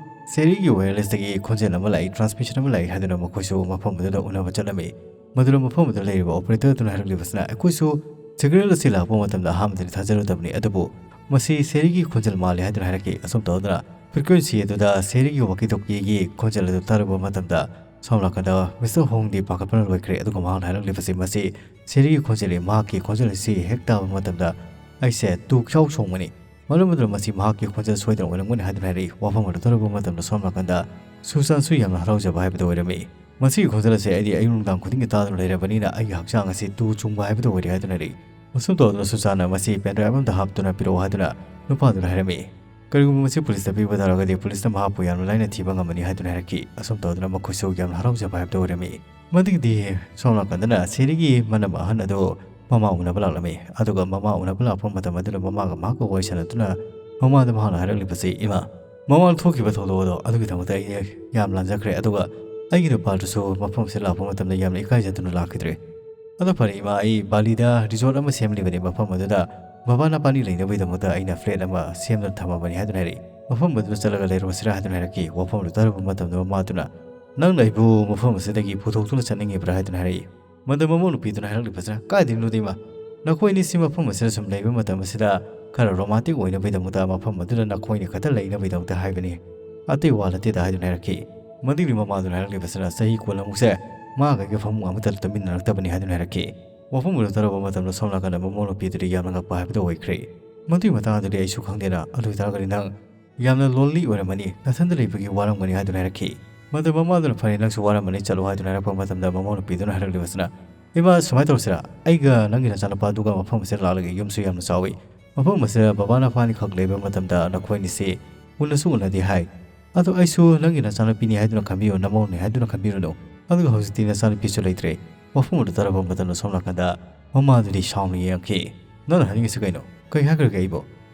ꯁꯦꯔꯤꯒꯤ ꯋꯥꯌꯔꯂꯦꯁꯇꯒꯤ ꯈꯣꯟꯖꯦꯜ ꯑꯃ ꯂꯥꯛꯏ, ꯇ꯭ꯔꯥꯟꯁꯃꯤꯁꯟ ꯑꯃ ꯂꯥꯛꯏ ꯍꯥꯏꯗꯨꯅ ꯃꯈꯣꯏꯁꯨ ꯃꯐꯝ ꯑꯗꯨꯗ ꯎꯅꯕ ꯆꯠꯂꯝꯃꯤ꯫ ꯃꯗꯨꯗ ꯃꯐꯝ ꯑꯗꯨꯗ ꯂꯩꯔꯤꯕ ꯑꯣꯄꯔꯦꯇꯔ ꯑꯗꯨꯅ ꯍꯥꯏꯔꯛꯂꯤꯕꯁꯤꯅ, "ꯑꯩꯈꯣꯏꯁꯨ ꯁꯤꯒꯅꯦꯜ ꯑꯁꯤ ꯂꯥꯛꯄ ꯃꯇꯝꯗ ꯑꯍꯥꯟꯕꯗꯗꯤ ꯊꯥꯖꯔꯨꯗꯕꯅꯤ, ꯑꯗꯨꯕꯨ ꯃꯁꯤ ꯁꯦꯔꯤꯒꯤ ꯈꯣꯟꯖꯦꯜ ꯃꯥꯜꯂꯤ" ꯍꯥꯏꯗꯨꯅ ꯍꯥꯏꯔꯛꯈꯤ꯫ ꯑꯁꯨꯝ ꯇꯧꯗꯨꯅ ꯐ꯭ꯔꯤꯀ꯭ꯋꯦꯟꯁꯤ ꯑꯗꯨꯗ ꯁꯦꯔꯤꯒꯤ ꯋꯥꯀꯤ ꯇꯣꯀꯤꯒꯤ ꯈꯣꯟꯖꯦꯜ ꯑꯗꯨ ꯇꯥꯔꯨꯕ ꯃꯇꯝꯗ ꯁꯣꯝ ꯅꯥꯀꯟꯗ ꯃꯤꯁꯇꯔ ꯍꯣꯡꯗꯤ ꯄꯥꯈꯠꯄꯅ ꯂꯣꯏꯈ꯭ꯔꯦ꯫ ꯑꯗꯨꯒ ꯃꯍꯥꯛꯅ ꯍꯥꯏꯔꯛꯂꯤꯕꯁꯤ, "ꯃꯁꯤ ꯁꯦꯔꯤꯒꯤ ꯈꯣꯟꯖꯦꯜꯅꯤ, ꯃꯍꯥꯛꯀꯤ ꯈꯣꯟꯖꯦꯜ ꯑꯁꯤ ꯍꯦꯛ ꯇꯥꯕ ꯃꯇꯝꯗ ꯑꯩꯁꯦ ꯇꯨ ꯈ꯭ꯌꯥꯎ ꯆꯣꯡꯕꯅꯤ꯫ ꯃꯔꯝ ꯑꯗꯨꯅ ꯃꯁꯤ ꯃꯍꯥꯛꯀꯤ ꯈꯣꯟꯖꯦꯜ ꯁꯣꯏꯗꯅ ꯑꯣꯏꯔꯝꯒꯅꯤ" ꯍꯥꯏꯗꯨꯅ ꯍꯥꯏꯔꯛꯏ꯫ ꯋꯥꯐꯝ ꯑꯗꯨ ꯇꯥꯔꯨꯕ ꯃꯇꯝꯗ ꯁꯣꯝ ꯅꯥꯀꯟꯗ ꯁꯨꯁꯥꯟꯁꯨ ꯌꯥꯝꯅ ꯍꯔꯥꯎꯖꯕ ꯍꯥꯏꯕꯗꯨ ꯑꯣꯏꯔꯝꯃꯤ꯫ "ꯃꯁꯤꯒꯤ ꯈꯣꯟꯖꯦꯜ ꯑꯁꯤ ꯑꯩꯗꯤ ꯑꯌꯨꯛ ꯅꯨꯡꯗꯥꯡ ꯈꯨꯗꯤꯡꯒꯤ ꯇꯥꯗꯨꯅ ꯂꯩꯔꯕꯅꯤꯅ ꯑꯩꯒꯤ ꯍꯛꯆꯥꯡ ꯑꯁꯤ ꯇꯨ ꯆꯨꯡꯕ ꯍꯥꯏꯕꯗꯨ ꯑꯣꯏꯔꯦ" ꯍꯥꯏꯗꯨꯅ ꯍꯥꯏꯔꯛꯏ꯫ ꯑꯁꯨꯝ ꯇꯧꯗꯨꯅ ꯁꯨꯖꯥꯅ ꯃꯁꯤ pen drive ꯑꯃꯗ ꯍꯥꯞꯇꯨꯅ ꯄꯤꯔꯛꯑꯣ ꯍꯥꯏꯗꯨꯅ ꯅꯨꯄꯥꯗꯨꯅ ꯍꯥꯏꯔꯝꯃꯤ꯫ ꯀꯔꯤꯒꯨꯝꯕ ꯃꯁꯤ ꯄꯨꯂꯤꯁꯇ ꯄꯤꯕ ꯇꯥꯔꯒꯗꯤ ꯄꯨꯂꯤꯁꯅ ꯃꯍꯥꯛꯄꯨ ꯌꯥꯝꯅ ꯂꯥꯏꯅ ꯊꯤꯕ ꯉꯝꯃꯅꯤ ꯍꯥꯏꯗꯨꯅ ꯍꯥꯏꯔꯛꯈꯤ꯫ ꯑꯁꯨꯝ ꯇꯧꯗꯨꯅ ꯃꯈꯣꯏꯁꯨ ꯌꯥꯝꯅ ꯍꯔꯥꯎꯖꯕ ꯍꯥꯏꯕꯗꯨ ꯑꯣꯏꯔꯝꯃꯤ꯫ ꯃꯗꯨꯒꯤꯗꯤ ꯁꯣꯝ ꯅꯥꯀꯟꯗꯅ ꯁꯦꯔꯤꯒꯤ ꯃꯅꯝ ꯑꯍꯟ ꯑꯗꯨ ꯃꯃꯥ ꯎꯅꯕ ꯂꯥꯛꯂꯝꯃꯤ꯫ ꯑꯗꯨꯒ ꯃꯃꯥ ꯎꯅꯕ ꯂꯥꯛꯄ ꯃꯇꯝ ꯑꯗꯨꯗ ꯃꯃꯥꯒ ꯃꯍꯥꯛꯀ ꯋꯥꯔꯤ ꯁꯥꯟꯅꯗꯨꯅ ꯃꯃꯥꯗ ꯃꯍꯥꯛꯅ ꯍꯥꯏꯔꯛꯂꯤꯕꯁꯤ, "ꯏꯃꯥ, ꯃꯃꯥꯡ ꯊꯣꯛꯈꯤꯕ ꯊꯧꯗꯣꯛ ꯑꯗꯣ ꯑꯗꯨꯒꯤꯗꯃꯛꯇ ꯑꯩ ꯌꯥꯝ ꯂꯥꯟꯖꯈ꯭ꯔꯦ꯫ ꯑꯗꯨꯒ ꯑꯩꯒꯤ ꯅꯨꯄꯥꯗꯨꯁꯨ ꯃꯐꯝ ꯑꯁꯤꯗ ꯂꯥꯛꯄ ꯃꯇꯝꯗ ꯌꯥꯝꯅ ꯏꯀꯥꯏꯖꯗꯨꯅ ꯂꯥꯛꯈꯤꯗ꯭ꯔꯦ꯫ ꯑꯗꯣ ꯐꯔꯦ ꯏꯃꯥ, ꯑꯩ ꯕꯥꯂꯤꯗ resort ꯑꯃ ꯁꯦꯝꯂꯤꯕꯅꯤ꯫ ꯃꯐꯝ ꯑꯗꯨꯗ ꯕꯕꯥ ꯅꯄꯥꯅꯤ ꯂꯩꯅꯕꯒꯤꯗꯃꯛꯇ ꯑꯩꯅ flat ꯑꯃ ꯁꯦꯝꯗꯨꯅ ꯊꯝꯃꯕꯅꯤ" ꯍꯥꯏꯗꯨꯅ ꯍꯥꯏꯔꯛꯏ꯫ "ꯃꯐꯝ ꯑꯗꯨꯗ ꯆꯠꯂꯒ ꯂꯩꯔꯨꯔꯁꯤꯔꯥ?" ꯍꯥꯏꯗꯨꯅ ꯍꯥꯏꯔꯛꯈꯤ꯫ ꯋꯥꯐꯝ ꯑꯗꯨ ꯇꯥꯔꯨꯕ ꯃꯇꯝꯗ ꯃꯃꯥꯗꯨꯅ, "ꯅꯪꯅ ꯑꯩꯕꯨ ꯃꯐꯝ ꯑꯁꯤꯗꯒꯤ ꯄꯨꯊꯣꯛꯇꯨꯅ ꯆꯠꯅꯤꯡꯉꯤꯕ꯭ꯔꯥ?" ꯍꯥꯏꯗꯨꯅ ꯍꯥꯏꯔꯛꯏ꯫ ꯃꯗꯨ ꯃꯃꯧ ꯅꯨꯄꯤꯗꯨꯅ ꯍꯥꯏꯔꯛꯂꯤꯕꯁꯤꯅ, "ꯀꯥꯏꯗꯩꯅꯣꯗ ꯏꯃꯥ, ꯅꯈꯣꯏ ꯑꯅꯤꯁꯤ ꯃꯐꯝ ꯑꯁꯤꯗ ꯁꯨꯝ ꯂꯩꯕ ꯃꯇꯝ ꯑꯁꯤꯗ ꯈꯔ romantic ꯑꯣꯏꯅꯕꯒꯤꯗꯃꯛꯇ ꯃꯐꯝ ꯑꯗꯨꯗ ꯅꯈꯣꯏꯅꯤ ꯈꯛꯇ ꯂꯩꯅꯕꯒꯤꯗꯃꯛꯇ ꯍꯥꯏꯕꯅꯤ, ꯑꯇꯩ ꯋꯥ ꯅꯠꯇꯦꯗ" ꯍꯥꯏꯗꯨꯅ ꯍꯥꯏꯔꯛꯈꯤ꯫ ꯃꯗꯨꯒꯤ ꯃꯃꯥꯗꯨꯅ ꯍꯥꯏꯔꯛꯂꯤꯕꯁꯤꯅ, "ꯆꯍꯤ ꯀꯨꯟꯃꯨꯛꯁꯦ ꯃꯥꯒ ꯑꯩꯒ ꯐꯃꯨꯡ ꯑꯃꯠꯇ ꯇꯨꯝꯃꯤꯟꯅꯔꯛꯇꯕꯅꯤ" ꯍꯥꯏꯗꯨꯅ ꯍꯥꯏꯔꯛꯈꯤ꯫ ꯋꯥꯐꯝ ꯑꯗꯨ ꯇꯥꯔꯕ ꯃꯇꯝꯗ ꯁꯣꯝ ꯅꯥꯀꯟꯗ ꯃꯃꯧ ꯅꯨꯄꯤꯗꯨꯗꯤ ꯌꯥꯝꯅ ꯉꯛꯄ ꯍꯥꯏꯕꯗꯨ ꯑꯣꯏꯈ꯭ꯔꯦ꯫ "ꯃꯗꯨꯒꯤ ꯃꯇꯥꯡꯗꯨꯗꯤ ꯑꯩꯁꯨ ꯈꯪꯗꯦꯅ, ꯑꯗꯨ ꯑꯣꯏꯇꯥꯔꯒꯗꯤ ꯅꯪ ꯌꯥꯝꯅ lonely ꯑꯣꯏꯔꯝꯃꯅꯤ, ꯅꯊꯟꯗ ꯂꯩꯕꯒꯤ ꯋꯥꯔꯝꯒꯅꯤ" ꯍꯥꯏꯗꯨꯅ ꯍꯥꯏꯔꯛꯈꯤ꯫ ꯃꯗꯨ ꯃꯃꯥꯗꯨꯅ, "ꯐꯔꯦ, ꯅꯪꯁꯨ ꯋꯥꯔꯝꯃꯅꯤ, ꯆꯠꯂꯣ" ꯍꯥꯏꯗꯨꯅ ꯍꯥꯏꯔꯛꯄ ꯃꯇꯝꯗ ꯃꯃꯧ ꯅꯨꯄꯤꯗꯨꯅ ꯍꯥꯏꯔꯛꯂꯤꯕꯁꯤꯅ, "ꯏꯃꯥ, ꯁꯨꯃꯥꯏꯅ ꯇꯧꯔꯁꯤꯔꯥ? ꯑꯩꯒ ꯅꯪꯒꯤ ꯅꯆꯥꯅꯨꯄꯥ ꯑꯗꯨꯒ ꯃꯐꯝ ꯑꯁꯤꯗ ꯂꯥꯛꯂꯒꯦ꯫ ꯌꯨꯝꯁꯨ ꯌꯥꯝꯅ ꯆꯥꯎꯏ꯫ ꯃꯐꯝ ꯑꯁꯤꯗ ꯕꯕꯥ ꯅꯄꯥꯅꯤꯈꯛ ꯂꯩꯕ ꯃꯇꯝꯗ ꯅꯈꯣꯏꯅꯤꯁꯤ ꯎꯅꯁꯨ ꯎꯅꯗꯦ ꯍꯥꯏ꯫ ꯑꯗꯣ ꯑꯩꯁꯨ ꯅꯪꯒꯤ ꯅꯆꯥꯅꯨꯄꯤꯅꯤ ꯍꯥꯏꯗꯨꯅ ꯈꯟꯕꯤꯌꯨ, ꯅꯃꯧꯅꯤ ꯍꯥꯏꯗꯨꯅ ꯈꯟꯕꯤꯔꯨꯅꯨ꯫ ꯑꯗꯨꯒ ꯍꯧꯖꯤꯛꯇꯤ ꯅꯆꯥꯅꯨꯄꯤꯁꯨ ꯂꯩꯇ꯭ꯔꯦ"꯫ ꯋꯥꯐꯝ ꯑꯗꯨ ꯇꯥꯔꯕ ꯃꯇꯝꯗ ꯁꯣꯝ ꯅꯥꯀꯟꯗ ꯃꯃꯥꯗꯨꯗꯤ ꯁꯥꯎꯅ ꯌꯦꯡꯉꯛꯈꯤ꯫ "ꯅꯪꯅ ꯍꯥꯏꯅꯤꯡꯉꯤꯁꯤ ꯀꯩꯅꯣ? ꯀꯩ ꯍꯥꯏꯈ꯭ꯔꯒꯦ ꯑꯩꯕꯨ?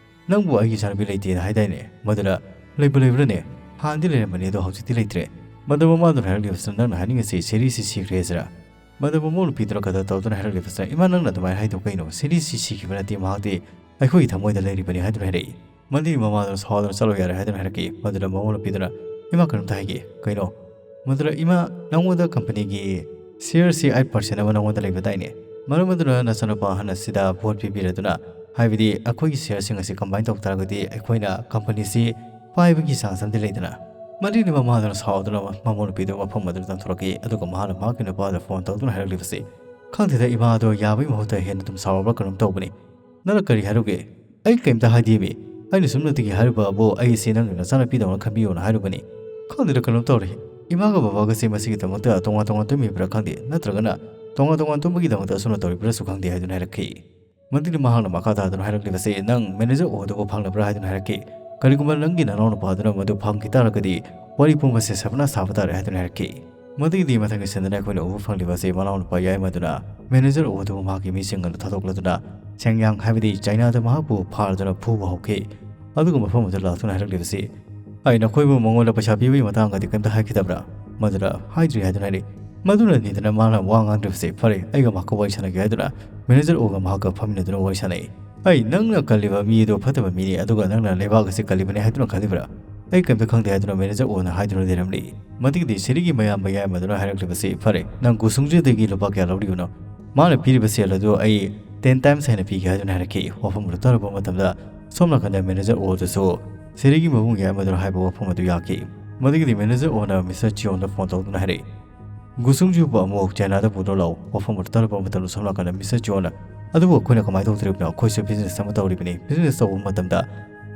ꯅꯪꯕꯨ ꯑꯩꯒꯤ ꯏꯆꯥꯅꯨꯄꯤ ꯂꯩꯇꯦꯅ ꯍꯥꯏꯗꯥꯏꯅꯦ? ꯃꯗꯨꯗ ꯂꯩꯕꯨ ꯂꯩꯕ꯭ꯔꯅꯦ? ꯍꯥꯟꯅꯗꯤ ꯂꯩꯔꯝꯕꯅꯤ, ꯑꯗꯣ ꯍꯧꯖꯤꯛꯇꯤ ꯂꯩꯇ꯭ꯔꯦ"꯫ ꯃꯗꯨ ꯃꯃꯥꯗꯨꯅ ꯍꯥꯏꯔꯛꯂꯤꯕꯁꯤꯅ, "ꯅꯪꯅ ꯍꯥꯏꯅꯤꯡꯉꯤꯁꯤ ꯁꯦꯔꯤꯁꯤ ꯁꯤꯈ꯭ꯔꯦ ꯍꯥꯏꯁꯤꯔꯥ?" ꯃꯗꯨ ꯃꯃꯧ ꯅꯨꯄꯤꯗꯨꯅ ꯀꯗꯔ ꯇꯧꯗꯨꯅ ꯍꯥꯏꯔꯛꯂꯤꯕꯁꯤꯅ, "ꯏꯃꯥ, ꯅꯪꯅ ꯑꯗꯨꯃꯥꯏꯅ ꯍꯥꯏꯗꯣ ꯀꯩꯅꯣ? ꯁꯦꯔꯤꯁꯤ ꯁꯤꯈꯤꯕ ꯅꯠꯇꯦ, ꯃꯍꯥꯛꯇꯤ ꯑꯩꯈꯣꯏꯒꯤ ꯊꯃꯣꯏꯗ ꯂꯩꯔꯤꯕꯅꯤ" ꯍꯥꯏꯗꯨꯅ ꯍꯥꯏꯔꯛꯏ꯫ ꯃꯗꯨꯒꯤ ꯃꯃꯥꯗꯨꯅ ꯁꯥꯎꯗꯨꯅ, "ꯆꯠꯂꯣ ꯌꯥꯔꯦ" ꯍꯥꯏꯗꯨꯅ ꯍꯥꯏꯔꯛꯈꯤ꯫ ꯃꯗꯨꯗ ꯃꯃꯧ ꯅꯨꯄꯤꯗꯨꯅ, "ꯏꯃꯥ, ꯀꯩꯅꯣꯝꯇ ꯍꯥꯏꯒꯦ"꯫ "ꯀꯩꯅꯣ?" ꯃꯗꯨꯗ, "ꯏꯃꯥ, ꯅꯪꯉꯣꯟꯗ ꯀꯝꯄꯅꯤꯒꯤ ꯁꯤꯌꯔꯁꯤ eight percent ꯑꯃ ꯅꯪꯉꯣꯟꯗ ꯂꯩꯕꯗꯥꯏꯅꯦ? ꯃꯔꯝ ꯑꯗꯨꯅ ꯅꯆꯥꯅꯨꯄꯥ ꯑꯍꯟ ꯑꯁꯤꯗ ꯚꯣꯠ ꯄꯤꯕꯤꯔꯗꯨꯅ, ꯍꯥꯏꯕꯗꯤ ꯑꯩꯈꯣꯏꯒꯤ ꯁꯤꯌꯔꯁꯤꯡ ꯑꯁꯤ ꯀꯝꯕꯥꯏꯟ ꯇꯧ ꯇꯥꯔꯒꯗꯤ ꯑꯩꯈꯣꯏꯅ ꯀꯝꯄꯅꯤꯁꯤ ꯄꯥꯏꯕꯒꯤ ꯆꯥꯟꯁ ꯑꯃꯗꯤ ꯂꯩꯗꯅ"꯫ ꯃꯗꯨꯒꯤ ꯃꯃꯥꯗꯨꯅ ꯁꯥꯎꯗꯨꯅ ꯃꯃꯧ ꯅꯨꯄꯤꯗꯨ ꯃꯐꯝ ꯑꯗꯨꯗ ꯇꯥꯟꯊꯣꯔꯛꯈꯤ꯫ ꯑꯗꯨꯒ ꯃꯍꯥꯛꯅ ꯃꯍꯥꯛꯀꯤ ꯅꯨꯄꯥꯗ ꯐꯣꯟ ꯇꯧꯗꯨꯅ ꯍꯥꯏꯔꯛꯂꯤꯕꯁꯤ, "ꯈꯪꯗꯦꯗ ꯏꯃꯥ, ꯑꯗꯣ ꯌꯥꯕꯒꯤ ꯃꯍꯨꯠꯇ ꯍꯦꯟꯅ ꯑꯗꯨꯝ ꯁꯥꯎꯔꯕ꯭ꯔꯥ ꯀꯩꯅꯣꯝ ꯇꯧꯕꯅꯤ꯫ ꯅꯪꯅ ꯀꯔꯤ ꯍꯥꯏꯔꯨꯒꯦ? ꯑꯩ ꯀꯩꯝꯇ ꯍꯥꯏꯗꯦꯃꯤ꯫ ꯑꯩꯅ ꯁꯨꯝꯅꯇꯒꯤ ꯍꯥꯏꯔꯨꯕꯕꯨ ꯑꯩꯁꯤ ꯅꯪꯒꯤ ꯅꯆꯥꯅꯨꯄꯤꯗꯧꯅ ꯈꯟꯕꯤꯌꯣꯅ ꯍꯥꯏꯔꯨꯕꯅꯤ꯫ ꯈꯪꯗꯦꯗ ꯀꯩꯅꯣꯝ ꯇꯧꯔꯦ꯫ ꯏꯃꯥꯒ ꯕꯕꯥꯒꯁꯦ ꯃꯁꯤꯒꯤꯗꯃꯛꯇ ꯇꯣꯉꯥꯟ ꯇꯣꯉꯥꯟ ꯇꯨꯝꯃꯤꯕ꯭ꯔꯥ ꯈꯪꯗꯦ, ꯅꯠꯇ꯭ꯔꯒꯅ ꯇꯣꯉꯥꯟ ꯇꯣꯉꯥꯟ ꯇꯨꯝꯕꯒꯤꯗꯃꯛꯇ ꯑꯁꯨꯝꯅ ꯇꯧꯔꯤꯕ꯭ꯔꯥꯁꯨ ꯈꯪꯗꯦ" ꯍꯥꯏꯗꯨꯅ ꯍꯥꯏꯔꯛꯈꯤ꯫ ꯃꯗꯨꯒꯤ ꯃꯍꯥꯛꯅ ꯃꯈꯥ ꯇꯥꯗꯨꯅ ꯍꯥꯏꯔꯛꯂꯤꯕꯁꯤ, "ꯅꯪ ꯃꯦꯅꯦꯖꯔ ꯑꯣꯗꯨꯕꯨ ꯐꯪꯂꯕ꯭ꯔꯥ?" ꯍꯥꯏꯗꯨꯅ ꯍꯥꯏꯔꯛꯈꯤ꯫ "ꯀꯔꯤꯒꯨꯝꯕ ꯅꯪꯒꯤ ꯅꯅꯥꯎꯅꯨꯄꯥ ꯑꯗꯨꯅ ꯃꯗꯨ ꯐꯪꯈꯤ ꯇꯥꯔꯒꯗꯤ ꯋꯥꯔꯤ ꯄꯨꯝꯕꯁꯦ ꯁꯕꯅꯥ ꯁꯥꯕ ꯇꯥꯔꯦ" ꯍꯥꯏꯗꯨꯅ ꯍꯥꯏꯔꯛꯈꯤ꯫ ꯃꯗꯨꯒꯤꯗꯤ ꯃꯊꯪꯒꯤ ꯁꯤꯟꯗꯅ ꯑꯩꯈꯣꯏꯅ ꯎꯕ ꯐꯪꯂꯤꯕ ꯑꯁꯤ ꯃꯅꯥꯎꯅꯨꯄꯥ ꯌꯥꯏꯃꯗꯨꯅ ꯃꯦꯅꯦꯖꯔ ꯑꯣꯗꯨꯕꯨ ꯃꯍꯥꯛꯀꯤ ꯃꯤꯁꯤꯡ ꯑꯗꯨ ꯊꯥꯗꯣꯛꯂꯗꯨꯅ ꯁꯦꯡꯌꯥꯡ ꯍꯥꯏꯕꯗꯤ ꯆꯥꯏꯅꯥꯗ ꯃꯍꯥꯛꯄꯨ ꯐꯥꯔꯗꯨꯅ ꯐꯨꯕ ꯍꯧꯈꯤ꯫ ꯑꯗꯨꯒ ꯃꯐꯝ ꯑꯗꯨꯗ ꯂꯥꯛꯇꯨꯅ ꯍꯥꯏꯔꯛꯂꯤꯕꯁꯤ, "ꯑꯩ ꯅꯈꯣꯏꯕꯨ ꯃꯉꯣꯟꯗ ꯄꯩꯁꯥ ꯄꯤꯕꯒꯤ ꯃꯇꯥꯡꯗꯗꯤ ꯀꯔꯤꯝꯇ ꯍꯥꯏꯈꯤꯗꯕ꯭ꯔꯥ?" ꯃꯗꯨꯗ ꯍꯥꯏꯗ꯭ꯔꯤ ꯍꯥꯏꯗꯨꯅ ꯍꯥꯏꯔꯤ꯫ ꯃꯗꯨꯅꯅꯤꯗꯅ ꯃꯥꯅ ꯋꯥ ꯉꯥꯡꯗ꯭ꯔꯤꯕꯁꯤ꯫ "ꯐꯔꯦ, ꯑꯩꯒ ꯃꯍꯥꯛꯀ ꯋꯥꯔꯤ ꯁꯥꯟꯅꯒꯦ" ꯍꯥꯏꯗꯨꯅ ꯃꯦꯅꯦꯖꯔ ꯑꯣꯒ ꯃꯍꯥꯛꯀ ꯐꯝꯃꯤꯟꯅꯗꯨꯅ ꯋꯥꯔꯤ ꯁꯥꯟꯅꯩ꯫ "ꯑꯩ ꯅꯪꯅ ꯀꯜꯂꯤꯕ ꯃꯤ ꯑꯗꯨ ꯐꯠꯇꯕ ꯃꯤꯅꯤ, ꯑꯗꯨꯒ ꯅꯪꯅ ꯂꯩꯕꯥꯛ ꯑꯁꯤ ꯀꯜꯂꯤꯕꯅꯤ ꯍꯥꯏꯗꯨꯅ ꯈꯜꯂꯤꯕ꯭ꯔꯥ?" "ꯑꯩ ꯀꯔꯤꯝꯇ ꯈꯪꯗꯦ" ꯍꯥꯏꯗꯨꯅ ꯃꯦꯅꯦꯖꯔ ꯑꯣꯅ ꯍꯥꯏꯗꯨꯅ ꯂꯩꯔꯝꯂꯤ꯫ ꯃꯗꯨꯒꯤꯗꯤ ꯁꯤꯔꯤꯒꯤ ꯃꯌꯥꯝꯕ ꯌꯥꯏꯃꯗꯨꯅ ꯍꯥꯏꯔꯛꯂꯤꯕꯁꯤ, "ꯐꯔꯦ, ꯅꯪ ꯒꯨꯁꯨꯡꯖꯨꯗꯒꯤ ꯂꯨꯄꯥ ꯀꯌꯥ ꯂꯧꯔꯤꯕꯅꯣ? ꯃꯥꯅ ꯄꯤꯔꯤꯕ ꯁꯦꯜ ꯑꯗꯨ ꯑꯩ ten times ꯍꯦꯟꯅ ꯄꯤꯒꯦ" ꯍꯥꯏꯗꯨꯅ ꯍꯥꯏꯔꯛꯈꯤ꯫ ꯋꯥꯐꯝ ꯑꯗꯨ ꯇꯥꯔꯕ ꯃꯇꯝꯗ ꯁꯣꯝ ꯅꯥꯀꯟꯗ ꯃꯦꯅꯦꯖꯔ ꯑꯣꯗꯨꯁꯨ ꯁꯤꯔꯤꯒꯤ ꯃꯕꯨꯡ ꯌꯥꯏꯃꯗꯨꯅ ꯍꯥꯏꯕ ꯋꯥꯐꯝ ꯑꯗꯨ ꯌꯥꯈꯤ꯫ ꯃꯗꯨꯒꯤꯗꯤ ꯃꯦꯅꯦꯖꯔ ꯑꯣꯅ ꯃꯤꯁꯇꯔ ꯆꯤꯌꯣꯟꯗ ꯐꯣꯟ ꯇꯧꯗꯨꯅ ꯍꯥꯏꯔꯛꯏ, "ꯒꯨꯁꯨꯡꯖꯨꯕꯨ ꯑꯃꯨꯛ ꯆꯥꯏꯅꯥꯗ ꯄꯨꯗꯨꯅ ꯂꯥꯛꯎ"꯫ ꯋꯥꯐꯝ ꯑꯗꯨ ꯇꯥꯔꯕ ꯃꯇꯝꯗ ꯁꯣꯝ ꯅꯥꯀꯟꯗ ꯃꯤꯁꯇꯔ ꯆꯤꯌꯣꯟꯅ, "ꯑꯗꯨꯕꯨ ꯑꯩꯈꯣꯏꯅ ꯀꯃꯥꯏꯅ ꯇꯧꯗꯣꯔꯤꯕꯅꯣ? ꯑꯩꯈꯣꯏꯁꯨ ꯕꯤꯖꯤꯅꯦꯁ ꯑꯃ ꯇꯧꯔꯤꯕꯅꯤ꯫ ꯕꯤꯖꯤꯅꯦꯁ ꯇꯧꯕ ꯃꯇꯝꯗ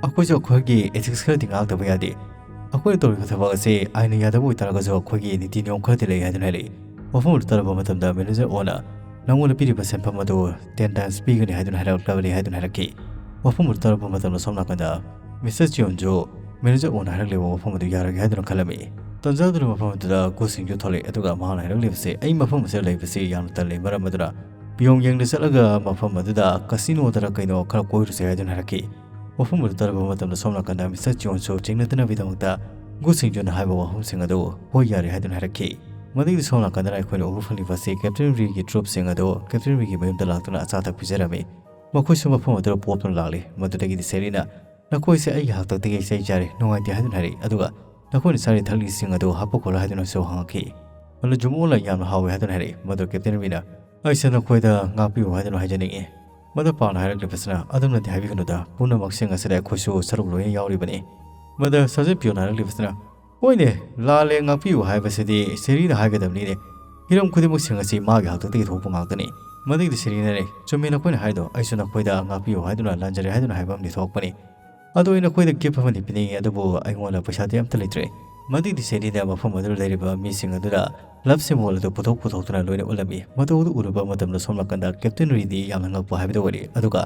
ꯑꯩꯈꯣꯏꯁꯨ ꯑꯩꯈꯣꯏꯒꯤ ethics ꯈꯔꯗꯤ ꯉꯥꯛꯇꯕ ꯌꯥꯗꯦ꯫ ꯑꯩꯈꯣꯏꯅ ꯇꯧꯔꯤꯕ ꯊꯕꯛ ꯑꯁꯤ ꯑꯥꯏꯟꯅ ꯌꯥꯗꯕ ꯑꯣꯏꯇꯥꯔꯒꯁꯨ ꯑꯩꯈꯣꯏꯒꯤ ꯅꯤꯇꯤ ꯅꯤꯌꯣꯝ ꯈꯔꯗꯤ ꯂꯩ" ꯍꯥꯏꯗꯨꯅ ꯍꯥꯏꯔꯛꯏ꯫ ꯋꯥꯐꯝ ꯑꯗꯨ ꯇꯥꯔꯕ ꯃꯇꯝꯗ ꯃꯦꯅꯦꯖꯔ ꯑꯣꯅ, "ꯅꯪꯉꯣꯟꯗ ꯄꯤꯔꯤꯕ ꯁꯦꯟꯐꯝ ꯑꯗꯨ ten times ꯄꯤꯒꯅꯤ ꯍꯥꯏꯗꯨꯅ ꯍꯥꯏꯔꯛꯂꯕꯅꯤ" ꯍꯥꯏꯗꯨꯅ ꯍꯥꯏꯔꯛꯈꯤ꯫ ꯋꯥꯐꯝ ꯑꯗꯨ ꯇꯥꯔꯕ ꯃꯇꯝꯗ ꯁꯣꯝ ꯅꯥꯀꯟꯗ ꯃꯤꯁꯇꯔ ꯆꯤꯌꯣꯟꯁꯨ ꯃꯦꯅꯦꯖꯔ ꯑꯣꯅ ꯍꯥꯏꯔꯛꯂꯤꯕ ꯋꯥꯐꯝ ꯑꯗꯨ ꯌꯥꯔꯒꯦ ꯍꯥꯏꯗꯨꯅ ꯈꯜꯂꯝꯃꯤ꯫ ꯇꯟꯖꯥꯗꯨꯅ ꯃꯐꯝ ꯑꯗꯨꯗ ꯒꯨꯁꯤꯡꯁꯨ ꯊꯣꯛꯂꯛꯏ, ꯑꯗꯨꯒ ꯃꯍꯥꯛꯅ ꯍꯥꯏꯔꯛꯂꯤꯕꯁꯤ, "ꯑꯩ ꯃꯐꯝ ꯑꯁꯤꯗ ꯂꯩꯕꯁꯤ ꯌꯥꯝꯅ ꯇꯜꯂꯤ, ꯃꯔꯝ ꯑꯗꯨꯅ ꯄꯤꯌꯣꯡꯌꯦꯡꯗ ꯆꯠꯂꯒ ꯃꯐꯝ ꯑꯗꯨꯗ ꯀꯁꯤꯅꯣꯗꯔ ꯀꯩꯅꯣ ꯈꯔ ꯀꯣꯏꯔꯨꯁꯦ" ꯍꯥꯏꯗꯨꯅ ꯍꯥꯏꯔꯛꯈꯤ꯫ ꯋꯥꯐꯝ ꯑꯗꯨ ꯇꯥꯔꯕ ꯃꯇꯝꯗ ꯁꯣꯝ ꯅꯥꯀꯟꯗ ꯃꯤꯁꯇꯔ ꯆꯤꯌꯣꯟꯁꯨ ꯆꯤꯡꯅꯗꯅꯕꯒꯤꯗꯃꯛꯇ ꯒꯨꯁꯤꯡꯖꯨꯅ ꯍꯥꯏꯕ ꯋꯥꯐꯝꯁꯤꯡ ꯑꯗꯨ "ꯍꯣꯏ, ꯌꯥꯔꯦ" ꯍꯥꯏꯗꯨꯅ ꯍꯥꯏꯔꯛꯈꯤ꯫ ꯃꯗꯨꯒꯤꯗꯤ ꯁꯣꯝ ꯅꯥꯀꯟꯗꯅ ꯑꯩꯈꯣꯏꯅ ꯎꯕ ꯐꯪꯂꯤꯕ ꯑꯁꯤ ꯀꯦꯞꯇꯦꯟ ꯔꯤꯒꯤ ꯇ꯭ꯔꯨꯞꯁꯤꯡ ꯑꯗꯨ ꯀꯦꯞꯇꯦꯟ ꯔꯤꯒꯤ ꯃꯌꯨꯝꯗ ꯂꯥꯛꯇꯨꯅ ꯑꯆꯥ ꯑꯊꯛ ꯄꯤꯖꯔꯝꯃꯤ꯫ ꯃꯈꯣꯏꯁꯨ ꯃꯐꯝ ꯑꯗꯨꯗ ꯄꯣꯞꯇꯨꯅ ꯂꯥꯛꯂꯤ꯫ ꯃꯗꯨꯗꯒꯤꯗꯤ ꯁꯦꯔꯤꯅ, "ꯅꯈꯣꯏꯁꯦ ꯑꯩꯒꯤ ꯍꯥꯛꯇꯛꯇꯒꯤ ꯆꯩ ꯆꯥꯔꯦ, ꯅꯨꯡꯉꯥꯏꯇꯦ" ꯍꯥꯏꯗꯨꯅ ꯍꯥꯏꯔꯛꯏ꯫ ꯑꯗꯨꯒ "ꯅꯈꯣꯏꯅ ꯆꯥꯔꯤ ꯊꯛꯂꯤꯁꯤꯡ ꯑꯗꯨ ꯍꯥꯞꯄꯛꯈꯣꯔꯥ?" ꯍꯥꯏꯗꯨꯅꯁꯨ ꯍꯪꯉꯛꯈꯤ꯫ ꯃꯗꯨ ꯖꯨꯃꯣꯟꯅ ꯌꯥꯝꯅ ꯍꯥꯎꯋꯦ ꯍꯥꯏꯗꯨꯅ ꯍꯥꯏꯔꯛꯏ꯫ ꯃꯗꯨ ꯀꯦꯞꯇꯦꯟ ꯔꯤꯅ, "ꯑꯩꯁꯦ ꯅꯈꯣꯏꯗ ꯉꯥꯛꯄꯤꯌꯨ ꯍꯥꯏꯗꯨꯅ ꯍꯥꯏꯖꯅꯤꯡꯏ"꯫ ꯃꯗꯨ ꯄꯥꯎꯅ ꯍꯥꯏꯔꯛꯂꯤꯕꯁꯤꯅ, "ꯑꯗꯨꯝꯅꯗꯤ ꯍꯥꯏꯕꯤꯒꯅꯨꯗ, ꯄꯨꯝꯅꯃꯛꯁꯤꯡ ꯑꯁꯤꯗ ꯑꯩꯈꯣꯏꯁꯨ ꯁꯔꯨꯛ ꯂꯣꯏꯅ ꯌꯥꯎꯔꯤꯕꯅꯤ"꯫ ꯃꯗꯨ ꯁꯥꯔꯖꯦꯟ ꯄꯤꯌꯣꯅ ꯍꯥꯏꯔꯛꯂꯤꯕꯁꯤꯅ, "ꯍꯣꯏꯅꯦ, ꯂꯥꯜꯂꯦ, ꯉꯥꯛꯄꯤꯌꯨ ꯍꯥꯏꯕꯁꯤꯗꯤ ꯁꯦꯔꯤꯅ ꯍꯥꯏꯒꯗꯕꯅꯤꯅꯦ꯫ ꯍꯤꯔꯝ ꯈꯨꯗꯤꯡꯃꯛꯁꯤꯡ ꯑꯁꯤ ꯃꯥꯒꯤ ꯍꯥꯛꯇꯛꯇꯒꯤ ꯊꯣꯛꯄ ꯉꯥꯛꯇꯅꯤ"꯫ ꯃꯗꯨꯒꯤꯗꯤ ꯁꯦꯔꯤꯅꯅꯦ, "ꯆꯨꯝꯃꯤ ꯅꯈꯣꯏꯅ ꯍꯥꯏꯗꯣ, ꯑꯩꯁꯨ ꯅꯈꯣꯏꯗ ꯉꯥꯛꯄꯤꯌꯨ ꯍꯥꯏꯗꯨꯅ ꯂꯥꯟꯖꯔꯦ ꯍꯥꯏꯗꯨꯅ ꯍꯥꯏꯕ ꯑꯃꯗꯤ ꯊꯣꯛꯄꯅꯤ꯫ ꯑꯗꯣ ꯑꯩ ꯅꯈꯣꯏꯗ ꯒꯤꯐ ꯑꯃꯗꯤ ꯄꯤꯅꯤꯡꯉꯤ, ꯑꯗꯨꯕꯨ ꯑꯩꯉꯣꯟꯗ ꯄꯩꯁꯥꯗꯤ ꯑꯝꯇ ꯂꯩꯇ꯭ꯔꯦ"꯫ ꯃꯗꯨꯒꯤꯗꯤ ꯁꯦꯔꯤꯅ ꯃꯐꯝ ꯑꯗꯨꯗ ꯂꯩꯔꯤꯕ ꯃꯤꯁꯤꯡ ꯑꯗꯨꯗ love symbol ꯑꯗꯨ ꯄꯨꯊꯣꯛ ꯄꯨꯊꯣꯛꯇꯨꯅ ꯂꯣꯏꯅ ꯎꯠꯂꯝꯃꯤ꯫ ꯃꯇꯧ ꯑꯗꯨ ꯎꯔꯨꯕ ꯃꯇꯝꯗ ꯁꯣꯝ ꯅꯥꯀꯟꯗ Captain Reedꯗꯤ ꯌꯥꯝꯅ ꯉꯛꯄ ꯍꯥꯏꯕꯗꯨ ꯑꯣꯏꯔꯤ, ꯑꯗꯨꯒ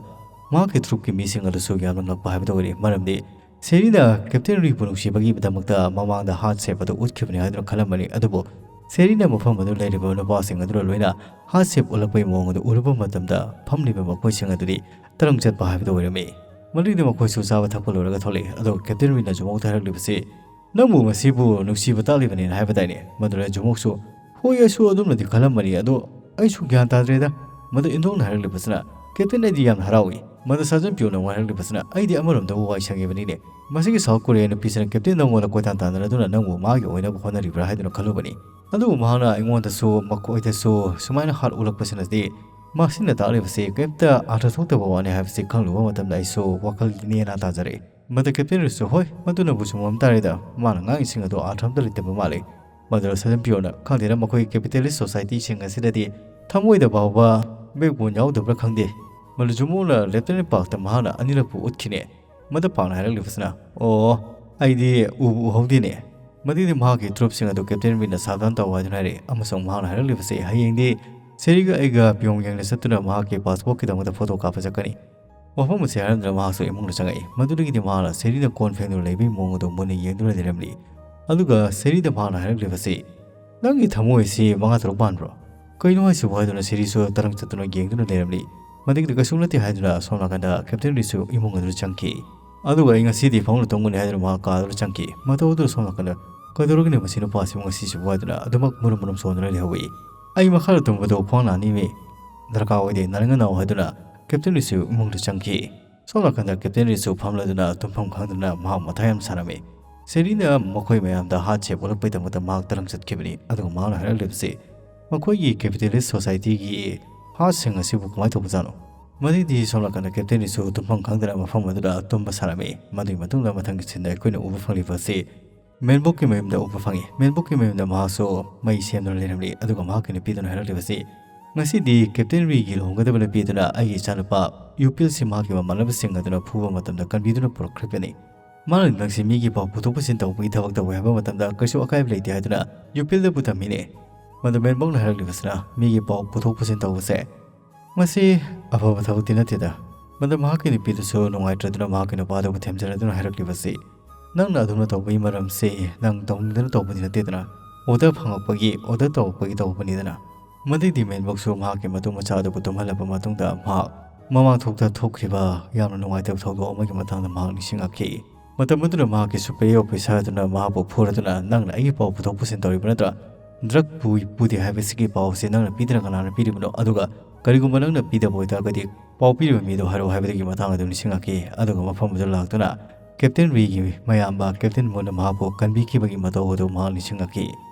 ꯃꯍꯥꯛꯀꯤ troopꯀꯤ ꯃꯤꯁꯤꯡ ꯑꯗꯨꯁꯨ ꯌꯥꯝꯅ ꯉꯛꯄ ꯍꯥꯏꯕꯗꯨ ꯑꯣꯏꯔꯤ꯫ ꯃꯔꯝꯗꯤ ꯁꯦꯔꯤꯅ Captain Reedꯕꯨ ꯅꯨꯡꯁꯤꯕꯒꯤꯗꯃꯛꯇ ꯃꯃꯥꯡꯗ heart shape ꯑꯗꯨ ꯎꯠꯈꯤꯕꯅꯤ ꯍꯥꯏꯗꯨꯅ ꯈꯜꯂꯝꯕꯅꯤ, ꯑꯗꯨꯕꯨ ꯁꯦꯔꯤꯅ ꯃꯐꯝ ꯑꯗꯨ ꯂꯩꯔꯤꯕ ꯅꯨꯄꯥꯁꯤꯡ ꯑꯗꯨꯅ ꯂꯣꯏꯅ heart shape ꯎꯠꯂꯛꯄꯒꯤ ꯃꯑꯣꯡ ꯑꯗꯨ ꯎꯔꯨꯕ ꯃꯇꯝꯗ ꯐꯝꯂꯤꯕ ꯃꯈꯣꯏꯁꯤꯡ ꯑꯗꯨꯗꯤ ꯇꯔꯪ ꯆꯠꯄ ꯍꯥꯏꯕꯗꯨ ꯑꯣꯏꯔꯝꯃꯤ꯫ ꯃꯗꯨꯗꯤ ꯃꯈꯣꯏꯁꯨ ꯆꯥꯕ ꯊꯛꯄ ꯂꯣꯏꯔꯒ ꯊꯣꯛꯂꯛꯏ, ꯑꯗꯨꯒ Captain Reedꯅ ꯖꯨꯃꯣꯛꯇ ꯍꯥꯏꯔꯛꯂꯤꯕꯁꯤ, "ꯅꯪꯕꯨ ꯃꯁꯤꯕꯨ ꯅꯨꯡꯁꯤꯕ ꯇꯥꯛꯂꯤꯕꯅꯤꯅ ꯍꯥꯏꯕꯗꯥꯏꯅꯦ?" ꯃꯗꯨꯗ ꯖꯨꯃꯣꯛꯁꯨ, "ꯍꯣꯏ, ꯑꯩꯁꯨ ꯑꯗꯨꯝꯅꯗꯤ ꯈꯜꯂꯝꯕꯅꯤ, ꯑꯗꯣ ꯑꯩꯁꯨ ꯒ꯭ꯌꯥꯟ ꯇꯥꯗ꯭ꯔꯦꯗ꯫" ꯃꯗꯨ ꯏꯟꯗꯣꯡꯅ ꯍꯥꯏꯔꯛꯂꯤꯕꯁꯤꯅ, "Captain, ꯑꯩꯗꯤ ꯌꯥꯝꯅ ꯍꯔꯥꯎꯏ꯫" ꯃꯗꯨ ꯁꯥꯖꯟ ꯄꯤꯌꯣꯅ ꯑꯃꯨꯛ ꯍꯥꯏꯔꯛꯂꯤꯕꯁꯤꯅ, "ꯑꯩꯗꯤ ꯑꯃꯔꯣꯝꯗ ꯋꯥꯏ ꯁꯪꯉꯤꯕꯅꯤꯅꯦ꯫ ꯃꯁꯤꯒꯤ South Korea ꯅꯨꯄꯤꯁꯤꯅ Captain ꯅꯪꯉꯣꯟꯗ ꯀꯣꯏꯇꯥꯟ ꯇꯥꯟꯅꯔꯗꯨꯅ ꯅꯪꯕꯨ ꯃꯥꯒꯤ ꯑꯣꯏꯅꯕ ꯍꯣꯠꯅꯔꯤꯕ꯭ꯔꯥ ꯍꯥꯏꯗꯨꯅ ꯈꯜꯂꯨꯕꯅꯤ꯫ ꯑꯗꯨꯕꯨ ꯃꯍꯥꯛꯅ ꯑꯩꯉꯣꯟꯗꯁꯨ ꯃꯈꯣꯏꯗꯁꯨ ꯁꯨꯃꯥꯏꯅ heart ꯎꯠꯂꯛꯄꯁꯤꯅꯗꯤ ꯃꯁꯤꯅ ꯇꯥꯛꯂꯤꯕꯁꯤ ꯀꯔꯤꯝꯇ ꯑꯥꯔꯊ ꯊꯣꯛꯇꯕ ꯋꯥꯅꯤ ꯍꯥꯏꯕꯁꯤ ꯈꯪꯂꯨꯕ ꯃꯇꯝꯗ ꯑꯩꯁꯨ ꯋꯥꯈꯜ ꯅꯦꯅꯥ ꯇꯥꯖꯔꯦ꯫" ꯃꯗꯨ Captain Reedꯁꯨ, "ꯍꯣꯏ, ꯃꯗꯨꯅꯕꯨ ꯆꯨꯝꯃꯝ ꯇꯥꯔꯦꯗ, ꯃꯥꯅ ꯉꯥꯡꯉꯤꯁꯤꯡ ꯑꯗꯨ ꯑꯥꯔꯊ ꯑꯝꯇ ꯂꯩꯇꯕ ꯃꯥꯜꯂꯦ꯫" ꯃꯗꯨꯗ ꯁꯥꯖꯟ ꯄꯤꯌꯣꯅ, "ꯈꯪꯗꯦꯗ, ꯃꯈꯣꯏ capitalist societyꯁꯤꯡ ꯑꯁꯤꯗꯗꯤ ꯊꯃꯣꯏꯗ ꯐꯥꯎꯕ backbone ꯌꯥꯎꯗꯕ꯭ꯔꯥ ꯈꯪꯗꯦ꯫" ꯃꯗꯨ ꯖꯨꯃꯣꯛꯅ Lieutenant Parkꯇ ꯃꯍꯥꯛꯅ ꯑꯅꯤꯔꯛꯄꯨ ꯎꯠꯈꯤꯅꯦ꯫ ꯃꯗꯨ Parkꯅ ꯍꯥꯏꯔꯛꯂꯤꯕꯁꯤꯅ, "ꯑꯣ, ꯑꯩꯗꯤ ꯎꯕꯨ ꯎꯍꯧꯗꯦꯅꯦ꯫" ꯃꯗꯨꯗꯤ ꯃꯍꯥꯛꯀꯤ troopꯁꯤꯡ ꯑꯗꯨ Captain Reedꯅ ꯁꯥꯕꯙꯥꯟ ꯇꯧ ꯍꯥꯏꯗꯨꯅ ꯍꯥꯏꯔꯛꯏ, ꯑꯃꯁꯨꯡ ꯃꯍꯥꯛꯅ ꯍꯥꯏꯔꯛꯂꯤꯕꯁꯤ, "ꯍꯌꯦꯡꯗꯤ ꯁꯦꯔꯤꯒ ꯑꯩꯒ ꯄꯤꯌꯣꯡꯌꯥꯡꯗ ꯆꯠꯇꯨꯅ ꯃꯍꯥꯛꯀꯤ passportꯀꯤꯗꯃꯛꯇ photo ꯀꯥꯞꯄ ꯆꯠꯀꯅꯤ꯫" ꯋꯥꯐꯝ ꯑꯁꯤ ꯍꯥꯏꯔꯝꯗꯨꯅ ꯃꯍꯥꯛꯁꯨ ꯏꯃꯨꯡꯗ ꯆꯪꯉꯛꯏ꯫ ꯃꯗꯨꯗꯒꯤꯗꯤ ꯃꯍꯥꯛꯅ ꯁꯦꯔꯤꯅ ꯀꯣꯟ ꯐꯦꯡꯗꯨꯅ ꯂꯩꯕꯒꯤ ꯃꯑꯣꯡ ꯑꯗꯨ ꯃꯨꯟꯅ ꯌꯦꯡꯗꯨꯅ ꯂꯩꯔꯝꯂꯤ꯫ ꯑꯗꯨꯒ ꯁꯦꯔꯤꯗ ꯃꯍꯥꯛꯅ ꯍꯥꯏꯔꯛꯂꯤꯕꯁꯤ, "ꯅꯪꯒꯤ ꯊꯃꯣꯏꯁꯤ ꯃꯉꯥ ꯇꯔꯨꯛ ꯄꯥꯟꯕ꯭ꯔꯣ? ꯀꯩꯅꯣ ꯍꯥꯏꯁꯤꯕꯨ?" ꯍꯥꯏꯗꯨꯅ ꯁꯦꯔꯤꯁꯨ ꯇꯔꯪ ꯆꯠꯇꯨꯅ ꯌꯦꯡꯗꯨꯅ ꯂꯩꯔꯝꯂꯤ꯫ ꯃꯗꯨꯒꯤꯗꯤ ꯀꯩꯁꯨ ꯅꯠꯇꯦ ꯍꯥꯏꯗꯨꯅ ꯁꯣꯝ ꯅꯥꯀꯟꯗ Captain Reedꯁꯨ ꯏꯃꯨꯡ ꯑꯗꯨꯗ ꯆꯪꯈꯤ꯫ ꯑꯗꯨꯒ ꯑꯩ ꯉꯁꯤꯗꯤ ꯐꯃꯨꯡꯗ ꯇꯨꯝꯒꯅꯤ ꯍꯥꯏꯗꯨꯅ ꯃꯍꯥꯛ ꯀꯥ ꯑꯗꯨꯗ ꯆꯪꯈꯤ꯫ ꯃꯇꯧ ꯑꯗꯨ ꯁꯣꯝ ꯅꯥꯀꯟꯗ, "ꯀꯩꯗꯧꯔꯒꯅꯤ ꯃꯁꯤ ꯅꯨꯄꯥꯁꯤꯕꯨ ꯉꯁꯤꯁꯤꯕꯨ?" ꯍꯥꯏꯗꯨꯅ ꯑꯗꯨꯃꯛ ꯃꯨꯔꯨꯝ ꯃꯨꯔꯨꯝ ꯁꯣꯟꯗꯨꯅ ꯂꯩꯍꯧꯏ꯫ "ꯑꯩ ꯃꯈꯥꯗ ꯇꯨꯝꯕꯗꯨ ꯈ꯭ꯋꯥꯡ ꯅꯥꯅꯤꯃꯤ, ꯗꯔꯀꯥꯔ ꯑꯣꯏꯗꯦ, ꯅꯥꯔꯒ ꯅꯥꯎ," ꯍꯥꯏꯗꯨꯅ Captain Reedꯁꯨ ꯏꯃꯨꯡꯗ ꯆꯪꯈꯤ꯫ ꯁꯣꯝ ꯅꯥꯀꯟꯗ Captain Reedꯁꯨ ꯐꯝꯂꯗꯨꯅ ꯇꯨꯝꯐꯝ ꯈꯪꯗꯅ ꯃꯍꯥꯛ ꯃꯊꯥ ꯌꯥꯝ ꯁꯥꯔꯝꯃꯤ꯫ ꯁꯦꯔꯤꯅ ꯃꯈꯣꯏ ꯃꯌꯥꯝꯗ heart shape ꯎꯠꯂꯛꯄꯒꯤꯗꯃꯛꯇ ꯃꯍꯥꯛ ꯇꯔꯪ ꯆꯠꯈꯤꯕꯅꯤ꯫ ꯑꯗꯨꯒ ꯃꯍꯥꯛꯅ ꯍꯥꯏꯔꯛꯂꯤꯕꯁꯤ, "ꯃꯈꯣꯏꯒꯤ capitalist societyꯒꯤ heartꯁꯤꯡ ꯑꯁꯤꯕꯨ ꯀꯃꯥꯏꯅ ꯇꯧꯕꯖꯥꯠꯅꯣ?" ꯃꯗꯨꯗꯤ ꯁꯣꯝ ꯅꯥꯀꯟꯗ Captain Reedꯁꯨ ꯇꯨꯝꯐꯝ ꯈꯪꯗꯅ ꯃꯐꯝ ꯑꯗꯨꯗ ꯇꯨꯝꯕ ꯁꯥꯔꯝꯃꯤ꯫ ꯃꯗꯨꯒꯤ ꯃꯇꯨꯡꯗ ꯃꯊꯪꯒꯤ sceneꯗ ꯑꯩꯈꯣꯏꯅ ꯎꯕ ꯐꯪꯂꯤꯕ ꯑꯁꯤ ꯃꯦꯟꯕꯣꯛꯀꯤ ꯃꯌꯨꯝꯗ ꯎꯕ ꯐꯪꯉꯤ꯫ ꯃꯦꯟꯕꯣꯛꯀꯤ ꯃꯌꯨꯝꯗ ꯃꯍꯥꯛꯁꯨ ꯃꯩ ꯁꯦꯝꯗꯨꯅ ꯂꯩꯔꯝꯂꯤ꯫ ꯑꯗꯨꯒ ꯃꯍꯥꯛꯀꯤ ꯅꯨꯄꯤꯗꯨꯅ ꯍꯥꯏꯔꯛꯂꯤꯕꯁꯤ, "ꯉꯁꯤꯗꯤ Captain Reedꯒꯤ ꯂꯨꯍꯣꯡꯒꯗꯕ ꯅꯨꯄꯤꯗꯨꯅ ꯑꯩꯒꯤ ꯏꯆꯥꯅꯨꯄꯥ ꯌꯨꯄꯤꯜꯁꯤ ꯃꯍꯥꯛꯀꯤ ꯃꯃꯥꯟꯅꯕꯁꯤꯡ ꯑꯗꯨꯅ ꯐꯨꯕ ꯃꯇꯝꯗ ꯀꯟꯕꯤꯗꯨꯅ ꯄꯨꯔꯛꯈ꯭ꯔꯤꯕꯅꯤ꯫ ꯃꯥꯅ ꯅꯪꯁꯤ ꯃꯤꯒꯤ ꯄꯥꯎ ꯄꯨꯊꯣꯛ ꯄꯨꯁꯤꯟ ꯇꯧꯕꯒꯤ ꯊꯕꯛ ꯇꯧꯋꯦ ꯍꯥꯏꯕ ꯃꯇꯝꯗ ꯀꯩꯁꯨ ꯑꯀꯥꯏꯕ ꯂꯩꯇꯦ" ꯍꯥꯏꯗꯨꯅ ꯌꯨꯄꯤꯜꯗꯕꯨ ꯊꯝꯃꯤꯅꯦ꯫ ꯃꯗꯨ ꯃꯦꯟꯕꯣꯛꯅ ꯍꯥꯏꯔꯛꯂꯤꯕꯁꯤꯅ ꯃꯤꯒꯤ ꯄꯥꯎ ꯄꯨꯊꯣꯛ ꯄꯨꯁꯤꯟ ꯇꯧꯕꯁꯦ ꯃꯁꯤ ꯑꯐꯕ ꯊꯕꯛꯇꯤ ꯅꯠꯇꯦꯗ꯫ ꯃꯗꯨ ꯃꯍꯥꯛꯀꯤ ꯅꯨꯄꯤꯗꯨꯁꯨ ꯅꯨꯡꯉꯥꯏꯇ꯭ꯔꯗꯨꯅ ꯃꯍꯥꯛꯀꯤ ꯅꯨꯄꯥꯗꯨꯕꯨ ꯊꯦꯝꯖꯔꯗꯨꯅ ꯍꯥꯏꯔꯛꯂꯤꯕꯁꯤ, "ꯅꯪꯅ ꯑꯗꯨꯝꯅ ꯇꯧꯕꯒꯤ ꯃꯔꯝꯁꯤ ꯅꯪ ꯇꯧꯅꯤꯡꯗꯅ ꯇꯧꯕꯗꯤ ꯅꯠꯇꯦꯗꯅ, ꯑꯣꯔꯗꯔ ꯐꯪꯉꯛꯄꯒꯤ, ꯑꯣꯔꯗꯔ ꯇꯧꯔꯛꯄꯒꯤ ꯇꯧꯕꯅꯤꯗꯅ"꯫ ꯃꯗꯩꯗꯤ ꯃꯦꯟꯕꯣꯛꯁꯨ ꯃꯍꯥꯛꯀꯤ ꯃꯇꯨ ꯃꯆꯥ ꯑꯗꯨꯕꯨ ꯇꯨꯝꯍꯜꯂꯕ ꯃꯇꯨꯡꯗ ꯃꯍꯥꯛ ꯃꯃꯥꯡ ꯊꯣꯛꯇ ꯊꯣꯛꯈꯤꯕ ꯌꯥꯝꯅ ꯅꯨꯡꯉꯥꯏꯇꯕ ꯊꯧꯗꯣꯛ ꯑꯃꯒꯤ ꯃꯇꯥꯡꯗ ꯃꯍꯥꯛ ꯅꯤꯡꯁꯤꯡꯂꯛꯈꯤ꯫ ꯃꯇꯝ ꯑꯗꯨꯗ ꯃꯍꯥꯛꯀꯤ superior officer ꯑꯗꯨꯅ ꯃꯍꯥꯛꯄꯨ ꯐꯨꯔꯗꯨꯅ, "ꯅꯪꯅ ꯑꯩꯒꯤ ꯄꯥꯎ ꯄꯨꯊꯣꯛ ꯄꯨꯁꯤꯟ ꯇꯧꯔꯤꯕ ꯅꯠꯇ꯭ꯔꯥ? ꯗ꯭ꯔꯛ ꯄꯨꯏ ꯄꯨꯗꯦ ꯍꯥꯏꯕꯁꯤꯒꯤ ꯄꯥꯎꯁꯦ ꯅꯪꯅ ꯄꯤꯗꯅ ꯀꯅꯥꯅ ꯄꯤꯔꯤꯕꯅꯣ? ꯑꯗꯨꯒ ꯀꯔꯤꯒꯨꯝꯕ ꯅꯪꯅ ꯄꯤꯗꯕ ꯑꯣꯏꯇꯥꯔꯒꯗꯤ ꯄꯥꯎ ꯄꯤꯔꯤꯕ ꯃꯤꯗꯣ ꯍꯥꯏꯔꯛꯑꯣ" ꯍꯥꯏꯕꯗꯨꯒꯤ ꯃꯇꯥꯡ ꯑꯗꯨ ꯅꯤꯡꯁꯤꯡꯂꯛꯈꯤ꯫ ꯑꯗꯨꯒ ꯃꯐꯝ ꯑꯗꯨꯗ ꯂꯥꯛꯇꯨꯅ ꯀꯦꯞꯇꯦꯟ ꯔꯤꯒꯤ ꯃꯌꯥꯝꯕ ꯀꯦꯞꯇꯦꯟ ꯃꯨꯟꯅ ꯃꯍꯥꯛꯄꯨ ꯀꯟꯕꯤꯈꯤꯕꯒꯤ ꯃꯇꯧ ꯑꯗꯨ ꯃꯍꯥꯛ ꯅꯤꯡꯁꯤꯡꯂꯛꯈꯤ꯫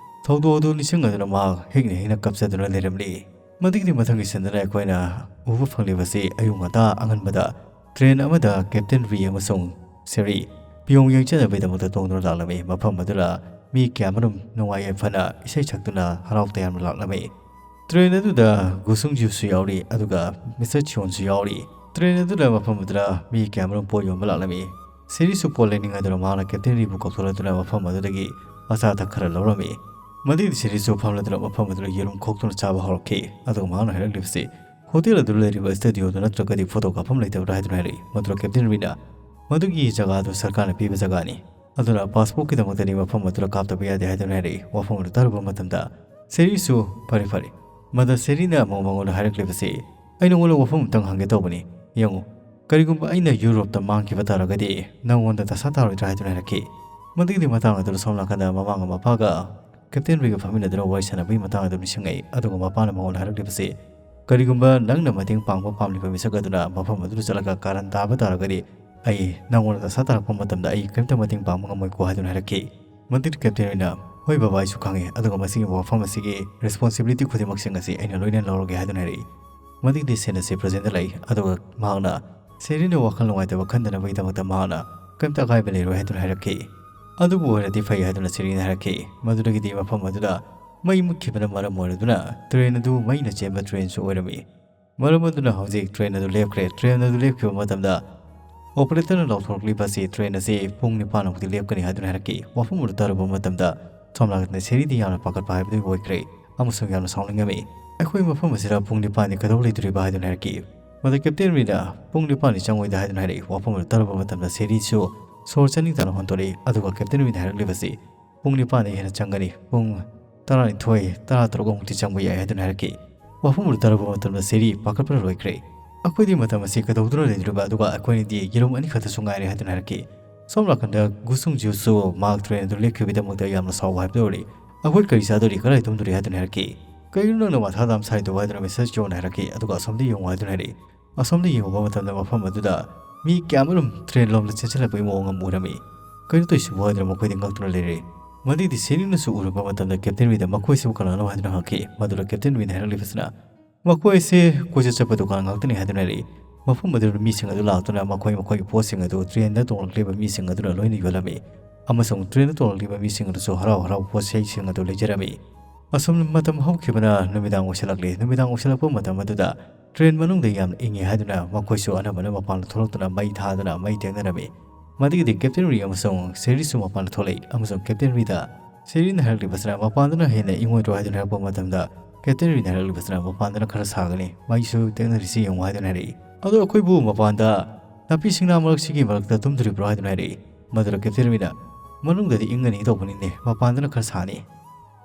ꯊꯧꯗꯣꯛ ꯑꯗꯨ ꯅꯤꯡꯁꯤꯡꯂꯗꯨꯅ ꯃꯍꯥꯛ ꯍꯤꯛꯅ ꯍꯤꯛꯅ ꯀꯞꯆꯗꯨꯅ ꯂꯩꯔꯝꯂꯤ꯫ ꯃꯗꯨꯒꯤꯗꯤ ꯃꯊꯪꯒꯤ ꯁꯤꯟꯗꯨꯅ ꯑꯩꯈꯣꯏꯅ ꯎꯕ ꯐꯪꯂꯤꯕꯁꯤ ꯑꯌꯨꯛ ꯉꯟꯇꯥ ꯑꯉꯟꯕꯗ ꯇ꯭ꯔꯦꯟ ꯑꯃꯗ ꯀꯦꯞꯇꯦꯟ ꯔꯤ ꯑꯃꯁꯨꯡ ꯁꯦꯔꯤ ꯄꯤꯌꯣꯡ ꯌꯦꯡ ꯆꯠꯅꯕꯒꯤꯗꯃꯛꯇ ꯇꯣꯡꯗꯨꯅ ꯂꯥꯛꯂꯝꯃꯤ꯫ ꯃꯐꯝ ꯑꯗꯨꯗ ꯃꯤ ꯀꯌꯥꯃꯔꯨꯝ ꯅꯨꯡꯉꯥꯏ ꯌꯥꯏꯐꯅ ꯏꯁꯩ ꯁꯛꯇꯨꯅ ꯍꯔꯥꯎ ꯇꯌꯥꯝꯅ ꯂꯥꯛꯂꯝꯃꯤ꯫ ꯇ꯭ꯔꯦꯟ ꯑꯗꯨꯗ ꯒꯨꯁꯨꯡ ꯖꯨꯁꯨ ꯌꯥꯎꯔꯤ, ꯑꯗꯨꯒ ꯃꯤꯁꯇꯔ ꯆꯤꯌꯣꯟꯁꯨ ꯌꯥꯎꯔꯤ꯫ ꯇ꯭ꯔꯦꯟ ꯑꯗꯨꯗ ꯃꯐꯝ ꯑꯗꯨꯗ ꯃꯤ ꯀꯌꯥꯃꯔꯨꯝ ꯄꯣꯠ ꯌꯣꯟꯕ ꯂꯥꯛꯂꯝꯃꯤ꯫ ꯁꯦꯔꯤꯁꯨ ꯄꯣꯠ ꯂꯩꯅꯤꯡꯉꯗꯨꯅ ꯃꯍꯥꯛꯅ ꯀꯦꯞꯇꯦꯟ ꯔꯤꯕꯨ ꯀꯧꯊꯣꯛꯂꯗꯨꯅ ꯃꯐꯝ ꯑꯗꯨꯗꯒꯤ ꯑꯆꯥ ꯑꯊꯛ ꯈꯔ ꯂꯧꯔꯝꯃꯤ꯫ ꯃꯗꯨꯒꯤ ꯁꯦꯔꯤꯁꯨ ꯐꯝꯂꯗꯨꯅ ꯃꯐꯝ ꯑꯗꯨꯗ ꯌꯦꯔꯨꯝ ꯈꯣꯛꯇꯨꯅ ꯆꯥꯕ ꯍꯧꯔꯛꯈꯤ꯫ ꯑꯗꯨꯒ ꯃꯍꯥꯛꯅ ꯍꯥꯏꯔꯛꯂꯤꯕꯁꯤ, "ꯍꯣꯇꯦꯜ ꯑꯗꯨ ꯂꯩꯔꯤꯕ ꯁ꯭ꯇꯨꯗꯤꯑꯣꯗꯨ ꯅꯠꯇ꯭ꯔꯒꯗꯤ ꯐꯣꯇꯣ ꯀꯥꯞꯐꯝ ꯂꯩꯇꯕ꯭ꯔꯥ?" ꯍꯥꯏꯗꯨꯅ ꯍꯥꯏꯔꯛꯏ꯫ ꯃꯗꯨꯗ ꯀꯦꯞꯇꯦꯟ ꯔꯤꯅ, "ꯃꯗꯨꯒꯤ ꯖꯒꯥꯗꯨ ꯁꯔꯀꯥꯔꯅ ꯄꯤꯕ ꯖꯒꯥꯅꯤ, ꯑꯗꯨꯅ ꯄꯥꯁꯄꯣꯔꯠꯀꯤꯗꯃꯛꯇꯗꯤ ꯃꯐꯝ ꯑꯗꯨꯗ ꯀꯥꯞꯇꯕ ꯌꯥꯗꯦ" ꯍꯥꯏꯗꯨꯅ ꯍꯥꯏꯔꯛꯏ꯫ ꯋꯥꯐꯝ ꯑꯗꯨ ꯇꯥꯔꯨꯕ ꯃꯇꯝꯗ ꯁꯦꯔꯤꯁꯨ, "ꯐꯔꯦ, ꯐꯔꯦ"꯫ ꯃꯗ ꯁꯦꯔꯤꯅ ꯑꯃꯨꯛ ꯃꯉꯣꯟꯗ ꯍꯥꯏꯔꯛꯂꯤꯕꯁꯤ, "ꯑꯩ ꯅꯉꯣꯟꯗ ꯋꯥꯐꯝ ꯑꯃꯇꯪ ꯍꯪꯒꯦ ꯇꯧꯕꯅꯤ꯫ ꯌꯦꯡꯉꯨ, ꯀꯔꯤꯒꯨꯝꯕ ꯑꯩꯅ ꯌꯨꯔꯣꯞꯇ ꯃꯥꯡꯈꯤꯕ ꯇꯥꯔꯒꯗꯤ ꯅꯉꯣꯟꯗ ꯗꯁꯥ ꯇꯥꯔꯣꯏꯗ꯭ꯔꯥ?" ꯍꯥꯏꯗꯨꯅ ꯍꯥꯏꯔꯛꯈꯤ꯫ ꯃꯗꯨꯒꯤ ꯃꯇꯥꯡ ꯑꯗꯨꯗ ꯁꯣꯝ ꯅꯥꯀꯟꯗ ꯃꯃꯥꯒ ꯃꯄꯥꯒ ꯀꯦꯞꯇꯦꯟ ꯔꯤꯒ ꯐꯝꯃꯤꯟꯅꯗꯨꯅ ꯋꯥꯔꯤ ꯁꯥꯟꯅꯕꯒꯤ ꯃꯇꯥꯡ ꯑꯗꯨ ꯅꯤꯡꯁꯤꯡꯉꯛꯏ꯫ ꯑꯗꯨꯒ ꯃꯄꯥꯅ ꯃꯉꯣꯟꯗ ꯍꯥꯏꯔꯛꯂꯤꯕꯁꯤ, "ꯀꯔꯤꯒꯨꯝꯕ ꯅꯪꯅ ꯃꯇꯦꯡ ꯄꯥꯡꯕ ꯄꯥꯝꯂꯤꯕ ꯃꯤꯁꯛ ꯑꯗꯨꯅ ꯃꯐꯝ ꯑꯗꯨꯗ ꯆꯠꯂꯒ ꯀꯥꯔꯟ ꯇꯥꯕ ꯇꯥꯔꯒꯗꯤ ꯑꯩ ꯅꯉꯣꯟꯗ ꯗꯁꯥ ꯇꯥꯔꯛꯄ ꯃꯇꯝꯗ ꯑꯩ ꯀꯔꯤꯝꯇ ꯃꯇꯦꯡ ꯄꯥꯡꯕ ꯉꯝꯃꯣꯏꯀꯣ" ꯍꯥꯏꯗꯨꯅ ꯍꯥꯏꯔꯛꯈꯤ꯫ ꯃꯗꯨꯗ ꯀꯦꯞꯇꯦꯟ ꯔꯤꯅ, "ꯍꯣꯏ ꯕꯕꯥ, ꯑꯩꯁꯨ ꯈꯪꯉꯤ, ꯑꯗꯨꯒ ꯃꯁꯤꯒꯤ ꯋꯥꯐꯝ ꯑꯁꯤꯒꯤ ꯔꯦꯁꯄꯣꯟꯁꯤꯕꯤꯂꯤꯇꯤ ꯈꯨꯗꯤꯡꯃꯛꯁꯤꯡ ꯑꯁꯤ ꯑꯩꯅ ꯂꯣꯏꯅ ꯂꯧꯔꯒꯦ" ꯍꯥꯏꯗꯨꯅ ꯍꯥꯏꯔꯛꯏ꯫ ꯃꯗꯨꯒꯤ ꯁꯤꯟ ꯑꯁꯤ ꯄ꯭ꯔꯖꯦꯟꯗ ꯂꯩ꯫ ꯑꯗꯨꯒ ꯃꯍꯥꯛꯅ ꯁꯦꯔꯤꯅ ꯋꯥꯈꯜ ꯅꯨꯡꯉꯥꯏꯇꯕ ꯈꯟꯗꯅꯕꯒꯤꯗꯃꯛꯇ ꯃꯍꯥꯛꯅ ꯀꯔꯤꯝꯇ ꯑꯀꯥꯏꯕ ꯂꯩꯔꯣꯏ ꯍꯥꯏꯗꯨꯅ ꯍꯥꯏꯔꯛꯈꯤ꯫ "ꯑꯗꯨꯕꯨ ꯑꯣꯏꯔꯗꯤ ꯐꯩ" ꯍꯥꯏꯗꯨꯅ ꯁꯦꯔꯤꯅ ꯍꯥꯏꯔꯛꯈꯤ꯫ ꯃꯗꯨꯗꯒꯤꯗꯤ ꯃꯐꯝ ꯑꯗꯨꯗ ꯃꯩ ꯃꯨꯠꯈꯤꯕꯅ ꯃꯔꯝ ꯑꯣꯏꯔꯗꯨꯅ ꯇ꯭ꯔꯦꯟ ꯑꯗꯨ ꯃꯩꯅ ꯆꯦꯟꯕ ꯇ꯭ꯔꯦꯟꯁꯨ ꯑꯣꯏꯔꯝꯃꯤ꯫ ꯃꯔꯝ ꯑꯗꯨꯅ ꯍꯧꯖꯤꯛ ꯇ꯭ꯔꯦꯟ ꯑꯗꯨ ꯂꯦꯞꯈ꯭ꯔꯦ꯫ ꯇ꯭ꯔꯦꯟ ꯑꯗꯨ ꯂꯦꯞꯈꯤꯕ ꯃꯇꯝꯗ ꯑꯣꯄꯔꯦꯇꯔꯅ ꯂꯥꯎꯊꯣꯔꯛꯂꯤꯕ ꯑꯁꯤ ꯇ꯭ꯔꯦꯟ ꯑꯁꯤ ꯄꯨꯡ ꯅꯤꯄꯥꯟ ꯃꯨꯛꯇꯤ ꯂꯦꯞꯀꯅꯤ ꯍꯥꯏꯗꯨꯅ ꯍꯥꯏꯔꯛꯈꯤ꯫ ꯋꯥꯐꯝ ꯑꯗꯨ ꯇꯥꯔꯨꯕ ꯃꯇꯝꯗ ꯁꯣꯝ ꯅꯥꯀꯟꯗ ꯁꯦꯔꯤꯗꯤ ꯌꯥꯝꯅ ꯄꯥꯈꯠꯄ ꯍꯥꯏꯕꯗꯨ ꯑꯣꯏꯈ꯭ꯔꯦ꯫ ꯑꯃꯁꯨꯡ ꯌꯥꯝꯅ ꯁꯥꯎꯅꯤꯡꯉꯝꯃꯤ꯫ "ꯑꯩꯈꯣꯏ ꯃꯐꯝ ꯑꯁꯤꯗ ꯄꯨꯡ ꯅꯤꯄꯥꯟꯗꯤ ꯀꯩꯗꯧ ꯂꯩꯗꯣꯔꯤꯕ?" ꯍꯥꯏꯗꯨꯅ ꯍꯥꯏꯔꯛꯈꯤ꯫ ꯃꯗꯨ ꯀꯦꯞꯇꯦꯟ ꯔꯤꯅ "ꯄꯨꯡ ꯅꯤꯄꯥꯟꯗꯤ ꯆꯪꯉꯣꯏꯗ" ꯍꯥꯏꯗꯨꯅ ꯍꯥꯏꯔꯛꯏ꯫ ꯋꯥꯐꯝ ꯑꯗꯨ ꯇꯥꯔꯨꯕ ꯃꯇꯝꯗ ꯁꯦꯔꯤꯁꯨ ꯁꯣꯔ ꯆꯥꯅꯤꯡ ꯇꯥꯅ ꯍꯣꯟꯗꯣꯔꯛꯏ꯫ ꯑꯗꯨꯒ ꯀꯦꯞꯇꯦꯟ ꯔꯤꯅ ꯍꯥꯏꯔꯛꯂꯤꯕꯁꯤ, "ꯄꯨꯡ ꯅꯤꯄꯥꯟꯗꯒꯤ ꯍꯦꯟꯅ ꯆꯪꯒꯅꯤ, ꯄꯨꯡ ꯇꯔꯥꯅꯤꯊꯣꯏ, ꯇꯔꯥꯇꯔꯨꯛ ꯑꯃꯨꯛꯇꯤ ꯆꯪꯕ ꯌꯥꯏ" ꯍꯥꯏꯗꯨꯅ ꯍꯥꯏꯔꯛꯈꯤ꯫ ꯋꯥꯐꯝ ꯑꯗꯨ ꯇꯥꯔꯨꯕ ꯃꯇꯝꯗ ꯁꯦꯔꯤ ꯄꯥꯈꯠꯄꯅ ꯂꯣꯏꯈ꯭ꯔꯦ꯫ "ꯑꯩꯈꯣꯏꯗꯤ ꯃꯇꯝ ꯑꯁꯤ ꯀꯩꯗꯧꯗꯨꯅ ꯂꯩꯗꯣꯔꯤꯕ? ꯑꯗꯨꯒ ꯑꯩꯈꯣꯏꯅꯤꯗꯤ ꯌꯦꯔꯨꯝ ꯑꯅꯤꯈꯛꯇꯁꯨ ꯉꯥꯏꯔꯦ" ꯍꯥꯏꯗꯨꯅ ꯍꯥꯏꯔꯛꯈꯤ꯫ ꯁꯣꯝ ꯅꯥꯀꯟꯗ ꯒꯨꯁꯨꯡ ꯖꯤꯎꯁꯨ ꯃꯍꯥꯛ ꯇ꯭ꯔꯦꯟ ꯑꯗꯨ ꯂꯦꯞꯈꯤꯕꯒꯤꯗꯃꯛꯇ ꯌꯥꯝꯅ ꯁꯥꯎꯕ ꯍꯥꯏꯕꯗꯨ ꯑꯣꯏꯔꯦ꯫ "ꯑꯩꯈꯣꯏ ꯀꯔꯤ ꯆꯥꯗꯣꯔꯤ? ꯀꯗꯥꯏ ꯇꯨꯝꯗꯣꯔꯤ?" ꯍꯥꯏꯗꯨꯅ ꯍꯥꯏꯔꯛꯈꯤ꯫ "ꯀꯔꯤꯒꯤꯅꯣ ꯅꯪꯅ ꯃꯊꯥ ꯌꯥꯝ ꯁꯥꯔꯤꯗꯨꯕꯨ?" ꯍꯥꯏꯗꯨꯅ ꯃꯤꯁꯦꯁ ꯖꯣꯅ ꯍꯥꯏꯔꯛꯈꯤ꯫ ꯑꯗꯨꯒ "ꯑꯁꯣꯝꯗ ꯌꯦꯡꯉꯨ" ꯍꯥꯏꯗꯨꯅ ꯍꯥꯏꯔꯛꯏ꯫ ꯑꯁꯣꯝꯗ ꯌꯦꯡꯉꯨꯕ ꯃꯇꯝꯗ ꯃꯐꯝ ꯑꯗꯨꯗ ꯃꯤ ꯀꯌꯥꯃꯔꯨꯝ ꯇ꯭ꯔꯦꯟ ꯂꯣꯝꯗ ꯆꯦꯟꯁꯤꯜꯂꯛꯄꯒꯤ ꯃꯑꯣꯡ ꯑꯃ ꯎꯔꯝꯃꯤ꯫ "ꯀꯩꯅꯣ ꯇꯧꯔꯤꯁꯤꯕꯨ?" ꯍꯥꯏꯗꯨꯅ ꯃꯈꯣꯏꯗꯤ ꯉꯛꯇꯨꯅ ꯂꯩꯔꯦ꯫ ꯃꯗꯨꯗꯤ ꯁꯦꯔꯤꯅꯁꯨ ꯎꯔꯨꯕ ꯃꯇꯝꯗ ꯀꯦꯞꯇꯦꯟ ꯔꯤꯗ "ꯃꯈꯣꯏꯁꯤꯕꯨ ꯀꯅꯥꯅꯣ?" ꯍꯥꯏꯗꯨꯅ ꯍꯪꯉꯛꯈꯤ꯫ ꯃꯗꯨꯗ ꯀꯦꯞꯇꯦꯟ ꯔꯤꯅ ꯍꯥꯏꯔꯛꯂꯤꯕꯁꯤꯅ, "ꯃꯈꯣꯏ ꯑꯁꯤ ꯀꯣꯏꯆꯠ ꯆꯠꯄ ꯗꯨꯀꯥꯟ ꯉꯥꯛꯇꯅꯤ" ꯍꯥꯏꯗꯨꯅ ꯍꯥꯏꯔꯛꯏ꯫ ꯃꯐꯝ ꯑꯗꯨꯗ ꯃꯤꯁꯤꯡ ꯑꯗꯨ ꯂꯥꯛꯇꯨꯅ ꯃꯈꯣꯏ ꯃꯈꯣꯏꯒꯤ ꯄꯣꯠꯁꯤꯡ ꯑꯗꯨ ꯇ꯭ꯔꯦꯟꯗ ꯇꯣꯡꯂꯛꯂꯤꯕ ꯃꯤꯁꯤꯡ ꯑꯗꯨꯅ ꯂꯣꯏꯅ ꯌꯣꯜꯂꯝꯃꯤ꯫ ꯑꯃꯁꯨꯡ ꯇ꯭ꯔꯦꯟꯗ ꯇꯣꯡꯂꯛꯂꯤꯕ ꯃꯤꯁꯤꯡ ꯑꯗꯨꯁꯨ ꯍꯔꯥꯎ ꯍꯔꯥꯎ ꯄꯣꯠ ꯆꯩꯁꯤꯡ ꯑꯗꯨ ꯂꯩꯖꯔꯝꯃꯤ꯫ ꯑꯁꯨꯝꯅ ꯃꯇꯝ ꯍꯧꯈꯤꯕꯅ ꯅꯨꯃꯤꯗꯥꯡ ꯑꯣꯏꯁꯤꯜꯂꯛꯂꯤ꯫ ꯅꯨꯃꯤꯗꯥꯡ ꯑꯣꯏꯁꯤꯜꯂꯛꯄ ꯃꯇꯝ ꯑꯗꯨꯗ ꯇ꯭ꯔꯦꯟ ꯃꯅꯨꯡꯗ ꯌꯥꯝꯅ ꯏꯪꯉꯤ ꯍꯥꯏꯗꯨꯅ ꯃꯈꯣꯏꯁꯨ ꯑꯅꯝꯕꯅ ꯃꯄꯥꯟꯗ ꯊꯣꯛꯂꯛꯇꯨꯅ ꯃꯩ ꯊꯥꯗꯨꯅ ꯃꯩ ꯇꯦꯛꯅꯔꯝꯃꯤ꯫ ꯃꯗꯨꯒꯤꯗꯤ ꯀꯦꯞꯇꯦꯟ ꯔꯤ ꯑꯃꯁꯨꯡ ꯁꯦꯔꯤꯁꯨ ꯃꯄꯥꯟꯗ ꯊꯣꯛꯂꯛꯏ ꯑꯃꯁꯨꯡ ꯀꯦꯞꯇꯦꯟ ꯔꯤꯗ ꯁꯦꯔꯤꯅ ꯍꯥꯏꯔꯛꯂꯤꯕꯁꯤꯅ "ꯃꯄꯥꯟꯗꯅ ꯍꯦꯟꯅ ꯏꯪꯉꯣꯏꯗ꯭ꯔꯣ?" ꯍꯥꯏꯗꯨꯅ ꯍꯥꯏꯔꯛꯄ ꯃꯇꯝꯗ ꯀꯦꯞꯇꯦꯟ ꯔꯤꯅ ꯍꯥꯏꯔꯛꯂꯤꯕꯁꯤꯅ "ꯃꯄꯥꯟꯗꯅ ꯈꯔ ꯁꯥꯒꯅꯤ, ꯃꯩꯁꯨ ꯇꯦꯛꯅꯔꯤꯁꯤ ꯌꯦꯡꯉꯨ" ꯍꯥꯏꯗꯨꯅ ꯍꯥꯏꯔꯛꯏ꯫ "ꯑꯗꯣ ꯑꯩꯈꯣꯏꯕꯨ ꯃꯄꯥꯟꯗ ꯅꯥꯄꯤ ꯁꯤꯡꯅꯥ ꯃꯔꯛꯁꯤꯒꯤ ꯃꯔꯛꯇ ꯇꯨꯝꯗꯣꯔꯤꯕ꯭ꯔꯣ?" ꯍꯥꯏꯗꯨꯅ ꯍꯥꯏꯔꯛꯏ꯫ ꯃꯗꯨꯗ ꯀꯦꯞꯇꯦꯟ ꯔꯤꯅ "ꯃꯅꯨꯡꯗꯗꯤ ꯏꯪꯒꯅꯤ ꯇꯧꯕꯅꯤꯅꯦ, ꯃꯄꯥꯟꯗꯅ ꯈꯔ ꯁꯥꯅꯤ꯫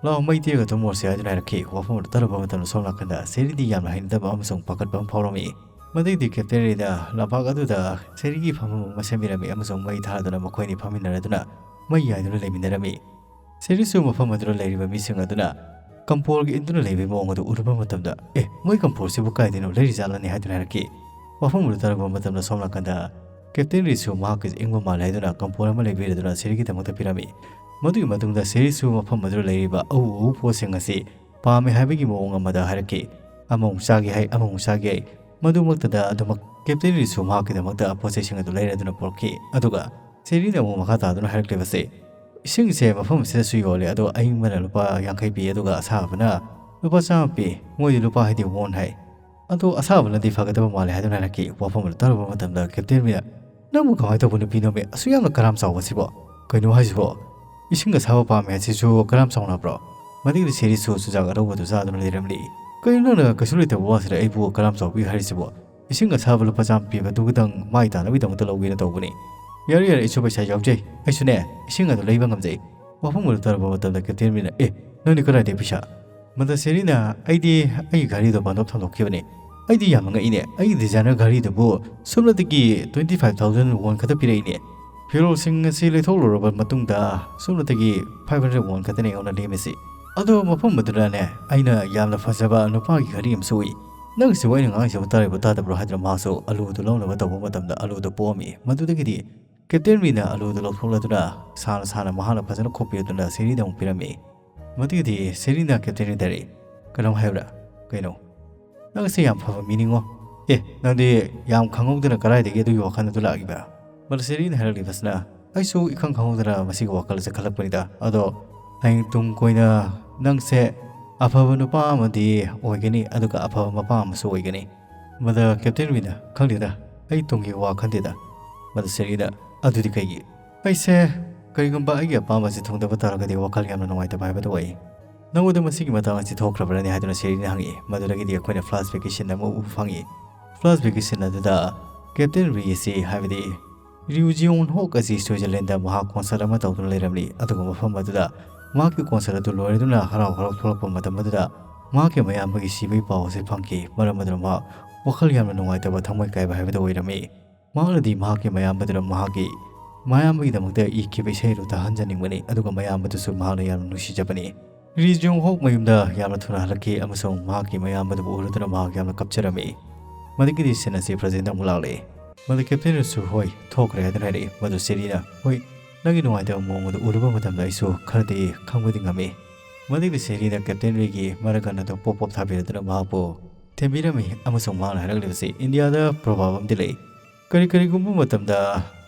ꯂꯥꯛꯑꯣ, ꯃꯩ ꯇꯦꯛꯑꯒ ꯇꯨꯝꯃꯨꯔꯁꯦ" ꯍꯥꯏꯗꯨꯅ ꯍꯥꯏꯔꯛꯈꯤ꯫ ꯋꯥꯐꯝ ꯑꯗꯨ ꯇꯥꯔꯨꯕ ꯃꯇꯝꯗ ꯁꯣꯝ ꯅꯥꯀꯟꯗ ꯁꯦꯔꯤꯗꯤ ꯌꯥꯝꯅ ꯍꯩꯅꯗꯕ ꯑꯃꯁꯨꯡ ꯄꯥꯈꯠꯄ ꯑꯃ ꯐꯥꯎꯔꯝꯃꯤ꯫ ꯃꯗꯩꯗꯤ ꯀꯦꯞꯇꯦꯟ ꯔꯤꯅ ꯂꯝꯄꯥꯛ ꯑꯗꯨꯗ ꯁꯦꯔꯤꯒꯤ ꯐꯝꯐꯝ ꯑꯃ ꯁꯦꯝꯕꯤꯔꯝꯃꯤ ꯑꯃꯁꯨꯡ ꯃꯩ ꯊꯥꯗꯨꯅ ꯃꯈꯣꯏꯅꯤ ꯐꯝꯃꯤꯟꯅꯔꯗꯨꯅ ꯃꯩ ꯌꯥꯏꯗꯨꯅ ꯂꯩꯃꯤꯟꯅꯔꯝꯃꯤ꯫ ꯁꯦꯔꯤꯁꯨ ꯃꯐꯝ ꯑꯗꯨꯗ ꯂꯩꯔꯤꯕ ꯃꯤꯁꯤꯡ ꯑꯗꯨꯅ ꯀꯝꯄꯣꯔꯒꯤ ꯏꯟꯗꯨꯅ ꯂꯩꯕꯒꯤ ꯃꯑꯣꯡ ꯑꯗꯨ ꯎꯔꯨꯕ ꯃꯇꯝꯗ, "ꯑꯦ, ꯃꯣꯏ ꯀꯝꯄꯣꯔꯁꯤꯕꯨ ꯀꯥꯏꯗꯩꯅꯣ ꯂꯩꯔꯤꯖꯥꯠꯂꯅꯦ?" ꯍꯥꯏꯗꯨꯅ ꯍꯥꯏꯔꯛꯈꯤ꯫ ꯋꯥꯐꯝ ꯑꯗꯨ ꯇꯥꯔꯛꯄ ꯃꯇꯝꯗ ꯁꯣꯝ ꯅꯥꯀꯟꯗ ꯀꯦꯞꯇꯦꯟ ꯔꯤꯁꯨ ꯃꯍꯥꯛꯀꯤꯁꯨ ꯏꯪꯕ ꯃꯥꯜꯂꯦ ꯍꯥꯏꯗꯨꯅ ꯀꯝꯄꯣꯔ ꯑꯃ ꯂꯩꯕꯤꯔꯗꯨꯅ ꯁꯦꯔꯤꯒꯤꯗꯃꯛꯇ ꯄꯤꯔꯝꯃꯤ꯫ ꯃꯗꯨꯒꯤ ꯃꯇꯨꯡꯗ ꯁꯦꯔꯤꯁꯨ ꯃꯐꯝ ꯑꯗꯨꯗ ꯂꯩꯔꯤꯕ ꯑꯎ ꯑꯎ ꯄꯣꯠꯁꯤꯡ ꯑꯁꯤ ꯄꯥꯝꯃꯦ ꯍꯥꯏꯕꯒꯤ ꯃꯑꯣꯡ ꯑꯃꯗ ꯍꯥꯏꯔꯛꯈꯤ꯫ ꯑꯃꯃꯨꯛ ꯆꯥꯒꯦ ꯍꯥꯏ, ꯑꯃꯃꯨꯛ ꯆꯥꯒꯦ ꯍꯥꯏ꯫ ꯃꯗꯨꯃꯛꯇꯗ ꯑꯗꯨꯃꯛ ꯀꯦꯞꯇꯦꯟ ꯔꯤꯁꯨ ꯃꯍꯥꯛꯀꯤꯗꯃꯛꯇ ꯄꯣꯠ ꯆꯩꯁꯤꯡ ꯑꯗꯨ ꯂꯩꯔꯗꯨꯅ ꯄꯨꯔꯛꯈꯤ꯫ ꯑꯗꯨꯒ ꯁꯦꯔꯤꯅ ꯑꯃꯨꯛ ꯃꯈꯥ ꯇꯥꯗꯨꯅ ꯍꯥꯏꯔꯛꯂꯤꯕꯁꯦ, "ꯏꯁꯤꯡꯁꯦ ꯃꯐꯝ ꯑꯁꯤꯗꯁꯨ ꯌꯣꯜꯂꯦ, ꯑꯗꯣ ꯑꯏꯪꯕꯅ ꯂꯨꯄꯥ ꯌꯥꯡꯈꯩ ꯄꯤ, ꯑꯗꯨꯒ ꯑꯁꯥꯕꯅ ꯂꯨꯄꯥ ꯆꯥꯝꯃ ꯄꯤ꯫ ꯃꯣꯏꯗꯤ ꯂꯨꯄꯥ ꯍꯥꯏꯗꯤ ꯋꯣꯟ ꯍꯥꯏ꯫ ꯑꯗꯣ ꯑꯁꯥꯕꯅꯗꯤ ꯐꯒꯗꯕ ꯃꯥꯜꯂꯦ" ꯍꯥꯏꯗꯨꯅ ꯍꯥꯏꯔꯛꯈꯤ꯫ ꯋꯥꯐꯝ ꯑꯗꯨ ꯇꯥꯔꯨꯕ ꯃꯇꯝꯗ ꯀꯦꯞꯇꯦꯟ ꯃꯤꯅ, "ꯅꯪꯕꯨ ꯀꯃꯥꯏꯅ ꯇꯧꯕ ꯅꯨꯄꯤꯅꯣꯃꯦ? ꯑꯁꯨꯛ ꯌꯥꯝꯅ ꯀꯔꯥꯝ ꯆꯥꯎꯕꯁꯤꯕꯣ? ꯀꯩꯅꯣ ꯍꯥꯏꯁꯤꯕꯣ? ꯏꯁꯤꯡ ꯑꯁꯥꯕ ꯄꯥꯝꯃꯦ ꯍꯥꯏꯁꯤꯁꯨ ꯀꯔꯥꯝ ꯆꯥꯎꯅꯕ꯭ꯔꯣ?" ꯃꯗꯨꯒꯤꯗꯤ ꯁꯦꯔꯤꯁꯨ ꯆꯨꯖꯥꯛ ꯑꯔꯧꯕꯗꯨ ꯆꯥꯗꯨꯅ ꯂꯩꯔꯝꯂꯤ꯫ "ꯀꯩꯅꯣ ꯅꯪꯅ ꯀꯩꯁꯨ ꯂꯩꯇꯕ ꯋꯥꯁꯤꯗ ꯑꯩꯕꯨ ꯀꯔꯝ ꯆꯥꯎꯕꯤ ꯍꯥꯏꯔꯤꯁꯤꯕꯣ? ꯏꯁꯤꯡ ꯑꯁꯥꯕ ꯂꯨꯄꯥ ꯆꯥꯝꯃ ꯄꯤꯕꯗꯨꯒꯗꯪ ꯃꯥꯏ ꯇꯥꯅꯕꯒꯤꯗꯃꯛꯇ ꯂꯧꯒꯦꯅ ꯇꯧꯕꯅꯤ꯫ ꯌꯥꯔꯦ, ꯌꯥꯔꯦ, ꯑꯩꯁꯨ ꯄꯩꯁꯥ ꯌꯥꯎꯖꯩ꯫ ꯑꯩꯁꯨꯅꯦ, ꯏꯁꯤꯡ ꯑꯗꯨ ꯂꯩꯕ ꯉꯝꯖꯩ꯫" ꯃꯐꯝ ꯑꯗꯨ ꯇꯥꯔꯨꯕ ꯃꯇꯝꯗ ꯀꯦꯞꯇꯦꯟ ꯃꯤꯅ, "ꯑꯦ, ꯅꯪꯗꯤ ꯀꯗꯥꯏꯗꯒꯤ ꯄꯩꯁꯥ?" ꯃꯗ ꯁꯦꯔꯤꯅ, "ꯑꯩꯗꯤ ꯑꯩꯒꯤ ꯘꯥꯔꯤꯗꯣ ꯕꯟꯗꯣꯞ ꯊꯝꯗꯣꯛꯈꯤꯕꯅꯤ꯫ ꯑꯩꯗꯤ ꯌꯥꯝꯅ ꯉꯛꯏꯅꯦ꯫ ꯑꯩꯒꯤ ꯗꯤꯖꯥꯏꯅꯔ ꯘꯥꯔꯤꯗꯨꯕꯨ ꯁꯣꯝꯗꯒꯤ twenty five thousand won ꯈꯛꯇ ꯄꯤꯔꯛꯏꯅꯦ꯫ ꯐꯤꯔꯣꯜꯁꯤꯡ ꯑꯁꯤ ꯂꯩꯊꯣꯛꯂꯨꯔꯕ ꯃꯇꯨꯡꯗ ꯁꯣꯝꯗꯒꯤ five hundred won ꯈꯛꯇꯅꯦ ꯑꯩꯉꯣꯟꯗ ꯂꯦꯝꯃꯤꯁꯤ꯫ ꯑꯗꯣ ꯃꯐꯝ ꯑꯗꯨꯗꯅꯦ, ꯑꯩꯅ ꯌꯥꯝꯅ ꯐꯖꯕ ꯅꯨꯄꯥꯒꯤ ꯘꯥꯔꯤ ꯑꯃꯁꯨ ꯎꯏ꯫ ꯅꯪꯁꯤꯕꯨ ꯑꯩꯅ ꯉꯥꯡꯉꯤꯁꯤꯕꯨ ꯇꯥꯔꯤꯕ꯭ꯔꯣ ꯇꯥꯗꯕ꯭ꯔꯣ?" ꯍꯥꯏꯗꯨꯅ ꯃꯍꯥꯛꯁꯨ ꯑꯂꯨꯗꯨ ꯂꯧꯅꯕ ꯇꯧꯕ ꯃꯇꯝꯗ ꯑꯂꯨꯗꯨ ꯄꯣꯛꯑꯝꯃꯤ꯫ ꯃꯗꯨꯗꯒꯤꯗꯤ ꯀꯦꯞꯇꯦꯟ ꯃꯤꯅ ꯑꯂꯨꯗꯨ ꯂꯧꯊꯣꯛꯂꯗꯨꯅ ꯁꯥꯅ ꯁꯥꯅ ꯃꯍꯥꯛꯅ ꯐꯖꯅ ꯈꯣꯛꯄꯤꯔꯗꯨꯅ ꯁꯦꯔꯤꯗ ꯑꯃꯨꯛ ꯄꯤꯔꯝꯃꯤ꯫ ꯃꯗꯨꯒꯤꯗꯤ ꯁꯦꯔꯤꯅ ꯀꯦꯞꯇꯦꯟ ꯔꯤꯗꯥꯔꯤ, "ꯀꯩꯅꯣꯝ ꯍꯥꯏꯌꯨꯔꯥ?" "ꯀꯩꯅꯣ?" "ꯅꯪꯁꯦ ꯌꯥꯝ ꯐꯕ ꯃꯤꯅꯤꯉꯣ꯫ ꯑꯦ, ꯅꯪꯗꯤ ꯌꯥꯝ ꯈꯪꯍꯧꯗꯅ ꯀꯗꯥꯏꯗꯒꯤ ꯑꯗꯨꯒꯤ ꯋꯥꯈꯜ ꯑꯗꯨ ꯂꯥꯛꯂꯤꯕ?" ꯃꯗꯨ ꯁꯦꯔꯤꯅ ꯍꯥꯏꯔꯛꯂꯤꯕꯁꯤꯅ, "ꯑꯩꯁꯨ ꯏꯈꯪ ꯈꯪꯍꯧꯗꯅ ꯃꯁꯤꯒꯤ ꯋꯥꯈꯜ ꯑꯁꯤ ꯈꯜꯂꯛꯄꯅꯤꯗ꯫ ꯑꯗꯣ ꯍꯌꯦꯡ ꯇꯨꯡ ꯀꯣꯏꯅ ꯅꯪꯁꯦ ꯑꯐꯕ ꯅꯨꯄꯥ ꯑꯃꯗꯤ ꯑꯣꯏꯒꯅꯤ, ꯑꯗꯨꯒ ꯑꯐꯕ ꯃꯄꯥ ꯑꯃꯁꯨ ꯑꯣꯏꯒꯅꯤ꯫" ꯃꯗ ꯀꯦꯞꯇꯦꯟ ꯔꯤꯅ, "ꯈꯪꯗꯦꯗ, ꯑꯩ ꯇꯨꯡꯒꯤ ꯋꯥ ꯈꯟꯗꯦꯗ꯫" ꯃꯗ ꯁꯦꯔꯤꯅ, "ꯑꯗꯨꯗꯤ ꯀꯩꯒꯤ?" "ꯑꯩꯁꯦ ꯀꯔꯤꯒꯨꯝꯕ ꯑꯩꯒꯤ ꯑꯄꯥꯝꯕꯁꯤ ꯊꯨꯡꯗꯕ ꯇꯥꯔꯒꯗꯤ ꯋꯥꯈꯜ ꯌꯥꯝꯅ ꯅꯨꯡꯉꯥꯏꯇꯕ ꯍꯥꯏꯕꯗꯨ ꯑꯣꯏ꯫ ꯅꯉꯣꯟꯗ ꯃꯁꯤꯒꯤ ꯃꯇꯥꯡ ꯑꯁꯤ ꯊꯣꯛꯈ꯭ꯔꯕ꯭ꯔꯅꯦ?" ꯍꯥꯏꯗꯨꯅ ꯁꯦꯔꯤꯅ ꯍꯪꯉꯤ꯫ ꯃꯗꯨꯗꯒꯤꯗꯤ ꯑꯩꯈꯣꯏꯅ flashbackꯀꯤ scene ꯑꯃ ꯎꯕ ꯐꯪꯉꯤ꯫ Flashbackꯀꯤ scene ꯑꯗꯨꯗ ꯀꯦꯞꯇꯦꯟ ꯔꯤ ꯑꯁꯤ, ꯍꯥꯏꯕꯗꯤ ꯔꯤꯎ ꯖꯤꯌꯣꯟ ꯍꯣꯛ ꯑꯁꯤ ꯁ꯭ꯋꯤꯖꯔꯂꯦꯟꯗ ꯃꯍꯥꯛ concert ꯑꯃ ꯇꯧꯗꯨꯅ ꯂꯩꯔꯝꯂꯤ꯫ ꯑꯗꯨꯒ ꯃꯐꯝ ꯑꯗꯨꯗ ꯃꯍꯥꯛꯀꯤ concert ꯑꯗꯨ ꯂꯣꯏꯔꯗꯨꯅ ꯍꯔꯥꯎ ꯍꯔꯥꯎ ꯊꯣꯛꯂꯛꯄ ꯃꯇꯝ ꯑꯗꯨꯗ ꯃꯍꯥꯛꯀꯤ ꯃꯌꯥꯝꯕꯒꯤ ꯁꯤꯕꯒꯤ ꯄꯥꯎ ꯑꯁꯤ ꯐꯪꯈꯤ꯫ ꯃꯔꯝ ꯑꯗꯨꯅ ꯃꯍꯥꯛ ꯋꯥꯈꯜ ꯌꯥꯝꯅ ꯅꯨꯡꯉꯥꯏꯇꯕ, ꯊꯃꯣꯏ ꯀꯥꯏꯕ ꯍꯥꯏꯕꯗꯨ ꯑꯣꯏꯔꯝꯃꯤ꯫ ꯃꯍꯥꯛꯅꯗꯤ ꯃꯍꯥꯛꯀꯤ ꯃꯌꯥꯝꯕꯗꯨꯅ ꯃꯍꯥꯛꯀꯤ ꯃꯌꯥꯝꯕꯒꯤꯗꯃꯛꯇ ꯏꯈꯤꯕ ꯏꯁꯩ ꯑꯗꯨ ꯇꯥꯍꯟꯖꯅꯤꯡꯕꯅꯤ, ꯑꯗꯨꯒ ꯃꯌꯥꯝꯕꯗꯨꯁꯨ ꯃꯍꯥꯛꯅ ꯌꯥꯝꯅ ꯅꯨꯡꯁꯤꯖꯕꯅꯤ꯫ ꯔꯤ ꯖꯣꯡ ꯍꯣꯛ ꯃꯌꯨꯝꯗ ꯌꯥꯝꯅ ꯊꯨꯅ ꯍꯜꯂꯛꯈꯤ ꯑꯃꯁꯨꯡ ꯃꯍꯥꯛꯀꯤ ꯃꯌꯥꯝꯕꯗꯨꯕꯨ ꯎꯔꯗꯨꯅ ꯃꯍꯥꯛ ꯌꯥꯝꯅ ꯀꯞꯆꯔꯝꯃꯤ꯫ ꯃꯗꯨꯒꯤꯗꯤ scene ꯑꯁꯤ presentꯇ ꯑꯃꯨꯛ ꯂꯥꯛꯂꯦ꯫ ꯃꯗꯨ ꯀꯦꯞꯇꯦꯟꯅꯁꯨ "ꯍꯣꯏ, ꯊꯣꯛꯈ꯭ꯔꯦ" ꯍꯥꯏꯗꯨꯅ ꯍꯥꯏꯔꯛꯏ꯫ ꯃꯗꯨ ꯁꯦꯔꯤꯅ, "ꯍꯣꯏ, ꯅꯪꯒꯤ ꯅꯨꯡꯉꯥꯏꯇꯕ ꯃꯑꯣꯡ ꯑꯗꯨ ꯎꯔꯨꯕ ꯃꯇꯝꯗ ꯑꯩꯁꯨ ꯈꯔꯗꯤ ꯈꯪꯕꯗꯤ ꯉꯝꯃꯤ꯫" ꯃꯗꯨꯒꯤ ꯁꯦꯔꯤꯅ ꯀꯦꯞꯇꯦꯟ ꯔꯤꯒꯤ ꯃꯔꯛ ꯑꯗꯨ ꯄꯣꯞ ꯄꯣꯞ ꯊꯥꯕꯤꯔꯗꯨꯅ ꯃꯍꯥꯛꯄꯨ ꯊꯦꯝꯕꯤꯔꯝꯃꯤ ꯑꯃꯁꯨꯡ ꯃꯍꯥꯛꯅ ꯍꯥꯏꯔꯛꯂꯤꯕꯁꯤ, "ꯏꯟꯗꯤꯌꯥꯗ proverb ꯑꯃꯗꯤ ꯂꯩ, ꯀꯔꯤ ꯀꯔꯤꯒꯨꯝꯕ ꯃꯇꯝꯗ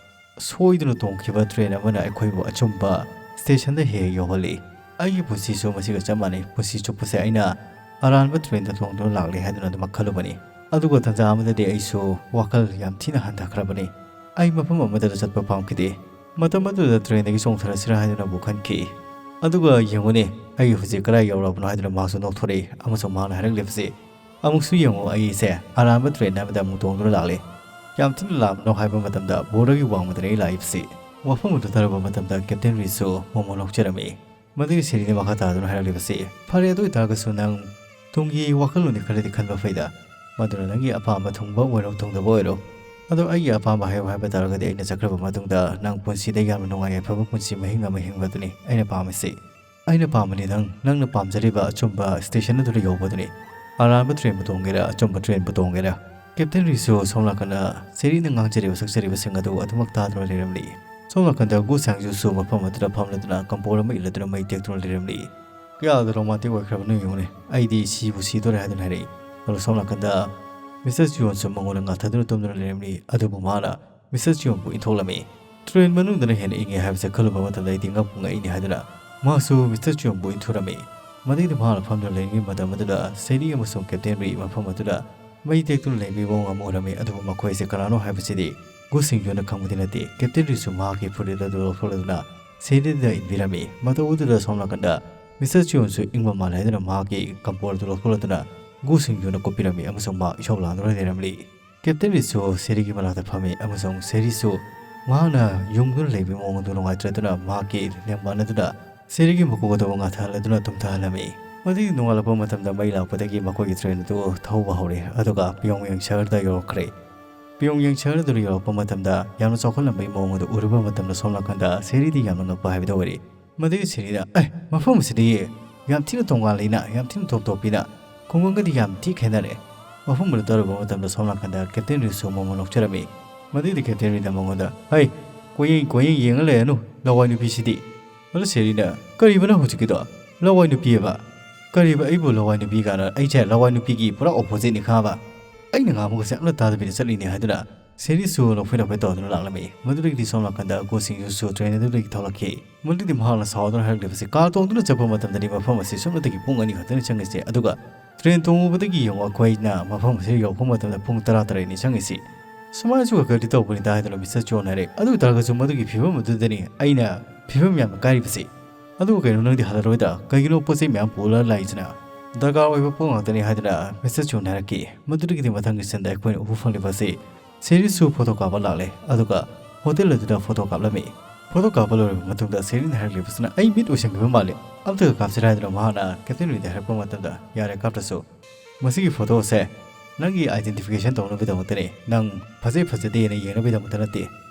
ꯁꯣꯏꯗꯨꯅ ꯇꯣꯡꯈꯤꯕ train ꯑꯃꯅ ꯑꯩꯈꯣꯏꯕꯨ ꯑꯆꯨꯝꯕ stationꯗ ꯍꯦꯛ ꯍꯦꯛ ꯌꯧꯍꯜꯂꯤ꯫ ꯑꯩꯒꯤ ꯄꯨꯟꯁꯤꯁꯨ ꯃꯁꯤꯒ ꯆꯞ ꯃꯥꯟꯅꯩ꯫ ꯄꯨꯟꯁꯤ ꯆꯨꯞꯄꯁꯦ ꯑꯩꯅ ꯑꯔꯥꯟꯕ trainꯗ ꯇꯣꯡꯗꯨꯅ ꯂꯥꯛꯂꯦ ꯍꯥꯏꯗꯨꯅ ꯑꯗꯨꯃꯛ ꯈꯜꯂꯨꯕꯅꯤ꯫ ꯑꯗꯨꯒ ꯇꯟꯖꯥ ꯑꯃꯗꯗꯤ ꯑꯩꯁꯨ ꯋꯥꯈꯜ ꯌꯥꯝ ꯊꯤꯅ ꯍꯟꯊꯈ꯭ꯔꯕꯅꯤ꯫ ꯑꯩ ꯃꯐꯝ ꯑꯃꯗ ꯆꯠꯄ ꯄꯥꯝꯈꯤꯗꯦ꯫ ꯃꯇꯝ ꯑꯗꯨꯗ trainꯗꯒꯤ ꯆꯣꯡꯊꯔꯁꯤꯔꯥ ꯍꯥꯏꯗꯨꯅꯕꯨ ꯈꯟꯈꯤ꯫ ꯑꯗꯨꯒ ꯌꯦꯡꯉꯨꯅꯦ, ꯑꯩ ꯍꯧꯖꯤꯛ ꯀꯗꯥꯏ ꯌꯧꯔꯕꯅꯣ ꯍꯥꯏꯗꯨꯅ ꯃꯍꯥꯛꯁꯨ ꯅꯣꯛꯊꯣꯔꯛꯏ꯫ ꯑꯃꯁꯨꯡ ꯃꯍꯥꯛꯅ ꯍꯥꯏꯔꯛꯂꯤꯕꯁꯤ, "ꯑꯃꯨꯛꯁꯨ ꯌꯦꯡꯉꯨ, ꯑꯩꯁꯦ ꯑꯔꯥꯟꯕ ꯇ꯭ꯔꯦꯟ ꯑꯃꯗ ꯑꯃꯨꯛ ꯇꯣꯡꯗꯨꯅ ꯂꯥꯛꯂꯦ꯫ ꯌꯥꯝ ꯊꯤꯅ ꯂꯥꯟꯕꯅꯣ ꯍꯥꯏꯕ ꯃꯇꯝꯗ ꯕꯣꯔꯗꯔꯒꯤ ꯋꯥꯡꯃꯗꯅ ꯑꯩ ꯂꯥꯛꯏꯕꯁꯤ"꯫ ꯋꯥꯐꯝ ꯑꯗꯨ ꯇꯥꯔꯕ ꯃꯇꯝꯗ ꯀꯦꯞꯇꯦꯟ ꯔꯤꯁꯨ ꯃꯣꯃꯣꯟ ꯅꯣꯛꯆꯔꯝꯃꯤ꯫ ꯃꯗꯨꯒꯤ ꯁꯦꯔꯤꯅ ꯃꯈꯥ ꯇꯥꯗꯨꯅ ꯍꯥꯏꯔꯛꯂꯤꯕꯁꯤ, "ꯐꯔꯦ, ꯑꯗꯨ ꯑꯣꯏꯇꯥꯔꯒꯁꯨ ꯅꯪ ꯇꯨꯡꯒꯤ ꯋꯥꯈꯜꯂꯣꯟꯗꯤ ꯈꯔꯗꯤ ꯈꯟꯕ ꯐꯩꯗ꯫ ꯃꯗꯨꯅ ꯅꯪꯒꯤ ꯑꯄꯥꯝꯕ ꯊꯨꯡꯕ ꯑꯣꯏꯔꯣ ꯊꯨꯡꯗꯕ ꯑꯣꯏꯔꯣ꯫ ꯑꯗꯣ ꯑꯩꯒꯤ ꯑꯄꯥꯝꯕ ꯍꯥꯏꯌꯨ ꯍꯥꯏꯕ ꯇꯥꯔꯒꯗꯤ ꯑꯩꯅ ꯆꯠꯈ꯭ꯔꯕ ꯃꯇꯨꯡꯗ ꯅꯪ ꯄꯨꯟꯁꯤꯗ ꯌꯥꯝꯅ ꯅꯨꯡꯉꯥꯏ ꯌꯥꯏꯐꯕ ꯄꯨꯟꯁꯤ ꯃꯍꯤꯡ ꯑꯃ ꯍꯤꯡꯕꯗꯨꯅꯤ ꯑꯩꯅ ꯄꯥꯝꯃꯤꯁꯤ꯫ ꯑꯩꯅ ꯄꯥꯝꯕꯅꯤ ꯅꯪ, ꯅꯪꯅ ꯄꯥꯝꯖꯔꯤꯕ ꯑꯆꯨꯝꯕ ꯁ꯭ꯇꯦꯁꯟ ꯑꯗꯨꯗ ꯌꯧꯕꯗꯨꯅꯤ꯫ ꯑꯔꯥꯟꯕ ꯇ꯭ꯔꯦꯟꯕꯨ ꯇꯣꯡꯒꯦꯔꯥ, ꯑꯆꯨꯝꯕ ꯇ꯭ꯔꯦꯟꯕꯨ ꯇꯣꯡꯒꯦꯔꯥ"꯫ ꯀꯦꯞꯇꯦꯟ ꯔꯤꯁꯨ ꯁꯣꯝ ꯅꯥꯀꯟꯗ ꯁꯦꯔꯤꯅ ꯉꯥꯡꯖꯔꯤꯕ ꯁꯛꯆꯔꯤꯕꯁꯤꯡ ꯑꯗꯨ ꯑꯗꯨꯃꯛ ꯇꯥꯗꯨꯅ ꯂꯩꯔꯝꯂꯤ꯫ ꯁꯣꯝ ꯅꯥꯀꯟꯗ ꯒꯨ ꯁꯥꯡꯖꯨꯁꯨ ꯃꯐꯝ ꯑꯗꯨꯗ ꯐꯝꯂꯗꯨꯅ ꯀꯝꯄꯣꯔ ꯑꯃ ꯏꯜꯂꯗꯨꯅ ꯃꯩ ꯇꯦꯛꯇꯨꯅ ꯂꯩꯔꯝꯂꯤ꯫ ꯀꯌꯥꯗ ꯔꯣꯃꯥꯟꯇꯤꯛ ꯑꯣꯏꯈ꯭ꯔꯕꯅꯣ ꯌꯦꯡꯉꯨꯅꯦ, ꯑꯩꯗꯤ ꯁꯤꯕꯨ ꯁꯤꯗꯣꯔꯦ ꯍꯥꯏꯗꯨꯅ ꯍꯥꯏꯔꯛꯏ꯫ ꯑꯗꯨꯒ ꯁꯣꯝ ꯅꯥꯀꯟꯗ ꯃꯤꯁꯇꯔ ꯆꯤꯌꯣꯟꯁꯨ ꯃꯉꯣꯟꯗ ꯉꯥꯊꯗꯨꯅ ꯇꯨꯝꯗꯨꯅ ꯂꯩꯔꯝꯂꯤ꯫ ꯑꯗꯨꯕꯨ ꯃꯥꯅ ꯃꯤꯁꯇꯔ ꯆꯤꯌꯣꯟꯕꯨ ꯏꯟꯊꯣꯛꯂꯝꯃꯤ꯫ ꯇ꯭ꯔꯦꯟ ꯃꯅꯨꯡꯗꯅ ꯍꯦꯟꯅ ꯏꯪꯉꯦ ꯍꯥꯏꯕꯁꯦ ꯈꯜꯂꯨꯕ ꯃꯇꯝꯗ ꯑꯩꯗꯤ ꯉꯛꯄꯨ ꯉꯛꯏꯅꯦ ꯍꯥꯏꯗꯨꯅ ꯃꯥꯁꯨ ꯃꯤꯁꯇꯔ ꯆꯤꯌꯣꯟꯕꯨ ꯏꯟꯊꯨꯔꯝꯃꯤ꯫ ꯃꯗꯩꯗ ꯃꯍꯥꯛꯅ ꯐꯝꯗꯨꯅ ꯂꯩꯔꯤꯉꯩ ꯃꯇꯝ ꯑꯗꯨꯗ ꯁꯦꯔꯤ ꯑꯃꯁꯨꯡ ꯀꯦꯞꯇꯦꯟ ꯔꯤ ꯃꯐꯝ ꯑꯗꯨꯗ ꯃꯩ ꯇꯦꯛꯇꯨꯅ ꯂꯩꯕꯒꯤ ꯃꯑꯣꯡ ꯑꯃ ꯎꯔꯝꯃꯤ꯫ ꯑꯗꯨꯕꯨ ꯃꯈꯣꯏꯁꯦ ꯀꯅꯥꯅꯣ ꯍꯥꯏꯕꯁꯤꯗꯤ ꯒꯨ ꯁꯤꯡꯌꯨꯅ ꯈꯪꯕꯗꯤ ꯅꯠꯇꯦ꯫ ꯀꯦꯞꯇꯦꯟ ꯔꯤꯁꯨ ꯃꯍꯥꯛꯀꯤ ꯐꯨꯔꯤꯠ ꯑꯗꯨ ꯂꯧꯊꯣꯛꯂꯗꯨꯅ ꯁꯦꯔꯤꯗ ꯏꯟꯕꯤꯔꯝꯃꯤ꯫ ꯃꯇꯧ ꯑꯗꯨꯗ ꯁꯣꯝ ꯅꯥꯀꯟꯗ ꯃꯤꯁꯇꯔ ꯆꯤꯌꯣꯟꯁꯨ ꯏꯪꯕ ꯃꯥꯜꯂꯦ ꯍꯥꯏꯗꯨꯅ ꯃꯍꯥꯛꯀꯤ ꯀꯝꯄꯣꯔ ꯑꯗꯨ ꯂꯧꯊꯣꯛꯂꯗꯨꯅ ꯒꯨ ꯁꯤꯡꯌꯨꯅ ꯀꯨꯞꯄꯤꯔꯝꯃꯤ ꯑꯃꯁꯨꯡ ꯃꯍꯥꯛ ꯏꯁꯧ ꯂꯥꯡꯗꯨꯅ ꯂꯩꯔꯝꯂꯤ꯫ ꯀꯦꯞꯇꯦꯟ ꯔꯤꯁꯨ ꯁꯦꯔꯤꯒꯤ ꯃꯅꯥꯛꯇ ꯐꯝꯃꯤ ꯑꯃꯁꯨꯡ ꯁꯦꯔꯤꯁꯨ ꯃꯍꯥꯛꯅ ꯌꯨꯡꯗꯨꯅ ꯂꯩꯕꯒꯤ ꯃꯑꯣꯡ ꯑꯗꯨ ꯅꯨꯡꯉꯥꯏꯇ꯭ꯔꯗꯨꯅ ꯃꯍꯥꯛꯀꯤ ꯂꯦꯡꯕꯥꯟ ꯑꯗꯨꯗ ꯁꯦꯔꯤꯒꯤ ꯃꯀꯣꯛ ꯑꯗꯨꯕꯨ ꯉꯥꯊꯍꯜꯂꯗꯨꯅ ꯇꯨꯝꯊꯍꯜꯂꯝꯃꯤ꯫ ꯃꯗꯨꯒꯤ ꯅꯣꯡꯉꯥꯜꯂꯛꯄ ꯃꯇꯝꯗ ꯃꯩ ꯂꯥꯛꯄꯗꯒꯤ ꯃꯈꯣꯏꯒꯤ ꯇ꯭ꯔꯦꯟ ꯑꯗꯨ ꯊꯧꯕ ꯍꯧꯔꯦ, ꯑꯗꯨꯒ ꯄꯤꯌꯣꯡꯌꯦꯡ ꯁꯍꯔꯗ ꯌꯧꯔꯛꯈ꯭ꯔꯦ꯫ ꯄꯤꯌꯣꯡꯌꯦꯡ ꯁꯍꯔ ꯑꯗꯨꯗ ꯌꯧꯔꯛꯄ ꯃꯇꯝꯗ ꯌꯥꯝꯅ ꯆꯥꯎꯈꯠꯂꯝꯕꯒꯤ ꯃꯑꯣꯡ ꯑꯗꯨ ꯎꯔꯨꯕ ꯃꯇꯝꯗ ꯁꯣꯝ ꯅꯥꯀꯟꯗ ꯁꯦꯔꯤꯗꯤ ꯌꯥꯝꯅ ꯉꯛꯄ ꯍꯥꯏꯕꯗꯨ ꯑꯣꯏꯔꯦ꯫ ꯃꯗꯨꯒꯤ ꯁꯦꯔꯤꯅ, "ꯑꯦ, ꯃꯐꯝ ꯑꯁꯤꯗꯤ ꯌꯥꯝ ꯊꯤꯅ ꯇꯣꯉꯥꯜꯂꯤꯅ, ꯌꯥꯝ ꯊꯤꯅ ꯇꯣꯞ ꯇꯣꯞꯄꯤꯅ, ꯈꯨꯡꯒꯪꯒꯗꯤ ꯌꯥꯝ ꯊꯤ ꯈꯦꯠꯅꯔꯦ"꯫ ꯃꯐꯝ ꯑꯗꯨ ꯇꯧꯔꯨꯕ ꯃꯇꯝꯗ ꯁꯣꯝ ꯅꯥꯀꯟꯗ ꯀꯦꯞꯇꯦꯟ ꯔꯤꯁꯨ ꯃꯣꯃꯣꯟ ꯅꯣꯛꯆꯔꯝꯃꯤ꯫ ꯃꯗꯨꯒꯤ ꯀꯦꯞꯇꯦꯟ ꯔꯤꯅ ꯃꯉꯣꯟꯗ, "ꯍꯩ, ꯀꯣꯏꯌꯦꯡ ꯀꯣꯏꯌꯦꯡ ꯌꯦꯡꯉ ꯂꯩꯔꯅꯨ, ꯂꯋꯥꯏ ꯅꯨꯄꯤꯁꯤꯗꯤ"꯫ ꯑꯗꯨ ꯁꯦꯔꯤꯅ, "ꯀꯔꯤꯕꯅꯣ ꯍꯧꯖꯤꯛꯀꯤꯗꯣ? ꯂꯋꯥꯏ ꯅꯨꯄꯤꯑꯕ? ꯀꯔꯤꯕ ꯑꯩꯕꯨ ꯂꯋꯥꯏ ꯅꯨꯄꯤ ꯀꯥꯏꯅ? ꯑꯩꯁꯦ ꯂꯋꯥꯏ ꯅꯨꯄꯤꯒꯤ ꯄꯨꯔꯥ ꯑꯣꯄꯣꯖꯤꯠꯅꯤ ꯈꯪꯉꯕ? ꯑꯩꯅ ꯉꯥꯡꯕꯒꯁꯦ ꯑꯝꯇ ꯇꯥꯗꯕꯤꯗ ꯆꯠꯂꯤꯅꯦ" ꯍꯥꯏꯗꯨꯅ ꯁꯦꯔꯤꯁꯨ ꯅꯣꯛꯐꯦ ꯅꯣꯛꯐꯦ ꯇꯧꯗꯨꯅ ꯂꯥꯛꯂꯝꯃꯤ꯫ ꯃꯗꯨꯗꯒꯤꯗꯤ ꯁꯣꯝ ꯅꯥꯀꯟꯗ ꯒꯣ ꯁꯤꯡꯌꯨꯁꯨ ꯇ꯭ꯔꯦꯟ ꯑꯗꯨꯗꯒꯤ ꯊꯣꯛꯂꯛꯈꯤ꯫ ꯃꯗꯨꯗꯤ ꯃꯍꯥꯛꯅ ꯁꯥꯎꯗꯨꯅ ꯍꯥꯏꯔꯛꯂꯤꯕꯁꯤ, "ꯀꯥꯔ ꯇꯣꯡꯗꯨꯅ ꯆꯠꯄ ꯃꯇꯝꯗꯗꯤ ꯃꯐꯝ ꯑꯁꯤ ꯁꯨꯞꯅꯇꯒꯤ ꯄꯨꯡ ꯑꯅꯤ ꯈꯛꯇꯅꯤ ꯆꯪꯉꯤꯁꯦ, ꯑꯗꯨꯒ ꯇ꯭ꯔꯦꯟ ꯇꯣꯡꯉꯨꯕꯗꯒꯤ ꯌꯦꯡꯉꯨ, ꯑꯩꯈꯣꯏꯅ ꯃꯐꯝ ꯑꯁꯤꯗ ꯌꯧꯔꯛꯄ ꯃꯇꯝꯗ ꯄꯨꯡ ꯇꯔꯥ ꯇꯔꯦꯠꯅꯤ ꯆꯪꯉꯤꯁꯤ"꯫ "ꯁꯨꯃꯥꯏꯅꯁꯨ ꯈꯔ ꯈꯔꯗꯤ ꯇꯧꯕꯅꯤꯗ" ꯍꯥꯏꯗꯨꯅ ꯃꯤꯁꯇꯔ ꯆꯣꯟ ꯍꯥꯏꯔꯛꯏ꯫ "ꯑꯗꯨ ꯑꯣꯏ ꯇꯥꯔꯒꯁꯨ ꯃꯗꯨꯒꯤ ꯐꯤꯕꯝ ꯑꯗꯨꯗꯅꯤ ꯑꯩꯅ ꯐꯤꯕꯝ ꯌꯥꯝꯅ ꯀꯥꯏꯔꯤꯕꯁꯤ"꯫ "ꯑꯗꯨꯒ ꯀꯩꯅꯣ, ꯅꯪꯗꯤ ꯍꯜꯂꯔꯣꯏꯗ? ꯀꯩꯒꯤꯅꯣ ꯄꯣꯠ ꯆꯩ ꯃꯌꯥꯝ ꯄꯨꯔ ꯂꯥꯛꯏꯁꯤꯅ?" "ꯗꯔꯀꯥꯔ ꯑꯣꯏꯕ ꯄꯣꯠ ꯉꯥꯛꯇꯅꯤ" ꯍꯥꯏꯗꯨꯅ ꯃꯤꯁꯇꯔ ꯆꯨꯟꯅ ꯍꯥꯏꯔꯛꯈꯤ꯫ ꯃꯗꯨꯗꯒꯤꯗꯤ ꯃꯊꯪꯒꯤ ꯁꯤꯟꯗ ꯑꯩꯈꯣꯏꯅ ꯎꯕ ꯐꯪꯂꯤꯕ ꯑꯁꯤ ꯁꯦꯔꯤꯁꯁꯨ ꯐꯣꯇꯣ ꯀꯥꯞꯄ ꯂꯥꯛꯂꯦ, ꯑꯗꯨꯒ ꯍꯣꯇꯦꯜ ꯑꯗꯨꯗ ꯐꯣꯇꯣ ꯀꯥꯞꯂꯝꯃꯤ꯫ ꯐꯣꯇꯣ ꯀꯥꯞꯄ ꯂꯣꯏꯔꯕ ꯃꯇꯨꯡꯗ ꯁꯦꯔꯤꯅ ꯍꯥꯏꯔꯛꯂꯤꯕꯁꯤꯅ, "ꯑꯩ ꯃꯤꯠ ꯎꯏꯁꯤꯟꯈꯤꯕ ꯃꯥꯜꯂꯦ, ꯑꯝꯇꯒ ꯀꯥꯞꯁꯤꯔꯥ?" ꯍꯥꯏꯗꯨꯅ ꯃꯍꯥꯛꯅ ꯀꯦꯞꯇꯦꯟ ꯔꯤꯗ ꯍꯥꯏꯔꯛꯄ ꯃꯇꯝꯗ, "ꯌꯥꯔꯦ, ꯀꯥꯞꯇ꯭ꯔꯁꯨ꯫ ꯃꯁꯤꯒꯤ ꯐꯣꯇꯣꯁꯦ ꯅꯪꯒꯤ ꯑꯥꯏꯗꯦꯟꯇꯤꯐꯤꯀꯦꯁꯟ ꯇꯧꯅꯕꯒꯤꯗꯃꯛꯇꯅꯦ, ꯅꯪ ꯐꯖꯩ ꯐꯖꯗꯦꯅ ꯌꯦꯡꯅꯕꯒꯤꯗꯃꯛꯇ ꯅꯠꯇꯦ꯫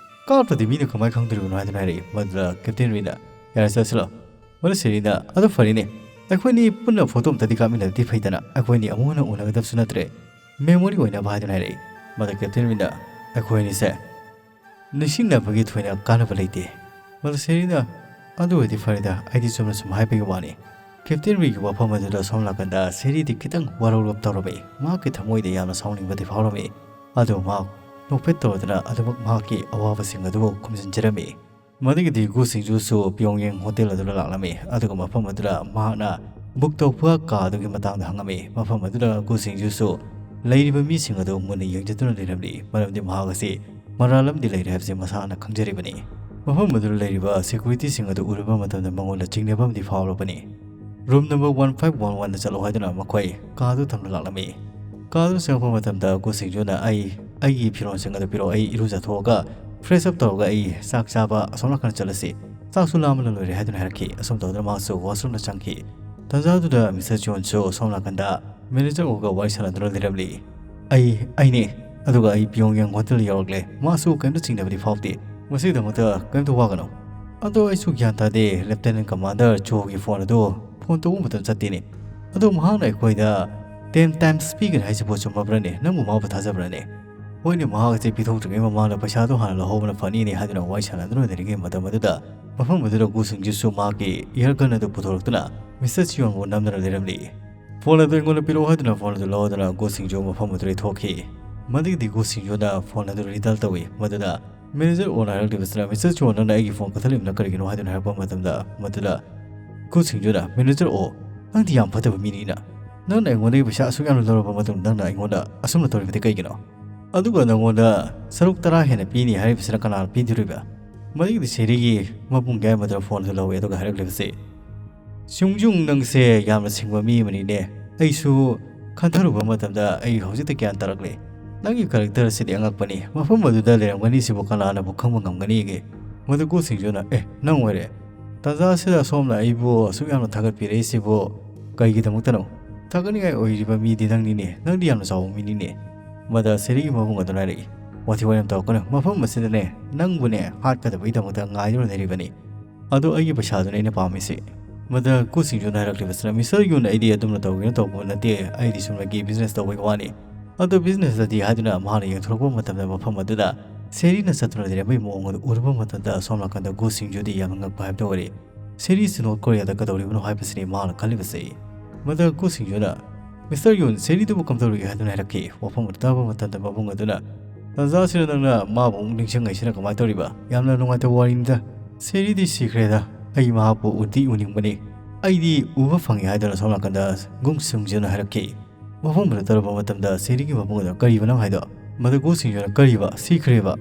ꯀꯥꯞꯇ꯭ꯔꯗꯤ ꯃꯤꯅ ꯀꯃꯥꯏꯅ ꯈꯪꯗꯣꯔꯤꯕꯅꯣ?" ꯍꯥꯏꯗꯨꯅ ꯍꯥꯏꯔꯛꯏ꯫ ꯃꯗꯨꯗ ꯀꯦꯞꯇꯦꯟ ꯔꯤꯅ, "ꯌꯥꯔꯦ, ꯆꯠꯁꯤꯜꯂꯣ꯫" ꯃꯗꯨ ꯁꯦꯔꯤꯅ, "ꯑꯗꯨ ꯐꯔꯦꯅꯦ, ꯑꯩꯈꯣꯏꯅꯤ ꯄꯨꯟꯅ ꯐꯣꯇꯣ ꯑꯝꯇꯗꯤ ꯀꯥꯞꯃꯤꯟꯅꯔꯗꯤ ꯐꯩꯗꯅ, ꯑꯩꯈꯣꯏꯅꯤ ꯑꯃꯨꯛ ꯍꯟꯅ ꯎꯅꯒꯗꯕꯁꯨ ꯅꯠꯇ꯭ꯔꯦ, ꯃꯦꯃꯣꯔꯤ ꯑꯣꯏꯅꯕ" ꯍꯥꯏꯗꯨꯅ ꯍꯥꯏꯔꯛꯏ꯫ ꯃꯗꯨ ꯀꯦꯞꯇꯦꯟ ꯔꯤꯅ, "ꯑꯩꯈꯣꯏ ꯑꯅꯤꯁꯦ ꯅꯤꯡꯁꯤꯡꯅꯕꯒꯤ ꯊꯣꯏꯅ ꯀꯥꯟꯅꯕ ꯂꯩꯇꯦ꯫" ꯃꯗꯨ ꯁꯦꯔꯤꯅ, "ꯑꯗꯨ ꯑꯣꯏꯔꯗꯤ ꯐꯔꯦꯗ, ꯑꯩꯗꯤ ꯆꯨꯝꯅ ꯁꯨꯝ ꯍꯥꯏꯕꯒꯤ ꯋꯥꯅꯤ꯫" ꯀꯦꯞꯇꯦꯟ ꯔꯤꯒꯤ ꯋꯥꯐꯝ ꯑꯗꯨꯗ ꯁꯣꯝ ꯅꯥꯀꯟꯗ ꯁꯦꯔꯤꯗꯤ ꯈꯤꯇꯪ ꯋꯥꯔꯧꯔꯞ ꯇꯧꯔꯝꯃꯤ꯫ ꯃꯍꯥꯛꯀꯤ ꯊꯃꯣꯏꯗ ꯌꯥꯝꯅ ꯁꯥꯎꯅꯤꯡꯕꯗꯤ ꯐꯥꯎꯔꯝꯃꯤ꯫ ꯑꯗꯨꯕꯨ ꯃꯍꯥꯛ ꯅꯣꯛꯐꯦꯠ ꯇꯧꯔꯗꯨꯅ ꯑꯗꯨꯃꯛ ꯃꯍꯥꯛꯀꯤ ꯑꯋꯥꯕꯁꯤꯡ ꯑꯗꯨꯕꯨ ꯈꯨꯝꯖꯤꯟꯖꯔꯝꯃꯤ꯫ ꯃꯗꯨꯒꯤꯗꯤ ꯒꯨ ꯁꯤꯡꯖꯨꯁꯨ ꯄꯤꯌꯣꯡꯌꯦꯡ ꯍꯣꯇꯦꯜ ꯑꯗꯨꯗ ꯂꯥꯛꯂꯝꯃꯤ, ꯑꯗꯨꯒ ꯃꯐꯝ ꯑꯗꯨꯗ ꯃꯍꯥꯛꯅ ꯕꯨꯛ ꯇꯧꯕ ꯀꯥ ꯑꯗꯨꯒꯤ ꯃꯇꯥꯡꯗ ꯍꯪꯉꯝꯃꯤ꯫ ꯃꯐꯝ ꯑꯗꯨꯗ ꯒꯨ ꯁꯤꯡꯖꯨꯁꯨ ꯂꯩꯔꯤꯕ ꯃꯤꯁꯤꯡ ꯑꯗꯨ ꯃꯨꯟꯅ ꯌꯦꯡꯖꯗꯨꯅ ꯂꯩꯔꯝꯂꯤ, ꯃꯔꯝꯗꯤ ꯃꯍꯥꯛ ꯑꯁꯤ ꯃꯔꯥꯜ ꯑꯃꯗꯤ ꯂꯩꯔꯦ ꯍꯥꯏꯕꯁꯤ ꯃꯁꯥꯅ ꯈꯪꯖꯔꯤꯕꯅꯤ꯫ ꯃꯐꯝ ꯑꯗꯨꯗ ꯂꯩꯔꯤꯕ ꯁꯦꯀ꯭ꯌꯨꯔꯤꯇꯤꯁꯤꯡ ꯑꯗꯨ ꯎꯔꯨꯕ ꯃꯇꯝꯗ ꯃꯉꯣꯟꯗ ꯆꯤꯡꯅꯕ ꯑꯃꯗꯤ ꯐꯥꯎꯔꯕꯅꯤ꯫ Room number one five one ꯋꯥꯟꯗ ꯆꯠꯂꯣ ꯍꯥꯏꯗꯨꯅ ꯃꯈꯣꯏ ꯀꯥ ꯑꯗꯨ ꯊꯝꯗꯨꯅ ꯂꯥꯛꯂꯝꯃꯤ꯫ ꯀꯥ ꯑꯗꯨ ꯆꯪꯉꯛꯄ ꯃꯇꯝꯗ ꯒꯨ ꯁꯤꯡꯖꯨꯅ, "ꯑꯩ, ꯑꯩꯒꯤ ꯐꯤꯔꯣꯜꯁꯤꯡ ꯑꯗꯨ ꯄꯤꯔꯛꯑꯣ, ꯑꯩ ꯏꯔꯨꯖꯊꯣꯛꯑꯒ ꯐ꯭ꯔꯦꯁ ꯑꯞ ꯇꯧꯔꯒ ꯑꯩ ꯆꯥꯛ ꯆꯥꯕ ꯑꯁꯣꯝ ꯅꯥꯀꯟꯗ ꯆꯠꯂꯁꯤ, ꯆꯥꯛꯁꯨ ꯂꯥꯝꯕꯅ ꯂꯣꯏꯔꯦ" ꯍꯥꯏꯗꯨꯅ ꯍꯥꯏꯔꯛꯈꯤ꯫ ꯑꯁꯨꯝ ꯇꯧꯗꯨꯅ ꯃꯍꯥꯛꯁꯨ ꯋꯥꯁꯔꯨꯝꯗ ꯆꯪꯈꯤ꯫ ꯇꯟꯖꯥꯗꯨꯗ ꯃꯤꯁꯇꯔ ꯆꯣꯟꯁꯨ ꯑꯁꯣꯝ ꯅꯥꯀꯟꯗ ꯃꯦꯅꯦꯖꯔ ꯑꯣꯒ ꯋꯥꯔꯤ ꯁꯥꯟꯅꯗꯨꯅ ꯂꯩꯔꯝꯂꯤ꯫ "ꯑꯩ, ꯑꯩꯅꯦ, ꯑꯗꯨꯒ ꯑꯩ ꯄꯤꯌꯣꯡꯌꯥꯡ ꯍꯣꯇꯦꯜ ꯌꯧꯔꯛꯂꯦ, ꯃꯥꯁꯨ ꯀꯔꯤꯝꯇ ꯆꯤꯡꯅꯕꯗꯤ ꯐꯥꯎꯗꯦ, ꯃꯁꯤꯒꯤꯗꯃꯛꯇ ꯀꯔꯤꯝꯇ ꯋꯥꯒꯅꯨ꯫" "ꯑꯗꯣ ꯑꯩꯁꯨ ꯒ꯭ꯌꯥꯟ ꯇꯥꯗꯦ, ꯂꯦꯐꯇꯦꯅꯦꯟ ꯀꯃꯥꯟꯗꯔ ꯆꯣꯒꯤ ꯐꯣꯟ ꯑꯗꯨ ꯐꯣꯟ ꯇꯧꯕ ꯃꯇꯝ ꯆꯠꯇꯦꯅꯦ, ꯑꯗꯣ ꯃꯍꯥꯛꯅ ꯑꯩꯈꯣꯏꯗ ꯇꯦꯟ ꯇꯥꯏꯝꯁ ꯄꯤꯒꯅꯤ ꯍꯥꯏꯁꯤꯕꯨ ꯆꯨꯝꯃꯕ꯭ꯔꯅꯦ? ꯅꯪꯕꯨ ꯃꯥꯕꯨ ꯊꯥꯖꯕ꯭ꯔꯅꯦ?" "ꯍꯣꯏꯅꯦ, ꯃꯍꯥꯛ ꯑꯁꯤ ꯄꯤꯊꯣꯛꯇ꯭ꯔꯤꯉꯩ ꯃꯃꯥꯡꯗ ꯄꯩꯁꯥꯗꯣ ꯍꯥꯟꯅ ꯂꯧꯍꯧꯕꯅ ꯐꯅꯤꯅꯦ" ꯍꯥꯏꯗꯨꯅ ꯋꯥꯔꯤ ꯁꯥꯟꯅꯗꯨꯅ ꯂꯩꯔꯤꯉꯩ ꯃꯇꯝ ꯑꯗꯨꯗ ꯃꯐꯝ ꯑꯗꯨꯗ ꯒꯨ ꯁꯤꯡꯖꯨꯁꯨ ꯃꯍꯥꯛꯀꯤ ꯏꯌꯔꯒꯟ ꯑꯗꯨ ꯄꯨꯊꯣꯔꯛꯇꯨꯅ ꯃꯤꯁꯇꯔ ꯆꯤꯌꯣꯟꯕꯨ ꯅꯝꯗꯨꯅ ꯂꯩꯔꯝꯂꯤ꯫ "ꯐꯣꯟ ꯑꯗꯨ ꯑꯩꯉꯣꯟꯗ ꯄꯤꯔꯛꯑꯣ" ꯍꯥꯏꯗꯨꯅ ꯐꯣꯟ ꯑꯗꯨ ꯂꯧꯗꯨꯅ ꯒꯨ ꯁꯤꯡꯖꯨ ꯃꯐꯝ ꯑꯗꯨꯗꯒꯤ ꯊꯣꯛꯈꯤ꯫ ꯃꯗꯨꯒꯤꯗꯤ ꯒꯨ ꯁꯤꯡꯖꯨꯅ ꯐꯣꯟ ꯑꯗꯨ ꯔꯤꯗꯜ ꯇꯧꯏ꯫ ꯃꯗꯨꯗ ꯃꯦꯅꯦꯖꯔ ꯑꯣꯅ ꯍꯥꯏꯔꯛꯂꯤꯕꯁꯤꯅ, "ꯃꯤꯁꯇꯔ ꯆꯤꯌꯣꯟ, ꯅꯪꯅ ꯑꯩꯒꯤ ꯐꯣꯟ ꯀꯛꯊꯠꯂꯤꯕꯅ ꯀꯔꯤꯒꯤꯅꯣ?" ꯍꯥꯏꯗꯨꯅ ꯍꯥꯏꯔꯛꯄ ꯃꯇꯝꯗ, ꯃꯗꯨꯗ ꯒꯨ ꯁꯤꯡꯖꯨꯅ, "ꯃꯦꯅꯦꯖꯔ ꯑꯣ, ꯅꯪꯗꯤ ꯌꯥꯝ ꯐꯠꯇꯕ ꯃꯤꯅꯤꯅ, ꯅꯪꯅ ꯑꯩꯉꯣꯟꯗꯒꯤ ꯄꯩꯁꯥ ꯑꯁꯨꯛ ꯌꯥꯝꯅ ꯂꯧꯔꯕ ꯃꯇꯨꯡꯗ ꯅꯪꯅ ꯑꯩꯉꯣꯟꯗ ꯑꯁꯨꯝꯅ ꯇꯧꯔꯤꯕꯗꯤ ꯀꯩꯒꯤꯅꯣ? ꯑꯗꯨꯒ ꯅꯪꯉꯣꯟꯗ ꯁꯔꯨꯛ ꯇꯔꯥ ꯍꯦꯟꯅ ꯄꯤꯅꯤ ꯍꯥꯏꯔꯤꯕꯁꯤꯅ ꯀꯅꯥꯅ ꯄꯤꯗꯣꯔꯤꯕ? ꯃꯗꯨꯒꯤꯗꯤ ꯁꯦꯔꯤꯒꯤ ꯃꯕꯨꯡ ꯌꯥꯏꯃꯗꯨꯅ ꯐꯣꯟ ꯑꯗꯨ ꯂꯧꯋꯦ ꯑꯗꯨꯒ ꯍꯥꯏꯔꯛꯂꯤꯕꯁꯤ, "ꯁꯤꯡꯖꯨꯡ, ꯅꯪꯁꯦ ꯌꯥꯝꯅ ꯁꯤꯡꯕ ꯃꯤ ꯑꯃꯅꯤꯅꯦ꯫ ꯑꯩꯁꯨ ꯈꯟꯊꯔꯨꯕ ꯃꯇꯝꯗ ꯑꯩ ꯍꯧꯖꯤꯛꯇ ꯒ꯭ꯌꯥꯟ ꯇꯥꯔꯛꯂꯦ꯫ ꯅꯪꯒꯤ ꯀꯦꯔꯦꯛꯇꯔ ꯑꯁꯤꯗꯤ ꯑꯉꯛꯄꯅꯤ꯫ ꯃꯐꯝ ꯑꯗꯨꯗ ꯂꯩꯔꯝꯒꯅꯤ ꯁꯤꯕꯨ ꯀꯅꯥꯅꯕꯨ ꯈꯪꯕ ꯉꯝꯒꯅꯤꯒꯦ?" ꯃꯗꯨ ꯒꯨ ꯁꯤꯡꯖꯨꯅ, "ꯑꯦ, ꯅꯪ ꯑꯣꯏꯔꯦ? ꯇꯥꯟꯖꯥ ꯑꯁꯤꯗ ꯑꯁꯣꯝꯅ ꯑꯩꯕꯨ ꯑꯁꯨꯛ ꯌꯥꯝꯅ ꯊꯥꯒꯠꯄꯤꯔꯛꯏꯁꯤꯕꯨ ꯀꯩꯒꯤꯗꯃꯛꯇꯅꯣ? ꯊꯥꯒꯠꯅꯤꯡꯉꯥꯏ ꯑꯣꯏꯔꯤꯕ ꯃꯤꯗꯤ ꯅꯪꯅꯤꯅꯦ꯫ ꯅꯪꯗꯤ ꯌꯥꯝꯅ ꯆꯥꯎꯕ ꯃꯤꯅꯤꯅꯦ꯫" ꯃꯗ ꯁꯦꯔꯤꯒꯤ ꯃꯕꯨꯡ ꯑꯗꯨꯅ ꯍꯥꯏꯔꯛꯏ, "ꯋꯥꯊꯤ ꯋꯥꯔꯦꯝ ꯇꯧꯔꯛꯀꯅꯨ꯫ ꯃꯐꯝ ꯑꯁꯤꯗꯅꯦ ꯅꯪꯕꯨꯅꯦ ꯍꯥꯠꯀꯗꯕꯒꯤꯗꯃꯛꯇ ꯉꯥꯏꯗꯨꯅ ꯂꯩꯔꯤꯕꯅꯤ꯫ ꯑꯗꯣ ꯑꯩꯒꯤ ꯄꯩꯁꯥꯗꯨꯅ ꯑꯩꯅ ꯄꯥꯝꯃꯤꯁꯤ꯫" ꯃꯗ ꯒꯨ ꯁꯤꯡꯖꯨꯅ ꯍꯥꯏꯔꯛꯂꯤꯕꯁꯤꯅ, "ꯃꯤꯁꯇꯔ ꯌꯨꯟ, ꯑꯩꯗꯤ ꯑꯗꯨꯝꯅ ꯇꯧꯒꯦꯅ ꯇꯧꯕ ꯅꯠꯇꯦ꯫ ꯑꯩꯗꯤ ꯁꯨꯝꯅꯒꯤ ꯕꯤꯖꯤꯅꯦꯁ ꯇꯧꯕꯒꯤ ꯋꯥꯅꯤ꯫ ꯑꯗꯣ ꯕꯤꯖꯤꯅꯦꯁꯇꯗꯤ" ꯍꯥꯏꯗꯨꯅ ꯃꯍꯥꯛꯅ ꯌꯦꯡꯊꯣꯔꯛꯄ ꯃꯇꯝꯗ ꯃꯐꯝ ꯑꯗꯨꯗ ꯁꯦꯔꯤꯅ ꯆꯠꯇꯨꯅ ꯂꯩꯔꯝꯕꯒꯤ ꯃꯑꯣꯡ ꯑꯗꯨ ꯎꯔꯨꯕ ꯃꯇꯝꯗ ꯑꯁꯣꯝ ꯅꯥꯀꯟꯗ ꯒꯨ ꯁꯤꯡꯖꯨꯗꯤ ꯌꯥꯝꯅ ꯉꯛꯄ ꯍꯥꯏꯕꯗꯨ ꯑꯣꯏꯔꯦ꯫ ꯁꯦꯔꯤꯁꯤ ꯅꯣꯔꯠ ꯀꯣꯔꯤꯌꯥꯗ ꯀꯩꯗꯧꯔꯤꯕꯅꯣ ꯍꯥꯏꯕꯁꯤꯅꯤ ꯃꯍꯥꯛꯅ ꯈꯜꯂꯤꯕꯁꯤ꯫ ꯃꯗ ꯒꯨ ꯁꯤꯡꯖꯨꯅ, "ꯃꯤꯁꯇꯔ ꯌꯨꯟ, ꯁꯦꯔꯤꯗꯨꯕꯨ ꯀꯝꯗꯧꯔꯤꯒꯦ?" ꯍꯥꯏꯗꯨꯅ ꯍꯥꯏꯔꯛꯈꯤ꯫ ꯋꯥꯐꯝ ꯑꯗꯨ ꯇꯥꯕ ꯃꯇꯝꯗ ꯃꯕꯨꯡ ꯑꯗꯨꯅ, "ꯇꯥꯟꯖꯥꯁꯤꯗ ꯅꯪꯅ ꯃꯥꯕꯨ ꯑꯃꯨꯛ ꯅꯤꯡꯁꯤꯡꯉꯛꯏꯁꯤꯅ ꯀꯃꯥꯏꯅ ꯇꯧꯔꯤꯕ? ꯌꯥꯝꯅ ꯅꯨꯡꯉꯥꯏꯇꯕ ꯋꯥꯔꯤꯅꯤꯗ꯫ ꯁꯦꯔꯤꯗꯤ ꯁꯤꯈ꯭ꯔꯦꯗ꯫ ꯑꯩ ꯃꯍꯥꯛꯄꯨ ꯎꯗꯤ ꯎꯅꯤꯡꯕꯅꯤ꯫ ꯑꯩꯗꯤ ꯎꯕ ꯐꯪꯉꯤ" ꯍꯥꯏꯗꯨꯅ ꯁꯣꯝ ꯅꯥꯀꯟꯗ ꯒꯨ ꯁꯤꯡꯖꯨꯅ ꯍꯥꯏꯔꯛꯈꯤ꯫ ꯋꯥꯐꯝ ꯑꯗꯨ ꯇꯥꯔꯨꯕ ꯃꯇꯝꯗ ꯁꯦꯔꯤꯒꯤ ꯃꯕꯨꯡ ꯑꯗꯨꯅ, "ꯀꯔꯤꯕ ꯅꯪ ꯍꯥꯏꯗꯣ?" ꯃꯗ ꯒꯨ ꯁꯤꯡꯖꯨꯅ, "ꯀꯔꯤꯕ? ꯁꯤꯈ꯭ꯔꯦꯕ?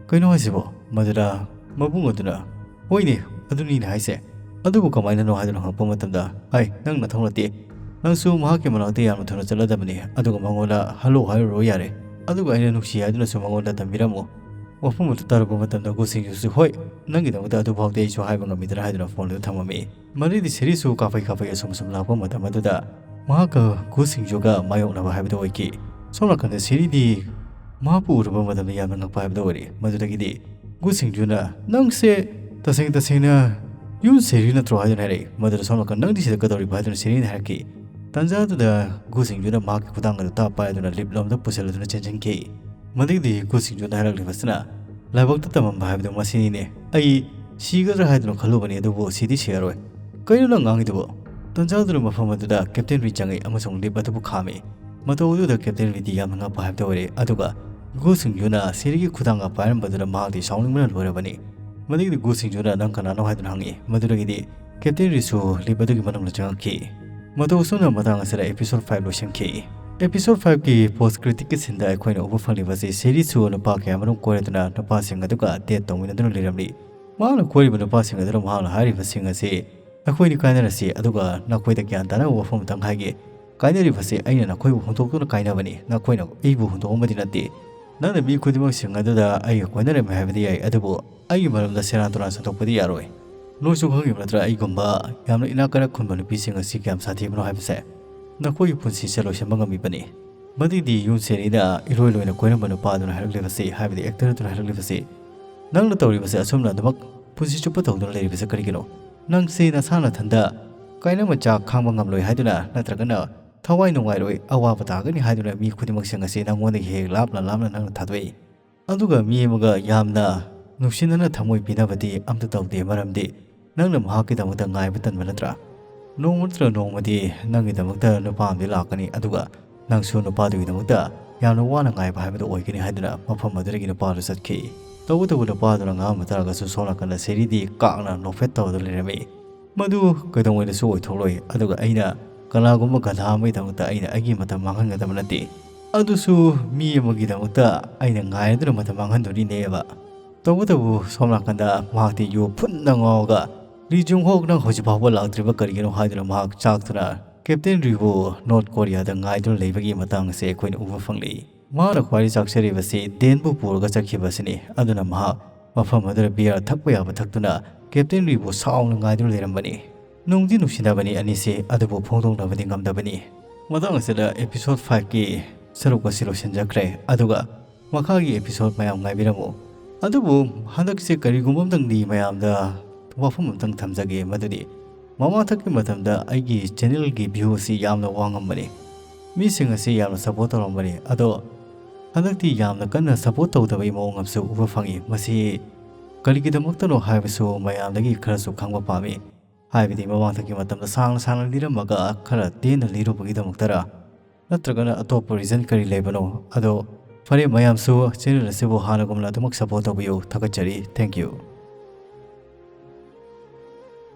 ꯀꯩꯅꯣ ꯍꯥꯏꯁꯤꯕꯣ?" ꯃꯗꯨꯗ ꯃꯕꯨꯡ ꯑꯗꯨꯅ, "ꯍꯣꯏꯅꯦ, ꯑꯗꯨꯅꯤꯅꯦ ꯍꯥꯏꯁꯦ꯫ ꯑꯗꯨꯕꯨ ꯀꯃꯥꯏꯅꯅꯣ?" ꯍꯥꯏꯗꯨꯅ ꯍꯪꯉꯛꯄ ꯃꯇꯝꯗ, "ꯑꯩ, ꯅꯪ ꯅꯊꯧ ꯅꯠꯇꯦ꯫ ꯅꯪꯁꯨ ꯃꯍꯥꯛꯀꯤ ꯃꯅꯥꯛꯇ ꯌꯥꯝꯅ ꯊꯨꯅ ꯆꯠꯂꯗꯕꯅꯤ꯫ ꯑꯗꯨꯒ ꯃꯉꯣꯟꯗ ꯍꯜꯂꯣ ꯍꯥꯏꯔꯨꯔꯣ ꯌꯥꯔꯦ꯫ ꯑꯗꯨꯒ ꯑꯩꯅ ꯅꯨꯡꯁꯤ ꯍꯥꯏꯗꯨꯅꯁꯨ ꯃꯉꯣꯟꯗ ꯇꯝꯕꯤꯔꯝꯃꯨ꯫" ꯋꯥꯐꯝ ꯑꯗꯨ ꯇꯥꯔꯨꯕ ꯃꯇꯝꯗ ꯒꯨ ꯁꯤꯡꯖꯨꯁꯨ, "ꯍꯣꯏ, ꯅꯪꯒꯤꯗꯃꯛꯇ ꯑꯗꯨꯐꯥꯎꯗꯤ ꯑꯩꯁꯨ ꯍꯥꯏꯕ ꯉꯝꯃꯤꯗꯅ" ꯍꯥꯏꯗꯨꯅ ꯐꯣꯟ ꯑꯗꯨ ꯊꯝꯃꯝꯃꯤ꯫ ꯃꯗꯩꯗꯤ ꯁꯦꯔꯤꯁꯨ ꯀꯥꯐꯩ ꯀꯥꯐꯩ ꯑꯁꯨꯝ ꯑꯁꯨꯝ ꯂꯥꯛꯄ ꯃꯇꯝ ꯑꯗꯨꯗ ꯃꯍꯥꯛꯀ ꯒꯨ ꯁꯤꯡꯖꯨꯒ ꯃꯥꯌꯣꯛꯅꯕ ꯍꯥꯏꯕꯗꯨ ꯑꯣꯏꯈꯤ꯫ ꯁꯣꯝ ꯅꯥꯀꯟꯗ ꯁꯦꯔꯤꯗꯤ ꯃꯍꯥꯛꯄꯨ ꯎꯔꯨꯕ ꯃꯇꯝꯗ ꯌꯥꯝꯅ ꯉꯛꯄ ꯍꯥꯏꯕꯗꯨ ꯑꯣꯏꯔꯦ꯫ ꯃꯗꯨꯗꯒꯤꯗꯤ ꯒꯨ ꯁꯤꯡꯖꯨꯅ, "ꯅꯪꯁꯦ ꯇꯁꯦꯡ ꯇꯁꯦꯡꯅ ꯌꯨꯟ ꯁꯦꯔꯤ ꯅꯠꯇ꯭ꯔꯣ?" ꯍꯥꯏꯗꯨꯅ ꯍꯥꯏꯔꯛꯏ꯫ ꯃꯗꯨꯗ ꯁꯣꯝ ꯅꯥꯀꯟ, "ꯅꯪꯗꯤ ꯁꯤꯗ ꯀꯩꯗꯧꯔꯤꯕ?" ꯍꯥꯏꯗꯨꯅ ꯁꯦꯔꯤꯅ ꯍꯥꯏꯔꯛꯈꯤ꯫ ꯇꯥꯟꯖꯥ ꯑꯗꯨꯗ ꯒꯨ ꯁꯤꯡꯖꯨꯅ ꯃꯍꯥꯛꯀꯤ ꯈꯨꯗꯥꯡ ꯑꯗꯨ ꯇꯥꯞ ꯄꯥꯏꯗꯨꯅ ꯂꯤꯞ ꯂꯣꯝꯗ ꯄꯨꯁꯤꯜꯂꯗꯨꯅ ꯆꯦꯟꯁꯤꯟꯈꯤ꯫ ꯃꯗꯒꯤꯗꯤ ꯒꯨ ꯁꯤꯡꯖꯨꯅ ꯍꯥꯏꯔꯛꯂꯤꯕꯁꯤꯅ, "ꯂꯥꯏꯕꯛꯇ ꯇꯝꯃꯝꯕ ꯍꯥꯏꯕꯗꯨ ꯃꯁꯤꯅꯤꯅꯦ꯫ ꯑꯩ ꯁꯤꯒꯗ꯭ꯔꯥ ꯍꯥꯏꯗꯨꯅ ꯈꯜꯂꯨꯕꯅꯤ, ꯑꯗꯨꯕꯨ ꯁꯤꯗꯤ ꯁꯤꯔꯔꯣꯏ꯫ ꯀꯩꯅꯣ ꯅꯪ ꯉꯥꯡꯉꯤꯗꯨꯕꯣ?" ꯇꯥꯟꯖꯥ ꯑꯗꯨꯗ ꯃꯐꯝ ꯑꯗꯨꯗ ꯀꯦꯞꯇꯦꯟ ꯔꯤ ꯆꯪꯉꯛꯏ ꯑꯃꯁꯨꯡ ꯂꯤꯞ ꯑꯗꯨꯕꯨ ꯈꯥꯝꯃꯤ꯫ ꯃꯇꯧ ꯑꯗꯨꯗ ꯀꯦꯞꯇꯦꯟ ꯔꯤꯗꯤ ꯌꯥꯝꯅ ꯉꯛꯄ ꯍꯥꯏꯕꯗꯨ ꯑꯣꯏꯔꯦ꯫ ꯑꯗꯨꯒ ꯒꯨ ꯁꯤꯡꯖꯨꯅ ꯁꯤꯔꯤꯒꯤ ꯈꯨꯗꯥꯡꯒ ꯄꯥꯏꯔꯝꯕꯗꯨꯗ ꯃꯍꯥꯛꯇꯤ ꯁꯥꯎꯅꯤꯡꯕꯅ ꯂꯣꯏꯔꯕꯅꯤ꯫ ꯃꯗꯒꯤꯗꯤ ꯒꯨ ꯁꯤꯡꯖꯨꯅ, "ꯅꯪ ꯀꯅꯥꯅꯣ?" ꯍꯥꯏꯗꯨꯅ ꯍꯪꯉꯤ꯫ ꯃꯗꯨꯗꯒꯤꯗꯤ ꯀꯦꯞꯇꯦꯟ ꯔꯤꯁꯨ ꯂꯤꯞ ꯑꯗꯨꯒꯤ ꯃꯅꯨꯡꯗ ꯆꯪꯉꯛꯈꯤ꯫ ꯃꯇꯧ ꯑꯁꯨꯝꯅ ꯃꯇꯥꯡ ꯑꯁꯤꯗ episode five ꯂꯣꯏꯁꯤꯟꯈꯤ꯫ Episode five ꯀꯤ post credit ꯀꯤ scene ꯗ ꯑꯩꯈꯣꯏꯅ ꯎꯕ ꯐꯪꯂꯤꯕꯁꯤ ꯁꯦꯔꯤꯁꯨ ꯅꯨꯄꯥ ꯀꯌꯥꯃꯔꯨꯝ ꯀꯣꯏꯔꯗꯨꯅ ꯅꯨꯄꯥꯁꯤꯡ ꯑꯗꯨꯒ date ꯇꯧꯃꯤꯟꯅꯗꯨꯅ ꯂꯩꯔꯝꯂꯤ꯫ ꯃꯍꯥꯛꯅ ꯀꯣꯏꯔꯤꯕ ꯅꯨꯄꯥꯁꯤꯡ ꯑꯗꯨꯅ ꯃꯍꯥꯛꯅ ꯍꯥꯏꯔꯤꯕꯁꯤꯡ ꯑꯁꯤ, "ꯑꯩꯈꯣꯏꯅꯤ ꯀꯥꯏꯅꯔꯁꯤ, ꯑꯗꯨꯒ ꯅꯈꯣꯏꯗ ꯒ꯭ꯌꯥꯟ ꯇꯥꯅꯕ ꯋꯥꯐꯝ ꯑꯃꯇꯪ ꯍꯥꯏꯒꯦ꯫ ꯀꯥꯏꯅꯔꯤꯕꯁꯤ ꯑꯩꯅ ꯅꯈꯣꯏꯕꯨ ꯍꯨꯟꯗꯣꯛꯇꯨꯅ ꯀꯥꯏꯅꯕꯅꯤ, ꯅꯈꯣꯏꯅ ꯑꯩꯕꯨ ꯍꯨꯟꯗꯣꯛꯑꯝꯕꯗꯤ ꯅꯠꯇꯦ꯫ ꯅꯪꯅ ꯃꯤ ꯈꯨꯗꯤꯡꯃꯛꯁꯤꯡ ꯑꯗꯨꯗ ꯑꯩꯒ ꯀꯣꯏꯅꯔꯝꯃꯤ ꯍꯥꯏꯕꯗꯤ ꯌꯥꯏ, ꯑꯗꯨꯕꯨ ꯑꯩꯒꯤ ꯃꯔꯝꯗ ꯁꯦꯔꯥꯟ ꯇꯨꯔꯥꯟ ꯁꯟꯗꯣꯛꯄꯗꯤ ꯌꯥꯔꯣꯏ꯫ ꯅꯣꯏꯁꯨ ꯈꯪꯉꯤꯕ ꯅꯠꯇ꯭ꯔꯥ, ꯑꯩꯒꯨꯝꯕ ꯌꯥꯝꯅ ꯏꯅꯥꯛ ꯀꯥꯏꯔ ꯈꯨꯟꯕ ꯅꯨꯄꯤꯁꯤꯡ ꯑꯁꯤ ꯀꯌꯥꯝ ꯁꯥꯊꯤꯕꯅꯣ ꯍꯥꯏꯕꯁꯦ? ꯅꯈꯣꯏꯒꯤ ꯄꯨꯟꯁꯤꯁꯦ ꯂꯣꯏꯁꯤꯟꯕ ꯉꯝꯃꯤꯕꯅꯤ꯫" ꯃꯗꯨꯗꯤ ꯌꯨꯟ ꯁꯦꯔꯤꯅ ꯏꯔꯣꯏ ꯂꯣꯏꯅ ꯀꯣꯏꯔꯝꯕ ꯅꯨꯄꯥ ꯑꯗꯨꯅ ꯍꯥꯏꯔꯛꯂꯤꯕꯁꯤ, ꯍꯥꯏꯕꯗꯤ actor ꯑꯗꯨꯅ ꯍꯥꯏꯔꯛꯂꯤꯕꯁꯤ, "ꯅꯪꯅ ꯇꯧꯔꯤꯕꯁꯦ ꯑꯁꯨꯝꯅ ꯑꯗꯨꯃꯛ ꯄꯨꯟꯁꯤ ꯆꯨꯞꯄ ꯇꯧꯗꯨꯅ ꯂꯩꯔꯤꯕꯁꯦ ꯀꯔꯤꯒꯤꯅꯣ? ꯅꯪꯁꯦ ꯅꯁꯥ ꯅꯊꯟꯗ ꯀꯥꯏꯅ ꯃꯆꯥ ꯈꯥꯡꯕ ꯉꯝꯂꯣꯏ ꯍꯥꯏꯗꯨꯅ, ꯅꯠꯇ꯭ꯔꯒꯅ ꯊꯋꯥꯏ ꯅꯨꯡꯉꯥꯏꯔꯣꯏ, ꯑꯋꯥꯕ ꯇꯥꯒꯅꯤ ꯍꯥꯏꯗꯨꯅ ꯃꯤ ꯈꯨꯗꯤꯡꯃꯛꯁꯤꯡ ꯑꯁꯤ ꯅꯪꯉꯣꯟꯗꯒꯤ ꯍꯦꯛ ꯂꯥꯞꯅ ꯂꯥꯞꯅ ꯅꯪꯅ ꯊꯥꯗꯣꯛꯏ꯫ ꯑꯗꯨꯒ ꯃꯤ ꯑꯃꯒ ꯌꯥꯝꯅ ꯅꯨꯡꯁꯤꯅꯅ ꯊꯃꯣꯏ ꯄꯤꯅꯕꯗꯤ ꯑꯝꯇ ꯇꯧꯗꯦ, ꯃꯔꯝꯗꯤ ꯅꯪꯅ ꯃꯍꯥꯛꯀꯤꯗꯃꯛꯇ ꯉꯥꯏꯕ ꯇꯟꯕ ꯅꯠꯇ꯭ꯔꯥ? ꯅꯣꯡꯃ ꯅꯠꯇ꯭ꯔꯒ ꯅꯣꯡꯃꯗꯤ ꯅꯪꯒꯤꯗꯃꯛꯇ ꯅꯨꯄꯥ ꯑꯃꯗꯤ ꯂꯥꯛꯀꯅꯤ, ꯑꯗꯨꯒ ꯅꯪꯁꯨ ꯅꯨꯄꯥꯗꯨꯒꯤꯗꯃꯛꯇ ꯌꯥꯝꯅ ꯋꯥꯅ ꯉꯥꯏꯕ ꯍꯥꯏꯕꯗꯨ ꯑꯣꯏꯒꯅꯤ" ꯍꯥꯏꯗꯨꯅ ꯃꯐꯝ ꯑꯗꯨꯗꯒꯤ ꯅꯨꯄꯥꯗꯨ ꯆꯠꯈꯤ꯫ ꯇꯧꯕꯇꯕꯨ ꯅꯨꯄꯥꯗꯨꯅ ꯉꯥꯡꯉꯝꯕ ꯇꯥꯔꯒꯁꯨ ꯁꯣꯝ ꯅꯥꯀꯟꯗ ꯁꯦꯔꯤꯗꯤ ꯀꯥꯛꯅ ꯅꯣꯛꯐꯦꯠ ꯇꯧꯔꯗꯨꯅ ꯂꯩꯔꯝꯃꯤ꯫ ꯃꯗꯨ ꯀꯩꯗꯧꯉꯩꯗꯁꯨ ꯑꯣꯏꯊꯣꯛꯂꯣꯏ꯫ ꯑꯗꯨꯒ ꯑꯩꯅ ꯀꯅꯥꯒꯨꯝꯕ ꯒꯙꯥ ꯑꯃꯒꯤꯗꯃꯛꯇ ꯑꯩꯅ ꯑꯩꯒꯤ ꯃꯇꯝ ꯃꯥꯡꯍꯟꯒꯗꯕ ꯅꯠꯇꯦ꯫ ꯑꯗꯨꯁꯨ ꯃꯤ ꯑꯃꯒꯤꯗꯃꯛꯇ ꯑꯩꯅ ꯉꯥꯏꯗꯨꯅ ꯃꯇꯝ ꯃꯥꯡꯍꯟꯗꯣꯔꯤꯅꯦꯕ꯫ ꯇꯧꯕꯇꯕꯨ ꯁꯣꯝ ꯅꯥꯀꯟꯗ ꯃꯍꯥꯛꯇꯤ ꯌꯨ ꯐꯨꯟꯅ ꯉꯥꯎꯔꯒ, "ꯔꯤ ꯖꯨꯡ ꯍꯣꯛ, ꯅꯪ ꯍꯧꯖꯤꯛ ꯐꯥꯎꯕ ꯂꯥꯛꯇ꯭ꯔꯤꯕ ꯀꯔꯤꯒꯤꯅꯣ?" ꯍꯥꯏꯗꯨꯅ ꯃꯍꯥꯛ ꯆꯥꯛꯇꯨꯅ ꯀꯦꯞꯇꯦꯟ ꯔꯤꯕꯨ ꯅꯣꯔꯠ ꯀꯣꯔꯤꯌꯥꯗ ꯉꯥꯏꯗꯨꯅ ꯂꯩꯕꯒꯤ ꯃꯇꯥꯡ ꯑꯁꯤ ꯑꯩꯈꯣꯏꯅ ꯎꯕ ꯐꯪꯂꯤ꯫ ꯃꯍꯥꯛꯅ ꯈ꯭ꯋꯥꯏꯗꯒꯤ ꯆꯥꯛꯆꯔꯤꯕꯁꯤ ꯗꯦꯟꯕꯨ ꯄꯨꯔꯒ ꯆꯠꯈꯤꯕꯁꯤꯅꯤ꯫ ꯑꯗꯨꯅ ꯃꯍꯥꯛ ꯃꯐꯝ ꯑꯗꯨꯗ ꯕꯤꯌꯔ ꯊꯛꯄ ꯌꯥꯕ ꯊꯛꯇꯨꯅ ꯀꯦꯞꯇꯦꯟ ꯔꯤꯕꯨ ꯁꯥꯎꯅ ꯉꯥꯏꯗꯨꯅ ꯂꯩꯔꯝꯕꯅꯤ꯫ ꯅꯨꯡꯗꯤ ꯅꯨꯡꯁꯤꯅꯕꯅꯤ ꯑꯅꯤꯁꯤ, ꯑꯗꯨꯕꯨ ꯐꯣꯡꯗꯣꯛꯅꯕꯗꯤ ꯉꯝꯗꯕꯅꯤ꯫ ꯃꯇꯥꯡ ꯑꯁꯤꯗ episode five ꯀꯤ ꯁꯔꯨꯛ ꯑꯁꯤ ꯂꯣꯏꯁꯤꯟꯖꯈ꯭ꯔꯦ꯫ ꯑꯗꯨꯒ ꯃꯈꯥꯒꯤ episode ꯃꯌꯥꯝ ꯉꯥꯏꯕꯤꯔꯝꯃꯨ꯫ ꯑꯗꯨꯕꯨ ꯍꯟꯗꯛꯁꯦ ꯀꯔꯤꯒꯨꯝꯕ ꯑꯃꯇꯪꯗꯤ ꯃꯌꯥꯝꯗ ꯋꯥꯐꯝ ꯑꯃꯇꯪ ꯊꯝꯖꯒꯦ, ꯃꯗꯨꯗꯤ ꯃꯃꯥꯡꯊꯛꯀꯤ ꯃꯇꯝꯗ ꯑꯩꯒꯤ channel ꯒꯤ view ꯑꯁꯤ ꯌꯥꯝꯅ ꯋꯥꯡꯉꯝꯕꯅꯤ꯫ ꯃꯤꯁꯤꯡ ꯑꯁꯤ ꯌꯥꯝꯅ support ꯇꯧꯔꯝꯕꯅꯤ, ꯑꯗꯣ ꯍꯟꯗꯛꯇꯤ ꯌꯥꯝꯅ ꯀꯟꯅ support ꯇꯧꯗꯕꯒꯤ ꯃꯑꯣꯡ ꯑꯃꯁꯨ ꯎꯕ ꯐꯪꯉꯤ꯫ ꯃꯁꯤ ꯀꯔꯤꯒꯤꯗꯃꯛꯇꯅꯣ ꯍꯥꯏꯕꯁꯨ ꯃꯌꯥꯝꯗꯒꯤ ꯈꯔꯁꯨ ꯈꯪꯕ ꯄꯥꯝꯃꯤ꯫ ꯍꯥꯏꯕꯗꯤ ꯃꯃꯥꯡꯊꯛꯀꯤ ꯃꯇꯝꯗ ꯁꯥꯡꯅ ꯁꯥꯡꯅ ꯂꯤꯔꯝꯃꯒ ꯈꯔ ꯇꯦꯟꯅ ꯂꯤꯔꯨꯕꯒꯤꯗꯃꯛꯇꯔ? ꯅꯠꯇ꯭ꯔꯒꯅ ꯑꯇꯣꯞꯄ reason ꯀꯔꯤ ꯂꯩꯕꯅꯣ? ꯑꯗꯣ ꯐꯔꯦ, ꯃꯌꯥꯝꯁꯨ channel ꯑꯁꯤꯕꯨ ꯍꯥꯟꯅꯒꯨꯝꯅ ꯑꯗꯨꯃꯛ support ꯇꯧꯕꯤꯌꯨ꯫ ꯊꯥꯒꯠꯆꯔꯤ꯫ Thank you꯫